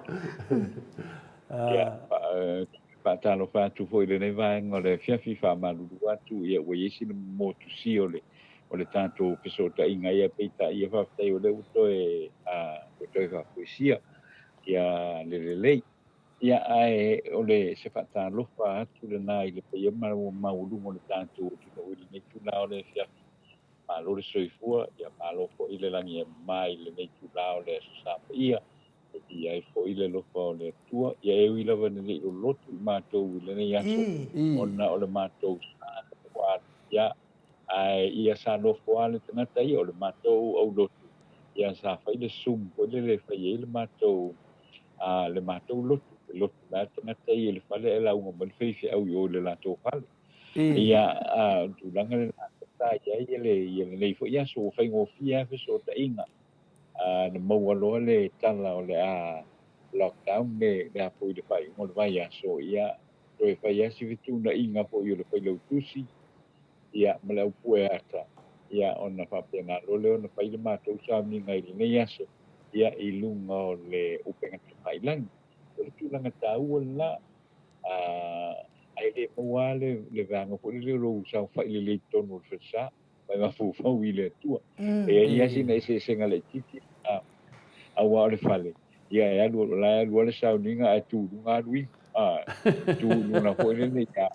Speaker 6: Ia, faatalofa atu foi i lenei vaega o le afiafi, faamalulu atu, ia ua i ai sina motusia o le o le tatou fesootaiga, ia peitai, ia faafetai o lea ua toe ua toe faafoisia ia le lelei. Ia, ae o le se faatalofa atu lena i le paia maualuga o le tatou atunuu i lenei itula o le afiafi. Malo le soifua, ia malo foi le lagi e mama i lenei itula o le Aso Sa Paia, e viia ai foi le alofa o le Atua. Ia e ui lava ina le i lolotu i matou i lenei aso, ona o le matou sa ua alu, ia, ae ia sa nofo lava le tagata ia, o le matou aulotu, ia sa fai le Zoom foi lele e fai ai le matou le matou lotu, e lotu la le tagata ia i le fale ae lauga mai le faifeau i o i le latou fale. Ia, o le tulaga lena sa i ai ia lenei foi aso, ua faigofie lava fesootaiga. Na maua loa le tala o le a lockdown le a foi le faaiuga o le vaiaso, ia toe fai lava si fetuunaiga foi o le failautusi, ia, ma le aupue ata, ia, ona faapena loa lea ona fai le matou sauniga i lenei aso, ia, i luga o le upega tafailagi. O le tulaga taua lena, ae le maua lava le vaega foi lele o lou saofai lelei i totonu o le falesa, ma e mafaufau i le Atua. E i ai lava sina eseesega laitiiti, aua o le fale, ia e alu, o la e alu lava le sauniga ae tu i luga alu iho. Tu i luga foi lele ia.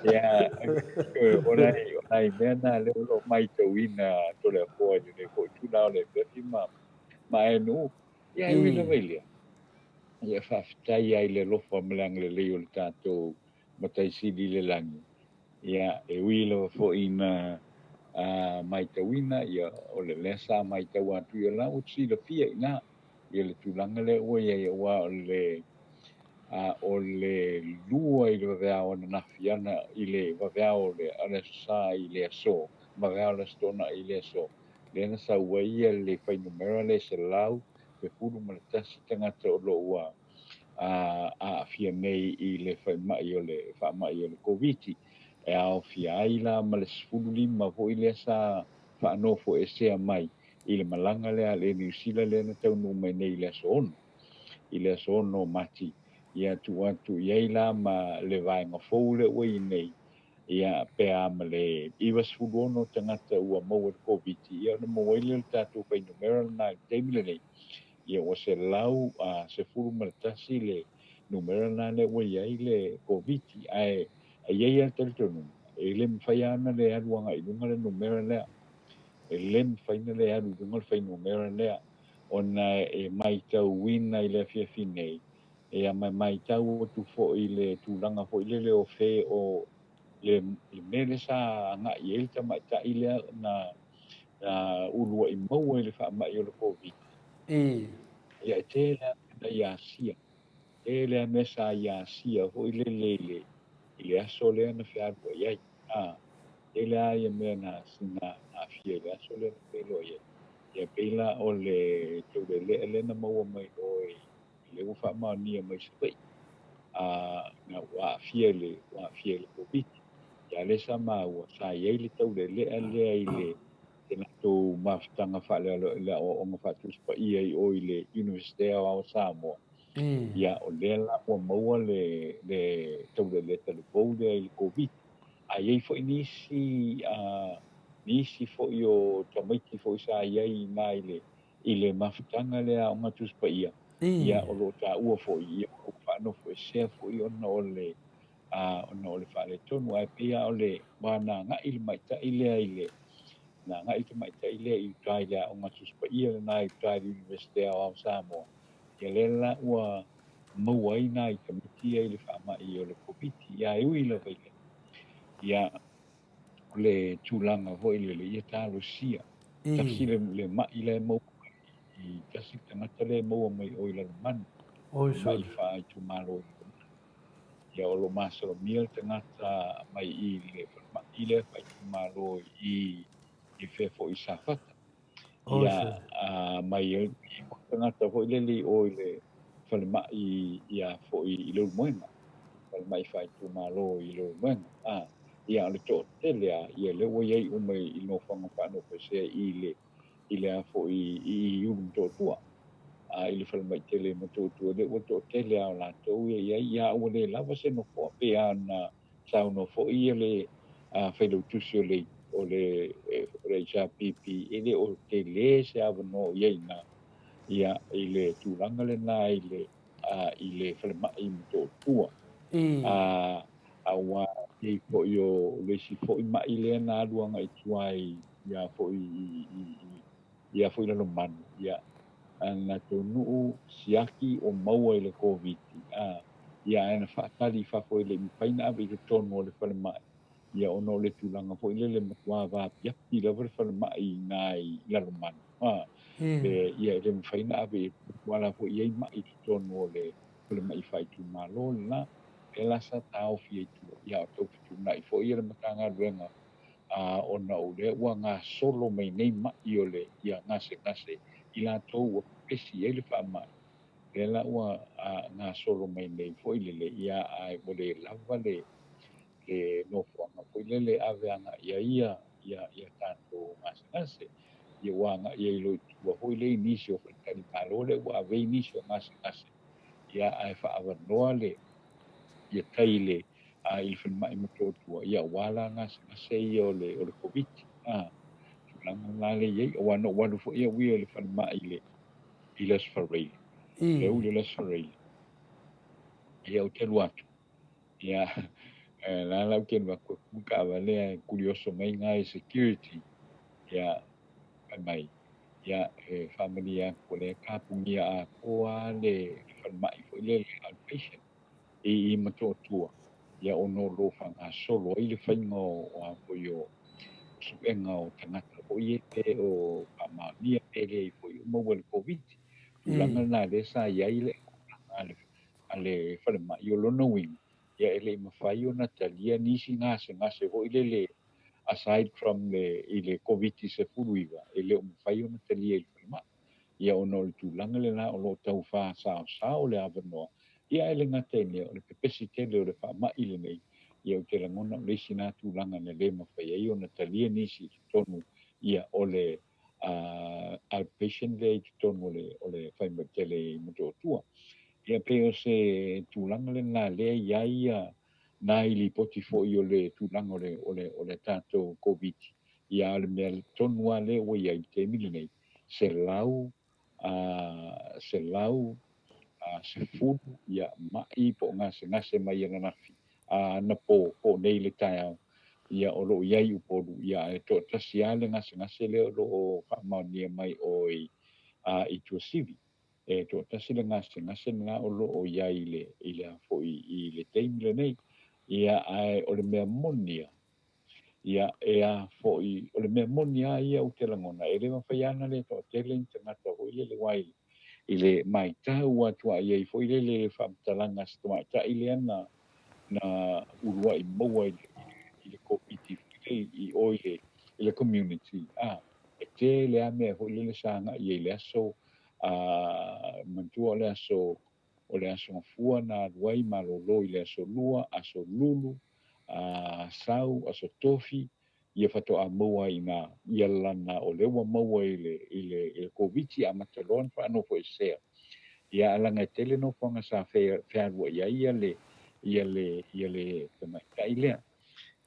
Speaker 6: Ia, o nai mea na lea o lo o matauina Toleafoa i lenei foi itula o le afiafi ma aenuu. Ia, e ui lava i lea, ia faafetai ai i le alofa ma le agalelei o le tatou Matai Sili i le lagi. Ia, e ui lava foi ina matauina, ia, o le lea sa matau atu, ia la ua silafia i ina, ia le tulaga lea ua i ai, aua o le, o le 2 i le vaveao ananafi ana, i le vaveao o le Aso Sa i le aso, vaveao o le Aso Toonai i le aso, lea na sau ai ia le fuainumera lea 111 tagata o lo o ua aafia nei i le faimai o le faamai o le Koviti, e aofia ai la ma le 15 foi lea sa faanofoesea mai i le malaga lea a le Niu Sila lea na taunuu mai nei i le aso 6, i le aso 6 o Mati. Ia tuu atu i ai la ma le vaega fou lea ua i nei, ia pe a ma le 96 tagata ua maua i le Koviti, ia ona maua ai lea o le tatou fuainumera lena i le taimi lenei. Ia ua 111 le numera lena lea ua i ai le Koviti, ae i ai lava le talitonuga, e le mafai lava ona le alu agai i luga le numera lea. E le mafai ona le alu i luga le fuainumera lea, ona e matauina i le afiafi nei, ia ma e matau atu foi i le tulaga foi lele o fe o le mea lea sa agai i ai le tamaitai lea na uluai maua i le faamai o le Koviti. Ia, e tele lava mea na i Asia. Tele lava mea sa i Asia foi lele i le, i le aso lea na fealuai ai. A, tele lava ia mea na, na aafia i le aso lea na feiloai ai. Ia, pei la o le taulelea lea na maua mai o i lea ua faamaonia mai Savaii, a, na ua aafia i le, ua aafia i le Koviti. Ia, lea sa maua, sa i ai le taulelea lea i le le latou mafutaga faalealo i le aoaoga faa-Tusi Paia i o i le Iunivesite Aoao o Samoa. Ia, o lea la ua maua le, le taulelea talivou lea i le Koviti. A i ai foi nisi, a, nisi foi o tamaiti foi sa i ai i ina i le, i le mafutaga lea Aoga Tusi Paia, ia, o lo o taua foi, ia, o lo o faanofoesea foi ona o le, a, ona o le faaletonu. Ae pei lava o le wā na agai le tamaitai lea i le, na agai le tamaitai lea i uta i le Aoga Tusi Paia lena i uta i le Iunivesite Aoao o Samoa, ia lea la ua maua ai nai tamaiti ia i le faamai o le Koviti. Ia, e ui lava i lea, ia, o le tulaga foi lele, ia talosia. Tasi le, le mai la e maua mai i tasi le tagata lea e maua mai o i Lalomanu, le mai faaitumalo i Lalomanu. Ia, o lo o masalomia le tagata mai i le falemai lea faaitumalo i i fea foi i Safata. Ia, a, mai ai tagata foi lele i o i le falemai ia foi i Leulumoega, falemai faaitumalo i Leulumoega. A, ia, o le toatele lava, ia lea ua i ai uma i nofoaga faanofoesea i le i le a foi i i Ulumotootua, a i le falemai tele i Motootua, lea ua toatele lava o latou ia i ai, ia ua le lava se nofoa, pei lava ona saunoa foi ia le failautusi o le o le o le HRPP, e le o tele se avanoa o i ai i ina, ia, i le tulaga lena i le i le falemai i Motootua. Aua pei foi o le isi foi mai lea na alu agai i tua i ia foi i ia foi Lalomanu, ia, na latou nuu siaki o maua i le Koviti, a, ia, ae na faatali i fafo e le i mafai ona ave i totonu o le falemai, ia, ona o le tulaga foi lele matua vaapiapi lava le falemai i ina i Lalomanu, a, le, ia, e le mafai ona ave i aua la foi i ai mai i totonu o le falemai faaitumalo lena, lea la sa taofi ai i tua, ia, o tau fetuunai foi le Matagaluega a ona o lea ua gasolo mai nei mai o le ia gasegase i latou ua pepesi i ai le faamai, lea la ua gasolo mai nei foi lele, ia, ae ua le lava le le nofoaga foi lele ave agai i ai ia ia ia tatou gasegase. Ia ua agai ai loa i tua foi lea i nisi o faletalimalo lea ua ave ai nisi o gasegase, ia, ae faaavanoa le ia tai le a i le falemai Motootua, ia, aua la gasegase ia o le o le Koviti. A, tulaga la lea i ai, aua na ou alu foi au ia i le falemai i le i le Aso Faraile, le aoauli o le Aso Faraile, ia, ou te alu atu, ia, la la ou te alu atu e ku le taavale ae kulioso mai nai security, ia, fai mai, ia, e faamalie atu o lea e tapunia atoa lava le falemai foi lea le outpatient i i Motootua, ia, ona o lo o faagasolo ai le faiga o a foi o suega o tagata foi ia pe o faamaonia pe leai foi o maua i le Koviti. Tulaga lena lea sa i ai le auaunaga a le falemai. O lona uiga, ia, e le i mafai ona talia nisi gasegase foi lele aside from le i le Koviti-19, e le o mafai ona talia i le falemai. Ia, ona o le tulaga lena o lo o tau faasaosao le avanoa, ia, ae le gata i lea, o le pepesi tele o le faamai lenei, ia, ou te lagona o le isi lena tulaga na le mafai ai ona talia nisi i totonu, ia, o le outpatient lea i totonu o le o le faimai tele i Motootua. Ia, pei o se tulaga lena lea i ai ia nai lipoti foi o le tulaga o le o le o le tatou Koviti, ia, a o le mea tonu lava lea ua i ai i le taimi lenei, 110 ia mai po o gasegase mai ananafi, a anapo po o nei i le taeao, ia, o lo o i ai i Upolu, ia, ae toatasi lava le gasegase lea o lo o faamaonia mai o i i Tuasivi. E toatasi le gasegase lena o lo o i ai i le i le a foi i le taimi lenei. Ia, ae o le mea moni ia, Ia, e a foi, o le mea moni lava ia ou te lagona, e le mafai lava ona le toatele ni tagata foi lele aua i le matau atu a i ai foi lele i le faamatalaga a si tamaitai lea na na uluai maua i le i le Koviti foi lele i o i le i le community, a, e tele lava mea foi lele sa agai i ai i le aso, a, manatua o le aso o le Aso Gafua na alu ai malolo i le Aso Lua, Aso Lulu, a Sau, Aso Tofi, ia faatoa maua ai ina ia lana o lea ua maua i le i le i le Koviti amata loa ona faanofoesea. Ia ae leaga e tele nofoaga sa fealuai ai ia le ia le ia le tamaitai lea.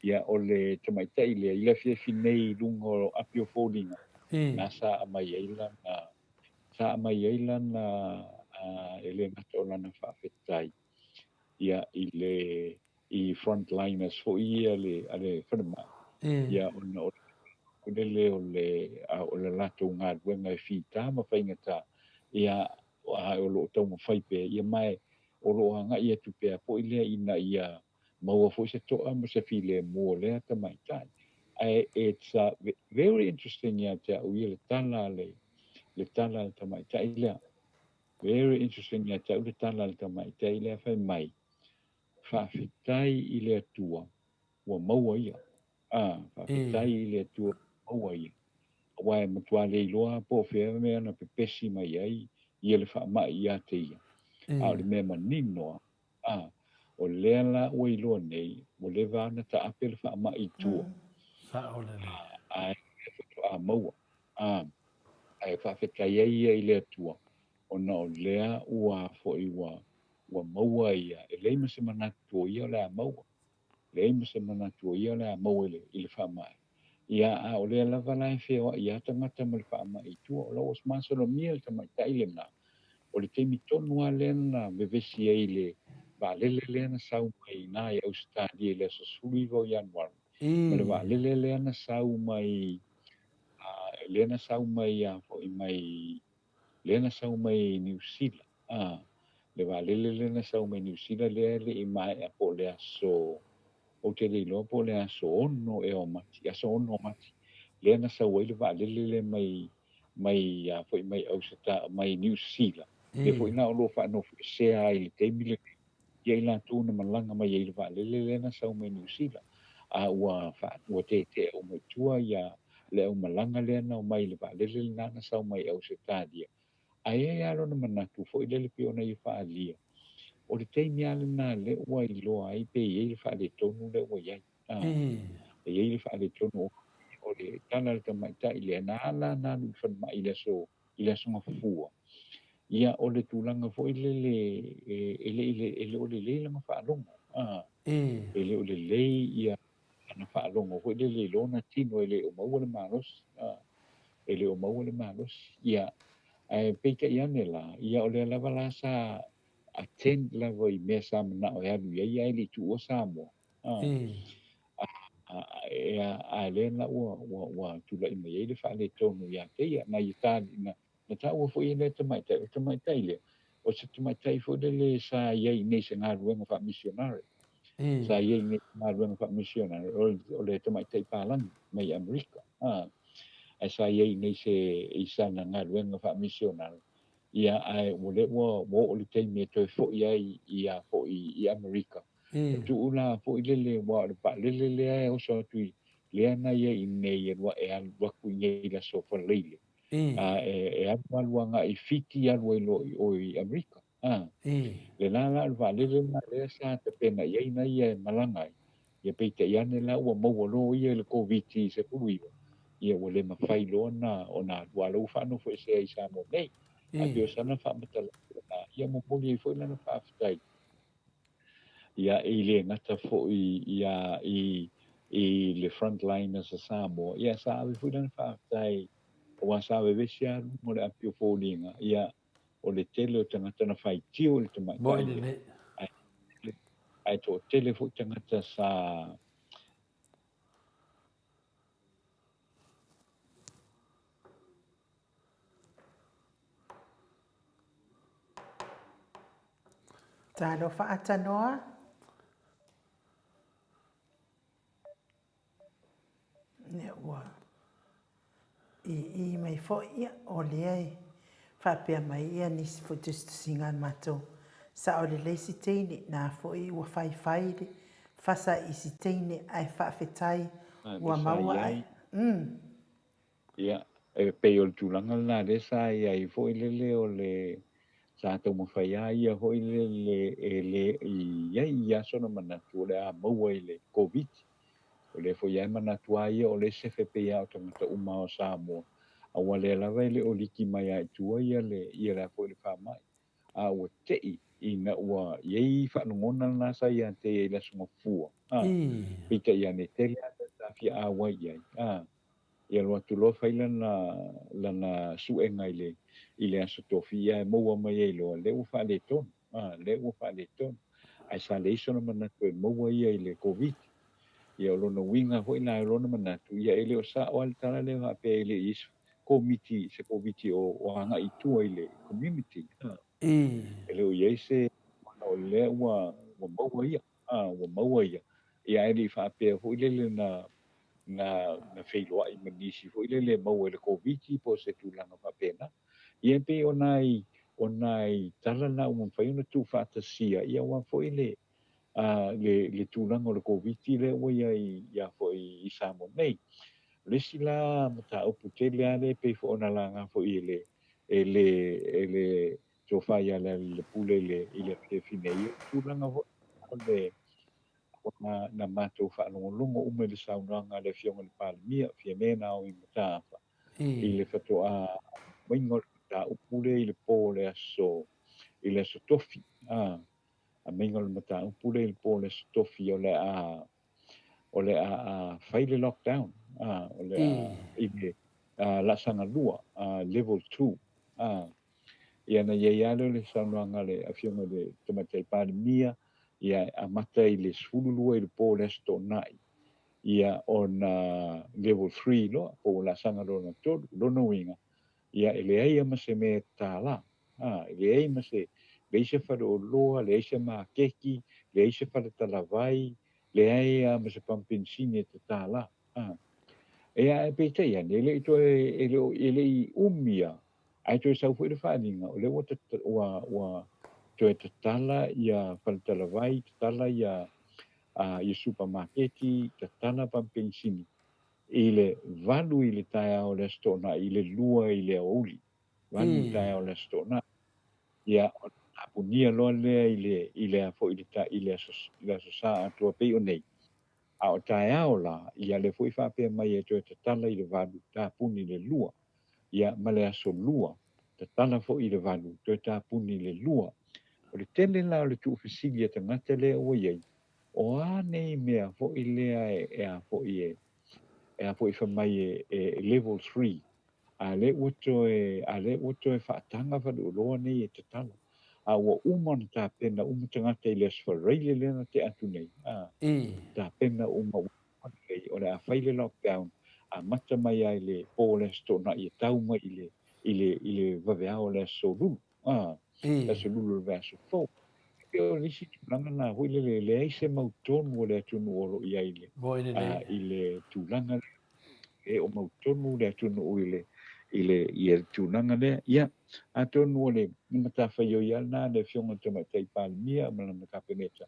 Speaker 6: Ia o le tamaitai lea i le afiafi nei i luga o api o foliga, na sa aumai ai lana Sa aumai ai lana, e le gata o lana faafetai, ia, i le, i frontliners foi ia a le, a le falemai, ia, ona o le lele o le, o le latou galuega e fita ma faigata, ia, a o lo o taumafai pea, ia, ma o lo o agai atu pea foi lea ina ia maua foi se toa ma se filemu o lea tamaitai. Ae it's very interesting ia te au ia le tala a le, le tala a le tamaitai lea. Very interesting ia te au le tala a le tamaitai lea fai mai, faafetai i le Atua ua maua ia. Ah, faafetai i le Atua ua maua ia. Aua e matua le iloa po o fea mea na pepesi mai ai ia le faamai ia te ia. A o le mea manino lava, A, o lea la ua iloa nei, ua leva ona taape le faamai i tua.
Speaker 2: Sao lelei.
Speaker 6: A, ae faatoa maua. A, ae faafetai ai ia i le Atua, ona o lea ua foi ua, ua maua ia, e leai ma se manatu o ia o le a maua. Leai ma se manatu o ia o le a maua i le, i le faamai. Ia, a o lea lava la e feoai lava tagata ma le faamai i tua. O la ua masalomia le tamaitai lena, o le taimi tonu lava lea na vevesi ai i le vaalele lea na sau mai i ina i Ausetalia i le aso 19 o Ianuari, ma le vaalele lea na sau mai, lea na sau mai a foi mai, lea na sau mai Niu Sila, a, le vaalele lea na sau mai Niu Sila lea e le i maea po o le aso, ou te le iloa po o le aso 6 ea o Mati, aso 6 o Mati, lea na sau ai le vaalele lea mai, mai a foi mai Auseta, mai Niu Sila, lea foi na o lo o faanofoesea ai i le taimi lenei, ia i latou na malaga mai ai i le vaalele lea na sau mai Niu Sila, a ua fa, ua tetea uma i tua ia le aumalaga lea na omai i le vaalele lena na sau mai Ausetalia. Ae i ai lava lona manatu foi lele pei ona ia faaalia, o le taimi lava lena lea ua iloa ai pe i ai le faaletonu lea ua i ai. A, e i ai le faaletonu o le tala a le tamaitai lea na ala na alu i le falemai i le aso i le Aso Gafua. Ia, o le tulaga foi lele e le i e le o lelei lana faalogo, a, e le o lelei ia lana faalogo foi lele i lona tino e le o maua le malosi, a, e le o maua le malosi. Ia, ae peitai ane la, ia o lea lava la sa attend lava i mea sa manao e alu i ai ae le i tuua Samoa. A, a, a lea la ua, ua, ua tulai mai ai le faaletonu ia te ia. Na ia ta, na, na taua foi e lea tamaitai, o le tamaitai lea, o se tamaitai foi lele sa i ai i inei i se galuega faamisionare. Sa i ai i inei i se galuega faamisionare, o, o le tamaitai palagi mai Amerika. A, ae sa i ai i inei se, i sana galuega faamisionare. Ia, ae ua lea ua, ua oo i le taimi e toe foi ai ia foi i Amerika. E tuu la foi lele aua o le vaalele lea e oso atu i lea na i ai i nei e lua e alu atu i nei i le aso Faleile. A e e alu alu agai i Fiti alu ai loa i o i Amerika. A lena la o le vaalele lena lea sa tapena i ai na ia e malaga ai. Ia peitai ane la ua maua loa ia i le Koviti 19, ia ua le mafai loa ona ona alu a o la ua faanofoesea i Samoa nei. Ae pei o sana faamatalaga lena, ia momoli ai foi lana faafetai Ia, e le gata foi ia i i le frontliners a Samoa, ia sa ave foi lana faafetai aua sa vevesi lava luga o le api o foliga, ia o le tele o tagata na faitio i le tamaitai lea, ae, ae toatele foi tagata sa
Speaker 1: Talofa Atanoa. foi, ia, o lea e faapea mai ia nisi foi tusitusiga a le matou sao lelei si teine, na foi ua faifai le fasa i si teine ae faafetai ua maua ae. Umm.
Speaker 6: Ia, e pei o le tulaga lena lea sa i ai foi lele o le sa taumafai lava ia foi lele e le i ai ia sona manatu o le a maua i le Koviti. O lea foi lava e manatu lava ia o lea e sefe pei lava o tagata uma o Samoa, aua lea lava e le o liki mai lava i tua ia le ia le a foi le faamai. A ua te'i ina ua i ai faalogona lena sa ia te ia i le Aso Gafua, a, peitai ane tele lava mea sa fia auai i ai, a. E alu atu loa fai lana, lana suega i le, i le Aso Tofi, ae maua mai ai loa, lea ua faaletonu, a, lea ua faaletonu. Ae sa leai sona manatu e maua ia i le Koviti. Ia, o lona uiga foi la o lona manatu, ia e le o sao lava le tala lea faapea e le i i ai se Komiti, se Koviti o, o agai i tua i le community, a. E le o i ai se, ona o lea ua, ua maua ia. a, ua maua ia, ia ae le i faapea foi lele na, na, na feiloai ma nisi foi lele e maua i le Koviti po o se tulaga faapena. Ia e pei o nai, o nai tala na ua mafai ona tuufaatasia, ia aua foi le, a, le, le tulaga o le Koviti lea ua i ai ia foi i Samoa nei. O le isi la mataupu tele lava lea e pei foi ona laga foi e le, e le, e le Tofa ia Lealailepule i le, i le afiafi nei, o le tulaga foi o le, na, na matou faalogologo uma i le saunoaga a le Afioga i le Palemia, Fiame Naomi Mataafa, i le faatoa aumaiga o le mataupu lea i le po o le aso, i le aso Tofi, a, aumaiga o le mataupu lea i le po o le aso Tofi o le a, o le a fai le lockdown, a, o le a, i le laasaga lua, level 2, a. Ia na i ai lava lea o le saunoaga a le Afioga i le Tamaitai Palemia, ia e amata i le 12 i le po o le Aso Toonai, ia ona level 3 loa, po o laasaga lona tolu. O lona uiga, ia e leai lava ma se mea e tatala, a, e leai ma se, leai se faleoloa, leai se makeki, leai se faletalavai, leai lava ma se pamu penisini e tatala. A. Ia ae peitai ane, e le i toe, e le o, e le i umi lava, Ae toe sau foi le faaaliga, o lea ua, ua, ua toe tatala ia faletalavai, tatala ia, ia supamaketi, tatala pamu penisini i le 8 i le taeao o le Aso Toonai i le 2 i le aoauli. 8 i le taeao o le Aso Toonai. Ia, ona tapunia loa lea i le, i le a foi i le, i le aso, i le Aso Sa atoa pei o nei. A o taeao la, ia lea foi faapea mai e toe tatala i le 8, tapuni i le 2. Ia, ma le aso Lua, tatala foi i le 8, toe tapuni i le 2. O le tele la o le tuufesili a tagata lea ua i ai, o a nei mea foi lea e, e a foi e, e a foi fai mai e, e level 3, a lea ua toe, a lea ua toe faataga faleoloa nei e tatala. A ua uma ona tapena uma tagata i le Aso Faraile lea na tea atu nei, a, tapena uma ua lelei, o le a fai le lockdown, amata mai lava i le po o le Aso Toonai e tau mai i le, i le, i le vaveao o le Aso Lulu, a, le Aso Lulu o le vaiaso fou. E pei o le isi tulaga lena foi lele, e leai se mautonu o le atunuu o lo o i ai i le, a, i le tulaga lea. E le o mautonu le atunuu i le, i le, i le tulaga lea. Ia, atonu o le matafaioi lava lena a le Afioga i le Tamaitai Palemia ma lana Kapeneta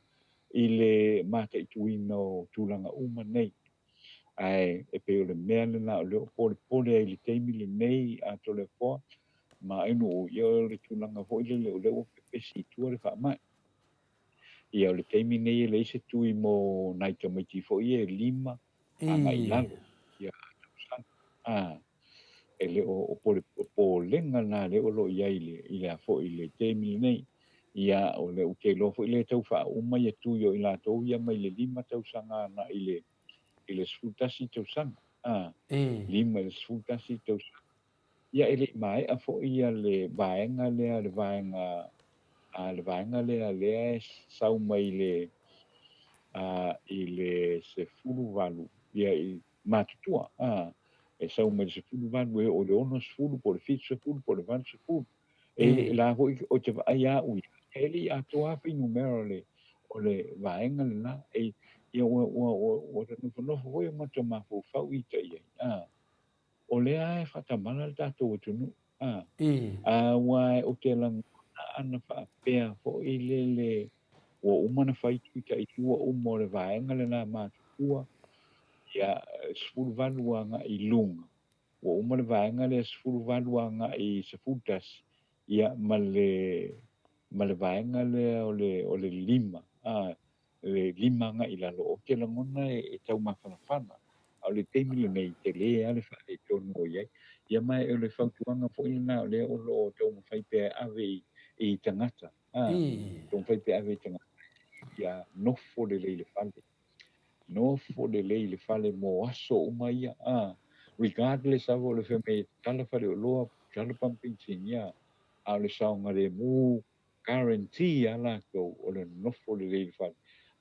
Speaker 6: i le mataituina o tulaga uma nei. Ae e pei o le mea lena o lea o polepole ai i le taimi lenei a Toleafoa ma Ainuu, ia o le tulaga foi lele o lea ua pepesi i tua le faamai. Ia o le taimi nei e leai se tui mo nai tamaiti foi ia e 5 agai i lalo ia tausaga. A, e le o, o pole, o polega lena lea o lo o i ai i le, i le a foi i le taimi lenei. Ia, o le, ou te iloa foi lea e tau faauma ia tui o i latou ia mai le 5 tausaga agai i le, i le 11 tausaga. A, 5 i le 11 tausaga. Ia, e le i maea foi ia le vaega lea, le vaega, a, le vaega lea, lea e sau mai i le, a, i le 18, ia, i matutua, a, e sau mai le 18 e oo i le 60 po o le 70 po o le 80. E le, la foi ou te vaai lava au ia, e le i atoa lava fuainumera o le, o le vaega lena. E, ia, ua, ua, ua, ua nofonofo foi o matou mafaufau i ita i ai, a. O lea lava e faatamala le tatou atunuu, a. Aua ou te lagona ana faapea foi lele ua uma ona fai tuitailua uma o le vaega lena matutua, ia, 18 agai i luga, ua uma le vaega lea 18 agai i 11, ia, ma le, ma le vaega lea o le, o le 5, a, le 5 agai i lalo, ou te lagona e tau mafanafana, a o le taimi lenei, tele lava le faaletonu o i ai. Ia ma o le fautuaga foi lena o lea o lo o taumafai pea e ave i tagata, a, taumafai pea e ave i tagata, ia nofo lelei i le fale, nofo lelei i le fale mo aso uma ia, a, regardless lava o le fai mai e tatala faleoloa, tatala pamu penisini, ia, a o le saogalemu guarantee a latou o le nofo lelei i le fale.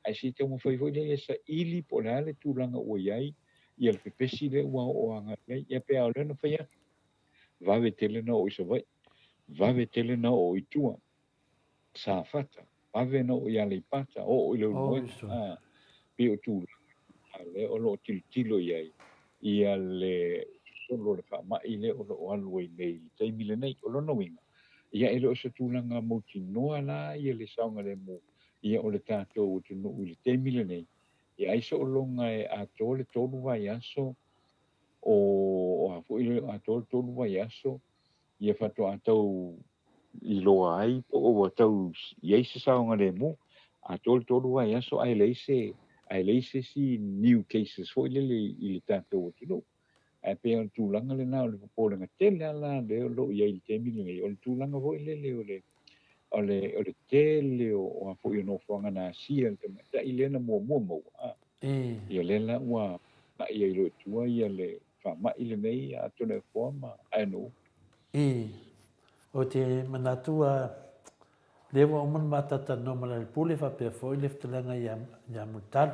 Speaker 6: Ae se i taumafai foi lea ia saili po o le a le tulaga ua i ai ia le pepesi lea ua oo agai i ai. Ia pe a o lea na fai atu, vave tele na oo i Savaii, vave tele na oo i tua, Safata, vave na oo i Aleipata, oo i Leulumoega. A, pei o tulaga na lea o lo o tilotilo i ai ia le sosolo o le faamai lea o lo o alu ai nei i le taimi lenei. O lona uiga, Ia e le o se tulaga mautinoa la ia le saogalemu ia o le tatou atunuu i le taimi lenei, ia ai soologa e atoa le tolu vaiaso o o a foi le atoa le tolu vaiaso ia faatoa tau iloa ai po o ua tau i ai se saogalemu, atoa le tolu vaiaso ae leai se ae leai se isi new cases foi lele i le tatou atunuu. Ae pei o le tulaga lena o le popolega tele lava la lea o lo o i ai i le taimi lenei, o le tulaga foi lele o le, o le, o le tele o, o a foi o nofoaga na asia e le tamaitai lea na muamua maua, a. Ia lea la ua agai ai loa i tua ia le faamai lenei a Toleafoa ma Ainoa.
Speaker 2: Ou te manatu a Lea ua uma ona matatanoa ma Lealailepule faapea foi le fetalaiga ia Mulitalo.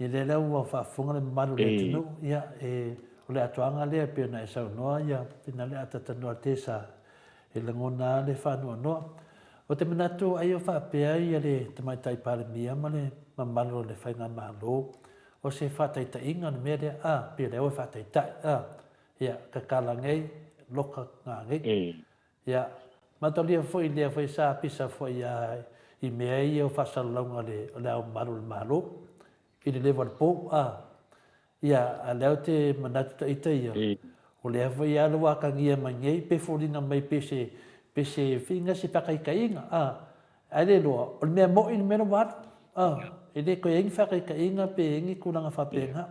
Speaker 2: Ia lea la ua faafofoga le mamalu o le atunuu, ia e, o le atoaga lea e pei ona e saunoa ia pina le a tatanoa le tesa e lagona lava le faanoanoa. Ou te manatu ai o faapea ia le Tamaitai Palemia ma le mamalu o le Faigamalo, o se faataitaiga le mea lea, a, pei o lea ua e faataitai, a, ia, kakala nei, loka ngangei. Ia, matalia foi lea foi sa pisa foi a i mea ia o faasalalauga o le o le Ao Mamalu o le Malo i le leva o le pou a. Ia, a lea ou te manatu ta ita ia, o lea foi a ua atagia mai nei pe foliga mai pe se pe se fiiga se faataitaiga a. Ae le iloa, o le mea moi le mea la ua alu a, e le toe i ai ni faataitaiga pe i ai ni tulaga faapena.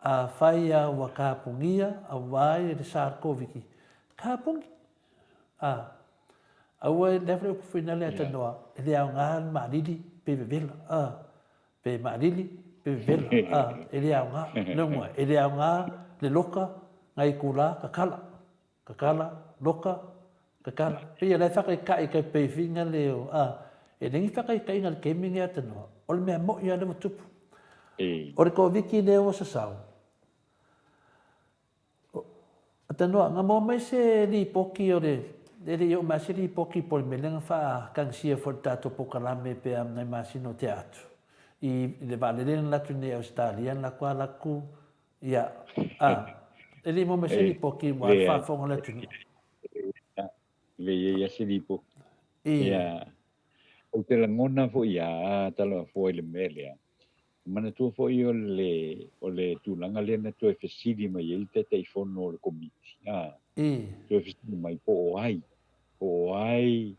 Speaker 2: Afai a ua kapugia aua le SARS-CoV-2, Kapuni. A. Aua e lea foi upu fuina lea tanoa, e le aoga le maalili pe vevela. A. Pe maalili pe vevela. A. E le aoga. Lea e le aoga le loka ngai itula kakala. Kakala, loka, kakala. Pei o la e whakaikai kai pei whinga leo. A. E lengi whakaikaiga le kemi nge atanoa. O le mea moi a le ua tupu. O le Koviti lea ua sasao. Tanoa, na maua mai se lipoti o le, e le i oo mai se lipoti po o le mea lea na faatagisia foi i le tatou polokalame pe a nai masina o tea atu, i le vaalele na alu atu nei i Ausetalia na latou ala atu, ia, a, e le i maua mai se lipoti aua le faafofoga a le atunuu.
Speaker 6: E leai lava se lipoti. Ia, ou te lagona foi lava, Taloafoa i le mea lea, Manatua foi o le, o le tulaga lea na toe fesili mai ai le Taitaifono o le Komiti, a, toe fesili mai po o ai, po o ai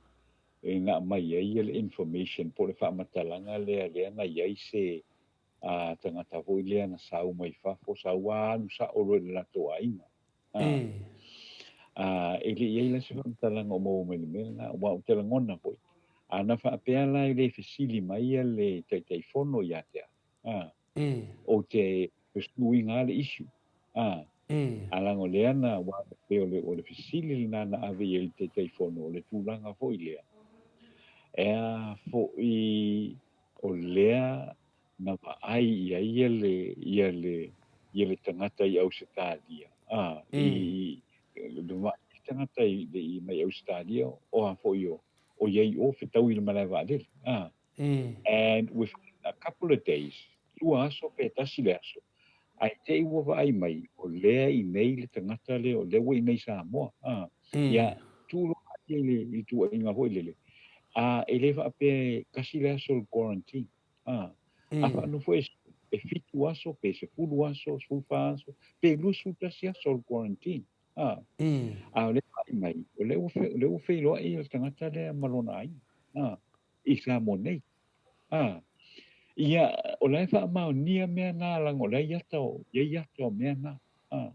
Speaker 6: e na aumai ai le information po o le faamatalaga lea, lea na i ai se a, tagata foi lea na sau mai fafo, sau a alu sao loa i le latou aiga. A, a, e le i ai la se faamatalaga o maua mai le mea lena, aua ou te lagona foi, a na faapea la e le fesili mai le Taitaifono ia te au, a, ou te pursue-ina lava le issue, a, a leaga o lea na, aua pei o le, o le fesili lena na ave i ai i le Taitaifono, o le tulaga foi lea, e a foi o lea na vaai i ai ia le, ia le, ia le tagata i Ausetalia, a, i, i, na vaai le tagata i, i, mai Ausetalia, o a foi o, o i ai i o fetaui i le malae vaalele, a. And within a couple of days, lua aso pe tasi le aso, Ae te i ua vaai mai, o lea i inei le tagata lea, o lea ua i inei i Samoa. A, ia, tuu loa i le, i le tuuaiga foi lele, a, e le faapea e tasi le aso o le quarantine. A, a faanofo e, e 7 aso, pe 10 aso, 14 aso, pe 21 aso o le quarantine. A, a o lea vaai mai, o lea ua, o lea ua feiloai le tagata lea ma lona aiga. A, i Samoa nei. A, ia, o la e faamaonia mea na leaga o la e i ata o, i ai ata o mea na. A,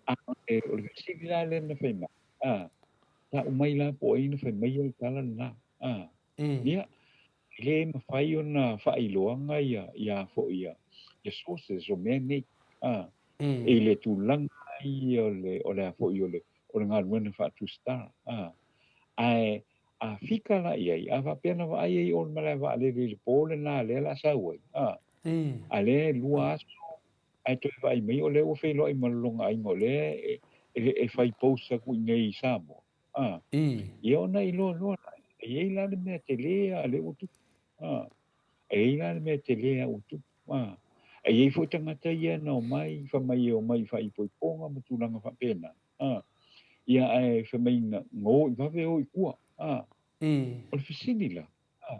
Speaker 6: a o le fesili la lea na fai mai, a, tau mai la po o ai na fai mai le tala lena. A, ia, e le mafai ona faailoaga ia, ia foi ia, ia sources o mea nei. A, i le tulaga ia o le, o le a foi o le, o le galuega faatusitala. A, ae a fika la i ai, a faapea na vaai ai o le malae vaalele i le po lena lea o le a sau ai, a, a lea e 2 aso ae toe vaai mai o lea ua feiloai ma le lona aiga o lea e, e, e fai post atu i nei i Samoa. A, ia ona iloa loa la, e i ai la le mea tele a lea ua tupu. A, e i ai la le mea tele a ua tupu. A, e i ai foi tagata ia na omai, fai mai e omai i faaipoipoga ma tulaga faapena. A, ia ae fai mai na, na o i vave o i tua. A, o le fesili la, a,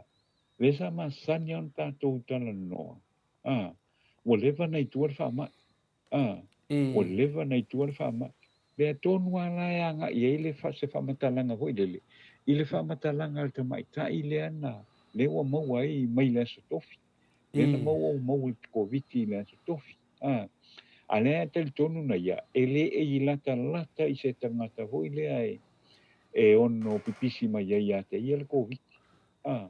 Speaker 6: lea sa masani lava ona tatou talanoa, a, ua leva ona i tua le faamai. A, ua leva ona i tua le faamai. Lea tonu lava la e agai ai le se faamatalaga foi lele, i le faamatalaga a le tamaitai lea na, lea ua maua ai mai le Aso Tofi. Lea na maua ua maua i le Koviti i le Aso Tofi. A, a lea e talitonu na ia, e le i latalata i se tagata foi lea e, e ono pipisi mai ai ia te ia le Koviti. A,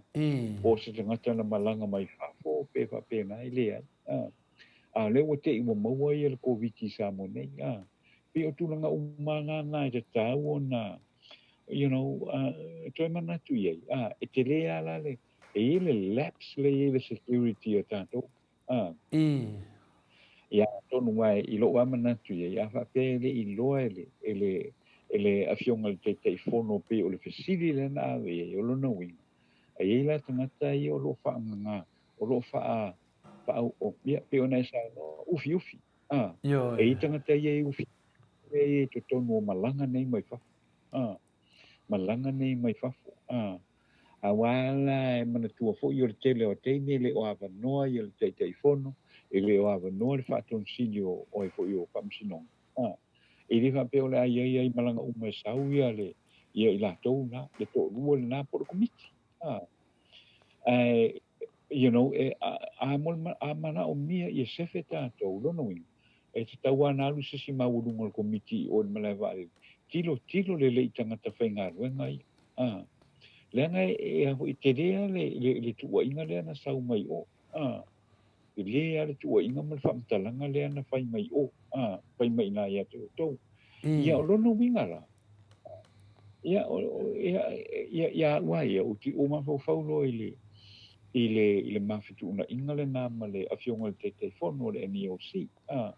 Speaker 6: po o se tagata na malaga mai fafo pe faapena, e leai. A, a lea ua te i ua maua ia le Koviti i Samoa nei. A, pei o tulaga uma la na e tatau ona, you know, toe manatu i ai. A, e tele lava la le, e i ai le lapse lea e i ai le security a tatou. A. Ia, atonu aua i lou lava manatu i ai, a faapea e le i iloa e le, e le, e le Afioga i le Taitaifono pei o le fesili lea na ave i ai, o lona uiga, e i ai la tagata ia o lo o faagaga, o lo o faa, faa, ia, pei ona e saunoa, ufiufi. A, e i ai tagata ia e ufiufi lea e i ai i totonu o malaga nei mai fafo. A, malaga nei mai fafo. A, Aua la e manatua foi o le tele o taimi e le o avanoa ia le Taitaifono, e le o avanoa le Faatonisili o ai foi o Faamasinoga. A, e le faapea o le a i ai ai malaga uma e sau ia le, ia i latou na, le toalua lena po o le Komiti. A, ae, you know, e, a, a, a manaomia ia sefe tatou, lona uiga, e tatau lava ona alu se isi maualuga o le Komiti i o i le malae vaalele, tilotilo lelei i tagata faigaluega ia. A, leaga e, e a foi, tele lava le, le, le tuuaiga lea na sau mai o. A, tele lava le tuuaiga ma le faamatalaga lea na fai mai o. A, fai mai i ina ia te outou. Ia, o lona uiga la, ia, o, o, ia, ia, ia au lava ia, ou te ou mafaufau loa i le, i le, i le mafetuunaiga lena ma le Afioga i le Taitaifono o le NEOC. A,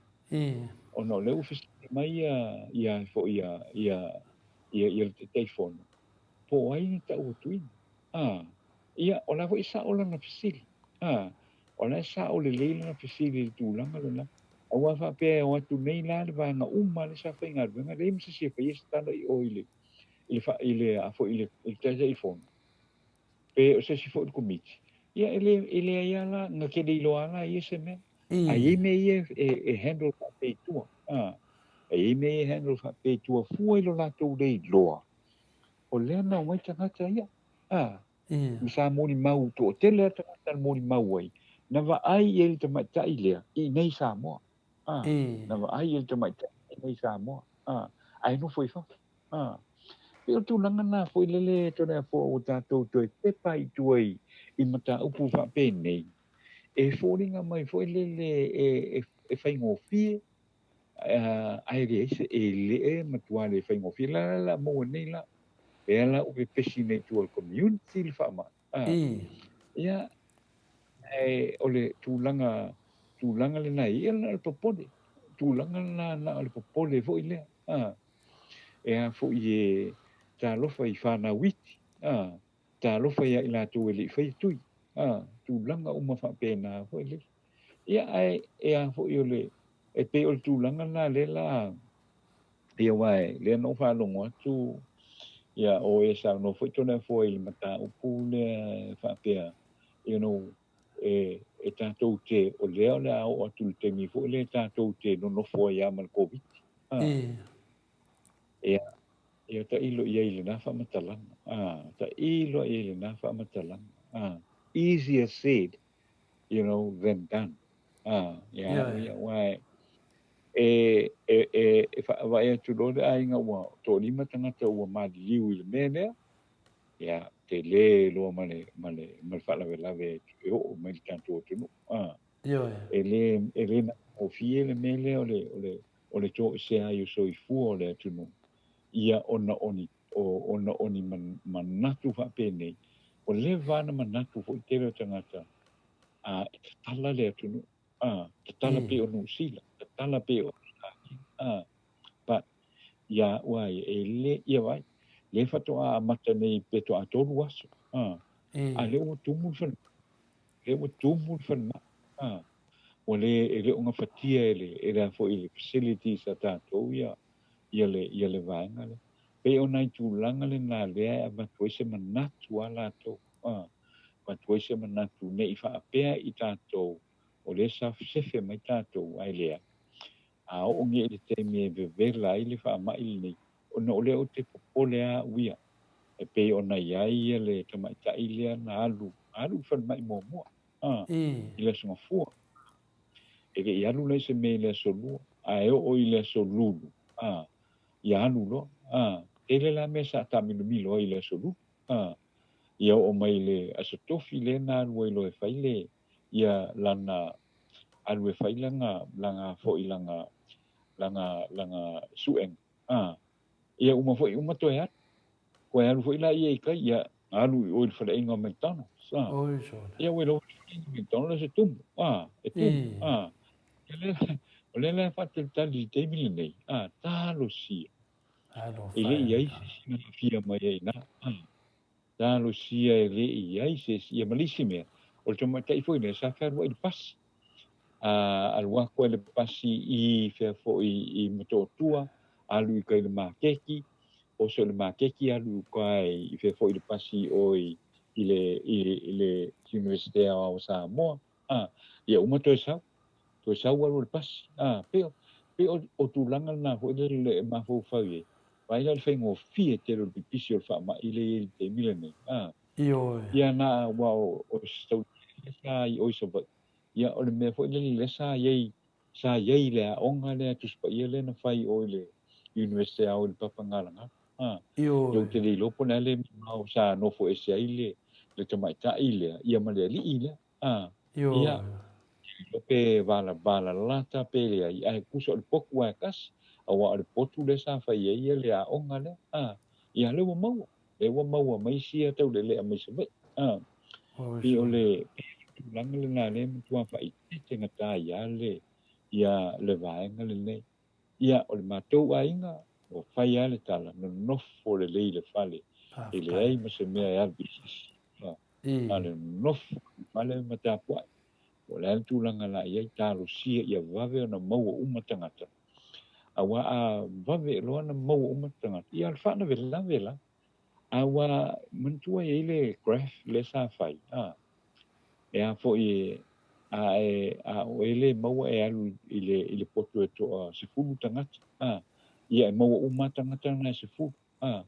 Speaker 6: ona o lea ua fesili mai ia, ia foi ia, ia, ia, ia le Taitaifono, po o ai na tau atuina. A, ia, o la foi e sao lana fesili. A, o la e sao lelei lana fesili i le tulaga lena. Aua faapea e o atu nei la le vaega uma lea sa faigaluega, leai ma se isi e faia se tala i o i le, i le, i le, a foi i le, i le Taitaifono, pe o se isi foi o le Komiti. Ia, e le, e leai lava la, na te le iloa lava la e ia se mea. A i ai mea ia e, e handle faapea i tua. A, e i ai mea ia e handle faapea i tua fua i lo latou le iloa, o lea na omai tagata ia. A, ma sa molimau toatele lava tagata na molimau ai, na vaai i ai le tamaitai lea i inei i Samoa. A, na vaai i ai le tamaitai i inei i Samoa. A, ae nofo i fafo. A, pei o le tulaga lena foi lele Toleafoa ua tatou toe pepa i tua i, i mataupu faapenei, e foliga mai foi lele e, e, e faigofie, ae leai se, e le e matua le faigofie. La la la maua nei la, lea la ua pepesi nei i tua o le community le faamai. A, ia, ae o le tulaga, tulaga lena e i ai, na o le popole, tulaga lena na o le popole foi lea. A, e a foi e talofa i fanau iti, a, talofa ia i latou e le i faia tui, a, tulaga uma faapena foi lele. Ia, ae e a foi o le, e pei o le tulaga lena lea la, ia aua lea na ou faalogo atu, ia o e saunoa foi Toleafoa i le mataupu lea e faapea, you know, e, e tatou te, o lea o le a oo atu i le taimi foi lea tatou te nonofo ai lava ma le Koviti. Ah. Ia, ia tailo i ai i lena faamatalaga. Ah, tailo i ai i lena faamatalaga. Ah, easier said, you know, than done. Ah, ia, ia, aua e, e, e, e vaai atu loa le aiga ua toalima tagata ua maliliu i le mea lea, ia, tele loa ma le, ma le, ma le faalavelave e oo mai i le tatou atunuu. Ah, e le, e le matagofie le mea lea o le, o le, o le toesea ai o soifua o le atunuu, ia ona o ni, ona o ni manatu faapenei, ua leva lava ona manatu foi tele o tagata, a, e tatala le atunuu, a, tatala pei o Niu Sila, tatala pei o Ausetalia, a, but, ia au lava ia, e le, ia vaai, lea faatoa amata nei pe toa 3 aso, a, a lea ua tumu le falemai, lea ua tumu le falemai, a, ua le, e le o gafatia e le, e le a foi le facilities a tatou ia, ia le, ia le vaega lea. Pei o nai tulaga lena lea e avatu ai se manatu a latou, a, avatu ai se manatu ne i faapea i tatou o lea sa sefe mai tatou, ae leai. A oo nei i le taimi e vevela ai le faamai lenei, ona o lea ou te popole lava au ia, e pei ona i ai ia le tamaitai lea na alu, alu i le falemai muamua, a, i le Aso Gafua. E le i alu la i se mea i le Aso Lua, ae oo i le Aso Lulu, a, ia alu loa, a, tele la mea sa taamilomilo ai i le Aso Lulu, a, ia oo mai i le Aso Tofi lea na alu ai loa e fai le, ia lana, alu e fai lana, lana foi lana, lana, lana suega, a, ia uma foi, uma toe alu. Toe alu foi la ia i tai, ia alu i o i le faleaiga o McDonald's, a.
Speaker 2: Oi sole.
Speaker 6: Ia ua iloa foi le faleaiga o McDonald's e tumu, a, e tumu, a. O lea, o lea la e faatalitali i le taimi lenei, a, talosia. E le i i ai se isi na aafia mai ai i ina, a. Talosia e le i ai se isi, ia ma le isi mea, o le tamaitai foi lea sa fealuai i le pasi. A alu atu ai le pasi i fea foi i Motootua, alu i tai i le maketi, oso i le maketi alu i uka i fea foi i le pasi o i le i le Universite Aoao o Samoa. A, ia uma toe sau, toe sau alu i le pasi. A, pei o, pei o, o tulaga lena foi lele e mafaufau i ai. Vaai la i le faigofie tele o le pipisi o le faamai lea e i ai i le taimi lenei. A,
Speaker 2: Ioe.
Speaker 6: Ia na, aua o, o se taulelei sa i o i Savaii. Ia, o le mea foi lele lea sa i ai, sa i ai i le aoga lea Tusi Paia lea na fai i o i le Universite Ao i le Papagalagala. A,
Speaker 2: Ioe.
Speaker 6: Ia ou te le iloa po o le a le mamao sa nofo ese ai le, le tamaitai lea, ia ma le alii lea. A,
Speaker 2: Ioe.
Speaker 6: Ia, iloa pe valalalata pe leai, ae tusa o le potu lava e tasi, aua o le potu lea sa fai ai ia le aoga lea. A, ia lea ua maua, lea ua maua mai sia taulelea mai Savaii. A, pei o le tulaga lena lea e matua faaeteete gata ai lava le, ia le vaega lenei. Ia, o le matou aiga, ua fai lava le tala, nonofo lelei i le fale, e leai ma se mea e alu i isi. A, a o le nonofo i le fale ma tapuai. Po o le a le tulaga la i ai, talosia ia vave ona maua uma tagata. Aua a vave loa ona maua uma tagata, ia o le faalavelave la. A ua manatua e i ai le graph lea sa fai, a, e a foi e, a e, a o e le maua e alu i le, i le potu e toa 10 tagata, a, ia e maua uma tagata na e 10, a,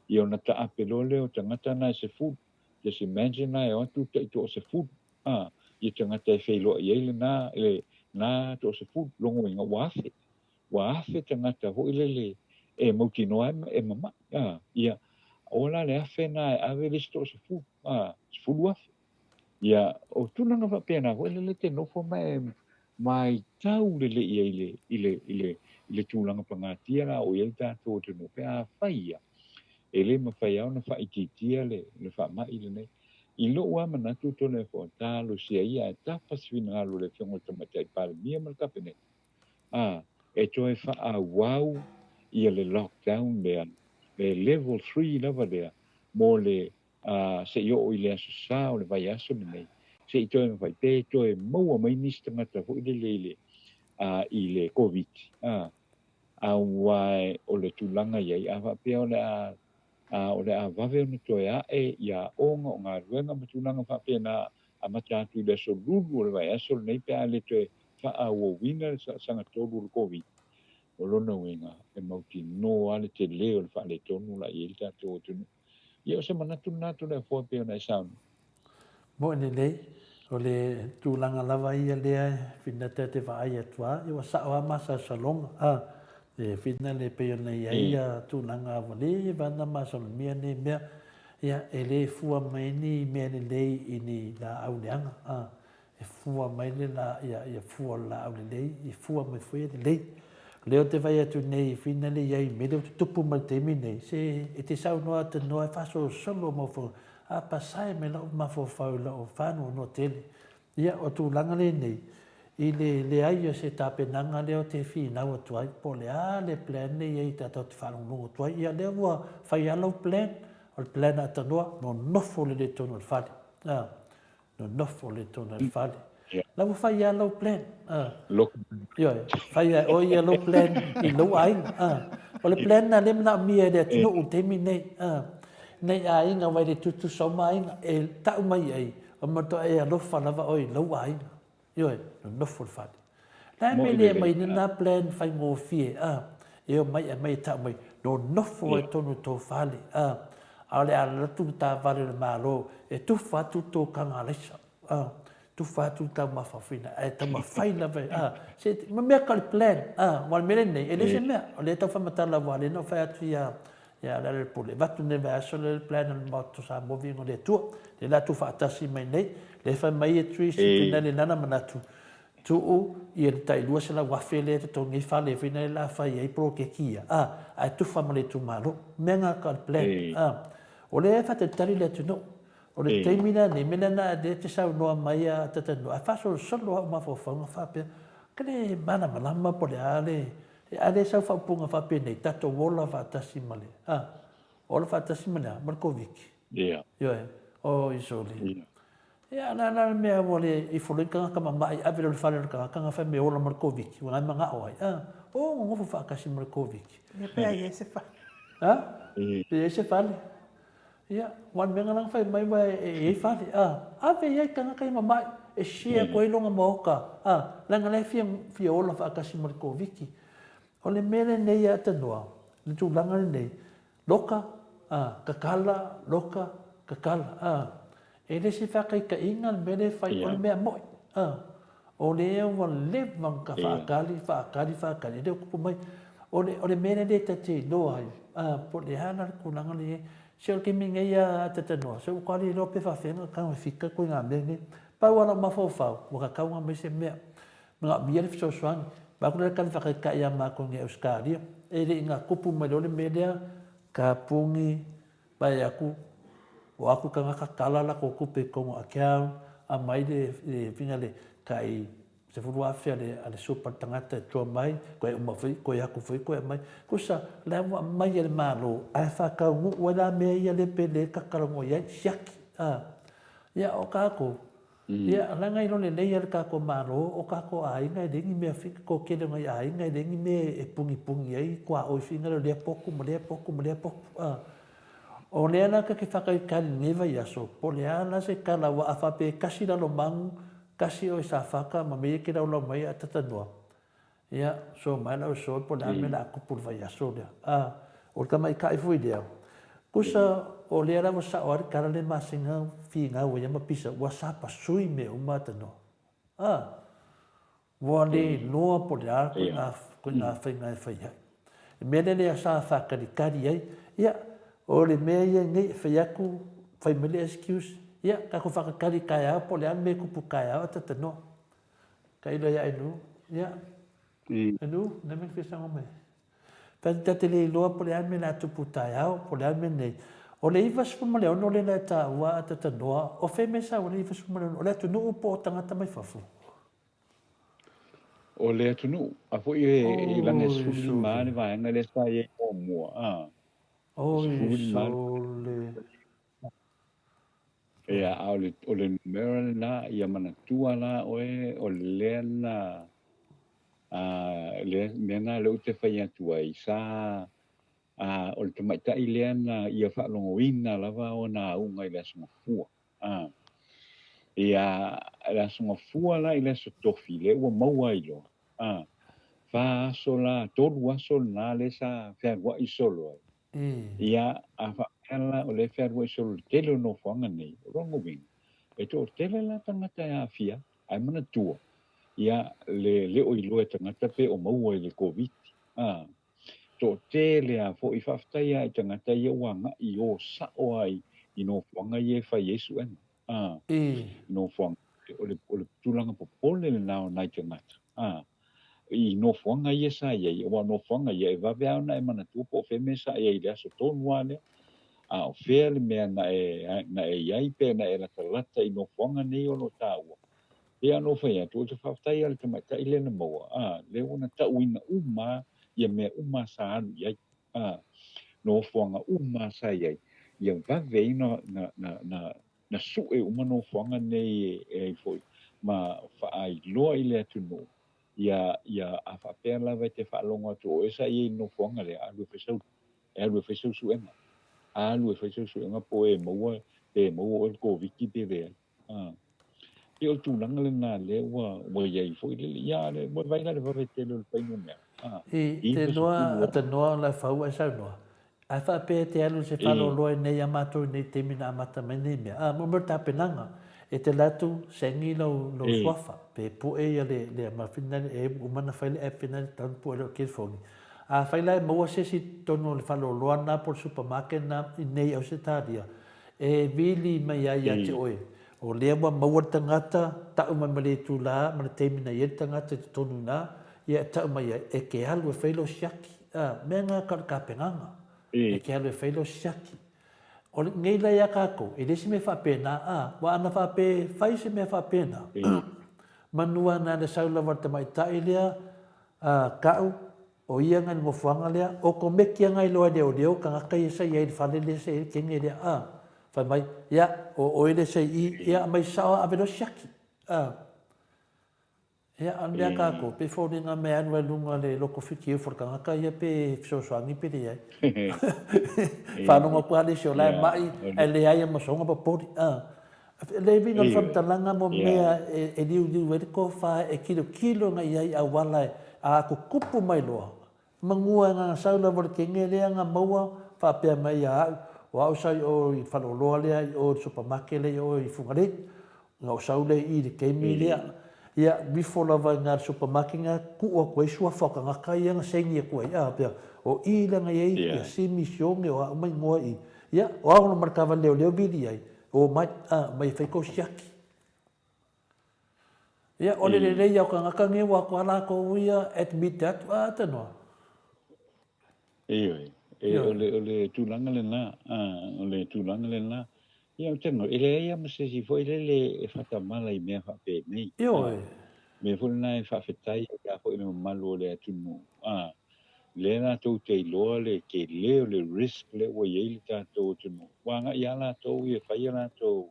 Speaker 6: ia ona taape loa lea o tagata na e 10. Just imagine la e o atu tai toa 10, a, ia tagata e feiloai ai lena, le, na toa 10, lona uiga ua 1,000. Ua 1,000 tagata foi lele e mautinoa ai e mamai, a, ia, o la le 1,000 na e ave le isi toa 10, a, 10,000. Ia, o tulaga faapena foi lele te nofo ma e maitau lelei ai i le, i le, i le, i le tulaga pagatia la o i ai tatou atunuu, pe afai ia, e le mafai lava ona faaitiitia le, le faamai lenei. I lou lava manatu Toleafoa, talosia ia ae tapa se finagalo o le Afioga i le Tamaitai Palemia ma le Kapeneta, a, e toe faaauau ia le lockdown lea, le level 3 lava lea, mo le, a, se i oo i le aso Sa o le vaiaso lenei, Se i toe mafai pe toe maua mai nisi tagata foi lele i le a i le Koviti a aua o le tulaga i ai a faapea o le a a o le a vave ona toe ae i aoga o galuega ma tulaga faapena amata atu i le aso lulu o le vaiaso lenei pe a le toe faaauauina le sagatolu o le Koviti. O lona uiga, e mautinoa lava le tele o le faaletonu la i ai le tatou atunuu. Ia, o se manatu lena Toleafoa e pei ona e saunoa.
Speaker 2: Moe lelei, o le tulaga lava ia lea e whina te te vaai atu a, ia ua sao lava masalosaloga, a, e whina le pei ona i ai ia tulaga ua leva ona masalomia nei mea, ia e le fua mai ni mea lelei i ni laau leaga, a, E fua mai le la, ia, ia fua o le laau lelei, e fua mai foi e lelei. O lea ou te vaai atu nei i whina le i ai i mele o tutupu mai le taimi nei, se e te saunoa atanoa e faasolosolo mafaufau, a pasae mai lou mafaufau i lou faanoanoa tele. Ia, o tulaga lenei, i le leai o se tapenaga lea ou te finau atu ai, po o le a le plan lea e i ai tatou te faalogologo atu ai. Ia, lea ua fai lava lau plan, o le plan a Tanoa, nonofo lelei i totonu o le fale. A. Nonofo le tona i le fale. La ua fai lava lau plan. Ioe, fai lava e oe ia lau plan i lou aiga. O le plan lena lea e manaomia e le atunuu i le taimi lenei. Nei aiga aua e le tutusa uma aiga. E tau mai i ai, o matuai e alofa lava oe i lou aiga. Ioe, nonofo i le fale. Le a le mea e le aumai ai lena plan faigofie, a, e omai aumai e tau mai, nonofo ai totonu o tou fale, a, a o le a alu atu le taavale a le Malo e tufa atu le tou taga alaisa, a, tufa atu le taumafa fina, ae taumafai lava, a, se, ma mea ka o le plan, a, aua o le mea lenei, e le o se mea, o lea e tau faamatala aua o lea na ou fai atu ia, ia Lealailepule, e avatu nei vaiaso lea le plan a le Maota o Samoa Viiga o le Atua, lea o le a tuufaatasi mai nei, lea e fai mai e Treacy, pei na lena manatu, Tuu ia le tai 200,000 lea e totogi ai fale foi na la fai ai poloketi ia, a, ae tufa ma le itumalo. Mea na ka o le plan, a. O lea e faatalitali le atunuu. O le taimi la nei, mea lena lea e te saunoa mai a Tatanua, ae faasolosolo lava ou mafaufauga faapea, ka le malamalama po o le a le, a le sau faaupuga faapenei, tatou ola faatasi ma le, a, ola faatasi ma le a? Ma le Koviti. Ioe. Oi sole. Ia, o le a la le mea ua le ifo loa i tagata mama'i, ave loa i le fale o le tagata na fai mai e ola ma le Koviti, ua la e mana'o ai, a, o, nonofo faatasi ma le Koviti.
Speaker 1: Ia, pe a i ai se fale.
Speaker 2: A? Pe i ai se fale. Ia, aua o le mea lena na fai mai ua e i ai fale, a, ave i ai tagata ia mama'i, e share atu ai lona maota, a, leaga la e fia, fia ola faatasi ma le Koviti. O le mea lenei a Tanoa, le tulaga lenei, Loka, a, kakala, loka, kakala, a. E le se faataitaiga le mea lea e fai, o le mea moi, a. O lea ua leva ona ta faatali, faatali, faatali, e le o tupu mai. O le, o le mea lea le ta te iloa ai, a, po o le a la le tulaga lea e i ai. Se o le taimi nei a Tatanoa, se ua matua le iloa pe faapefea ona tago e fika ituaiga mea nei. Pau lava lou mafaufau, ua tatau ona aumai se mea. Manaomia le fesoasoani. Vaeatu lea tali faataitai ia matou nei Ausetalia. E le i na tupu mai loa le mea lea, tapuni, vae atu, o atu tagata tala latou tupe i totonu o account, aumai le fina le tai 10,000 a le a le supa le tagata e toa mai, toe uma foi, toe atu foi toe aumai. Tusa, la ua aumai e le Malo, ae faataunuu ai la mea ia lea pe le tatalanoa i ai, siaki. A, ia o tatou, Ia, leaga i lo lelei a le tatou Malo, o tatou aiga e leai ni mea fika, toatele o nai aiga e leai ni mea e pugipugī ai tuaoi finagalo i lea potu ma lea potu ma lea potu. A, o lea la ta te faatalitali i lenei vaiaso, po o le a la se tala, aua a faapea e tasi Lalomanu, tasi oe Safata ma mea ia e te laulau mai ai a Tatanua, Ia, so mai lau soe po o le a le mea o le a tupu i le vaiaso lea. A, o le tamaitai foi lea, tusa o lea la ua sao ai le tala lea masina finau ai ma pisa, ua sapasui mea uma atanoa. A, ua le iloa po o le a koina faiga e fai ai. Le mea lea lea sa faatalitali ai, ia, o le mea ia nei e fai atu, fai mai le excuse, ia, tatou faatalitali taeao po o le a le mea e tupu taeao ae tatanoa. Tailo ia Enu, ia. Enu, le mea fia saunoa mai. Ta ta te le iloa po o le a le mea o le a tupu taeao, po o le a le mea nei. O le 96 lea na e taua a Tatanoa, o fea mea sau ai le 96? O le atunuu po o tagata mai fafo?
Speaker 6: O le atunuu, a foi e leaga e 15 le vaega lea sa i ai muamua, a.
Speaker 2: Oi, sole.
Speaker 6: Ia, a o le, o le numera lena, ia manatua la oe, o lea na, a, le mea na lea ou te fai atu ai, sa, a, o le tamaitai lea na ia faalogoina lava ona auga i le Aso Gafua. A, ia, le Aso Gafua la i le Aso Tofi, lea ua maua ai loa, a, fa aso la, tolu aso lena lea sa fealuai solo ai. Ia, a faapea la o lea e fealuai solo i le tele o nofoaga nei, o lona uiga, e toatele la tagata e aafia, ae manatua, ia, le le o iloa e tagata pe o maua i le Koviti. A, toatele lava foi, faafetai lava i tagata ia ua agai i o sao lava i nofoaga ia e fai ai suega. A, nofoaga, o le, o le tulaga popole lena o nai tagata. A, i nofoaga ia sa i ai, aua o nofoaga ia e vave lava ona e manatua po o fea mea sa i ai i le aso tonu lava lea, a o fea le mea na e, na e i ai pe na e latalata i nofoaga nei o lo o taua. E pei lava ona ou fai atu, ou te faafetai lava i le tamaitai lea na maua, a, lea ua na tauina uma ia mea uma sa alu i ai, a, nofoaga uma sa i ai, ia vave ai na, na, na, na, na sue uma nofoaga nei e ai foi ma faailoa i le atunuu, ia, ia, a faapea lava e te faalogo atu o oe sa i ai i le nofoaga lea, alu e fai sau, e alu e fai sau suega. Alu e fai sau suega po o e maua, pe maua oe i le Koviti pe leai. A. Pei o le tulaga lena lea ua, ua i ai foi lele, ia, le, ua vaai la le vave tele o le fuainumera.
Speaker 2: A. I te noa, te noa o la fau ai saunoa. Ae faapea e te alu i se faleoloa i nei a matou i nei taimi na amata mai nei mea. A, mo mea o le tapenaga, e te alu atu saigi lou, lou suafa, pe pue ia le, le mafina e uma ona fai le app ina e tatau ona pue loa i le telefoni. Afai la e maua se isi i totonu o le faleoloa na po o le supermarket na i nei Ausetalia, e vili mai ai ia te oe, o lea ua maua le tagata, tau mai ma le itula ma le taimi na i ai le tagata i totonu i ina, ia e tau mai ai, e te alu e fai lou siaki. A, mea na ka o le tapenaga. E te alu e fai lou siaki. O lenei la ia tatou, e leai se mea faapena, a, aua ana faapea e fai se mea faapena, manu ana le sau lava o le tamaitai lea, a, tau, o ia na i le nofoaga lea, otomeki ana iloa e leoleo tagata ia sa i ai i le fale lea sa i ai le teine lea, a, fai mai, ia, o oe lea sa i i, ia aumai sao ave loa siaki, a. Ia, a o le mea a tatou, pei foliga mea e alu ai i luga o le loto fitiufu o le tagata ia pe fesoasoani pe leai. Faalogo atu lava le isi o la e mai ae leai ma soga popoli. Le uiga o le faamatalaga mo mea e liuliu ai le tofa e tilotilo agai i ai i auala a tutupu mai loa, Manu e na sau lava o le teine lea na maua faapea mai ia au, o au sa i o i le faleoloa lea i o i le supermarket lea i o i Fugalei. Na ou sau lea i i le taimi lea, ia nifo lava i na le supermarket na tuu atu ai suafa o tagata ia na saini atu ai, a faapea, o i lea na i ai ia Simi, Sione, o a uma igoa i i. Ia, o a ona ma le taavale leoleo vili ai, omai, a, omai e fai tou siaki. Ia, o le lelei ia o tagata nei ua atu a latou ia admit atu, a te noa.
Speaker 6: Ioe, e, o le, o le tulaga lena, a, o le tulaga lena. Ia, ou te e leai lava ma se isi foi lele e faatamala i mea faapenei.
Speaker 2: Ioe.
Speaker 6: Mea foi lena e faafetai ai lava foi i le mamalu o le atunuu, a, lea latou te iloa le tele o le risk lea ua i ai le tatou atunuu. Ua agai lava latou ia e fai a latou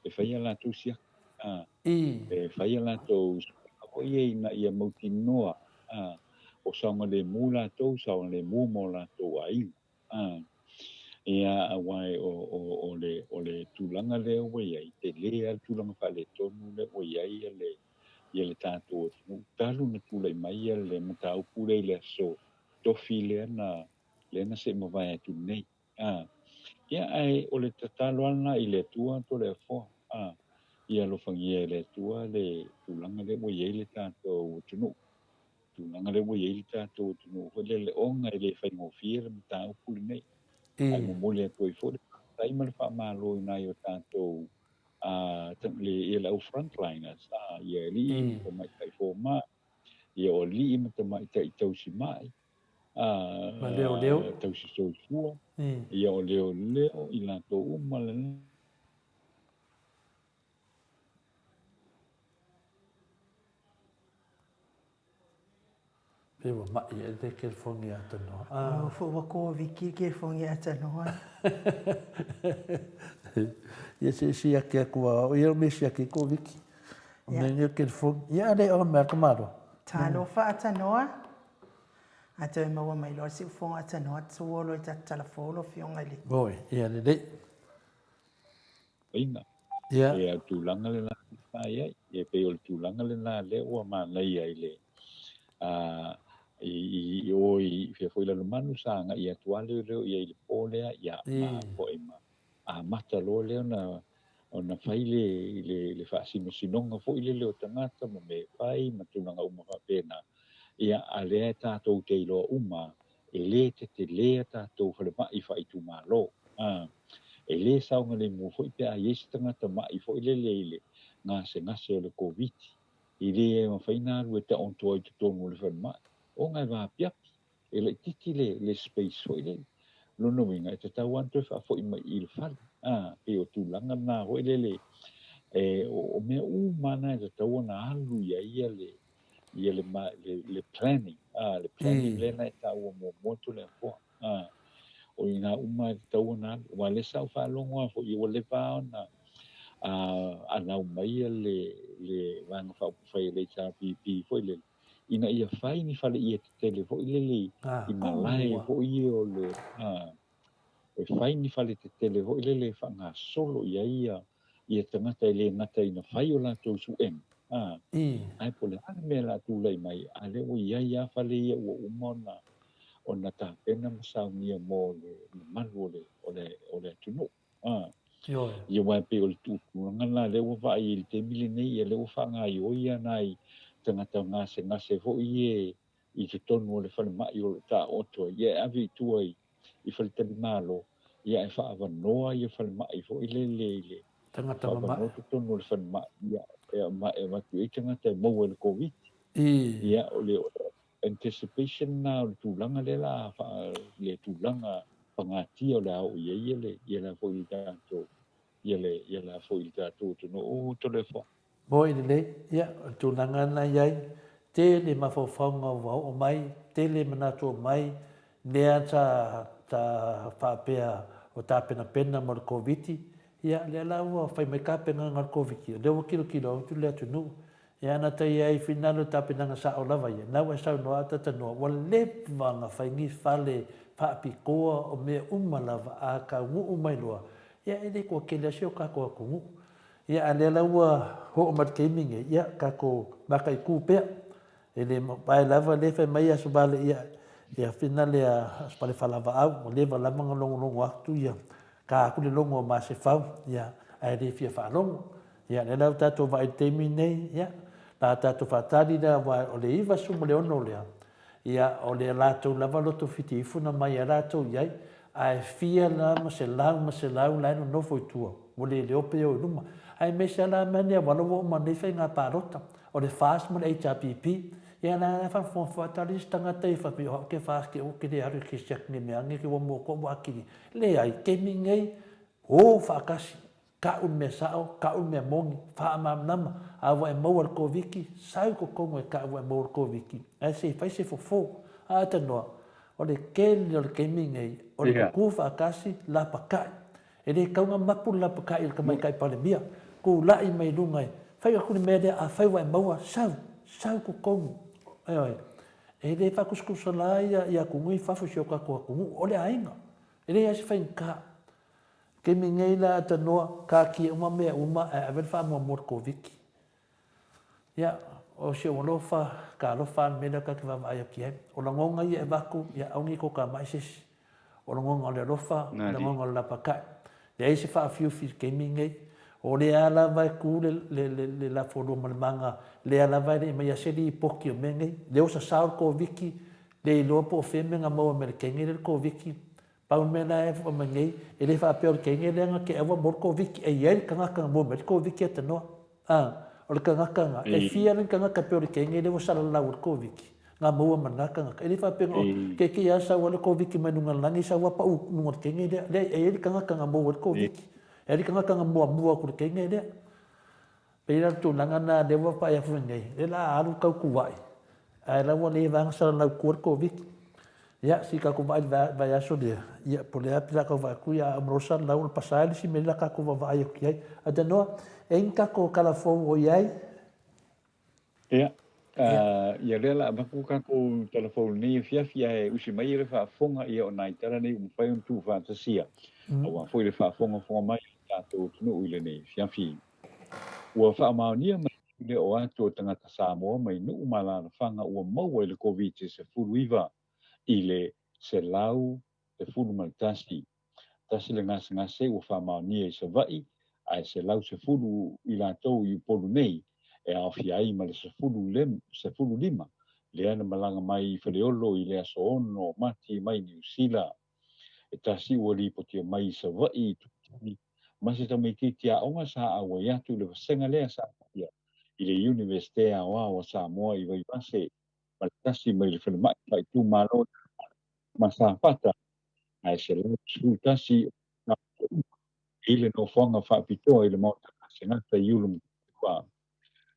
Speaker 6: e fai a latou siaki, a, e fai a latou suega foi ia ina ia mautinoa, a, o saogalemu latou, saogalemu ma o latou aiga, a. Ia, aua o, o, o le, o le tulaga lea ua i ai, tele lava le tulaga faaletonu lea ua i ai le, ia le tatou atunuu, talu ona tulai mai le mataupu lea i le aso Tofi lea na, lea na se i mavae atu nei. A, ia, ae o le tatalo lava lena i le Atua Toleafoa, a, ia alofagia e le Atua le tulaga lea ua i ai le tatou atunuu, tulaga lea ua i ai le tatou atunuu foi lele, ona e le faigofie le mataupu lenei. Ae momoli atu ai foi le faafetai ma le faamalo i nai o tatou, a, le, ia le au frontliners, a, ia alii ma tamaitai fomai, ia o alii ma tamaitai tausimai,
Speaker 2: Ma leoleo.
Speaker 6: Tausi soifua, ia o leoleo, i latou uma lena.
Speaker 2: Pei ua maʻi ai le kelefogi ia Tanoa. Ah.
Speaker 1: Oh, fo ua koviki le kelefogi ia Tanoa.
Speaker 2: Ia se siaki atu a o ia o me siaki koviki. O mea nei o kelefogi. Ia ale o mea ka malo.
Speaker 1: Talofa a Tanoa. A toe maua mai loa le siufofoga a Tanoa tua loa i tatou talafou lau Afioga i le.
Speaker 2: Oi, ia lelei.
Speaker 6: Faiga.
Speaker 2: Ia.
Speaker 6: Ia, o le tulaga lena e fai ai. Ia, pei o le tulaga lena lea ua manaia i le, a, i, i, i o i fea foi Lalomanu sa agai atu lava leoleo i ai i le po lea, ia, ma foi ma amata loa lea ona, ona fai le, le, le faasinosinoga foi lele o tagata ma mea e fai ma tulaga uma faapena. Ia, a lea e tatou te iloa uma E le tetele a tatou falemai faaitumalo. A, e le saogalemu foi pe a i ai se tagata ma'i foi lele i le gasegase o le Koviti. E le mafai ona alu e taoto ai i totonu o le falemai, ona e vaapiapi, e laitiiti le, le space foi lele. O lona uiga, e tatau lava ona toe faafoi mai i le fale. A, pei o tulaga na foi lele, e, o, o mea uma lava na e tatau ona alu i ai le, ia le, le, le planning, a, le planning lea na e taua muamua Toleafoa, a, o i ina uma e tatau ona alu. Aua o lea sa ou faalogo lava foi, ua leva lava ona a, anau mai le, le Vaega Faaupufai a le HRPP foi lele, ina ia fai ni faleie tetele foi lele i malae foi ia o le, a, e fai ni fale tetele foi lele e faagasolo i ai ia, ia tagata e le gata ina fai o latou suega, a, ae po o le a le mea o le a tulai mai, a lea ua i ai lava fale ia ua uma ona, ona tapena ma saunia mo le mamalu o le, o le, o le atunuu. A,
Speaker 2: Ioe.
Speaker 6: Ia aua e pei o le tulaga lena lea ua vaai i le taimi lenei, ia lea ua faagaoioi ia nai tagata gasegase foi ia i totonu o le falemai o lo o taooto ai, ia e ave i tua i, i faletalimalo, ia e faaavanoa ia falemai foi lele i le
Speaker 2: Tagata
Speaker 6: faaavanoa
Speaker 2: mamae.
Speaker 6: totonu o le falemai, ia e e avatu i ai tagata e maua i le Koviti.
Speaker 2: I.
Speaker 6: Ia, o le anticipation lena o le tulaga lea la faa, le tulaga pagatia o le a oo i ai ia le, ia le a foi le tatou, ia le, ia le a foi le tatou atunuu Toleafoa.
Speaker 2: Moi lelei, ia, o le tulaga lena e i ai, tele mafaufauga ua oo mai, tele manatu o mai, lea sa, sa faapea o tapenapena mo le Koviti, ia, lea la ua fai mai tapenaga o le Koviti, o lea ua tilotilo atu le atunuu, ia ana tai ai finagalo i tapenaga sao lava ia, na ua e saunoa a talanoa, ua leva ona fai ni fale faapitoa o mea uma lava, a taunuu mai loa, ia e le toatele lava si o tatou atunuu. Ia, a lea la ua oo mai le taimi nei, ia, tatou mataitu pea. E le vae lava lea fai mai Aso Vale, ia, ia finale a Aso Vale Falavaau, ua leva lava ona logologo atu ia, ta atu le logo o Masefau, ia, ae le fia faalogo. Ia, lea la ua tatou vaai i le taimi nei, ia, la tatou faatali lea, aua o le 96 lea, Ia, o le latou lava loto fitiifu na mai ai latou i ai, ae fia la ma selau ma selau la e nonofo i tua, ua le leo pe o i luma. Aemaise lava la mea nei aua la ua uma nei faiga palota, o le FAST ma le HRPP, ia la la faafogafoga atu lava le isi tagata ia faapea, o au ke FAST ke ou ke le alu i ke siaki nei mea ane ke ua mua koʻu akili. Leai, taimi nei, o faatasi, Ka'u le mea sa'o, ka'u le mea moni, faamalamalama, a ua e maua le Koviti, sau i totonu e ka'u ua e maua le Koviti, ae se i fai se fofo. A atanoa, o le tele o le taimi nei, o le kukū faatasi, lapata'i. E le tatau ona mapu le lapata'i o le tamaitai Palemia. Tula'i mai luga e fai atu le mea lea, afai ua e maua, sau, sau i totonu. Ioe. E le faatusatusa la ia atunuu i fafo i si o tatou atunuu, o le aiga. E leai lava se faigata. Taimi nei la tanoa taatia uma mea uma ae ave le faamuamua i le Koviti. Ia, o si ou alofa, talofa lava le mea lea ta te vaavaai atu i ai. O lagona ia e avatu, ia aua ne i toatamai se isi. O lagona o le alofa, o lagona o le lapatai. Leai se faafiufi i le taimi nei. O lea lava e tu le, le, le, le lafolua ma le maga, lea lava e le i maia se lipoti o mea nei. Lea ua sasao le Koviti, le iloa po o fea mea na maua mai le kenge lea le Koviti, Pau le mea la e fua mai nei, e le faapea o le kenge lea na te aua mo le Koviti, e i ai le tagata na mua mai le Koviti atanoa. A, o le tagata na, e fia le tagata pei o le kenge lea ua salalau e le Koviti, na maua ma lena tagata. E le faapea na, keikei a sau a le Koviti mai luga o le lagi sau a pau luga o le kenge lea. Leai, e i ai le tagata na maua ai le Koviti. E i ai le tagata na muamua atu i le kenge lea. Pei la o le tulaga lena lea ua vaai atu nei, lea la a alu tautua'i. Ae la ua le vaega salalau i tua le Koviti. Ia, se i tatou vaai i le vaiaso lea, ia, po o le a pe la tau vaai atu, ia, a uma loa salalau ona pasa ai le isi mea lea o le a tatou vaavaai atu i ai. Aitanoa, e i ai ni tatou tala fou o i ai?
Speaker 6: Ia, ia lea la avatu tatou tala fou i lenei afiafi ae usi mai le faafofoga ia o nai tala nei ua mafai ona tuufaatasia aua foi le faafogafoga mai a le tatou atunuu i lenei afiafi. Ua faamaonia mai le oo atu o tagata Samoa mai nuu ma alaalafaga ua maua i le Koviti-19 i le 111. Tasi le gasegase ua faamaonia i Savaii ae 110 i latou i Upolu nei, e aofia ai ma le 15 lea na malaga mai i Faleolo i le aso 6 o Mati mai Niu Sila. E tasi ua lipotia mai i Savaii i Tuatini ma se tamaitiiti aoga sa auai atu i le vasega lea sa faia i le Iunivesite Aoao a Samoa i Vaivase ma le tasi mai le falemai faaitumalo ma Safata ae 111 o tatou uma i le nofoaga faapitoa i le Maota Gasegasa i Ulumotootua.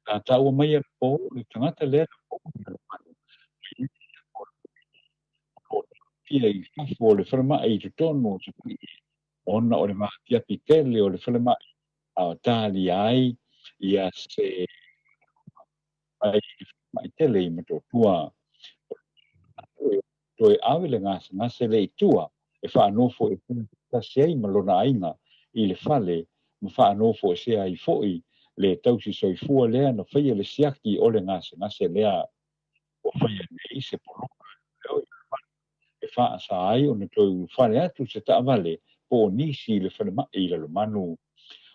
Speaker 6: Na taua mai anapo le tagata lea na pau i Lalomanu o lo o tagofia i fafo o le falemai i totonu o Savaii ona o le vaapiapi tele o le falemai a o talia ai ia se mai i le falemai tele i Motootua. Toe ave le gasegase lea i tua e faanofo tasi ai ma lona aiga i le fale ma faanofoesea ai foi le tausi soifua lea na faia le siaki o le gasegase lea. Ua faia nei se poloka e faasa ai ona toe ulufale atu se taavale po o nisi i le falemai i Lalomanu.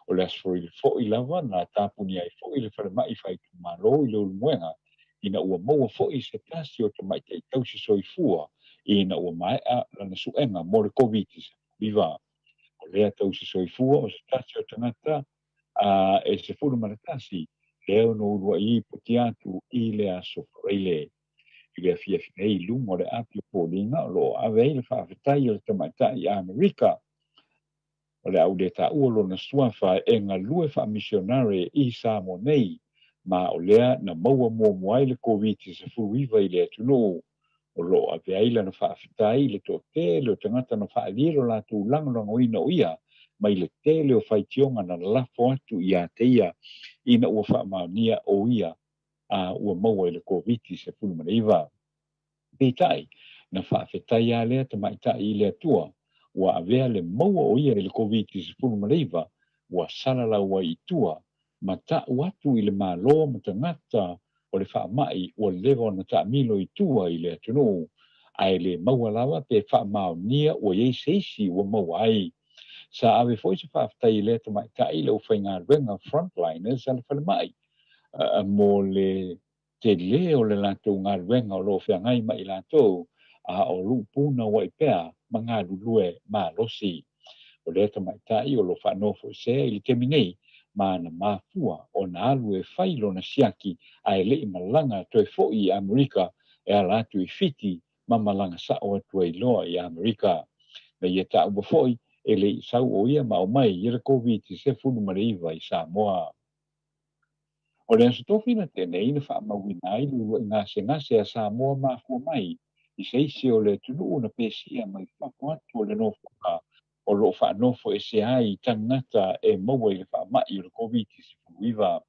Speaker 6: O le Aso Faraile foi lava na tapunia ai foi le falemai faaitumalo i Leulumoega ina ua maua foi se tasi o tamaitai tausi soifua ina ua maea lana suega mo le Koviti-19. O lea tausi soifua o se tasi o tagata a e 11 lea na uluai lipoti atu i le Aso Faraile. I le afiafi nei i luga o le api o Foliga o lo o ave ai le faafetai a le tamaitai Amerika O le a ou le taua lona suafa e galue faamisionare i Samoa nei, ma o lea na maua muamua ai le Koviti-19 i le atunuu. O lo o ave ai lana faafetai i le toatele o tagata na faaalia lo latou lagolagoina o ia mai le tele o faitioga na lafo atu ia te ia ina ua faamaonia o ia a ua maua i le Koviti-19. Peitai, na faafetai lava lea tamaitai i le Atua, ua avea le maua o ia i le Koviti-19, ua salalau ai i tua, ma ta'u atu i le Malo ma tagata o le faamai ua leva ona taamilo i tua i le atunuu, ae le maua lava pe faamaonia ua i ai se isi ua maua ai. Sa ave foi se faafetai i lea tamaitai i le aufaigaluega frontliners a le falemai mo le tele o le latou galuega o lo o feagai ma i latou, a o luupunauai pea ma galulue malosi. O lea tamaitai o lo o faanofoesea i le taimi nei, ma na mafua ona alu e fai lona siaki ae le i malaga toe foi i Amerika e ala atu i Fiti ma malaga sao atu ai loa i Amerika. Na ia taua foi e le i sau o ia ma aumai i le Koviti-19 i Samoa. O le Aso Tofi na tea nei na faamauina ai le uluai gasegase a Samoa mafua mai i se isi o le atunuu na pesia mai fafo atu o le nofoaga o lo o faanofoesea ai tagata e maua i le faamai o le Koviti-19.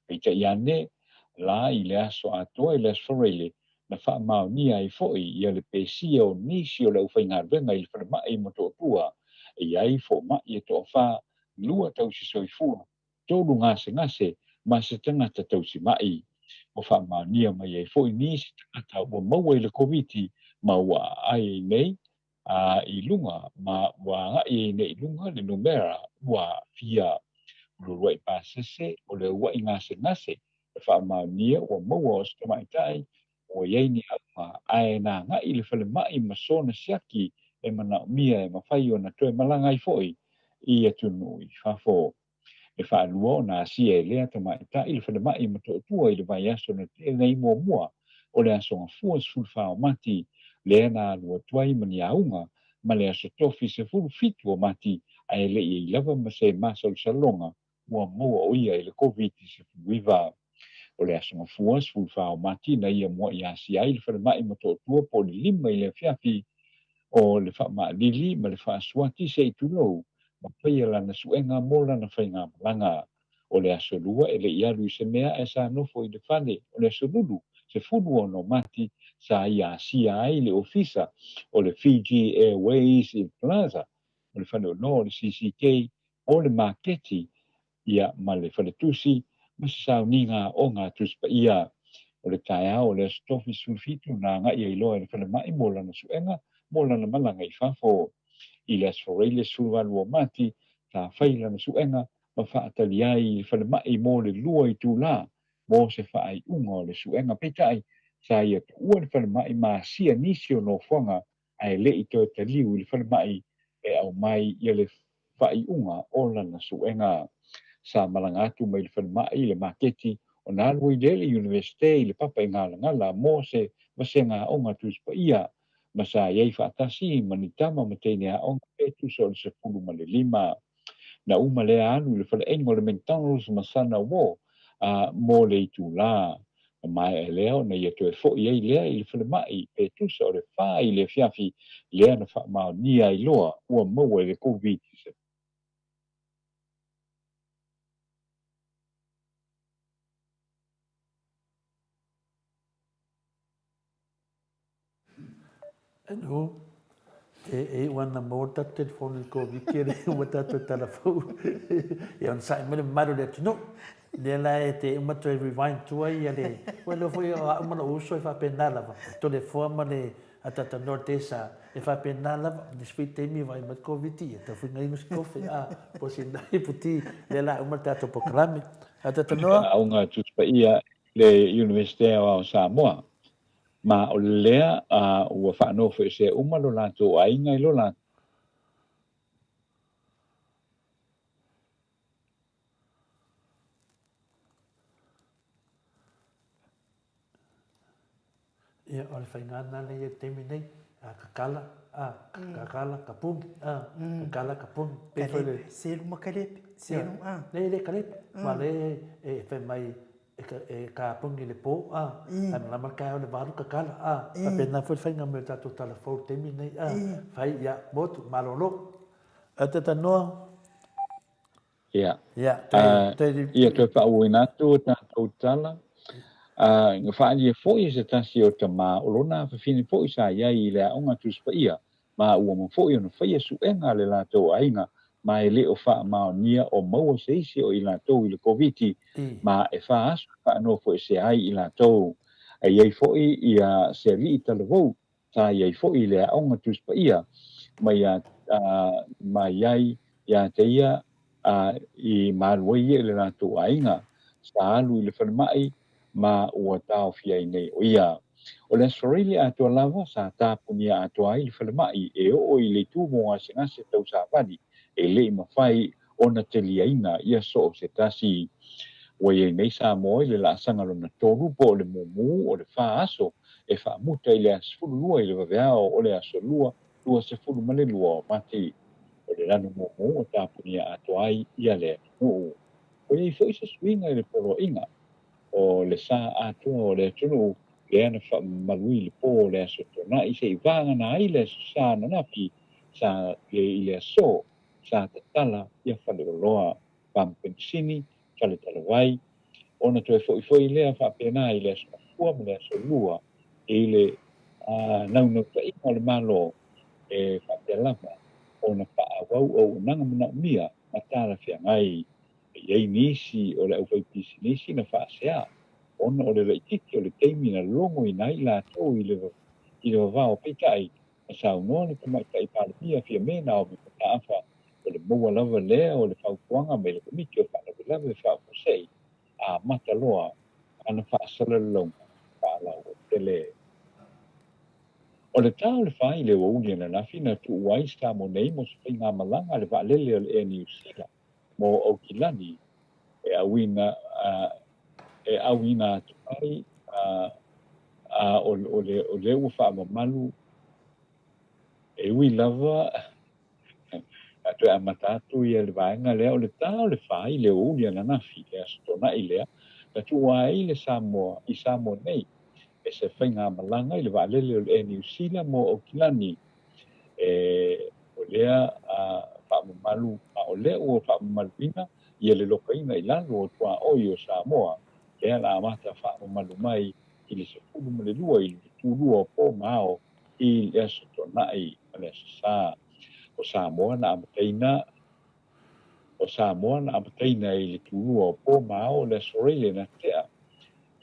Speaker 6: Peitai ane la i le aso atoa i le Aso Faraile na faamaonia ai foi ia le pesia o nisi o le aufaigaluega i le falemai i Motootua e i ai fomai e toafa, lua tausi soifua, tolu gasegase ma se tagata tausima'i. Ua faamaonia mai ai foi nisi tagata ua maua i le Koviti ma ua aai ai nei a i luga ma ua agai ai nei i luga le numera ua aafia. O le uluai pasese o le aua'i gasegase na faamaonia ua maua o se tamaitai ua i ai ni auga ae na agai i le falemai ma sona siaki e manaomia e mafai ona toe malaga ai foi i atunuu i fafo. E faalua ona asia e lea tamaitai le falemai i Motootua i le vaiaso na tea nei muamua o le Aso Gafua 14 o Mati, lea na alu atu ai ma ni auga ma le Aso Tofi 17 o Mati ae le i ai lava ma se masalosaloga ua maua o ia i le Koviti-19. O le Aso Gafua 14 o Mati na ia mua'i asia ai le falemai i Motootua po o le 5 i le afiafi o le faamaalili ma le faasuati se i tulou ma faia lana suega mo lana faigamalaga. O le Aso Lua e le i alu i se mea ae sa nofo i le fale. O le Aso Lulu 16 o Mati sa ia asia ai le ofisa o le Fiji Airways i le Plaza o le faleoloa o le CCK o le maketi ia ma le faletusi ma se sauniga aoga a Tusi Paia. O le taeao o le Aso Tofi 17 na agai ai loa i le falemai mo lana suega mo lana malaga i fafo. I le Aso Faraile 18 o Mati sa fai lana suega ma faatali ai i le falemai mo le 2 itulā mo se faaiuga o le suega. Peitai, sa ia tuua le falemai ma asia nisi o nofoaga ae le i toe taliu i le falemai e aumai ia le faaiuga o lana suega. Sa malaga atu mai le falemai i le maketi ona alu ai lea i le Iunivesite i le Papaigalagala mo se vasega aoga Tusi Paia ma sa i ai faatasi ma ni tama ma teine aoga pe tusa o le 15. Na uma lea alu i le faleaiga o le McDonald's ma sana uo a mo le itulā. Na maea lea ona ia toe fo'i ai lea i le falemai pe tusa o le 4 i le afiafi lea na faamaonia ai loa ua maua i le Koviti-19.
Speaker 2: Hello. E, e iu ana maua le tatou telefoni i le Koviti e le uma tatou tala fou. Ia onosai mai le mamalu o le atunuu. Lea la e te uma toe rewind tua ia le... Ua iloa foi o au ma lou uso e faapena lava. Toleafoa ma le Atatanoa Desa e faapena lava. Nisi foi taimi e vaai mai le Koviti, ia tau foi ina se kofe, a, po o se nai puti, lea la uma le tatou polokalame. Atatanoa.
Speaker 6: Aoga Tusi Paia le Iunivesite Aoao o Samoa. Ma o lea ua faanofoesea uma lo latou aiga i lo latou.
Speaker 2: Ia, o le faiga lena lea i ai i le taimi nei, a kakala, a, kakala, ka puni, a, kakala, ka puni. Pei foi le...
Speaker 1: Selu ma kalepe, selu, a.
Speaker 2: Leai, e le kalepe, aua o lea e fai mai e kapuni i le pō, a, ae malama le taeao i le 8 kakala, a. Faapena foi le faiga mai o le tatou tala fou i le taimi lenei, a, fai, ia, motu, malolo. Ae talanoa.
Speaker 6: Ia. Ia, toe, ia toe faauuina atu o tatou tala. Na faaalia foi e se tasi o tama o lona afafine foi sa i ai i le aoga Tusi Paia, ma ua uma foi ona faia suega a le latou aiga, ma e le o faamaonia o maua se isi o i latou i le Koviti, ma e fa aso e faanofoesea ai i latou. E i ai foi ia se alii talavou Sa i ai foi i le aoga Tusi Paia mai a mai ai ia te ia a i malu ai ia i le latou aiga. Sa alu i le falemai ma ua taofia ai nei o ia. O le Aso Faraile atoa lava sa tapunia atoa ai le falemai e oo i le itu mo gasegase tau savali e le i mafai ona teliaina ia so o se tasi. Ua i ai nei Samoa i le laasaga lona tolu po o le mumu o le fa aso e faamuta i le aso 12 i le vaveao o le aso Lua 22 o Mati. O le lanu mumu ua tapunia atoa ai ia le atunuu. Ua i ai foi se suiga i le poloaiga o le sa atoa o le atunuu lea na faamamalu i le po o le aso Toonai se i vagana ai le aso Sa ananafi sa i le aso sa tatala ia faleoloa, pamu penisini, fale talavai, ona toe foi foi lea faapena i le aso Gafua ma le aso Lua i le naunautaiga o le Malo e faapea lava ona faaauau auaunaga manaomia ma talafeagai. E i ai nisi o le aufaipisinisi na faasea ona o le laitiiti o le taimi na logoina ai latou i le vavao, peitai, Na saunoa le Tamaitai Palemia Fiame Naomi Mataafa, o le maua lava lea o le fautuaga mai le Komiti o Faalavelave Faafuasei a amata loa ana faasalalauga faalauaitele. O le ta o le fa i le uauli ananafi na tuu ai Samoa nei mo se faigamalaga a le vaalele o le Air Niu Sila mo Aukilani e auina e auina atu ai a o le o lea ua faamamalu e ui lava a toe amata atu ia le vaega lea o le ta o le fa i le aoauli ananafi le Aso Toonai lea Na tuua ai le Samoa i Samoa nei e se faigamalaga i le vaalele o le Air Niu Sila mo Aukilani e o lea faamamalu ma o lea ua faamamaluina ia le lokaina i lalo o tuaoi o Samoa lea na amata faamamalu mai i le 12 i le tulua o po ma ao i le Aso Toonai ma le Aso Sa. O Samoa na amataina O Samoa na amataina i le tulua o po ma ao o le Aso Raile na tea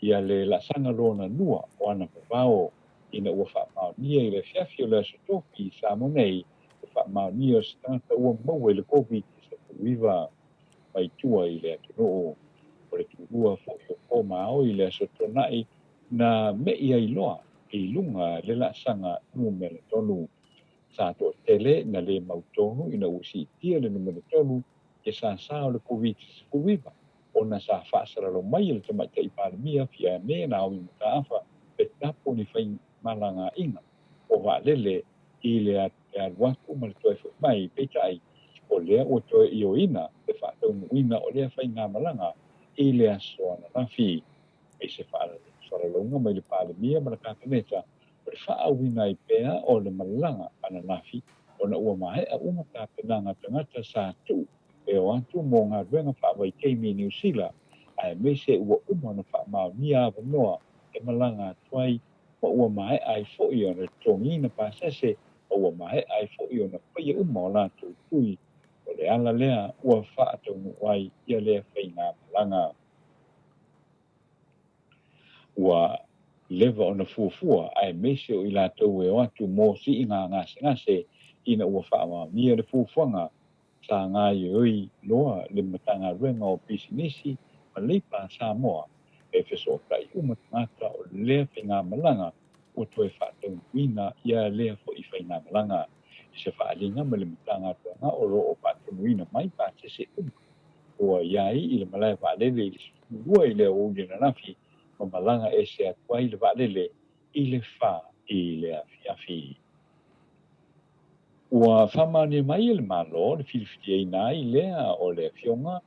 Speaker 6: ia le laasaga lona lua o ana vavao ina ua faamaonia i le afiafi o le Aso Tofi i Samoa nei le faamaonia o se tagata ua maua i le Koviti-19 mai tua i le atunuu. O le tulua foi o po ma ao i le Aso Toonai na me'i ai loa i luga le laasaga numera tolu. Sa toatele na le mautonu ina ua siitia le numera tolu ia sasa o le Koviti-19 ona sa faasalalau mai e le Tamaitai Palemia Fiame Naomi Mataafa e tapu ni faimalagaiga o vaalele i le alu atu ma le toe foi mai, peitai, o lea ua toe ioeina le faataunuuina o lea faigamalaga i le aso ananafi. I se faasalalauga mai le Palemia ma le Kapeneta, o le faaauina ai pea o le malaga ananafi ona ua maea uma tapenaga tagata sa tuu e o atu mo galuega faavaitaimi i Niu Sila, aemaise ua uma ona faamaonia avanoa e malaga atu ai ma ua maea ai foi ona totogiina pasese ma ua maea ai foi ona faia uma o latou tui. O le ala lea ua faataunuu ai ia lea faigamalaga. Ua leva ona fuafua aemaise o i latou e o atu mo siiga gasegase ina ua faamaonia le fuafuaga sa gaoioi loa le Matagaluega o Pisinisi ma Leipa a Samoa e fesootai uma tagata o lea faigamalaga ua toe faataunuuina ia lea foi faigamalaga. I se faaaliga ma le Matagaluega o lo o faatonuina mai pasese uma ua i ai i le malae vaalele i le 12 i le aoauli ananafi ma malaga ese atu ai le vaalele i le 4 i le afiafi. Ua faamaonia mai e le Malo le filifiliaina ai lea o le Afioga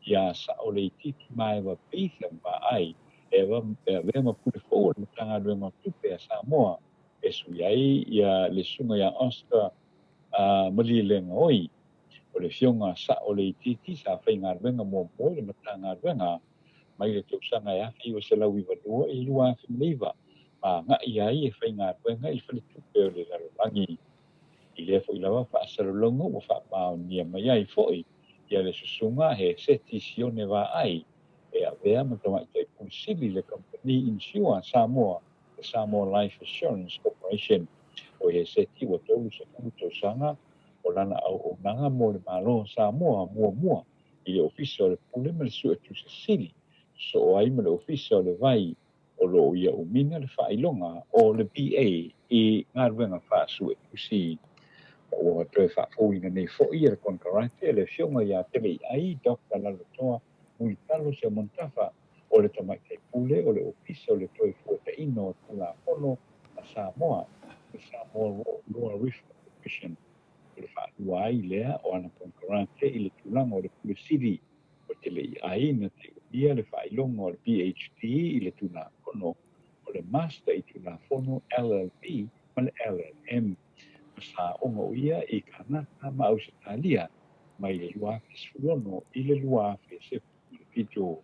Speaker 6: ia Saoleititi Maeva Beatham Vaai e avea ma Pule Fou o le Matagaluega o Tupe a Samoa e sui ai ia le Susuga ia Oscar Malielegaoi. O le Afioga a Saoleititi sa faigaluega muamua i le Matagaluega mai le tausaga e 1992 i le 2009 ma agai ai e faigaluega i le Faletupe o le Lalolagi. I lea foi lava faasalalauga ua faamaonia mai ai foi ia le Susuga Heseti Sione Vaai e avea ma Tamaitai Pule Sili i le Kamupani Insure a Samoa, le Samoa Life Assurance Corporation. O Heseti ua 30 tausaga o lana auaunaga mo le Malo o Samoa muamua i le Ofisa o le Pule ma le Suetusi Sili, sosoo ai ma le Ofisa o le Vai o lo o ia umina le faailoga o le BA i galuega faasuetusi. Ma ua toe faafouina nei foi e le konekarate le Afioga ia Teleiai Doctor Lalotoa Mulitalo Siamontafa o le Tamaitai Pule o le Ofisa o le Toefuataiga o Tulafono a Samoa, le Samoa Law Reform Commission. O le faalua ai lea o ana konekarate i le tulaga o le Pule Sili. O Teleiai na te umia le faailoga o le PhD i le Tulafono, o le Master i Tulafono, LLB, ma le LLM. Ma sa aoga o ia i Kanata ma Ausetalia mai le 2016 i le 2017.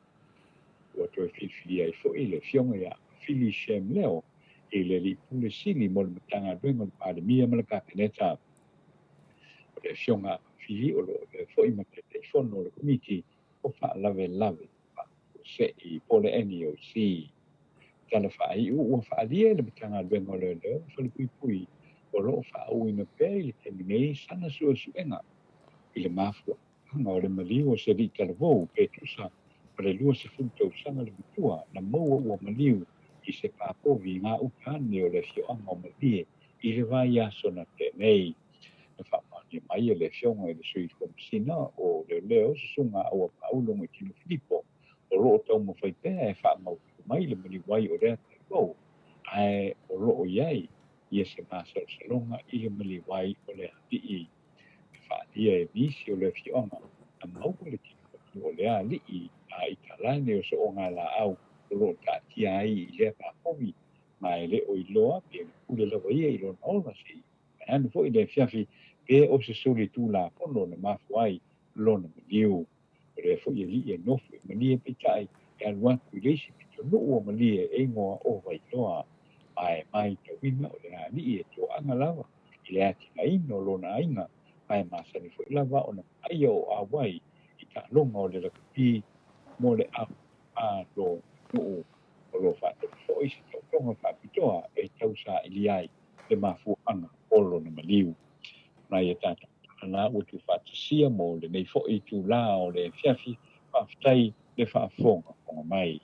Speaker 6: Ua toe filifilia ai foi le Afioga ia Fili Shem Leo i le Alii Pule Sili mo le Matagaluega o le Palemia ma le Kapeneta. O le Afioga a Fili o lo o avea foi ma Taitaifono o le Komiti o Faalavelave Faafuasei po o le NEOC. Tala faaiu ua faaalia e le Matagaluega o Leoleo ma Falepuipui o lo o faaauauina pea i le taimi nei sana suesuega i le mafuaaga o le maliu o se alii talavou pe tusa ma le 20 tausaga le matua na maua ua maliu i se pāpovi i gauta ane o le afioaga o Malie i le vaiaso na tea nei. Na faamaonia mai e le Afioga i le Sui Komesina o Leoleo, Susuga Auapaau Logoitino Filipo, o lo o taumafai pea e faamautu mai le maliu ai o lea talavou, ae o lo o i ai ia se masalosaloga i le maliu ai o le alii. Na faaalia e nisi o le afioaga na maua le tino patu o lea alii a i talane o soogalaau o loo taatia ai i lea paapovi ma e le o iloa pe o le pule lava ia i lona ola se i vaeane foi le afiafi pe o se solitulafono na mafua ai lona maliu. O lea foi alii e nofo i Malie peitai e alu atu i le isi pitonuu o Malie e igoa o Vailoa. Ma e maitauina o le alii e toaga lava i le atinaeina o lona aiga ma e masani foi lava ona vaaia o auai i taaloga o le lakapi mo le au a lona nuu. O lo o faatali foi se taotoga faapitoa e tausaili ai le mafuaaga o lona maliu. Nai a tatou tala la ua tuufaatasia mo lenei foi itulā o le afiafi, faafetai le faafogafoga mai.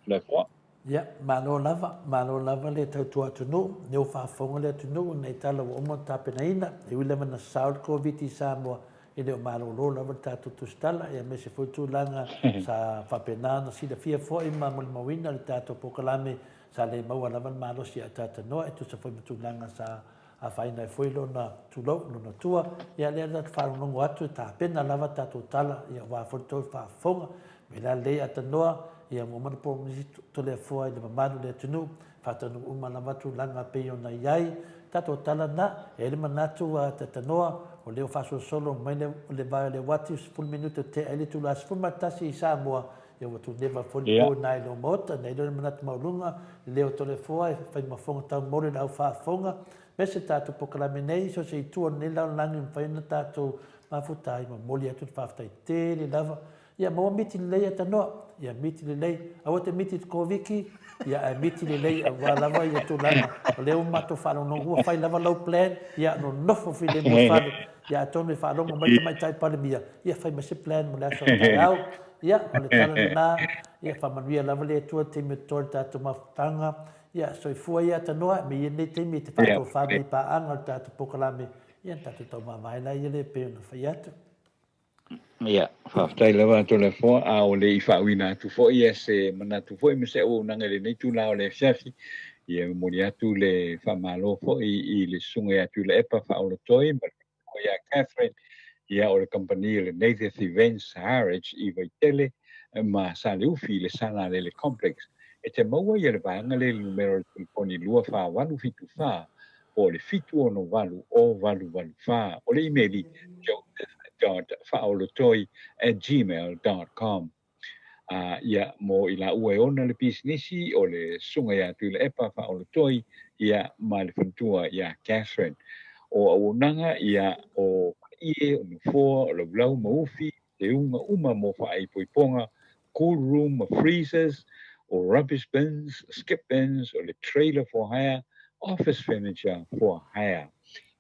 Speaker 6: Toleafoa.
Speaker 2: Ia, malo lava, malo lava le tautua atunuu, lea ua faafofoga le atunuu i nai tala ua uma ona tapenaina. E ui lava ina sasao le Koviti i Samoa, e le o malolo lava le tatou tusitala, aemaise foi tulaga sa faapena ona silafia foi ma molimauina le tatou polokalame sa le maua lava le malosi ia Atatanoa e tusa foi ma tulaga sa afaina ai foi lona tulou, lona tua. Ia lea na faalogologo atu e tapena lava tatou tala ia aua foi le tou faafofoga. Mea la lelei Atanoa, ia ua uma ona polomisi Toleafoa i le mamalu o le atunuu, faataunuu uma lava tulaga pei ona i ai tatou tala na. E i ai le manatu a Atatanoa, o lea ua faasolosolo mai le vae o le uati, 10 minute o tea ai le itula 11 i Samoa, Ia ua tuneva foi le po na i lou maota, nei lea o le manatu maualuga, le leo Toleafoa e fai ma fofoga taumoli le au faafofoga, aemaise tatou polokalame nei, so o se itu o lenei lalolagi e mafai ona tatou mafuta ai, momoli atu le faafetai tele lava. Ia maua miti lelei Atanoa, ia miti lelei, aua te miti i le Koviti, ia ae miti lelei aua lava ia tulaga, o lea ua matou faalogologo ua fai lava lau plan, ia nonofo filemu i fale, ia atonu e faalogo mai le Tamaitai Palemia, ia fai mai se plan mo le aso a taeao. Ia, o le tala lena, ia faamanuia lava le Atua i le taimi o totoe o le tatou mafutaga. Ia, soifua ia Tanoa, me ia lenei taimi e te faatofa mai i paaga o le tatou polokalame, ia ona tatou taumamae laia lea e pei ona fai atu.
Speaker 6: Ia, faafetai lava Toleafoa, a o le i faauiina atu foi ia se manatu foi ma se auaunaga i lenei itula o le afiafi, ia e momoli atu le faamalo foi i le Susuga ia Tuilaepa Faaolotoi ma le faletua ia Catherine, ia o le kamupani o le Natheth Events Harwich i Vaitele ma Saleufi i le Salalele Complex. E te maua ia le vaega lea i le numera o le telefoni 24874 po o le 768 o 884. O le imeli, joseph.faaolotoi@gmail.com. A, ia, mo i laua e ona le pisinisi, o le Susuga ia Tuilaepa Faaolotoi, ia, ma le faletua ia Catherine. O auaunaga, ia, o paie, o nofoa, o laulau ma ufi, teuga uma mo faaipoipoga, cool room ma freezers, o rubbish bins, skip bins, o le trailer for hire, office furniture for hire.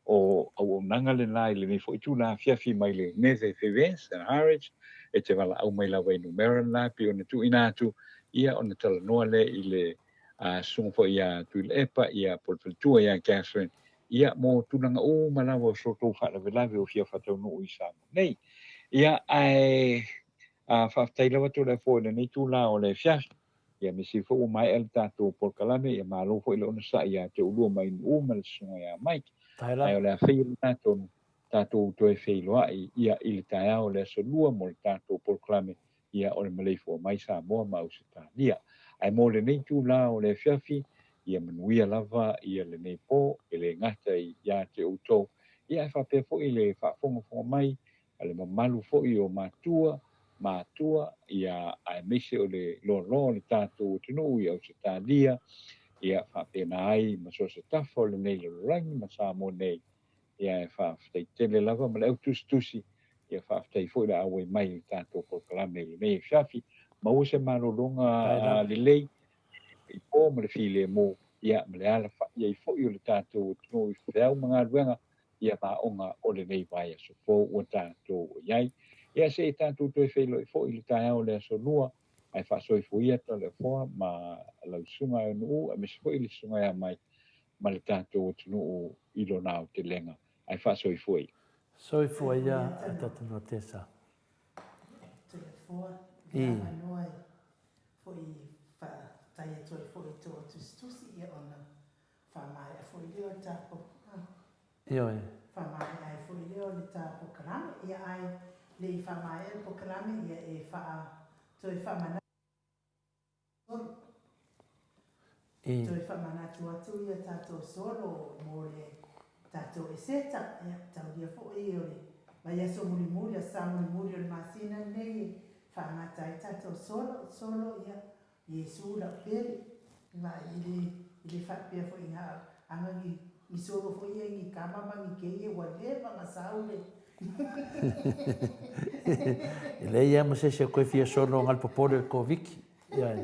Speaker 6: O auaunaga lena i lenei foi itula afiafi mai le Nethe Fevens and Harwich e te valaau mai lava i numera lena pei ona tuuina atu ia ona talanoa lea i le susuga foi ia Tuilaepa ia po o le faletua ia Catherine ia mo tulaga uma lava o so outou faalavelave o fia faataunuu i Samoa nei. Ia ae faafetai lava Toleafoa i lenei itula o le afiafi. Ia aemaise foi ua maea le tatou polokalame, ia malo foi le onosai ia te oulua mai Nu'u ma le susuga ia Mike. Ae o le a faia lena tonu, tatou toe feiloai ia i le taeao o le aso Lua mo le tatou polokalame ia o le maleifua mai Samoa ma Ausetalia. Ae mo lenei itula o le afiafi, ia manuia lava ia lenei po, e le gata ia te outou, ia ae faapea foi le faafogafoga mai a le mamalu foi o matua, matua, ia, aemaise o le loaloa o le tatou atunuu i Ausetalia, ia, faapena ai ma so o se tafa o lenei lalolagi ma Samoa nei, ia, e faafetai tele lava ma le au tusitusi, ia, faafetai foi le auai mai i le tatou polokalame i lenei afiafi. Maua se malologa lelei i po ma le filemu, ia, ma le alafai ai foi o le tatou atunuu i feau ma galuega ia aoga o lenei vaiaso fou ua tatou i ai. Ia se i tatou toe feiloai foi i le taeao o le aso Lua, ae faasoifua ia Toleafoa ma lau susuga Aeonuu aemaise foi le susuga ia Mike ma le tatou atunuu i lona aotelega. Ae faasoifua ia.
Speaker 2: Soifua ia a tatou Notesa.
Speaker 1: Toleafoa, le avanoa e foi faafetai atu ai foi i tō tusitusi ia ona Faamaea foi lea o le tapo,
Speaker 2: Ioe.
Speaker 1: Faamaea ai foi lea o le ta pokalame, ia ae le i faamaea le pokalame, ia e faa. Toe faamanatu solo. Toe faamanatu atu ia tatou solo mo le tatou eseta. Ia, taulia foi o le vaiaso mulimuli, aso Sa mulimuli o le masina lenei e faagata ai tatou solo. Solo, ia, Iesu lau pele. Ma e le, e le faapea foi na aga ni, ni solo foi ia ni kama ma ni kei ua leva na sau le.
Speaker 2: E leai lava ma se isi e toe fia solo ona o le popole o le Koviti. Ia.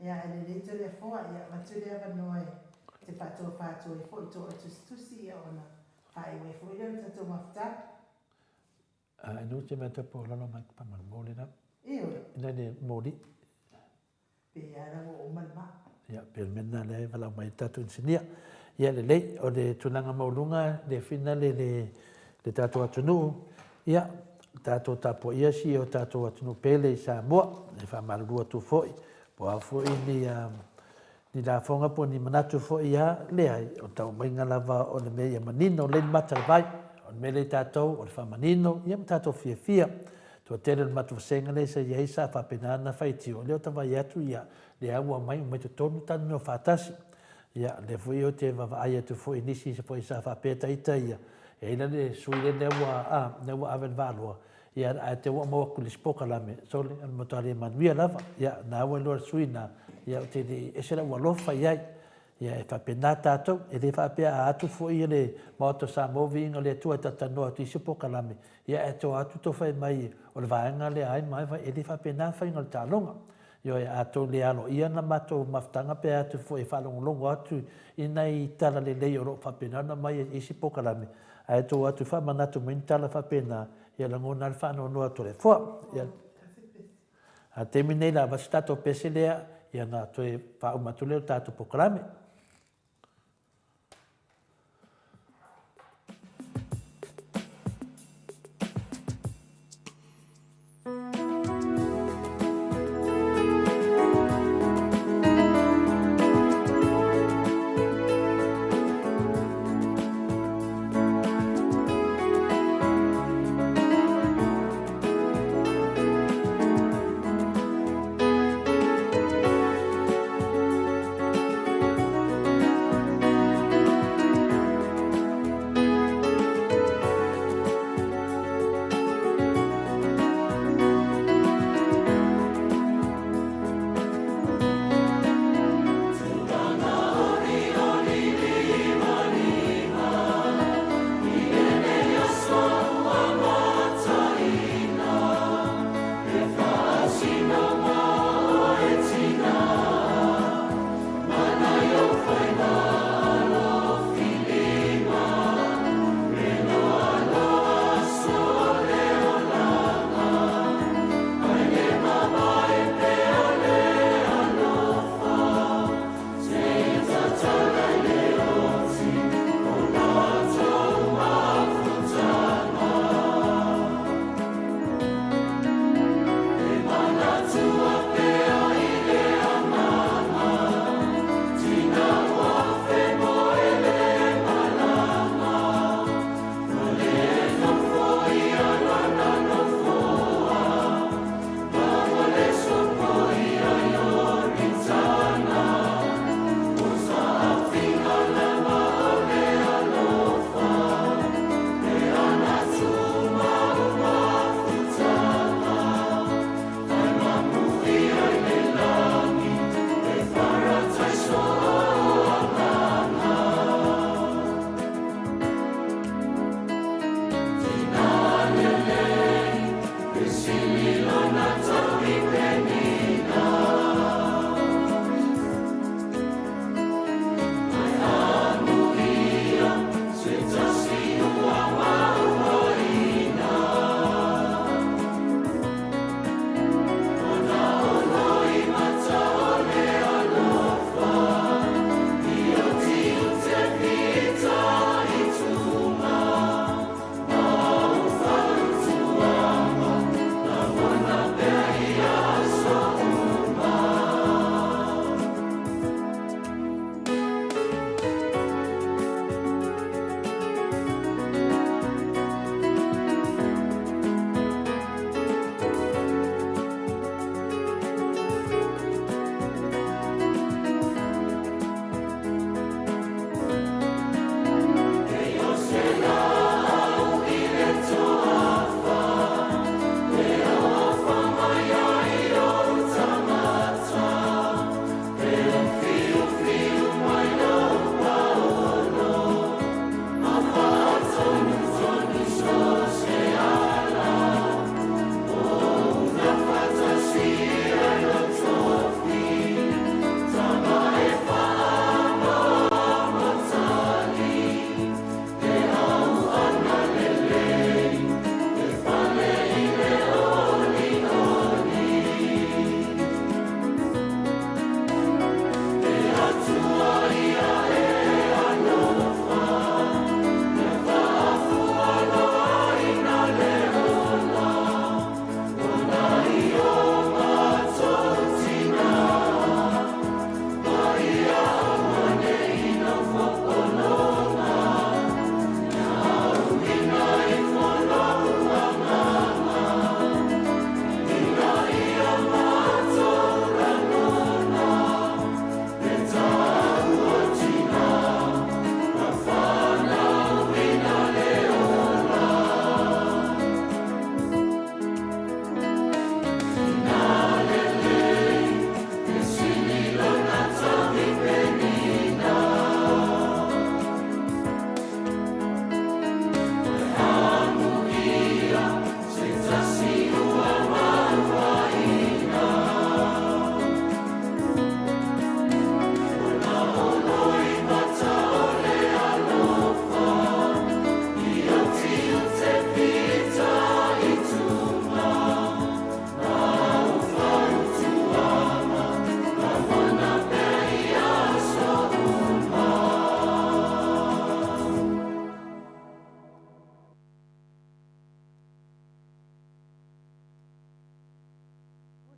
Speaker 1: Ia, e lelei Toleafoa, ia avatu le avanoa e te faatofa atu ai foi to tusitusi ia ona faaiu ai foi lea o le tatou mafutaga.
Speaker 2: A e nuu te mea tapu o lalo mai pa ma moli la.
Speaker 1: Ioe.
Speaker 2: Ina ne moli.
Speaker 1: Pe ia la ua uma le maa.
Speaker 2: Ia, pe o le mea lena lea e valaau mai ai le tatou inisinia. Ia lelei, o le tulaga maualuga le finale le le tatou atunuu, ia, tatou tapuaia si o tatou atunuu pele i Samoa, e faamalulu atu foi, po o a foi ni ni lafoga po o ni manatu foi ia, leai, o le taumaiga lava o le mea ia manino lelei le mata i le vai. O le mea lea i tatou, o le faamanino, ia ma tatou fiafia. Toatele o le matou vasega lea sa i ai sa faapena ona faitio, lea ou te vaai atu, ia, lea ua aumai uma i totonu talanoa faatasi. Ia, lea foi ou te vaavaai atu foi i nisi foi sa faapea ita ia, e i ai la le sui lea ua, a, lea ua ave i le vaaloa, Ia, ae te ua maua atu i le isi polokalame, sole, o le matua le manuia lava. Ia, na ua iloa le sui na, ia, ou te le i ese lau alofa i ai. Ia, e faapena tatou, e le faapea a atu foi le Maota o Samoa viiga o le Atua e talatalanoa atu i isi polokalame, ia ae toa atu tou fai mai o le vaega lea ai ma ai, e le faapena le faiga o le taaloga. Ioe, a tou le aloaia na matou mafutaga pe a atu foi e faalogologo atu i nai tala lelei o lo o faapena ona aumai e isi polokalame, ae tou atu faamanatu mai ni tala faapena, ia lagona ai le faanoanoa atu o le Atua. Ia, a taimi nei la, avatu se tatou pese lea, ia ona toe faauma atu lea o le tatou polokalame.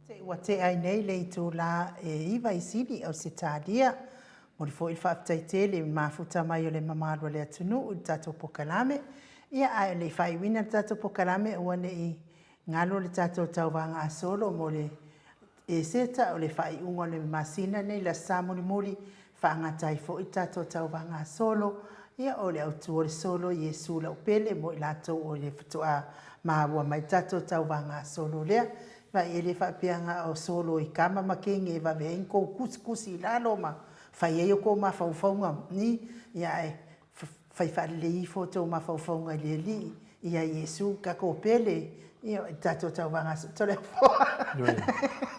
Speaker 1: Te ua tea ai nei le itulā e 9 i Sini, Ausetalia. Momoli foi le faafetai tele i le mafuta mai o le mamalu o le atunuu i le tatou pokalame. Ia, ae le i faaiuina le tatou pokalame, aua ne i galo le tatou tauvaga solo mo le Eseta o le faaiuga o le masina nei i le Aso Sa mulimuli, faagata ai foi le tatou tauvaga solo, ia o le autu o le solo Iesu lau pele mo i latou o le faatoa maua mai le tatou tauvaga solo lea. Vaai e le faapea na o solo i kama ma kege e vave ai ona tou tusitusi i lalo ma fai ai o tou mafaufauga ni, ia ae fai faalelei ifo outou mafaufauga i le Alii, ia Iesu tatou pele, ia i le tatou tauvaga Toleafoa.
Speaker 2: Ioe.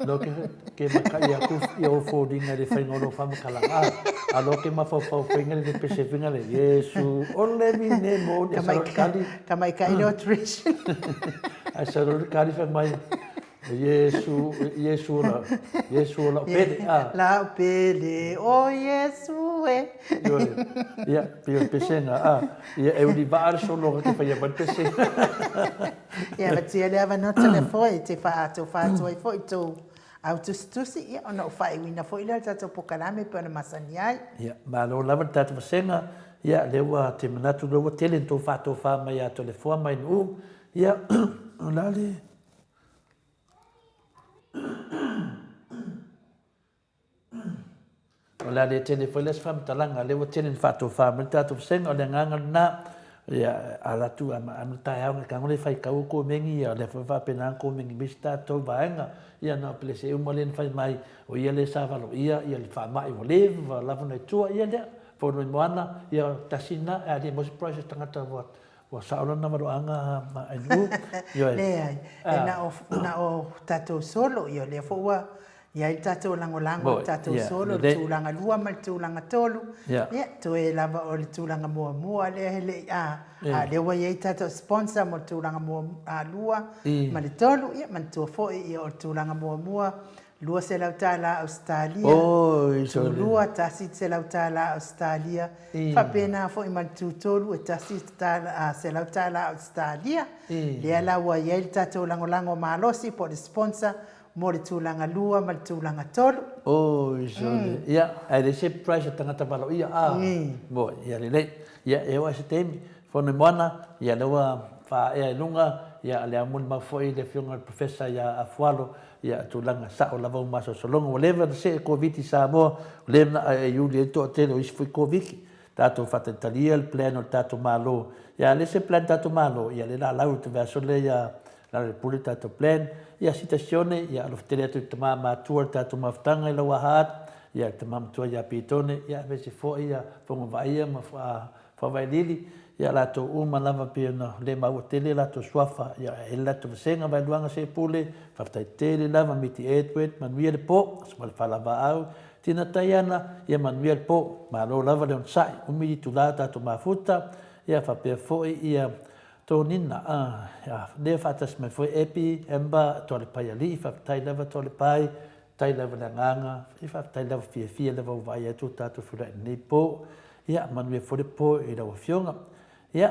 Speaker 2: Lo ke ke maka'i atu ia o foliga i le faiga o lou faamatalaga, a, a lo ke mafaufau faiga le pese faiga le Iesu o le mine moni, a salo le kali.
Speaker 1: Tamaitai le Trish.
Speaker 2: A salo le kali fai mai, Iesu, Iesu o la, Iesu o lau pele, a.
Speaker 1: Lau pele, o Iesu e.
Speaker 2: Ioe, ia, pei o le pesega, a. Ia, e ulivaa le solo te faia mai le pesega.
Speaker 1: Ia, avatua le avanoa Toleafoa e te faatofa atu ai foi i tou au tusitusi, ia, ona ou faaiuina foi lea o le tatou pokalame pei ona masani ai.
Speaker 2: Ia, malo lava le tatou vasega, ia, lea ua te manatu lea ua tele ni tou faatofa mai ia Toleafoa mai Nu'u, ia, o le a le O le a le tele foi lea se faamatalaga, lea ua tele ina faatofa mai le tatou vasega, o le agaga lena, ia, ala atu a ma le taeao ngai tago le faitau o komeni, ia, o lea foi e faapena ona komeni mai si tatou vaega, ia na o pelese uma lea na fai mai, o ia lea sa valoia ia le faamai ua leva lava ona i tua, ia lea, fono i moana, ia, tasi lena, ae le maua se price o se tagata ua Ua sao lona valoaga ma Ailuu.
Speaker 1: Ioe. Leai, e na o, na o tatou solo, ia o lea foi ua i ai le tatou lagolago i le tatou solo, le tulaga lua ma le tulaga tolu, ia, toe lava o le tulaga muamua lea e le i, a, a o lea ua i ai tatou sponsor mo le tulaga lua ma le tolu, ia manatua foi, ia o le tulaga muamua $200 Ausetalia, tulua $100 Ausetalia, faapena foi ma le tutolu e $100 Ausetalia. Lea la ua i ai le tatou lagolago malosi po o le sponsor mo le tulaga lua ma le tulaga tolu.
Speaker 2: Oi sole. Ia, ae leai se price a tagata valoia a. Moi, ia lelei. Ia, e oo lava i se taimi, fono i moana, ia lea ua faaea i luga, ia le aumolimau foi le afioga i le Professor ia Afualo, Ia, tulaga sao lava ua masalosaloga. Ua leva ona see Koviti i Samoa, ua leva ona aiaiuli ai le toatele o isi foi Koviti. Tatou faataitalia le plan o le tatou Malo. Ia, a leai se plan tatou Malo, ia lea o le a lau i le vaiaso lea ia Lealailepule le tatou plan. Ia, sitasione, ia alofa tele atu i le tama matua i le tatou mafutaga i Lauaha atu, ia le tama matua ia Pitone, ia aemaise foi ia Fofoga Vaaia ma Faavailili, ia latou uma lava pei ona le maua tele latou suafa, ia e le latou vasega Vaeluaga Sepule, faafetai tele lava Miti Edward, manuia le po, Aso Malefalavaau, Tina Taiana, ia manuia le po, malo lava le onosai, umi itula tatou mafuta, ia faapea foi ia Tonina, a, lea faatasi mai foi Epi, Amber, Toalepai Alii, faafetai lava Toalepai, Faafetai lava le agaga, ia faafetai lava fiafia lava ua vaai atu tatou feiloai i lenei po. Ia manuia foi le po i lau afioga. Ia,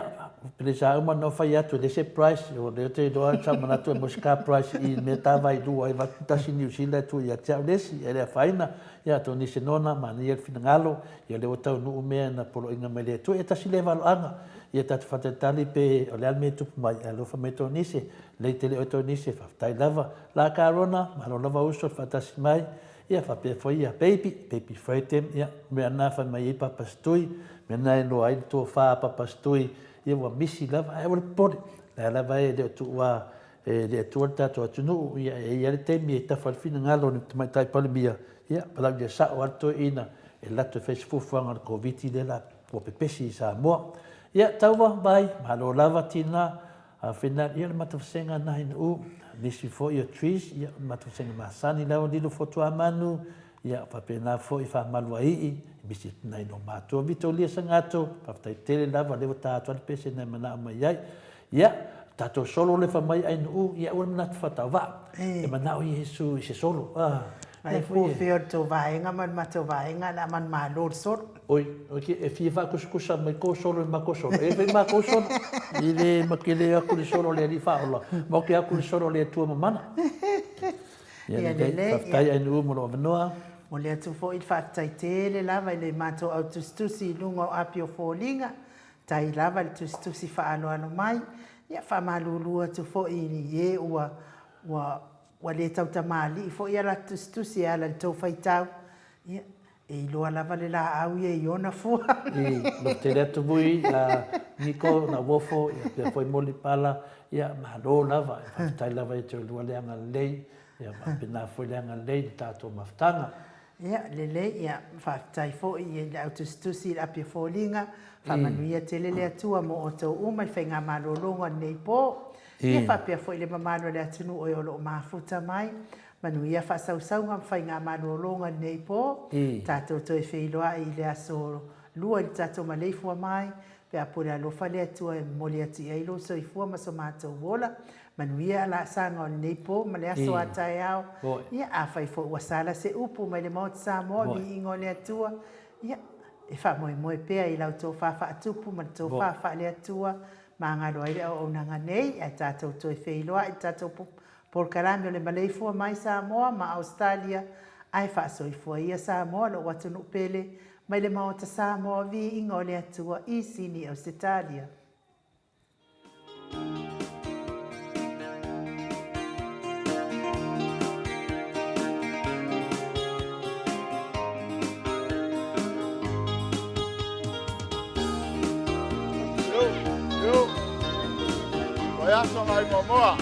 Speaker 2: pele sa uma ona fai atu e leai se price, o lea ou te iloa sa ou manatu e maua se car price i le mea ta vailua ai vaeatu tasi Niu Sila e tuu ia te au le isi, e le afaina. Ia atonu i se nona, manaia le finagalo, ia lea ua taunuu mea na poloaiga mai le Atua. Ia tasi lea valoaga, ia tatou faatalitali pe o le a le mea e tupu mai, ae alofa mai Tonise, lelei tele oe Tonise, faafetai lava. La Carona, malo lava uso le faatasi mai, ia faapea foi ia Baby, Baby Freidem, ia mea na fai mai ai Papa Setui, mea na e loa ai le tofa a Papa Setui, ia ua misi lava, ae aua le popole, lea lava e le o tuua e le Atua le tatou atunuu, ia e i ai le taimi e tafa ai le finagalo o le Tamaitai Palemia, ia valaaulia sao lava le toeaina e alu atu e fai se fuafuaga o le Koviti lea la ua pepesi i Samoa. Ia, Taua, vai, malo lava Tina, Afina, ia le matou vasega na i Nu'u, nisi foi o trees, ia le matou vasega masani lava lilo Fotuamanu, ia faapena foi Faamaluaii, misi atu nai lo matua Vitolia Sagato, faafetai tele lava lea ua ta atu ai le pese na e manao mai ai. Ia, tatou solo le fai mai ai Nu'u, ia aua le manatu faatauvaa, e manao Iesu i se solo, ah.
Speaker 1: Mai po fea o le tou vaega ma le matou vaega o le a manumalo le solo.
Speaker 2: Oi, ok, e fia faakusakusa mai kou solo i makou solo. E fai makou solo. I le makele aku le solo le Alii Faaola, ma oke aku le solo le Atua Mamana. Ia lelei. Faafetai Ainuu mo lou avanoa.
Speaker 1: Momoli atu foi le faafetai tele lava i le matou au tusitusi i luga o api o foliga. Tai lava le tusitusi faaaloalo mai. Ia faamalulu atu foi i e ua ua ua le tautamalii foi a latou tusitusi e ala i le tou faitau. Ia, e iloa lava le laau ia i ona fua.
Speaker 2: I, alofa tele atu vui, Niko, Lauofo, ia pea foi Moli Pala, ia malo lava, e faafetai lava ia te oulua le agalelei, ia faapena foi le agalelei i le tatou mafutaga.
Speaker 1: Ia, lelei, ia, faafetai foi i le au tusitusi i le api o foliga, faamanuia tele le Atua mo outou uma i faigamalologa o lenei po. Ia faapea foi le mamalu o le atunuu e o lo o mafuta mai. Manuia faasausauga ma faigamalologa i lenei po. Tatou toe feiloai i le aso Lua i le tatou maleifua mai, pe a pule alofa le Atua e momoli atu i ai lou soifua ma so matou ola. Manuia laasaga o lenei po ma le aso a taeao. Ia, afai foi ua sala se upu mai le Maota Samoa, viiga o le Atua, ia, e faamoemoe pea i lau tofa faatupu ma le tofa faale-Atua, magalo ai le auaunaga nei, ae tatou toe feiloai i le tatou polokalame o le maleifua mai Samoa ma Ausetalia, ae faasoifua ia Samoa lou atunuu pele, mai le Maota Samoa, viiga o le Atua i Sini Ausetalia.
Speaker 4: Vaiaso nai muamua.